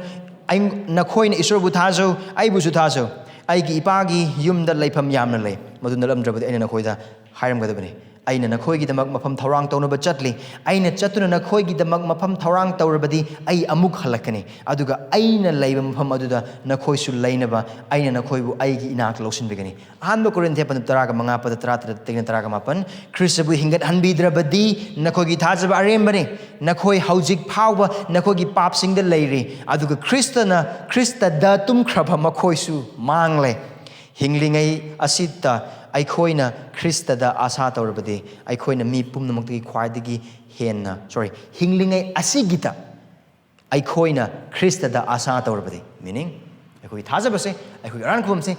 ꯑꯩ-, ꯅꯈꯣꯏꯅ ꯏꯁꯣꯔꯕꯨ ꯊꯥꯖꯧ, ꯑꯩꯕꯨꯁꯨ ꯊꯥꯖꯧ, ꯑꯩꯒꯤ ꯏꯄꯥꯒꯤ ꯌꯨꯝꯗ ꯂꯩꯐꯝ ꯌꯥꯝꯅ ꯂꯩ, ꯃꯗꯨ ꯅꯠꯂꯝꯗ꯭ꯔꯕꯗꯤ ꯑꯩꯅ ꯅꯈꯣꯏꯗ ꯍꯥꯏꯔꯝꯒꯗꯕꯅꯤ꯫ ꯑꯩꯅ ꯅꯈꯣꯏꯒꯤꯗꯃꯛ ꯃꯐꯝ ꯊꯧꯔꯥꯡ ꯇꯧꯅꯕ ꯆꯠꯂꯤ꯫ ꯑꯩꯅ ꯆꯠꯇꯨꯅ ꯅꯈꯣꯏꯒꯤꯗꯃꯛ ꯃꯐꯝ ꯊꯧꯔꯥꯡ ꯇꯧꯔꯕꯗꯤ ꯑꯩ ꯑꯃꯨꯛ ꯍꯜꯂꯛꯀꯅꯤ, ꯑꯗꯨꯒ ꯑꯩꯅ ꯂꯩꯕ ꯃꯐꯝ ꯑꯗꯨꯗ ꯅꯈꯣꯏꯁꯨ ꯂꯩꯅꯕ ꯑꯩꯅ ꯅꯈꯣꯏꯕꯨ ꯑꯩꯒꯤ ꯏꯅꯥꯛꯇ ꯂꯧꯁꯤꯟꯕꯤꯒꯅꯤ"꯫ ꯑꯍꯥꯟꯕ ꯀꯣꯔꯤꯟꯊꯤꯌꯥ ꯄꯟꯗꯨꯞ ꯇꯔꯥꯒ ꯃꯉꯥ ꯄꯗ ꯇꯔꯥꯇꯔꯦꯠꯇꯒꯤꯅ ꯇꯔꯥꯒ ꯃꯥꯄꯟ, "ꯈ꯭ꯔꯤꯁꯇꯕꯨ ꯍꯤꯡꯒꯠꯍꯟꯕꯤꯗ꯭ꯔꯕꯗꯤ ꯅꯈꯣꯏꯒꯤ ꯊꯥꯖꯕ ꯑꯔꯦꯝꯕꯅꯤ, ꯅꯈꯣꯏ ꯍꯧꯖꯤꯛ ꯐꯥꯎꯕ ꯅꯈꯣꯏꯒꯤ ꯄꯥꯞꯁꯤꯡꯗ ꯂꯩꯔꯤ, ꯑꯗꯨꯒ ꯈ꯭ꯔꯤꯁꯇꯅ, ꯈ꯭ꯔꯤꯁꯇꯗ ꯇꯨꯝꯈ꯭ꯔꯕ ꯃꯈꯣꯏꯁꯨ ꯃꯥꯡꯂꯦ꯫ ꯍꯤꯡꯂꯤꯉꯩ ꯑꯁꯤꯗ ꯑꯩꯈꯣꯏꯅ ꯈ꯭ꯔꯤꯁꯇꯗ ꯑꯥꯁꯥ ꯇꯧꯔꯕꯗꯤ, ꯑꯩꯈꯣꯏꯅ ꯃꯤ ꯄꯨꯝꯅꯃꯛꯇꯒꯤ ꯈ꯭ꯋꯥꯏꯗꯒꯤ ꯍꯦꯟꯅ, sorry, ꯍꯤꯡꯂꯤꯉꯩ ꯑꯁꯤꯒꯤꯗ ꯑꯩꯈꯣꯏꯅ ꯈ꯭ꯔꯤꯁꯇꯗ ꯑꯥꯁꯥ ꯇꯧꯔꯕꯗꯤ, meaning, ꯑꯩꯈꯣꯏꯒꯤ ꯊꯥꯖꯕꯁꯦ, ꯑꯩꯈꯣꯏꯒꯤ ꯑꯔꯥꯟ ꯈꯨꯕꯝꯁꯦ,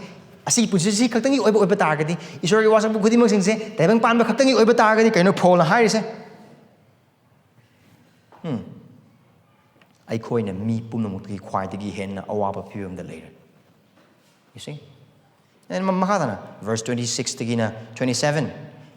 ꯑꯁꯤꯒꯤ ꯄꯨꯟꯁꯤꯁꯤ ꯈꯛꯇꯪꯒꯤ ꯑꯣꯏꯕ ꯑꯣꯏꯕ ꯇꯥꯔꯒꯗꯤ, ꯏꯁꯣꯔꯒꯤ ꯋꯥꯁꯛꯄ ꯈꯨꯗꯤꯡꯃꯛꯁꯤꯡꯁꯦ ꯇꯥꯏꯕꯪ ꯄꯥꯟꯕ ꯈꯛꯇꯪꯒꯤ ꯑꯣꯏꯕ ꯇꯥꯔꯒꯗꯤ, ꯀꯩꯅꯣ ꯄꯣꯜꯅ ꯍꯥꯏꯔꯤꯁꯦ? ꯎꯝ꯫ ꯑꯩꯈꯣꯏꯅ ꯃꯤ ꯄꯨꯝꯅꯃꯛꯇꯒꯤ ꯈ꯭ꯋꯥꯏꯗꯒꯤ ꯍꯦꯟꯅ ꯑꯋꯥꯕ ꯐꯤꯕꯝꯗ ꯂꯩꯔꯦ꯫ You see? And ꯃ-, ꯃꯈꯥꯗꯅ verse twenty sixꯇꯒꯤꯅ twenty seven,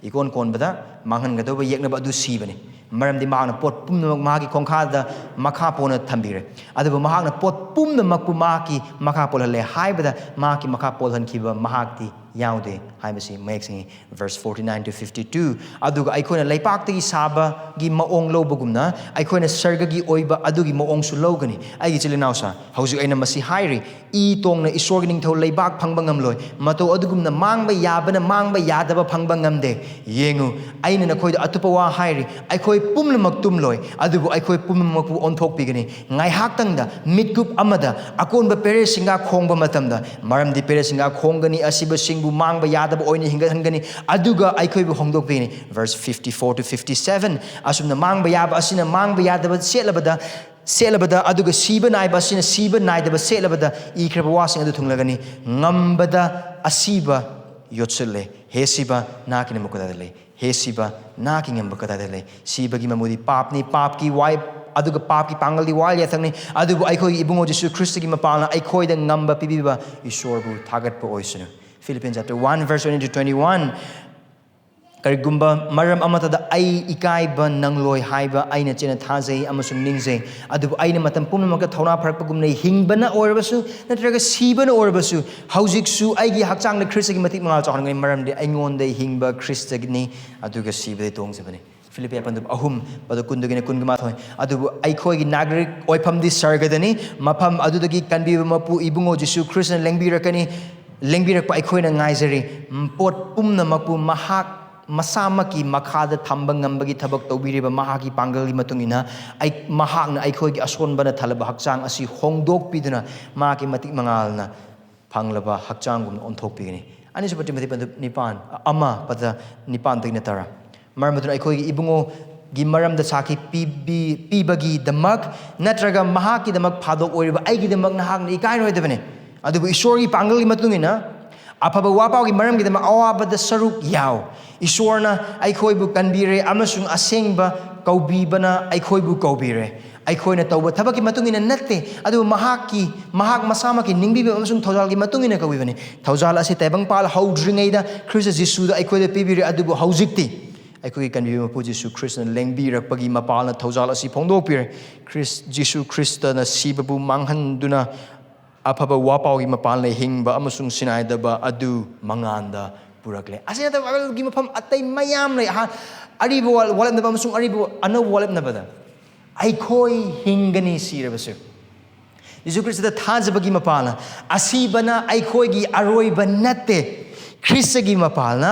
ꯏꯀꯣꯟ ꯀꯣꯟꯕꯗ ꯃꯥꯡꯍꯟꯒꯗꯧꯕ ꯌꯦꯛꯅꯕ ꯑꯗꯨ ꯁꯤꯕꯅꯤ꯫ ꯃꯔꯝꯗꯤ ꯃꯍꯥꯛꯅ ꯄꯣꯠ ꯄꯨꯝꯅꯃꯛ ꯃꯍꯥꯛꯀꯤ ꯈꯣꯡꯈꯥꯗ ꯃꯈꯥ ꯄꯣꯟꯅ ꯊꯝꯕꯤꯔꯦ꯫ ꯑꯗꯨꯕꯨ ꯃꯍꯥꯛꯅ ꯄꯣꯠ ꯄꯨꯝꯅꯃꯛꯄꯨ ꯃꯍꯥꯛꯀꯤ ꯃꯈꯥ ꯄꯣꯜꯍꯜꯂꯦ ꯍꯥꯏꯕꯗ ꯃꯍꯥꯛꯀꯤ ꯃꯈꯥ ꯄꯣꯜꯍꯟꯈꯤꯕ ꯃꯍꯥꯛꯇꯤ ꯌꯥꯎꯗꯦ ꯍꯥꯏꯕꯁꯤ ꯃꯌꯦꯛ ꯁꯦꯡꯉꯤ꯫ Verse forty nine to fifty two, "ꯑꯗꯨꯒ ꯑꯩꯈꯣꯏꯅ ꯂꯩꯄꯥꯛꯇꯒꯤ ꯁꯥꯕꯒꯤ ꯃꯑꯣꯡ ꯂꯧꯕꯒꯨꯝꯅ ꯑꯩꯈꯣꯏꯅ ꯁꯔꯒꯒꯤ ꯑꯣꯏꯕ ꯑꯗꯨꯒꯤ ꯃꯑꯣꯡꯁꯨ ꯂꯧꯒꯅꯤ"꯫ ꯑꯩꯒꯤ ꯏꯆꯤꯜ ꯏꯅꯥꯎꯁꯥ, ꯍꯧꯖꯤꯛ ꯑꯩꯅ ꯃꯁꯤ ꯍꯥꯏꯔꯤ, ꯏ ꯇꯣꯡꯅ ꯏꯁꯣꯔꯒꯤ ꯅꯤꯡꯊꯧ ꯂꯩꯕꯥꯛ ꯐꯪꯕ ꯉꯝꯂꯣꯏ꯫ ꯃꯇꯧ ꯑꯗꯨꯒꯨꯝꯅ ꯃꯥꯡꯕ ꯌꯥꯕꯅ ꯃꯥꯡꯕ ꯌꯥꯗꯕ ꯐꯪꯕ ꯉꯝꯗꯦ꯫ ꯌꯦꯡꯉꯨ, ꯑꯩꯅ ꯅꯈꯣꯏꯗ ꯑꯇꯣꯞꯄ ꯋꯥ ꯍꯥꯏꯔꯤ, ꯑꯩꯈꯣꯏ ꯄꯨꯝꯅꯃꯛ ꯇꯨꯝꯂꯣꯏ, ꯑꯗꯨꯕꯨ ꯑꯩꯈꯣꯏ ꯄꯨꯝꯅꯃꯛꯄꯨ ꯑꯣꯟꯊꯣꯛꯄꯤꯒꯅꯤ꯫ ꯉꯥꯏꯍꯥꯛꯇꯪꯗ, ꯃꯤꯠꯀꯨꯞ ꯑꯃꯗ ꯑꯀꯣꯟꯕ ꯄꯦꯔꯦꯁꯤꯡꯒ ꯈꯣꯡꯕ ꯃꯇꯝꯗ, ꯃꯔꯝꯗꯤ ꯄꯦꯔꯦꯁꯤꯡꯒ ꯈꯣꯡꯒꯅꯤ, ꯑꯁꯤꯕꯁꯤꯡꯕꯨ ꯃꯥꯡꯕ ꯌꯥꯗꯕ ꯑꯣꯏꯅ ꯍꯤꯡꯒꯠꯍꯟꯒꯅꯤ, ꯑꯗꯨꯒ ꯑꯩꯈꯣꯏꯕꯨ ꯍꯣꯡꯗꯣꯛꯄꯤꯒꯅꯤ꯫ Verse fifty four to fifty seven, ꯑꯁꯨꯝꯅ ꯃꯥꯡꯕ ꯌꯥꯕ ꯑꯁꯤꯅ ꯃꯥꯡꯕ ꯌꯥꯗꯕ ꯁꯦꯠꯂꯕꯗ, ꯁꯦꯠꯂꯕꯗ, ꯑꯗꯨꯒ ꯁꯤꯕ ꯅꯥꯏꯕ ꯑꯁꯤꯅ ꯁꯤꯕ ꯅꯥꯏꯗꯕ ꯁꯦꯠꯂꯕꯗ, ꯏꯈ꯭ꯔꯕ ꯋꯥꯁꯤꯡ ꯑꯗꯨ ꯊꯨꯡꯂꯒꯅꯤ꯫ ꯉꯝꯕꯗ ꯑꯁꯤꯕ ꯌꯣꯠꯁꯤꯜꯂꯦ꯫ ꯍꯦ ꯁꯤꯕ, ꯅꯍꯥꯛꯀꯤ ꯉꯝꯕ ꯀꯗꯥꯏꯗ ꯂꯩ? ꯍꯦ ꯁꯤꯕ, ꯅꯍꯥꯛꯀꯤ ꯉꯝꯕ ꯀꯗꯥꯏꯗ ꯂꯩ? ꯁꯤꯕꯒꯤ ꯃꯃꯨꯗꯤ ꯄꯥꯞꯅꯤ, ꯄꯥꯞꯀꯤ ꯋꯥꯏ, ꯑꯗꯨꯒ ꯄꯥꯞꯀꯤ ꯄꯥꯡꯒꯜꯗꯤ ꯋꯥ ꯌꯥꯊꯪꯅꯤ꯫ ꯑꯗꯨꯕꯨ ꯑꯩꯈꯣꯏꯒꯤ ꯏꯕꯨꯡꯉꯣ ꯖꯤꯁꯨ ꯈ꯭ꯔꯤꯁꯇꯒꯤ ꯃꯄꯥꯜꯅ ꯑꯩꯈꯣꯏꯗ ꯉꯝꯕ ꯄꯤꯕꯤꯕ ꯏꯁꯣꯔꯕꯨ ꯊꯥꯒꯠꯄ ꯑꯣꯏꯁꯅꯨ꯫ Philippians chapter one verse twenty to twenty-one, ꯀꯔꯤꯒꯨꯝꯕ ꯃꯔꯝ ꯑꯃꯠꯇꯗ ꯑꯩ ꯏꯀꯥꯏꯕ ꯅꯪꯂꯣꯏ ꯍꯥꯏꯕ ꯑꯩꯅ ꯆꯦꯠꯅ ꯊꯥꯖꯩ ꯑꯃꯁꯨꯡ ꯅꯤꯡꯖꯩ꯫ ꯑꯗꯨꯕꯨ ꯑꯩꯅ ꯃꯇꯝ ꯄꯨꯝꯅꯃꯛꯇ ꯊꯧꯅꯥ ꯐꯔꯛꯄꯒꯨꯝꯅ ꯍꯤꯡꯕꯅ ꯑꯣꯏꯔꯕꯁꯨ ꯅꯠꯇ꯭ꯔꯒ ꯁꯤꯕꯅ ꯑꯣꯏꯔꯕꯁꯨ, ꯍꯧꯖꯤꯛꯁꯨ ꯑꯩꯒꯤ ꯍꯛꯆꯥꯡꯗ ꯈ꯭ꯔꯤꯁꯇꯒꯤ ꯃꯇꯤꯛ ꯃꯉꯥꯜ ꯆꯥꯎꯍꯟꯒꯅꯤ, ꯃꯔꯝꯗꯤ ꯑꯩꯉꯣꯟꯗ ꯍꯤꯡꯕ ꯈ꯭ꯔꯤꯁꯇꯒꯤꯅꯤ, ꯑꯗꯨꯒ ꯁꯤꯕꯗꯤ ꯇꯣꯡꯖꯕꯅꯤ꯫ ꯐꯤꯂꯤꯞꯄꯤ ꯑꯄꯟꯗꯨꯞ ꯑꯍꯨꯝ, ꯄꯗ ꯀꯨꯟꯗꯒꯤꯅ ꯀꯨꯟꯒ ꯃꯥꯊꯣꯏ꯫ ꯑꯗꯨꯕꯨ ꯑꯩꯈꯣꯏꯒꯤ ꯅꯥꯒꯔꯤꯛ ꯑꯣꯏꯐꯝꯗꯤ ꯁꯔꯒꯗꯅꯤ, ꯃꯐꯝ ꯑꯗꯨꯗꯒꯤ ꯀꯟꯕꯤꯕ ꯃꯄꯨ ꯏꯕꯨꯡꯉꯣ ꯖꯤꯁꯨ ꯈ꯭ꯔꯤꯁꯇꯅ ꯂꯦꯡꯕꯤꯔꯛꯀꯅꯤ꯫ ꯂꯦꯡꯕꯤꯔꯛꯄ ꯑꯩꯈꯣꯏꯅ ꯉꯥꯏꯖꯔꯤ꯫ ꯄꯣꯠ ꯄꯨꯝꯅꯃꯛꯄꯨ ꯃꯍꯥꯛ ꯃꯁꯥꯃꯛꯀꯤ ꯃꯈꯥꯗ ꯊꯝꯕ ꯉꯝꯕꯒꯤ ꯊꯕꯛ ꯇꯧꯕꯤꯔꯤꯕ ꯃꯍꯥꯛꯀꯤ ꯄꯥꯡꯒꯜꯒꯤ ꯃꯇꯨꯡ ꯏꯟꯅ ꯑꯩ, ꯃꯍꯥꯛꯅ ꯑꯩꯈꯣꯏꯒꯤ ꯑꯁꯣꯟꯕꯅ ꯊꯜꯂꯕ ꯍꯛꯆꯥꯡ ꯑꯁꯤ ꯍꯣꯡꯗꯣꯛꯄꯤꯗꯨꯅ ꯃꯍꯥꯛꯀꯤ ꯃꯇꯤꯛ ꯃꯉꯥꯜꯅ ꯐꯪꯂꯕ ꯍꯛꯆꯥꯡꯒꯨꯝꯅ ꯑꯣꯟꯊꯣꯛꯄꯤꯒꯅꯤ꯫ ꯑꯅꯤꯁꯨꯕ ꯇꯤꯃꯣꯊꯤ ꯄꯟꯗꯨꯞ ꯅꯤꯄꯥꯟ, ꯑꯃ ꯄꯗ ꯅꯤꯄꯥꯟꯗꯒꯤꯅ ꯇꯔꯥ꯫ ꯃꯔꯝ ꯑꯗꯨꯅ ꯑꯩꯈꯣꯏꯒꯤ ꯏꯕꯨꯡꯉꯣꯒꯤ ꯃꯔꯝꯗ ꯁꯥꯈꯤ ꯄꯤꯕꯤ-, ꯄꯤꯕꯒꯤꯗꯃꯛ ꯅꯠꯇ꯭ꯔꯒ ꯃꯍꯥꯛꯀꯤꯗꯃꯛ ꯐꯥꯗꯣꯛ ꯑꯣꯏꯔꯤꯕ ꯑꯩꯒꯤꯗꯃꯛ ꯅꯍꯥꯛꯅ ꯏꯀꯥꯏꯔꯣꯏꯗꯕꯅꯤ꯫ ꯑꯗꯨꯕꯨ ꯏꯁꯣꯔꯒꯤ ꯄꯥꯡꯒꯜꯒꯤ ꯃꯇꯨꯡ ꯏꯟꯅ ꯑꯐꯕ ꯋꯥꯄꯥꯎꯒꯤ ꯃꯔꯝꯒꯤꯗꯃꯛ ꯑꯋꯥꯕꯗ ꯁꯔꯨꯛ ꯌꯥꯎ꯫ ꯏꯁꯣꯔꯅ ꯑꯩꯈꯣꯏꯕꯨ ꯀꯟꯕꯤꯔꯦ ꯑꯃꯁꯨꯡ ꯑꯁꯦꯡꯕ ꯀꯧꯕꯤꯕꯅ ꯑꯩꯈꯣꯏꯕꯨ ꯀꯧꯕꯤꯔꯦ꯫ ꯑꯩꯈꯣꯏꯅ ꯇꯧꯕ ꯊꯕꯛꯀꯤ ꯃꯇꯨꯡ ꯏꯟꯅ ꯅꯠꯇꯦ, ꯑꯗꯨꯕꯨ ꯃꯍꯥꯛꯀꯤ, ꯃꯍꯥꯛ ꯃꯁꯥꯃꯛꯀꯤ ꯅꯤꯡꯕꯤꯕ ꯑꯃꯁꯨꯡ ꯊꯧꯖꯥꯜꯒꯤ ꯃꯇꯨꯡ ꯏꯟꯅ ꯀꯧꯕꯤꯕꯅꯤ꯫ ꯊꯧꯖꯥꯜ ꯑꯁꯤ ꯇꯥꯏꯕꯪꯄꯥꯜ ꯍꯧꯗ꯭ꯔꯤꯉꯩꯗ ꯈ꯭ꯔꯤꯁꯇ ꯖꯤꯁꯨꯗ ꯑꯩꯈꯣꯏꯗ ꯄꯤꯕꯤꯔꯦ, ꯑꯗꯨꯕꯨ ꯍꯧꯖꯤꯛꯇꯤ ꯑꯩꯈꯣꯏꯒꯤ ꯀꯟꯕꯤꯕ ꯃꯄꯨ ꯖꯤꯁꯨ ꯈ꯭ꯔꯤꯁꯇꯅ ꯂꯦꯡꯕꯤꯔꯛꯄꯒꯤ ꯃꯄꯥꯜꯅ ꯊꯧꯖꯥꯜ ꯑꯁꯤ ꯐꯣꯡꯗꯣꯛꯄꯤꯔꯦ꯫ ꯈ꯭ꯔꯤꯁ-, ꯖꯤꯁꯨ ꯈ꯭ꯔꯤꯁꯇꯅ ꯁꯤꯕꯕꯨ ꯃꯥꯡꯍꯟꯗꯨꯅ ꯑꯐꯕ ꯋꯥꯄꯥꯎꯒꯤ ꯃꯄꯥꯜꯅ ꯍꯤꯡꯕ ꯑꯃꯁꯨꯡ ꯁꯤꯟꯅꯥꯏꯗꯕ ꯑꯗꯨ ꯃꯉꯥꯟꯗ ꯄꯨꯔꯛꯂꯦ꯫ ꯑꯁꯤ ꯅꯠꯇꯕ ꯕꯥꯏꯕꯜꯒꯤ ꯃꯐꯝ ꯑꯇꯩ ꯃꯌꯥꯝ ꯂꯩ꯫ ꯑꯍꯥꯟ-, ꯑꯔꯤꯕ ꯋꯥ-, ꯋꯥꯠꯂꯝꯗꯕ ꯑꯃꯁꯨꯡ ꯑꯔꯤꯕ, ꯑꯅꯧꯕ ꯋꯥꯠꯂꯝꯗꯕꯗ ꯑꯩꯈꯣꯏ ꯍꯤꯡꯒꯅꯤ ꯁꯤꯔꯕꯁꯨ꯫ ꯖꯤꯁꯨ ꯈ꯭ꯔꯤꯁꯇꯗ ꯊꯥꯖꯕꯒꯤ ꯃꯄꯥꯜꯅ ꯑꯁꯤꯕꯅ ꯑꯩꯈꯣꯏꯒꯤ ꯑꯔꯣꯏꯕ ꯅꯠꯇꯦ꯫ ꯈ꯭ꯔꯤꯁꯇꯒꯤ ꯃꯄꯥꯜꯅ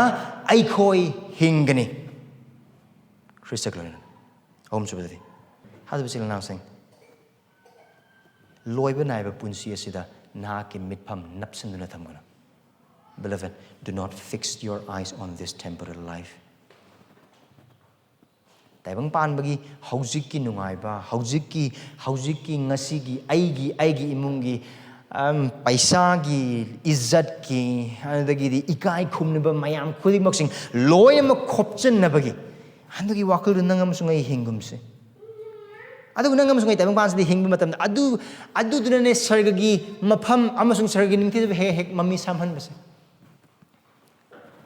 ꯑꯩꯈꯣꯏ ꯍꯤꯡꯒꯅꯤ꯫ ꯈ꯭ꯔꯤꯁꯇꯒ ꯂꯣꯏꯅꯅ꯫ ꯑꯍꯨꯝꯁꯨꯕꯗꯗꯤ, ꯊꯥꯖꯕ ꯏꯆꯤꯜ ꯏꯅꯥꯎꯁꯤꯡ, ꯂꯣꯏꯕ ꯅꯥꯏꯕ ꯄꯨꯟꯁꯤ ꯑꯁꯤꯗ ꯅꯍꯥꯛꯀꯤ ꯃꯤꯠꯐꯝ ꯅꯞꯁꯤꯟꯗꯨꯅ ꯊꯝꯒꯅꯨ꯫ Beloved, do not fix your eyes on this temporal life. ꯇꯥꯏꯕꯪ ꯄꯥꯟꯕꯒꯤ ꯍꯧꯖꯤꯛꯀꯤ ꯅꯨꯡꯉꯥꯏꯕ, ꯍꯧꯖꯤꯛꯀꯤ, ꯍꯧꯖꯤꯛꯀꯤ ꯉꯁꯤꯒꯤ ꯑꯩꯒꯤ, ꯑꯩꯒꯤ ꯏꯃꯨꯡꯒꯤ ꯑꯝ, ꯄꯩꯁꯥꯒꯤ, ꯏꯖꯠꯀꯤ, ꯑꯗꯨꯗꯒꯤꯗꯤ ꯏꯀꯥꯏ ꯈꯨꯝꯅꯕ ꯃꯌꯥꯝ ꯈꯨꯗꯤꯡꯃꯛꯁꯤꯡ ꯂꯣꯏꯅꯃꯛ ꯈꯣꯞꯆꯟꯅꯕꯒꯤ ꯑꯗꯨꯒꯤ ꯋꯥꯈꯜꯗꯨ ꯅꯪ ꯑꯃꯁꯨꯡ ꯑꯩ ꯍꯤꯡꯒꯨꯝꯁꯦ꯫ ꯑꯗꯨꯕꯨ ꯅꯪ ꯑꯃꯁꯨꯡ ꯑꯩ ꯇꯥꯏꯕꯪꯄꯥꯟꯁꯤꯗ ꯍꯤꯡꯕ ꯃꯇꯝꯗ ꯑꯗꯨ, ꯑꯗꯨꯗꯨꯅꯅꯦ ꯁꯔꯒꯒꯤ ꯃꯐꯝ ꯑꯃꯁꯨꯡ ꯁꯔꯒꯒꯤ ꯅꯤꯡꯊꯤꯖꯕ ꯍꯦꯛ ꯍꯦꯛ ꯃꯃꯤ ꯁꯥꯝꯍꯟꯕꯁꯦ꯫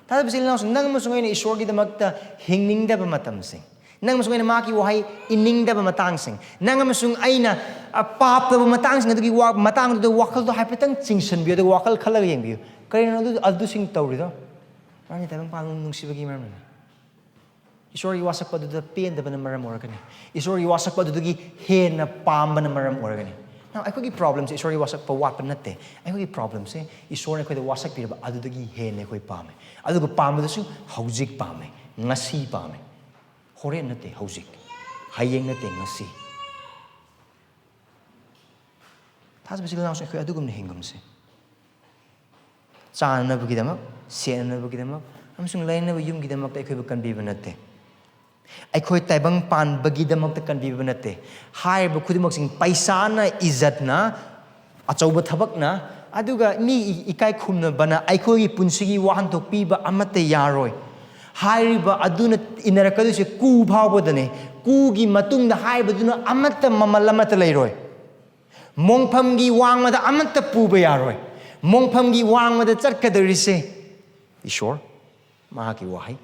ꯊꯥꯖꯕ ꯏꯆꯤꯜ ꯏꯅꯥꯎꯁꯤꯡ, ꯅꯪ ꯑꯃꯁꯨꯡ ꯑꯩꯅ ꯏꯁꯣꯔꯒꯤꯗꯃꯛꯇ ꯍꯤꯡꯅꯤꯡꯗꯕ ꯃꯇꯝꯁꯤꯡ, ꯅꯪ ꯑꯃꯁꯨꯡ ꯑꯩꯅ ꯃꯍꯥꯛꯀꯤ ꯋꯥꯍꯩ ꯏꯟꯅꯤꯡꯗꯕ ꯃꯇꯥꯡꯁꯤꯡ, ꯅꯪ ꯑꯃꯁꯨꯡ ꯑꯩꯅ, ꯑ, ꯄꯥꯞ ꯇꯧꯕ ꯃꯇꯥꯡꯁꯤꯡ ꯑꯗꯨꯒꯤ ꯋꯥ-, ꯃꯇꯥꯡꯗꯨꯗ ꯋꯥꯈꯜꯗꯣ ꯍꯥꯏꯐꯦꯠꯇꯪ ꯆꯤꯡꯁꯤꯟꯕꯤꯌꯨ, ꯑꯗꯨꯒ ꯋꯥꯈꯜ ꯈꯜꯂꯒ ꯌꯦꯡꯕꯤꯌꯨ꯫ ꯀꯔꯤꯅꯣ ꯑꯗꯨ, ꯑꯗꯨꯁꯤꯡ ꯇꯧꯔꯤꯗꯣ? ꯃꯔꯝꯗꯤ ꯇꯥꯏꯕꯪꯄꯥꯟꯕ ꯅꯨꯡꯁꯤꯕꯒꯤ ꯃꯔꯝꯅꯤ꯫ ꯏꯁꯣꯔꯒꯤ ꯋꯥꯁꯛꯄ ꯑꯗꯨꯗ ꯄꯦꯟꯗꯕꯅ ꯃꯔꯝ ꯑꯣꯏꯔꯒꯅꯤ꯫ ꯏꯁꯣꯔꯒꯤ ꯋꯥꯁꯛꯄ ꯑꯗꯨꯗꯒꯤ ꯍꯦꯟꯅ ꯄꯥꯝꯕꯅ ꯃꯔꯝ ꯑꯣꯏꯔꯒꯅꯤ꯫ Now, ꯑꯩꯈꯣꯏꯒꯤ problemꯁꯦ ꯏꯁꯣꯔꯒꯤ ꯋꯥꯁꯛꯄ ꯋꯥꯠꯄ ꯅꯠꯇꯦ꯫ ꯑꯩꯈꯣꯏꯒꯤ problemꯁꯦ ꯏꯁꯣꯔꯅ ꯑꯩꯈꯣꯏꯗ ꯋꯥꯁꯛꯄꯤꯔꯕ ꯑꯗꯨꯗꯒꯤ ꯍꯦꯟꯅ ꯑꯩꯈꯣꯏ ꯄꯥꯝꯃꯦ꯫ ꯑꯗꯨꯒ ꯄꯥꯝꯕꯗꯨꯁꯨ ꯍꯧꯖꯤꯛ ꯄꯥꯝꯃꯦ, ꯉꯁꯤ ꯄꯥꯝꯃꯦ꯫ ꯍꯣꯔꯦꯟ ꯅꯠꯇꯦ, ꯍꯧꯖꯤꯛ꯫ ꯍꯌꯦꯡ ꯅꯠꯇꯦ, ꯉꯁꯤ꯫ ꯊꯥꯖꯕ ꯏꯆꯤꯜ ꯏꯅꯥꯎꯁꯤꯡ, ꯑꯩꯈꯣꯏ ꯑꯗꯨꯒꯨꯝꯅ ꯍꯤꯡꯒꯨꯝꯁꯦ꯫ ꯆꯥꯅꯅꯕꯒꯤꯗꯃꯛ, ꯁꯦꯠꯅꯅꯕꯒꯤꯗꯃꯛ, ꯑꯃꯁꯨꯡ ꯂꯩꯅꯅꯕ ꯌꯨꯝꯒꯤꯗꯃꯛꯇ ꯑꯩꯈꯣꯏꯕꯨ ꯀꯟꯕꯤꯕ ꯅꯠꯇꯦ꯫ ꯑꯩꯈꯣꯏ ꯇꯥꯏꯕꯪ ꯄꯥꯟꯕꯒꯤꯗꯃꯛꯇ ꯀꯟꯕꯤꯕ ꯅꯠꯇꯦ꯫ ꯍꯥꯏꯔꯤꯕ ꯈꯨꯗꯤꯡꯃꯛꯁꯤꯡ ꯄꯩꯁꯥꯅ, ꯏꯖꯠꯅ, ꯑꯆꯧꯕ ꯊꯕꯛꯅ, ꯑꯗꯨꯒ ꯃꯤ ꯏ-, ꯏꯀꯥꯏ ꯈꯨꯝꯅꯕꯅ ꯑꯩꯈꯣꯏꯒꯤ ꯄꯨꯟꯁꯤꯒꯤ ꯋꯥꯍꯟꯊꯣꯛ ꯄꯤꯕ ꯑꯃꯠꯇ ꯌꯥꯔꯣꯏ꯫ ꯍꯥꯏꯔꯤꯕ ꯑꯗꯨꯅ ꯏꯟꯅꯔꯛꯀꯗꯣꯏꯁꯦ ꯀꯨ ꯐꯥꯎꯕꯗꯅꯦ꯫ ꯀꯨꯒꯤ ꯃꯇꯨꯡꯗ ꯍꯥꯏꯔꯤꯕꯗꯨꯅ ꯑꯃꯠꯇ ꯃꯃꯜ ꯑꯃꯠꯇ ꯂꯩꯔꯣꯏ꯫ ꯃꯣꯡꯐꯝꯒꯤ ꯋꯥꯡꯃꯗ ꯑꯃꯠꯇ ꯄꯨꯕ ꯌꯥꯔꯣꯏ꯫ ꯃꯣꯡꯐꯝꯒꯤ ꯋꯥꯡꯃꯗ ꯆꯠꯀꯗꯧꯔꯤꯁꯦ ꯏꯁꯣꯔ, ꯃꯍꯥꯛꯀꯤ ꯋꯥꯍꯩ,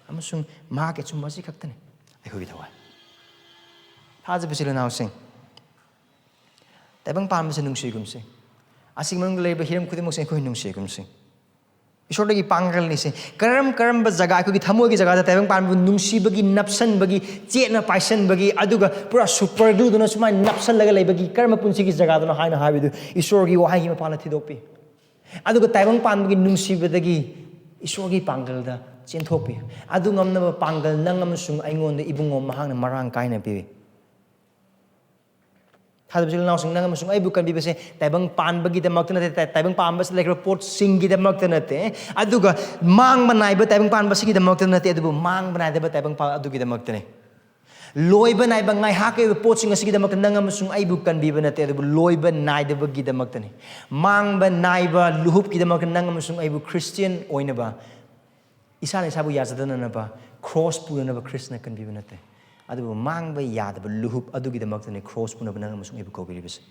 ꯑꯃꯁꯨꯡ ꯃꯍꯥꯛꯀꯤ ꯑꯆꯨꯝꯕ ꯑꯁꯤ ꯈꯛꯇꯅꯤ꯫ ꯑꯩꯈꯣꯏꯒꯤ ꯊꯋꯥꯏ꯫ ꯊꯥꯖꯕ ꯏꯆꯤꯜ ꯏꯅꯥꯎꯁꯤꯡ, ꯇꯥꯏꯕꯪ ꯄꯥꯟꯕꯁꯦ ꯅꯨꯡꯁꯤꯒꯨꯝꯁꯤ꯫ ꯑꯁꯤꯒꯤ ꯃꯅꯨꯡꯗ ꯂꯩꯔꯤꯕ ꯍꯤꯔꯝ ꯈꯨꯗꯤꯡꯃꯛꯁꯦ ꯑꯩꯈꯣꯏ ꯅꯨꯡꯁꯤꯒꯨꯝꯁꯤ꯫ ꯏꯁꯣꯔꯗꯒꯤ ꯄꯥꯡꯒꯜꯅꯤꯁꯦ꯫ ꯀꯔꯝ ꯀꯔꯝꯕ ꯖꯒꯥ, ꯑꯩꯈꯣꯏꯒꯤ ꯊꯃꯣꯏꯒꯤ ꯖꯒꯥꯗ ꯇꯥꯏꯕꯪ ꯄꯥꯟꯕꯕꯨ ꯅꯨꯡꯁꯤꯕꯒꯤ, ꯅꯞꯁꯟꯕꯒꯤ, ꯆꯦꯠꯅ ꯄꯥꯏꯁꯟꯕꯒꯤ, ꯑꯗꯨꯒ ꯄꯨꯔꯥ super glue ꯗꯨꯅ ꯁꯨꯃꯥꯏꯅ ꯅꯞꯁꯜꯂꯒ ꯂꯩꯕꯒꯤ ꯀꯔꯝꯕ ꯄꯨꯟꯁꯤꯒꯤ ꯖꯒꯥꯗꯅꯣ ꯍꯥꯏꯅ ꯍꯥꯏꯕꯗꯨ ꯏꯁꯣꯔꯒꯤ ꯋꯥꯍꯩꯒꯤ ꯃꯄꯥꯟꯗ ꯊꯤꯗꯣꯛꯄꯤ꯫ ꯑꯗꯨꯒ ꯇꯥꯏꯕꯪ ꯄꯥꯟꯕꯒꯤ ꯅꯨꯡꯁꯤꯕꯗꯒꯤ ꯏꯁꯣꯔꯒꯤ ꯄꯥꯡꯒꯜꯗ ꯆꯦꯟꯊꯣꯛꯄꯤ꯫ ꯑꯗꯨ ꯉꯝꯅꯕ ꯄꯥꯡꯒꯜ ꯅꯪ ꯑꯃꯁꯨꯡ ꯑꯩꯉꯣꯟꯗ ꯏꯕꯨꯡꯉꯣ ꯃꯍꯥꯛꯅ ꯃꯔꯥꯡ ꯀꯥꯏꯅ ꯄꯤꯕꯤ꯫ ꯊꯥꯖꯕ ꯏꯆꯤꯜ ꯏꯅꯥꯎꯁꯤꯡ, ꯅꯪ ꯑꯃꯁꯨꯡ ꯑꯩꯕꯨ ꯀꯟꯕꯤꯕꯁꯦ ꯇꯥꯏꯕꯪ ꯄꯥꯟꯕꯒꯤꯗꯃꯛꯇ ꯅꯠꯇꯦ, ꯇꯥꯏ-, ꯇꯥꯏꯕꯪ ꯄꯥꯟꯕꯁꯤꯗ ꯂꯩꯈ꯭ꯔꯕ ꯄꯣꯠꯁꯤꯡꯒꯤꯗꯃꯛꯇ ꯅꯠꯇꯦ, ꯑꯗꯨꯒ ꯃꯥꯡꯕ ꯅꯥꯏꯕ ꯇꯥꯏꯕꯪ ꯄꯥꯟꯕꯁꯤꯒꯤꯗꯃꯛꯇ ꯅꯠꯇꯦ, ꯑꯗꯨꯕꯨ ꯃꯥꯡꯕ ꯅꯥꯏꯗꯕ ꯇꯥꯏꯕꯪ ꯄꯥꯟ ꯑꯗꯨꯒꯤꯗꯃꯛꯇꯅꯦ꯫ ꯂꯣꯏꯕ ꯅꯥꯏꯕ ꯉꯥꯏꯍꯥꯛꯀꯤ ꯑꯣꯏꯕ ꯄꯣꯠꯁꯤꯡ ꯑꯁꯤꯒꯤꯗꯃꯛꯇ ꯅꯪ ꯑꯃꯁꯨꯡ ꯑꯩꯕꯨ ꯀꯟꯕꯤꯕ ꯅꯠꯇꯦ, ꯑꯗꯨꯕꯨ ꯂꯣꯏꯕ ꯅꯥꯏꯗꯕꯒꯤꯗꯃꯛꯇꯅꯤ꯫ ꯃꯥꯡꯕ ꯅꯥꯏꯕ ꯂꯨꯍꯨꯞꯀꯤꯗꯃꯛꯇ ꯅꯪ ꯑꯃꯁꯨꯡ ꯑꯩꯕꯨ ꯈ꯭ꯔꯤꯁꯇꯤꯌꯟ ꯑꯣꯏꯅꯕ, ꯏꯁꯥꯅ ꯏꯁꯥꯕꯨ ꯌꯥꯖꯗꯅꯅꯕ ꯈ꯭ꯔꯣꯁ ꯄꯨꯅꯅꯕ ꯈ꯭ꯔꯤꯁꯇꯅ ꯀꯟꯕꯤꯕ ꯅꯠꯇꯦ, ꯑꯗꯨꯕꯨ ꯃꯥꯡꯕ ꯌꯥꯗꯕ ꯂꯨꯍꯨꯞ ꯑꯗꯨꯒꯤꯗꯃꯛꯇꯅꯤ ꯈ꯭ꯔꯣꯁ ꯄꯨꯅꯕ ꯅꯪ ꯑꯃꯁꯨꯡ ꯑꯩꯕꯨ ꯀꯧꯕꯤꯔꯤꯕꯁꯦ꯫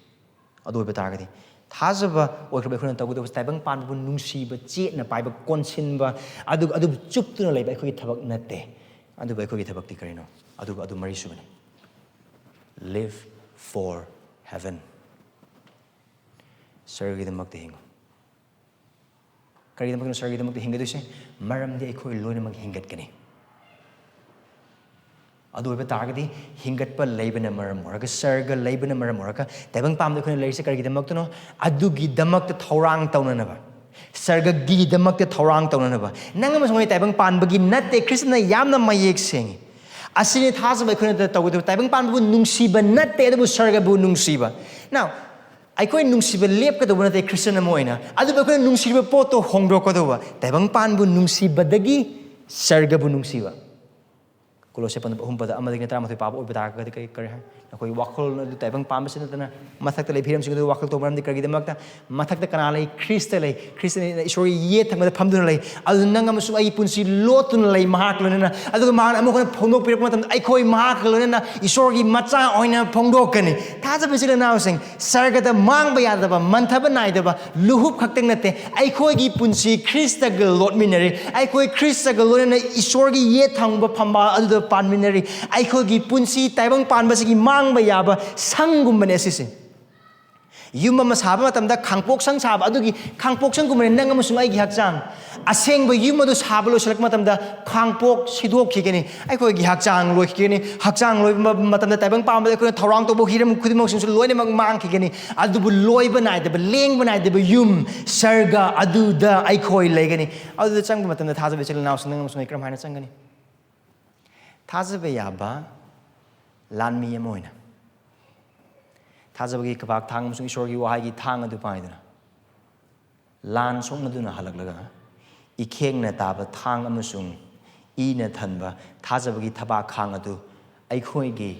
ꯑꯗꯨ ꯑꯣꯏꯕ ꯇꯥꯔꯒꯗꯤ ꯊꯥꯖꯕ ꯑꯣꯏꯈ꯭ꯔꯕ ꯑꯩꯈꯣꯏꯅ ꯇꯧꯒꯗꯕꯁꯦ ꯇꯥꯏꯕꯪ ꯄꯥꯟꯕꯕꯨ ꯅꯨꯡꯁꯤꯕ, ꯆꯦꯠꯅ ꯄꯥꯏꯕ, ꯀꯣꯟꯁꯤꯟꯕ, ꯑꯗꯨ ꯑꯗꯨꯕꯨ ꯆꯨꯞꯇꯨꯅ ꯂꯩꯕ ꯑꯩꯈꯣꯏꯒꯤ ꯊꯕꯛ ꯅꯠꯇꯦ꯫ ꯑꯗꯨꯕꯨ ꯑꯩꯈꯣꯏꯒꯤ ꯊꯕꯛꯇꯤ ꯀꯔꯤꯅꯣ? ꯑꯗꯨꯒ ꯑꯗꯨ ꯃꯔꯤꯁꯨꯕꯅꯤ, live for heaven꯫ ꯁꯔꯒꯤꯗꯃꯛꯇ ꯍꯤꯡꯉꯨ꯫ ꯀꯔꯤꯒꯤꯗꯃꯛꯇꯅꯣ ꯁꯔꯒꯤꯗꯃꯛꯇ ꯍꯤꯡꯒꯗꯣꯏꯁꯦ? ꯃꯔꯝꯗꯤ ꯑꯩꯈꯣꯏ ꯂꯣꯏꯅꯃꯛ ꯍꯤꯡꯒꯠꯀꯅꯤ꯫ ꯑꯗꯨ ꯑꯣꯏꯕ ꯇꯥꯔꯒꯗꯤ ꯍꯤꯡꯒꯠꯄ ꯂꯩꯕꯅ ꯃꯔꯝ ꯑꯣꯏꯔꯒ, ꯁꯔꯒ ꯂꯩꯕꯅ ꯃꯔꯝ ꯑꯣꯏꯔꯒ, ꯇꯥꯏꯕꯪ ꯄꯥꯟꯕꯗ ꯑꯩꯈꯣꯏꯅ ꯂꯩꯔꯤꯁꯦ ꯀꯔꯤꯒꯤꯗꯃꯛꯇꯅꯣ? ꯑꯗꯨꯒꯤꯗꯃꯛꯇ ꯊꯧꯔꯥꯡ ꯇꯧꯅꯅꯕ, ꯁꯔꯒꯒꯤꯗꯃꯛꯇ ꯊꯧꯔꯥꯡ ꯇꯧꯅꯅꯕ꯫ ꯅꯪ ꯑꯃꯁꯨꯡ ꯑꯩ ꯇꯥꯏꯕꯪ ꯄꯥꯟꯕꯒꯤ ꯅꯠꯇꯦ, ꯈ꯭ꯔꯤꯁꯇꯅ ꯌꯥꯝꯅ ꯃꯌꯦꯛ ꯁꯦꯡꯉꯤ꯫ ꯑꯁꯤꯅꯤ ꯊꯥꯖꯕ ꯑꯩꯈꯣꯏꯅ ꯇꯧꯒꯗꯕ, ꯇꯥꯏꯕꯪ ꯄꯥꯟꯕꯕꯨ ꯅꯨꯡꯁꯤꯕ ꯅꯠꯇꯦ, ꯑꯗꯨꯕꯨ ꯁꯔꯒꯕꯨ ꯅꯨꯡꯁꯤꯕ꯫ Now, ꯑꯩꯈꯣꯏ ꯅꯨꯡꯁꯤꯕ ꯂꯦꯞꯀꯗꯧꯕ ꯅꯠꯇꯦ ꯈ꯭ꯔꯤꯁꯇꯟ ꯑꯃ ꯑꯣꯏꯅ, ꯑꯗꯨꯕꯨ ꯑꯩꯈꯣꯏꯅ ꯅꯨꯡꯁꯤꯕ ꯄꯣꯠꯇꯣ ꯍꯣꯡꯗꯣꯛꯀꯗꯧꯕ꯫ ꯇꯥꯏꯕꯪ ꯄꯥꯟꯕꯨ ꯅꯨꯡꯁꯤꯕꯗꯒꯤ ꯁꯔꯒꯕꯨ ꯅꯨꯡꯁꯤꯕ꯫ ꯀꯣꯂꯣꯁꯦ ꯄꯟ ꯑꯍꯨꯝ ꯄꯗ ꯑꯃꯗꯒꯤꯅ ꯇꯔꯥꯃꯥꯊꯣꯏ ꯄꯥꯕ ꯑꯣꯏꯕ ꯇꯥꯔꯒꯗꯤ ꯀꯔꯤ, ꯀꯔꯤ ꯍꯥꯏ? ꯅꯈꯣꯏꯒꯤ ꯋꯥꯈꯜꯂꯣꯟ ꯑꯗꯨ ꯇꯥꯏꯕꯪ ꯄꯥꯟꯕꯁꯤ ꯅꯠꯇꯅ ꯃꯊꯛꯇ ꯂꯩ ꯐꯤꯔꯝꯁꯤꯡ ꯑꯗꯨ ꯋꯥꯈꯜ ꯇꯧꯕ꯫ ꯃꯔꯝꯗꯤ ꯀꯔꯤꯒꯤꯗꯃꯛꯇ? ꯃꯊꯛꯇ ꯀꯅꯥ ꯂꯩ? ꯈ꯭ꯔꯤꯁꯇ ꯂꯩ꯫ ꯈ꯭ꯔꯤꯁꯇꯅ ꯏꯁꯣꯔꯒꯤ ꯌꯦꯠ ꯊꯪꯕꯗ ꯐꯝꯗꯨꯅ ꯂꯩ꯫ ꯑꯗꯨ ꯅꯪ ꯑꯃꯁꯨꯡ ꯑꯩꯒꯤ ꯄꯨꯟꯁꯤ ꯂꯣꯠꯇꯨꯅ ꯂꯩ ꯃꯍꯥꯛ ꯂꯣꯏꯅꯅ꯫ ꯑꯗꯨꯒ ꯃꯍꯥꯛꯅ ꯑꯃꯨꯛ ꯍꯟꯅ ꯐꯣꯡꯗꯣꯛꯄꯤꯔꯛꯄ ꯃꯇꯝꯗ ꯑꯩꯈꯣꯏ ꯃꯍꯥꯛꯀ ꯂꯣꯏꯅꯅ ꯏꯁꯣꯔꯒꯤ ꯃꯆꯥ ꯑꯣꯏꯅ ꯐꯣꯡꯗꯣꯛꯀꯅꯤ꯫ ꯊꯥꯖꯕ ꯏꯆꯤꯜ ꯏꯅꯥꯎꯁꯤꯡ, ꯁꯔꯒꯗ ꯃꯥꯡꯕ ꯌꯥꯗꯕ, ꯃꯟꯊꯕ ꯅꯥꯏꯗꯕ ꯂꯨꯍꯨꯞ ꯈꯛꯇꯪ ꯅꯠꯇꯦ, ꯑꯩꯈꯣꯏꯒꯤ ꯄꯨꯟꯁꯤ ꯈ꯭ꯔꯤꯁꯇꯒ ꯂꯣꯠꯃꯤꯟꯅꯔꯤ꯫ ꯑꯩꯈꯣꯏ ꯈ꯭ꯔꯤꯁꯇꯒ ꯂꯣꯏꯅꯅ ꯏꯁꯣꯔꯒꯤ ꯌꯦꯠ ꯊꯪꯕ ꯐꯝꯕꯥꯜ ꯑꯗꯨꯗ ꯄꯥꯟꯃꯤꯟꯅꯔꯤ꯫ ꯑꯩꯈꯣꯏꯒꯤ ꯄꯨꯟꯁꯤ ꯇꯥꯏꯕꯪ ꯄꯥꯟꯕꯁꯤꯒꯤ ꯃꯥꯡꯕ ꯌꯥꯕ ꯁꯪꯒꯨꯝꯕꯅꯦ ꯑꯁꯤꯁꯦ꯫ ꯌꯨꯝ ꯑꯃ ꯁꯥꯕ ꯃꯇꯝꯗ ꯈꯥꯡꯄꯣꯛ ꯁꯪ ꯁꯥꯕ, ꯑꯗꯨꯒꯤ ꯈꯥꯡꯄꯣꯛ ꯁꯪꯒꯨꯝꯕꯅꯤ ꯅꯪ ꯑꯃꯁꯨꯡ ꯑꯩꯒꯤ ꯍꯛꯆꯥꯡ꯫ ꯑꯁꯦꯡꯕ ꯌꯨꯝ ꯑꯗꯨ ꯁꯥꯕ ꯂꯣꯏꯁꯤꯜꯂꯛꯄ ꯃꯇꯝꯗ ꯈꯥꯡꯄꯣꯛ ꯁꯤꯗꯣꯛꯈꯤꯒꯅꯤ, ꯑꯩꯈꯣꯏꯒꯤ ꯍꯛꯆꯥꯡ ꯂꯣꯏꯈꯤꯒꯅꯤ꯫ ꯍꯛꯆꯥꯡ ꯂꯣꯏꯕ ꯃꯇꯝꯗ ꯇꯥꯏꯕꯪ ꯄꯥꯟꯕꯗ ꯑꯩꯈꯣꯏꯅ ꯊꯧꯔꯥꯡ ꯇꯧꯕ ꯍꯤꯔꯝ ꯈꯨꯗꯤꯡꯃꯛꯁꯤꯡꯁꯨ ꯂꯣꯏꯅꯃꯛ ꯃꯥꯡꯈꯤꯒꯅꯤ꯫ ꯑꯗꯨꯕꯨ ꯂꯣꯏꯕ ꯅꯥꯏꯗꯕ, ꯂꯦꯡꯕ ꯅꯥꯏꯗꯕ ꯌꯨꯝ, ꯁꯔꯒ ꯑꯗꯨꯗ ꯑꯩꯈꯣꯏ ꯂꯩꯒꯅꯤ꯫ ꯑꯗꯨꯗ ꯆꯪꯕ ꯃꯇꯝꯗ ꯊꯥꯖꯕ ꯏꯆꯤꯜ ꯏꯅꯥꯎꯁꯤꯡ ꯅꯪ ꯑꯃꯁꯨꯡ ꯑꯩ ꯀꯔꯝ ꯍꯥꯏꯅ ꯆꯪꯒꯅꯤ? ꯊꯥꯖꯕ ꯌꯥꯕ ꯂꯥꯟꯃꯤ ꯑꯃ ꯑꯣꯏꯅ, ꯊꯥꯖꯕꯒꯤ ꯈꯕꯥꯛ ꯊꯥꯡ ꯑꯃꯁꯨꯡ ꯏꯁꯣꯔꯒꯤ ꯋꯥꯍꯩꯒꯤ ꯊꯥꯡ ꯑꯗꯨ ꯄꯥꯏꯗꯨꯅ, ꯂꯥꯟ ꯁꯣꯛꯅꯗꯨꯅ ꯍꯜꯂꯛꯂꯒ, ꯏꯈꯦꯡꯅ ꯇꯥꯕ ꯊꯥꯡ ꯑꯃꯁꯨꯡ ꯏꯅ ꯊꯟꯕ ꯊꯥꯖꯕꯒꯤ ꯊꯕꯥꯛ ꯈꯥꯡ ꯑꯗꯨ ꯑꯩꯈꯣꯏꯒꯤ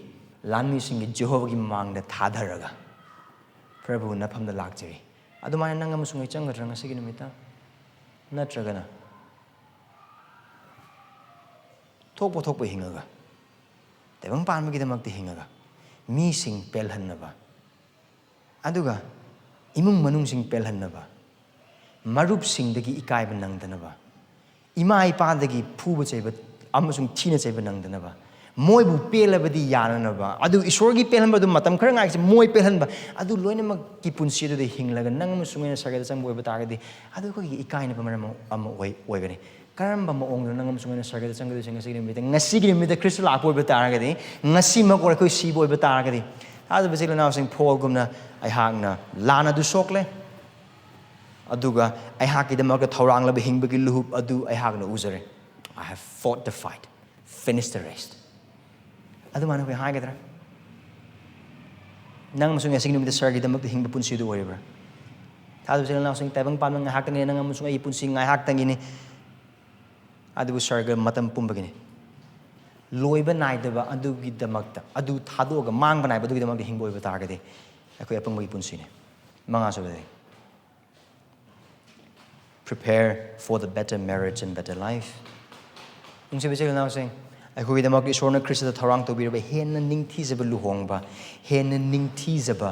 ꯂꯥꯟꯃꯤꯁꯤꯡꯒꯤ ꯖꯦꯍꯣꯚꯥꯒꯤ ꯃꯃꯥꯡꯗ ꯊꯥꯗꯔꯒ ꯄ꯭ꯔꯚꯨ ꯅꯐꯝꯗ ꯂꯥꯛꯆꯔꯤ꯫ ꯑꯗꯨꯃꯥꯏꯅ ꯅꯪ ꯑꯃꯁꯨꯡ ꯑꯩ ꯆꯪꯒꯗ꯭ꯔꯥ ꯉꯁꯤꯒꯤ ꯅꯨꯃꯤꯠꯇ? ꯅꯠꯇ꯭ꯔꯒꯅ ꯊꯣꯛꯄ ꯊꯣꯛꯄ ꯍꯤꯡꯉꯒ, ꯇꯥꯏꯕꯪ ꯄꯥꯟꯕꯒꯤꯗꯃꯛꯇ ꯍꯤꯡꯉꯒ, ꯃꯤꯁꯤꯡ ꯄꯦꯜꯍꯟꯅꯕ, ꯑꯗꯨꯒ ꯏꯃꯨꯡ ꯃꯅꯨꯡꯁꯤꯡ ꯄꯦꯜꯍꯟꯅꯕ, ꯃꯔꯨꯞꯁꯤꯡꯗꯒꯤ ꯏꯀꯥꯏꯕ ꯅꯪꯗꯅꯕ, ꯏꯃꯥ ꯏꯄꯥꯗꯒꯤ ꯐꯨꯕ ꯆꯩꯕ ꯑꯃꯁꯨꯡ ꯊꯤꯅ ꯆꯩꯕ ꯅꯪꯗꯅꯕ, ꯃꯣꯏꯕꯨ ꯄꯦꯜꯂꯕꯗꯤ ꯌꯥꯅꯅꯕ, ꯑꯗꯨ ꯏꯁꯣꯔꯒꯤ ꯄꯦꯜꯍꯟꯕ ꯑꯗꯨ ꯃꯇꯝ ꯈꯔ ꯉꯥꯏꯁꯤ, ꯃꯣꯏ ꯄꯦꯜꯍꯟꯕ, ꯑꯗꯨ ꯂꯣꯏꯅꯃꯛꯀꯤ ꯄꯨꯟꯁꯤ ꯑꯗꯨꯗ ꯍꯤꯡꯂꯒ ꯅꯪ ꯑꯃꯁꯨꯡ ꯑꯩꯅ ꯁꯔꯒꯗ ꯆꯪꯕ ꯑꯣꯏꯕ ꯇꯥꯔꯒꯗꯤ, ꯑꯗꯨ ꯑꯩꯈꯣꯏꯒꯤ ꯏꯀꯥꯏꯅꯕ ꯃꯔꯝ ꯑꯃ ꯑꯣꯏ-, ꯑꯣꯏꯒꯅꯤ꯫ ꯀꯔꯝꯕ ꯃꯑꯣꯡꯗ ꯅꯪ ꯑꯃꯁꯨꯡ ꯑꯩꯅ ꯁꯔꯒꯗ ꯆꯪꯒꯗꯣꯏꯁꯦ ꯉꯁꯤꯒꯤ ꯅꯨꯃꯤꯠꯇ? ꯉꯁꯤꯒꯤ ꯅꯨꯃꯤꯠꯇ ꯈ꯭ꯔꯤꯁꯇ ꯂꯥꯛꯄ ꯑꯣꯏꯕ ꯇꯥꯔꯒꯗꯤ, ꯉꯁꯤꯃꯛ ꯑꯣꯏꯔꯣ ꯑꯩꯈꯣꯏ ꯁꯤꯕ ꯑꯣꯏꯕ ꯇꯥꯔꯒꯗꯤ, ꯊꯥꯖꯕ ꯏꯆꯤꯜ ꯏꯅꯥꯎꯁꯤꯡ, ꯄꯣꯜꯒꯨꯝꯅ ꯑꯩꯍꯥꯛꯅ ꯂꯥꯟ ꯑꯗꯨ ꯁꯣꯛꯂꯦ, ꯑꯗꯨꯒ ꯑꯩꯍꯥꯛꯀꯤꯗꯃꯛꯇ ꯊꯧꯔꯥꯡꯂꯕ ꯍꯤꯡꯕꯒꯤ ꯂꯨꯍꯨꯞ ꯑꯗꯨ ꯑꯩꯍꯥꯛꯅ ꯎꯖꯔꯦ꯫ I have fought the fight, finished the race. ꯑꯗꯨꯃꯥꯏꯅ ꯑꯩꯈꯣꯏ ꯍꯥꯏꯒꯗ꯭ꯔꯥ? ꯅꯪ ꯑꯃꯁꯨꯡ ꯉꯁꯤꯒꯤ ꯅꯨꯃꯤꯠꯇ ꯁꯔꯒꯤꯗꯃꯛꯇ ꯍꯤꯡꯕ ꯄꯨꯟꯁꯤꯗꯨ ꯑꯣꯏꯔꯤꯕ꯭ꯔꯥ? ꯊꯥꯖꯕ ꯏꯆꯤꯜ ꯏꯅꯥꯎꯁꯤꯡ, ꯇꯥꯏꯕꯪ ꯄꯥꯟꯕ ꯉꯥꯏꯍꯥꯛꯇꯪꯒꯤꯅꯤ, ꯅꯪ ꯑꯃꯁꯨꯡ ꯑꯩꯒꯤ ꯄꯨꯟꯁꯤ ꯉꯥꯏꯍꯥꯛꯇꯪꯒꯤꯅꯤ, ꯑꯗꯨꯕꯨ ꯁꯔꯒ ꯃꯇꯝ ꯄꯨꯝꯕꯒꯤꯅꯤ꯫ ꯂꯣꯏꯕ ꯅꯥꯏꯗꯕ ꯑꯗꯨꯒꯤꯗꯃꯛꯇ, ꯑꯗꯨ ꯊꯥꯗꯣꯛꯑꯒ ꯃꯥꯡꯕ ꯅꯥꯏꯕ ꯑꯗꯨꯒꯤꯗꯃꯛꯇ ꯍꯤꯡꯕ ꯑꯣꯏꯕ ꯇꯥꯔꯒꯗꯤ, ꯑꯩꯈꯣꯏ ꯑꯄꯪꯕꯒꯤ ꯄꯨꯟꯁꯤꯅꯤ꯫ ꯃꯉꯥꯁꯨꯕꯗꯗꯤ, prepare for the better marriage and better life. ꯅꯨꯡꯁꯤꯕ ꯏꯆꯤꯜ ꯏꯅꯥꯎꯁꯤꯡ, ꯑꯩꯈꯣꯏꯒꯤꯗꯃꯛ ꯏꯁꯣꯔꯅ ꯈ꯭ꯔꯤꯁꯇꯗ ꯊꯧꯔꯥꯡ ꯇꯧꯕꯤꯔꯕ ꯍꯦꯟꯅ ꯅꯤꯡꯊꯤꯖꯕ ꯂꯨꯍꯣꯡꯕ, ꯍꯦꯟꯅ ꯅꯤꯡꯊꯤꯖꯕ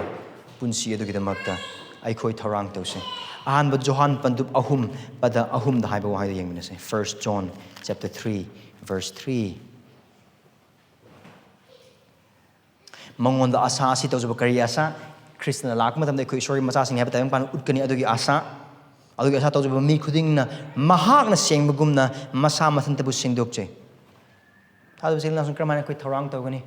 ꯄꯨꯟꯁꯤ ꯑꯗꯨꯒꯤꯗꯃꯛꯇ ꯑꯩꯈꯣꯏ ꯊꯧꯔꯥꯡ ꯇꯧꯁꯤ꯫ ꯑꯍꯥꯟꯕ ꯖꯣꯍꯥꯟ ꯄꯟꯗꯨꯞ ꯑꯍꯨꯝ, ꯄꯗ ꯑꯍꯨꯝꯗ ꯍꯥꯏꯕ ꯋꯥꯍꯩꯗꯨ ꯌꯦꯡꯃꯤꯟꯅꯁꯤ꯫ First John chapter three, verse three. ꯃꯉꯣꯟꯗ ꯑꯁꯥ ꯑꯁꯤ ꯇꯧꯖꯕ꯫ ꯀꯔꯤ ꯑꯁꯥ? ꯈ꯭ꯔꯤꯁꯇꯅ ꯂꯥꯛꯄ ꯃꯇꯝꯗ ꯑꯩꯈꯣꯏ ꯏꯁꯣꯔꯒꯤ ꯃꯆꯥꯁꯤꯡ ꯍꯥꯏꯕ ꯇꯥꯏꯕꯪ ꯄꯥꯟꯕ ꯎꯠꯀꯅꯤ꯫ ꯑꯗꯨꯒꯤ ꯑꯁꯥ, ꯑꯗꯨꯒꯤ ꯑꯁꯥ ꯇꯧꯖꯕ ꯃꯤ ꯈꯨꯗꯤꯡꯅ ꯃꯍꯥꯛꯅ ꯁꯦꯡꯕꯒꯨꯝꯅ ꯃꯁꯥ ꯃꯊꯟꯇꯕꯨ ꯁꯦꯡꯗꯣꯛꯆꯩ꯫ ꯊꯥꯖꯕ ꯏꯆꯤꯜ ꯏꯅꯥꯎꯁꯤꯡ, ꯀꯔꯝꯍꯥꯏꯅ ꯑꯩꯈꯣꯏ ꯊꯧꯔꯥꯡ ꯇꯧꯒꯅꯤ?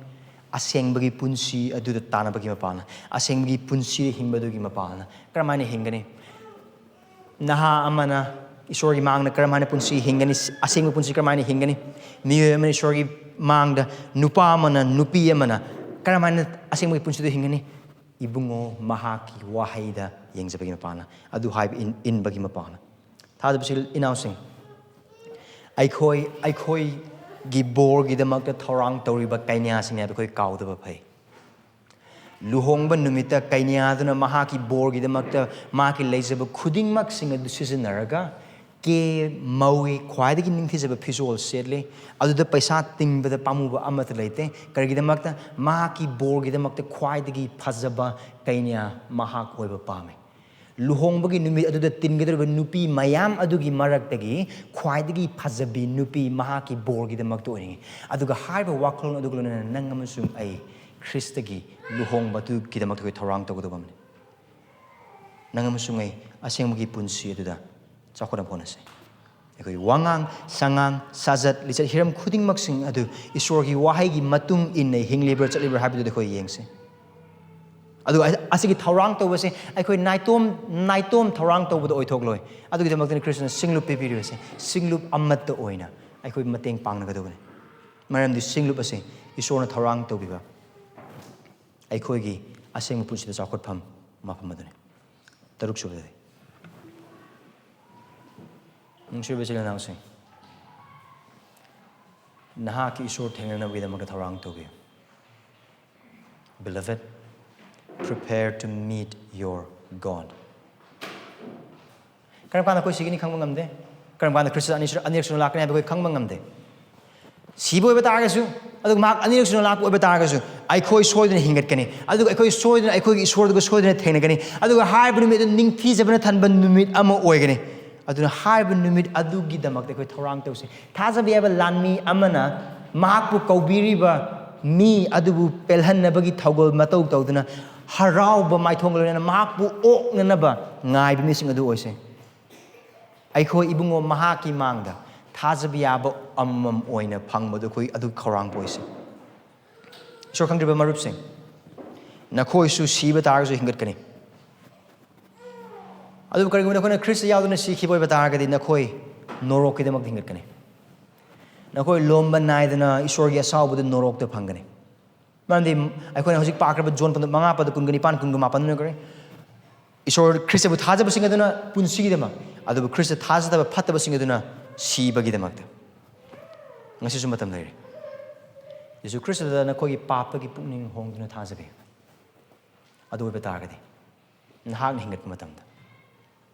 ꯑꯁꯦꯡꯕꯒꯤ ꯄꯨꯟꯁꯤ ꯑꯗꯨꯗ ꯇꯥꯟꯅꯕꯒꯤ ꯃꯄꯥꯜꯅ, ꯑꯁꯦꯡꯕꯒꯤ ꯄꯨꯟꯁꯤꯗ ꯍꯤꯡꯕꯗꯨꯒꯤ ꯃꯄꯥꯜꯅ ꯀꯔꯝꯍꯥꯏꯅ ꯍꯤꯡꯒꯅꯤ? ꯅꯍꯥ ꯑꯃꯅ ꯏꯁꯣꯔꯒꯤ ꯃꯥꯡꯗ ꯀꯔꯝꯍꯥꯏꯅ ꯄꯨꯟꯁꯤ ꯍꯤꯡꯒꯅꯤ? ꯑꯁꯦꯡꯕ ꯄꯨꯟꯁꯤ ꯀꯔꯝꯍꯥꯏꯅ ꯍꯤꯡꯒꯅꯤ? ꯃꯤꯑꯣꯏ ꯑꯃꯅ ꯏꯁꯣꯔꯒꯤ ꯃꯥꯡꯗ, ꯅꯨꯄꯥ ꯑꯃꯅ, ꯅꯨꯄꯤ ꯑꯃꯅ ꯀꯔꯝꯍꯥꯏꯅ ꯑꯁꯦꯡꯕꯒꯤ ꯄꯨꯟꯁꯤꯗ ꯍꯤꯡꯒꯅꯤ? ꯏꯕꯨꯡꯉꯣ, ꯃꯍꯥꯛꯀꯤ ꯋꯥꯍꯩꯗ ꯌꯦꯡꯖꯕꯒꯤ ꯃꯄꯥꯜꯅ, ꯑꯗꯨ ꯍꯥꯏꯕ ꯏꯟ-, ꯏꯟꯕꯒꯤ ꯃꯄꯥꯜꯅ꯫ ꯊꯥꯖꯕ ꯏꯆꯤꯜ ꯏꯅꯥꯎꯁꯤꯡ, ꯑꯩꯈꯣꯏ, ꯑꯩꯈꯣꯏ ꯒꯤ ꯕꯣꯔꯒꯤꯗꯃꯛꯇ ꯊꯧꯔꯥꯡ ꯇꯧꯔꯤꯕ ꯀꯩꯅ꯭ꯌꯥꯁꯤꯡꯅꯦ ꯍꯥꯏꯕ ꯑꯩꯈꯣꯏ ꯀꯥꯎꯗꯕ ꯐꯩ꯫ ꯂꯨꯍꯣꯡꯕ ꯅꯨꯃꯤꯠꯇ ꯀꯩꯅ꯭ꯌꯥꯗꯨꯅ ꯃꯍꯥꯛꯀꯤ ꯕꯣꯔꯒꯤꯗꯃꯛꯇ ꯃꯍꯥꯛꯀꯤ ꯂꯩꯖꯕ ꯈꯨꯗꯤꯡꯃꯛꯁꯤꯡ ꯑꯗꯨ ꯁꯤꯖꯤꯟꯅꯔꯒ ꯀꯦ ꯃꯧꯒꯤ ꯈ꯭ꯋꯥꯏꯗꯒꯤ ꯅꯤꯡꯊꯤꯖꯕ ꯐꯤꯖꯣꯜ ꯁꯦꯠꯂꯤ꯫ ꯑꯗꯨꯗ ꯄꯩꯁꯥ ꯇꯤꯡꯕꯗ ꯄꯥꯝꯃꯨꯕ ꯑꯃꯠꯇ ꯂꯩꯇꯦ꯫ ꯀꯔꯤꯒꯤꯗꯃꯛꯇ? ꯃꯍꯥꯛꯀꯤ ꯕꯣꯔꯒꯤꯗꯃꯛꯇ ꯈ꯭ꯋꯥꯏꯗꯒꯤ ꯐꯖꯕ ꯀꯩꯅ꯭ꯌꯥ ꯃꯍꯥꯛ ꯑꯣꯏꯕ ꯄꯥꯝꯃꯤ꯫ ꯂꯨꯍꯣꯡꯕꯒꯤ ꯅꯨꯃꯤꯠ ꯑꯗꯨꯗ ꯇꯤꯟꯒꯗꯧꯔꯤꯕ ꯅꯨꯄꯤ ꯃꯌꯥꯝ ꯑꯗꯨꯒꯤ ꯃꯔꯛꯇꯒꯤ ꯈ꯭ꯋꯥꯏꯗꯒꯤ ꯐꯖꯕꯤ ꯅꯨꯄꯤ ꯃꯍꯥꯛꯀꯤ ꯕꯣꯔꯒꯤꯗꯃꯛꯇ ꯑꯣꯏꯅꯤꯡꯉꯤ꯫ ꯑꯗꯨꯒ ꯍꯥꯏꯔꯤꯕ ꯋꯥꯈꯜꯂꯣꯟ ꯑꯗꯨꯒ ꯂꯣꯏꯅꯅ ꯅꯪ ꯑꯃꯁꯨꯡ ꯑꯩ ꯈ꯭ꯔꯤꯁꯇꯒꯤ ꯂꯨꯍꯣꯡꯕ ꯑꯗꯨꯒꯤꯗꯃꯛꯇ ꯑꯩꯈꯣꯏ ꯊꯧꯔꯥꯡ ꯇꯧꯒꯗꯧꯕ ꯑꯃꯅꯤ꯫ ꯅꯪ ꯑꯃꯁꯨꯡ ꯑꯩ ꯑꯁꯦꯡꯕꯒꯤ ꯄꯨꯟꯁꯤ ꯑꯗꯨꯗ ꯆꯥꯎꯈꯠꯅꯕ ꯍꯣꯠꯅꯁꯤ꯫ ꯑꯩꯈꯣꯏ ꯋꯥꯉꯥꯡ, ꯁꯉꯥꯡ, ꯁꯥꯖꯠ, ꯂꯤꯆꯠ, ꯍꯤꯔꯝ ꯈꯨꯗꯤꯡꯃꯛꯁꯤꯡ ꯑꯗꯨ ꯏꯁꯣꯔꯒꯤ ꯋꯥꯍꯩꯒꯤ ꯃꯇꯨꯡ ꯏꯟꯅ ꯍꯤꯡꯂꯤꯕ꯭ꯔꯥ ꯆꯠꯂꯤꯕ꯭ꯔꯥ ꯍꯥꯏꯕꯗꯨꯗꯤ ꯑꯩꯈꯣꯏ ꯌꯦꯡꯁꯤ꯫ ꯑꯗꯨꯒ ꯑꯁꯤꯒꯤ ꯊꯧꯔꯥꯡ ꯇꯧꯕꯁꯦ ꯑꯩꯈꯣꯏ ꯅꯥꯏꯇꯣꯝ, ꯅꯥꯏꯇꯣꯝ ꯊꯧꯔꯥꯡ ꯇꯧꯕꯗ ꯑꯣꯏꯊꯣꯛꯂꯣꯏ꯫ ꯑꯗꯨꯒꯤꯗꯃꯛꯇꯅꯤ ꯈ꯭ꯔꯤꯁꯇꯅ ꯁꯤꯡꯂꯨꯞ ꯄꯤꯕꯤꯔꯤꯕꯁꯦ꯫ ꯁꯤꯡꯂꯨꯞ ꯑꯃꯠꯇ ꯑꯣꯏꯅ ꯑꯩꯈꯣꯏ ꯃꯇꯦꯡ ꯄꯥꯡꯅꯒꯗꯧꯕꯅꯤ꯫ ꯃꯔꯝꯗꯤ ꯁꯤꯡꯂꯨꯞ ꯑꯁꯦ ꯏꯁꯣꯔꯅ ꯊꯧꯔꯥꯡ ꯇꯧꯕꯤꯕ ꯑꯩꯈꯣꯏꯒꯤ ꯑꯁꯦꯡꯕ ꯄꯨꯟꯁꯤꯗ ꯆꯥꯎꯈꯠꯐꯝ ꯃꯐꯝ ꯑꯗꯨꯅꯤ꯫ ꯇꯔꯨꯛ ꯁꯨꯕꯗꯗꯤ, ꯅꯨꯡꯁꯤꯕ ꯏꯆꯤꯜ ꯏꯅꯥꯎꯁꯤꯡ, ꯅꯍꯥꯛꯀꯤ ꯏꯁꯣꯔ ꯊꯦꯡꯅꯅꯕꯒꯤꯗꯃꯛꯇ ꯊꯧꯔꯥꯡ ꯇꯧꯕꯤꯌꯨ꯫ Beloved, prepare to meet your God. ꯀꯔꯝ ꯀꯥꯟꯗ ꯑꯩꯈꯣꯏ ꯁꯤꯒꯅꯤ ꯈꯪꯕ ꯉꯝꯗꯦ꯫ ꯀꯔꯝ ꯀꯥꯟꯗ ꯈ꯭ꯔꯤꯁꯇ ꯑꯅꯤꯁꯨ-, ꯑꯅꯤꯔꯛ ꯁꯨꯅ ꯂꯥꯛꯀꯅꯤ ꯍꯥꯏꯕ ꯑꯩꯈꯣꯏ ꯈꯪꯕ ꯉꯝꯗꯦ꯫ ꯁꯤꯕ ꯑꯣꯏꯕ ꯇꯥꯔꯒꯁꯨ, ꯑꯗꯨꯒ ꯃꯍꯥꯛ ꯑꯅꯤꯔꯛ ꯁꯨꯅ ꯂꯥꯛꯄ ꯑꯣꯏꯕ ꯇꯥꯔꯒꯁꯨ, ꯑꯩꯈꯣꯏ ꯁꯣꯏꯗꯅ ꯍꯤꯡꯒꯠꯀꯅꯤ꯫ ꯑꯗꯨꯒ ꯑꯩꯈꯣꯏ ꯁꯣꯏꯗꯅ ꯑꯩꯈꯣꯏꯒꯤ ꯏꯁꯣꯔꯗꯨꯒ ꯁꯣꯏꯗꯅ ꯊꯦꯡꯅꯒꯅꯤ꯫ ꯑꯗꯨꯒ ꯍꯥꯏꯔꯤꯕ ꯅꯨꯃꯤꯠ ꯑꯗꯨ ꯅꯤꯡꯊꯤꯖꯕꯅ ꯊꯟꯕ ꯅꯨꯃꯤꯠ ꯑꯃ ꯑꯣꯏꯒꯅꯤ꯫ ꯑꯗꯨꯅ ꯍꯥꯏꯔꯤꯕ ꯅꯨꯃꯤꯠ ꯑꯗꯨꯒꯤꯗꯃꯛꯇ ꯑꯩꯈꯣꯏ ꯊꯧꯔꯥꯡ ꯇꯧꯁꯤ꯫ ꯊꯥꯖꯕ ꯌꯥꯕ ꯂꯥꯟꯃꯤ ꯑꯃꯅ ꯃꯍꯥꯛꯄꯨ ꯀꯧꯕꯤꯔꯤꯕ ꯃꯤ ꯑꯗꯨꯕꯨ ꯄꯦꯜꯍꯟꯅꯕꯒꯤ ꯊꯧꯒꯜ ꯃꯇꯧ ꯇꯧꯗꯨꯅ ꯍꯔꯥꯎꯕ ꯃꯥꯏꯊꯣꯡꯒ ꯂꯣꯏꯅꯅ ꯃꯍꯥꯛꯄꯨ ꯑꯣꯛꯅꯅꯕ ꯉꯥꯏꯕ ꯃꯤꯁꯤꯡ ꯑꯗꯨ ꯑꯣꯏꯁꯤ꯫ ꯑꯩꯈꯣꯏ ꯏꯕꯨꯡꯉꯣ ꯃꯍꯥꯛꯀꯤ ꯃꯥꯡꯗ ꯊꯥꯖꯕ ꯌꯥꯕ ꯑꯃꯃꯝ ꯑꯣꯏꯅ ꯐꯪꯕꯗꯨ ꯑꯩꯈꯣꯏ ꯑꯗꯨ ꯈꯧꯔꯥꯡꯕ ꯑꯣꯏꯁꯤ꯫ ꯏꯁꯣꯔ ꯈꯪꯗ꯭ꯔꯤꯕ ꯃꯔꯨꯞꯁꯤꯡ, ꯅꯈꯣꯏꯁꯨ ꯁꯤꯕ ꯇꯥꯔꯒꯁꯨ ꯍꯤꯡꯒꯠꯀꯅꯤ꯫ ꯑꯗꯨꯕꯨ ꯀꯔꯤꯒꯨꯝꯕ ꯅꯈꯣꯏꯅ ꯈ꯭ꯔꯤꯁꯇ ꯌꯥꯎꯗꯨꯅ ꯁꯤꯈꯤꯕ ꯑꯣꯏꯕ ꯇꯥꯔꯒꯗꯤ ꯅꯈꯣꯏ ꯅꯣꯔꯣꯛꯀꯤꯗꯃꯛꯇ ꯍꯤꯡꯒꯠꯀꯅꯤ꯫ ꯅꯈꯣꯏ ꯂꯣꯝꯕ ꯅꯥꯏꯗꯅ ꯏꯁꯣꯔꯒꯤ ꯑꯁꯥꯎꯕꯗꯨ ꯅꯣꯔꯣꯛꯇ ꯐꯪꯒꯅꯤ꯫ ꯃꯔꯝꯗꯤ ꯑꯩꯈꯣꯏꯅ ꯍꯧꯖꯤꯛ ꯄꯥꯈ꯭ꯔꯕ ꯖꯣꯟ ꯄꯟꯗꯨꯞ ꯃꯉꯥ ꯄꯗ ꯀꯨꯟꯒ ꯅꯤꯄꯥꯟ, ꯀꯨꯟꯒ ꯃꯥꯄꯟ ꯑꯗꯨꯅ ꯀꯔꯤ? ꯏꯁꯣꯔ ꯈ꯭ꯔꯤꯁꯇꯕꯨ ꯊꯥꯖꯕꯁꯤꯡ ꯑꯗꯨꯅ ꯄꯨꯟꯁꯤꯒꯤꯗꯃꯛ, ꯑꯗꯨꯕꯨ ꯈ꯭ꯔꯤꯁꯇ ꯊꯥꯖꯗꯕ ꯐꯠꯇꯕꯁꯤꯡ ꯑꯗꯨꯅ ꯁꯤꯕꯒꯤꯗꯃꯛꯇ꯫ ꯉꯁꯤꯁꯨ ꯃꯇꯝ ꯂꯩꯔꯤ꯫ ꯌꯦꯁꯨ ꯈ꯭ꯔꯤꯁꯇꯗ ꯅꯈꯣꯏꯒꯤ ꯄꯥꯞꯇꯒꯤ ꯄꯨꯛꯅꯤꯡ ꯍꯣꯡꯗꯨꯅ ꯊꯥꯖꯕꯤꯌꯨ꯫ ꯑꯗꯨ ꯑꯣꯏꯕ ꯇꯥꯔꯒꯗꯤ ꯅꯍꯥꯛꯅ ꯍꯤꯡꯒꯠꯄ ꯃꯇꯝꯗ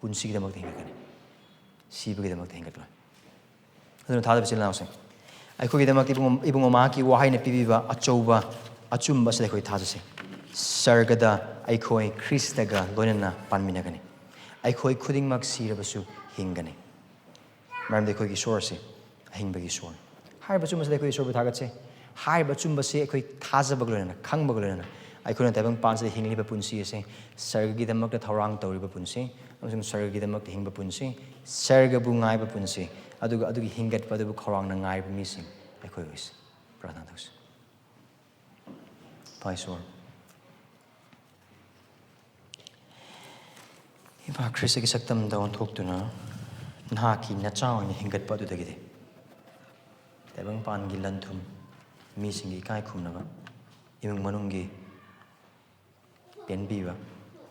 ꯄꯨꯟꯁꯤꯒꯤꯗꯃꯛꯇ ꯍꯤꯡꯒꯠꯀꯅꯤ, ꯁꯤꯕꯒꯤꯗꯃꯛꯇ ꯍꯤꯡꯒꯠꯂꯣꯏ꯫ ꯑꯗꯨꯅ ꯊꯥꯖꯕ ꯏꯆꯤꯜ ꯏꯅꯥꯎꯁꯤꯡ, ꯑꯩꯈꯣꯏꯒꯤꯗꯃꯛꯇ ꯏꯕꯨꯡꯉꯣ, ꯏꯕꯨꯡꯉꯣ ꯃꯍꯥꯛꯀꯤ ꯋꯥꯍꯩꯅ ꯄꯤꯕꯤꯕ ꯑꯆꯧꯕ ꯑꯆꯨꯝꯕ ꯑꯁꯤꯗ ꯑꯩꯈꯣꯏ ꯊꯥꯖꯁꯤ꯫ ꯁꯔꯒꯗ ꯑꯩꯈꯣꯏ ꯈ꯭ꯔꯤꯁꯇꯒ ꯂꯣꯏꯅꯅ ꯄꯥꯟꯃꯤꯟꯅꯒꯅꯤ꯫ ꯑꯩꯈꯣꯏ ꯈꯨꯗꯤꯡꯃꯛ ꯁꯤꯔꯕꯁꯨ ꯍꯤꯡꯒꯅꯤ꯫ ꯃꯔꯝꯗꯤ ꯑꯩꯈꯣꯏꯒꯤ ꯏꯁꯣꯔ ꯑꯁꯤ ꯑꯍꯤꯡꯕꯒꯤ ꯏꯁꯣꯔꯅꯤ꯫ ꯍꯥꯏꯔꯤꯕ ꯑꯆꯨꯝꯕꯁꯤꯗ ꯑꯩꯈꯣꯏ ꯏꯁꯣꯔꯕꯨ ꯊꯥꯒꯠꯆꯩ꯫ ꯍꯥꯏꯔꯤꯕ ꯑꯆꯨꯝꯕꯁꯤ ꯑꯩꯈꯣꯏ ꯊꯥꯖꯕꯒ ꯂꯣꯏꯅꯅ, ꯈꯪꯕꯒ ꯂꯣꯏꯅꯅ, ꯑꯩꯈꯣꯏꯅ ꯇꯥꯏꯕꯪ ꯄꯥꯟꯁꯤꯗ ꯍꯤꯡꯂꯤꯕ ꯄꯨꯟꯁꯤ ꯑꯁꯤ ꯁꯔꯒꯒꯤꯗꯃꯛꯇ ꯊꯧꯔꯥꯡ ꯇꯧꯔꯤꯕ ꯄꯨꯟꯁꯤ ꯑꯃꯁꯨꯡ ꯁꯔꯒꯒꯤꯗꯃꯛꯇ ꯍꯤꯡꯕ ꯄꯨꯟꯁꯤ, ꯁꯔꯒꯕꯨ ꯉꯥꯏꯕ ꯄꯨꯟꯁꯤ, ꯑꯗꯨꯒ ꯑꯗꯨꯒꯤ ꯍꯤꯡꯒꯠꯄ ꯑꯗꯨꯕꯨ ꯈꯧꯔꯥꯡꯅ ꯉꯥꯏꯕ ꯃꯤꯁꯤꯡ ꯑꯩꯈꯣꯏ ꯑꯣꯏꯁꯤ꯫ ꯄ꯭ꯔꯥꯔꯊꯅꯥ ꯇꯧꯁꯤ꯫ ꯏꯄꯥ ꯏꯁꯣꯔ, ꯏꯄꯥ ꯈ꯭ꯔꯤꯁꯇꯒꯤ ꯁꯛꯇꯝꯗ ꯑꯣꯟꯊꯣꯛꯇꯨꯅ ꯅꯍꯥꯛꯀꯤ ꯅꯆꯥ ꯑꯣꯏꯅ ꯍꯤꯡꯒꯠꯄ ꯑꯗꯨꯗꯒꯤꯗꯤ ꯇꯥꯏꯕꯪꯄꯥꯟꯒꯤ ꯂꯟ ꯊꯨꯝ, ꯃꯤꯁꯤꯡꯒꯤ ꯏꯀꯥꯏ ꯈꯨꯝꯅꯕ, ꯏꯃꯨꯡ ꯃꯅꯨꯡꯒꯤ ꯄꯦꯟꯕꯤꯕ,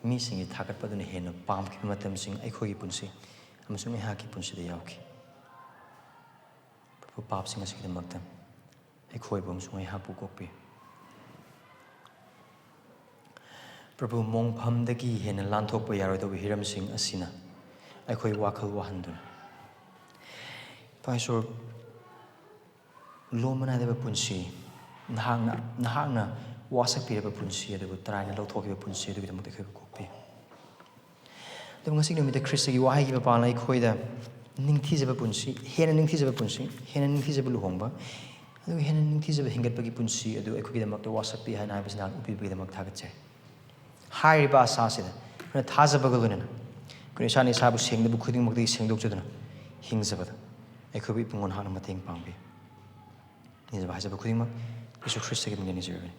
ꯃꯤꯁꯤꯡꯒꯤ ꯊꯥꯒꯠꯄ ꯑꯗꯨꯅ ꯍꯦꯟꯅ ꯄꯥꯝꯈꯤꯕ ꯃꯇꯝꯁꯤꯡ ꯑꯩꯈꯣꯏꯒꯤ ꯄꯨꯟꯁꯤ ꯑꯃꯁꯨꯡ ꯑꯩꯍꯥꯛꯀꯤ ꯄꯨꯟꯁꯤꯗ ꯌꯥꯎꯈꯤ꯫ ꯄ꯭ꯔꯚꯨ, ꯄꯥꯞꯁꯤꯡ ꯑꯁꯤꯒꯤꯗꯃꯛꯇ ꯑꯩꯈꯣꯏꯕꯨ ꯑꯃꯁꯨꯡ ꯑꯩꯍꯥꯛꯄꯨ ꯀꯣꯛꯄꯤꯌꯨ꯫ ꯄ꯭ꯔꯚꯨ, ꯃꯣꯡꯐꯝꯗꯒꯤ ꯍꯦꯟꯅ ꯂꯥꯟꯊꯣꯛꯄ ꯌꯥꯔꯣꯏꯗꯧꯕ ꯍꯤꯔꯝꯁꯤꯡ ꯑꯁꯤꯅ ꯑꯩꯈꯣꯏ ꯋꯥꯈꯜ ꯋꯥꯍꯟꯗꯨꯅ, ꯏꯄꯥ ꯏꯁꯣꯔ, ꯂꯣꯝꯕ ꯅꯥꯏꯗꯕ ꯄꯨꯟꯁꯤ, ꯅꯍꯥꯛꯅ, ꯅꯍꯥꯛꯅ ꯋꯥꯁꯛꯄꯤꯔꯕ ꯄꯨꯟꯁꯤ ꯑꯗꯨꯕꯨ ꯇꯔꯥꯏꯅ ꯂꯧꯊꯣꯛꯈꯤꯕ ꯄꯨꯟꯁꯤ ꯑꯗꯨꯒꯤꯗꯃꯛꯇ ꯑꯩꯈꯣꯏꯕꯨ ꯀꯣꯛꯄꯤꯌꯨ꯫ ꯑꯗꯨꯕꯨ ꯉꯁꯤꯒꯤ ꯅꯨꯃꯤꯠꯇ ꯈ꯭ꯔꯤꯁꯇꯒꯤ ꯋꯥꯍꯩꯒꯤ ꯃꯄꯥꯟꯅ ꯑꯩꯈꯣꯏꯗ ꯅꯤꯡꯊꯤꯖꯕ ꯄꯨꯟꯁꯤ, ꯍꯦꯟꯅ ꯅꯤꯡꯊꯤꯖꯕ ꯄꯨꯟꯁꯤ, ꯍꯦꯟꯅ ꯅꯤꯡꯊꯤꯖꯕ ꯂꯨꯍꯣꯡꯕ, ꯑꯗꯨꯒ ꯍꯦꯟꯅ ꯅꯤꯡꯊꯤꯖꯕ ꯍꯤꯡꯒꯠꯄꯒꯤ ꯄꯨꯟꯁꯤ ꯑꯗꯨ ꯑꯩꯈꯣꯏꯒꯤꯗꯃꯛꯇ ꯋꯥꯁꯛꯄꯤ ꯍꯥꯏꯅ ꯍꯥꯏꯕꯁꯤ ꯅꯍꯥꯛꯅ ꯎꯠꯄꯤꯕꯒꯤꯗꯃꯛ ꯊꯥꯒꯠꯆꯔꯤ꯫ ꯍꯥꯏꯔꯤꯕ ꯑꯁꯥꯁꯤꯗ ꯑꯩꯈꯣꯏꯅ ꯊꯥꯖꯕꯒ ꯂꯣꯏꯅꯅ ꯑꯩꯈꯣꯏꯅ ꯏꯁꯥꯅ ꯏꯁꯥꯕꯨ ꯁꯦꯡꯗꯕ ꯈꯨꯗꯤꯡꯃꯛꯇꯒꯤ ꯁꯦꯡꯗꯣꯛꯆꯗꯨꯅ ꯍꯤꯡꯖꯕꯗ ꯑꯩꯈꯣꯏꯕꯨ ꯏꯕꯨꯡꯉꯣ ꯅꯍꯥꯛꯅ ꯃꯇꯦꯡ ꯄꯥꯡꯕꯤꯌꯨ꯫ ꯅꯤꯖꯕ ꯍꯥꯏꯖꯕ ꯈꯨꯗꯤꯡꯃꯛ ꯌꯦꯁꯨ ꯈ꯭ꯔꯤꯁꯇꯒꯤ ꯃꯤꯡꯗ ꯅꯤꯖꯔꯕꯅꯤ꯫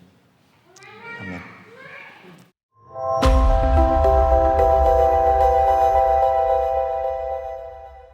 ꯑꯥꯃꯦꯟ꯫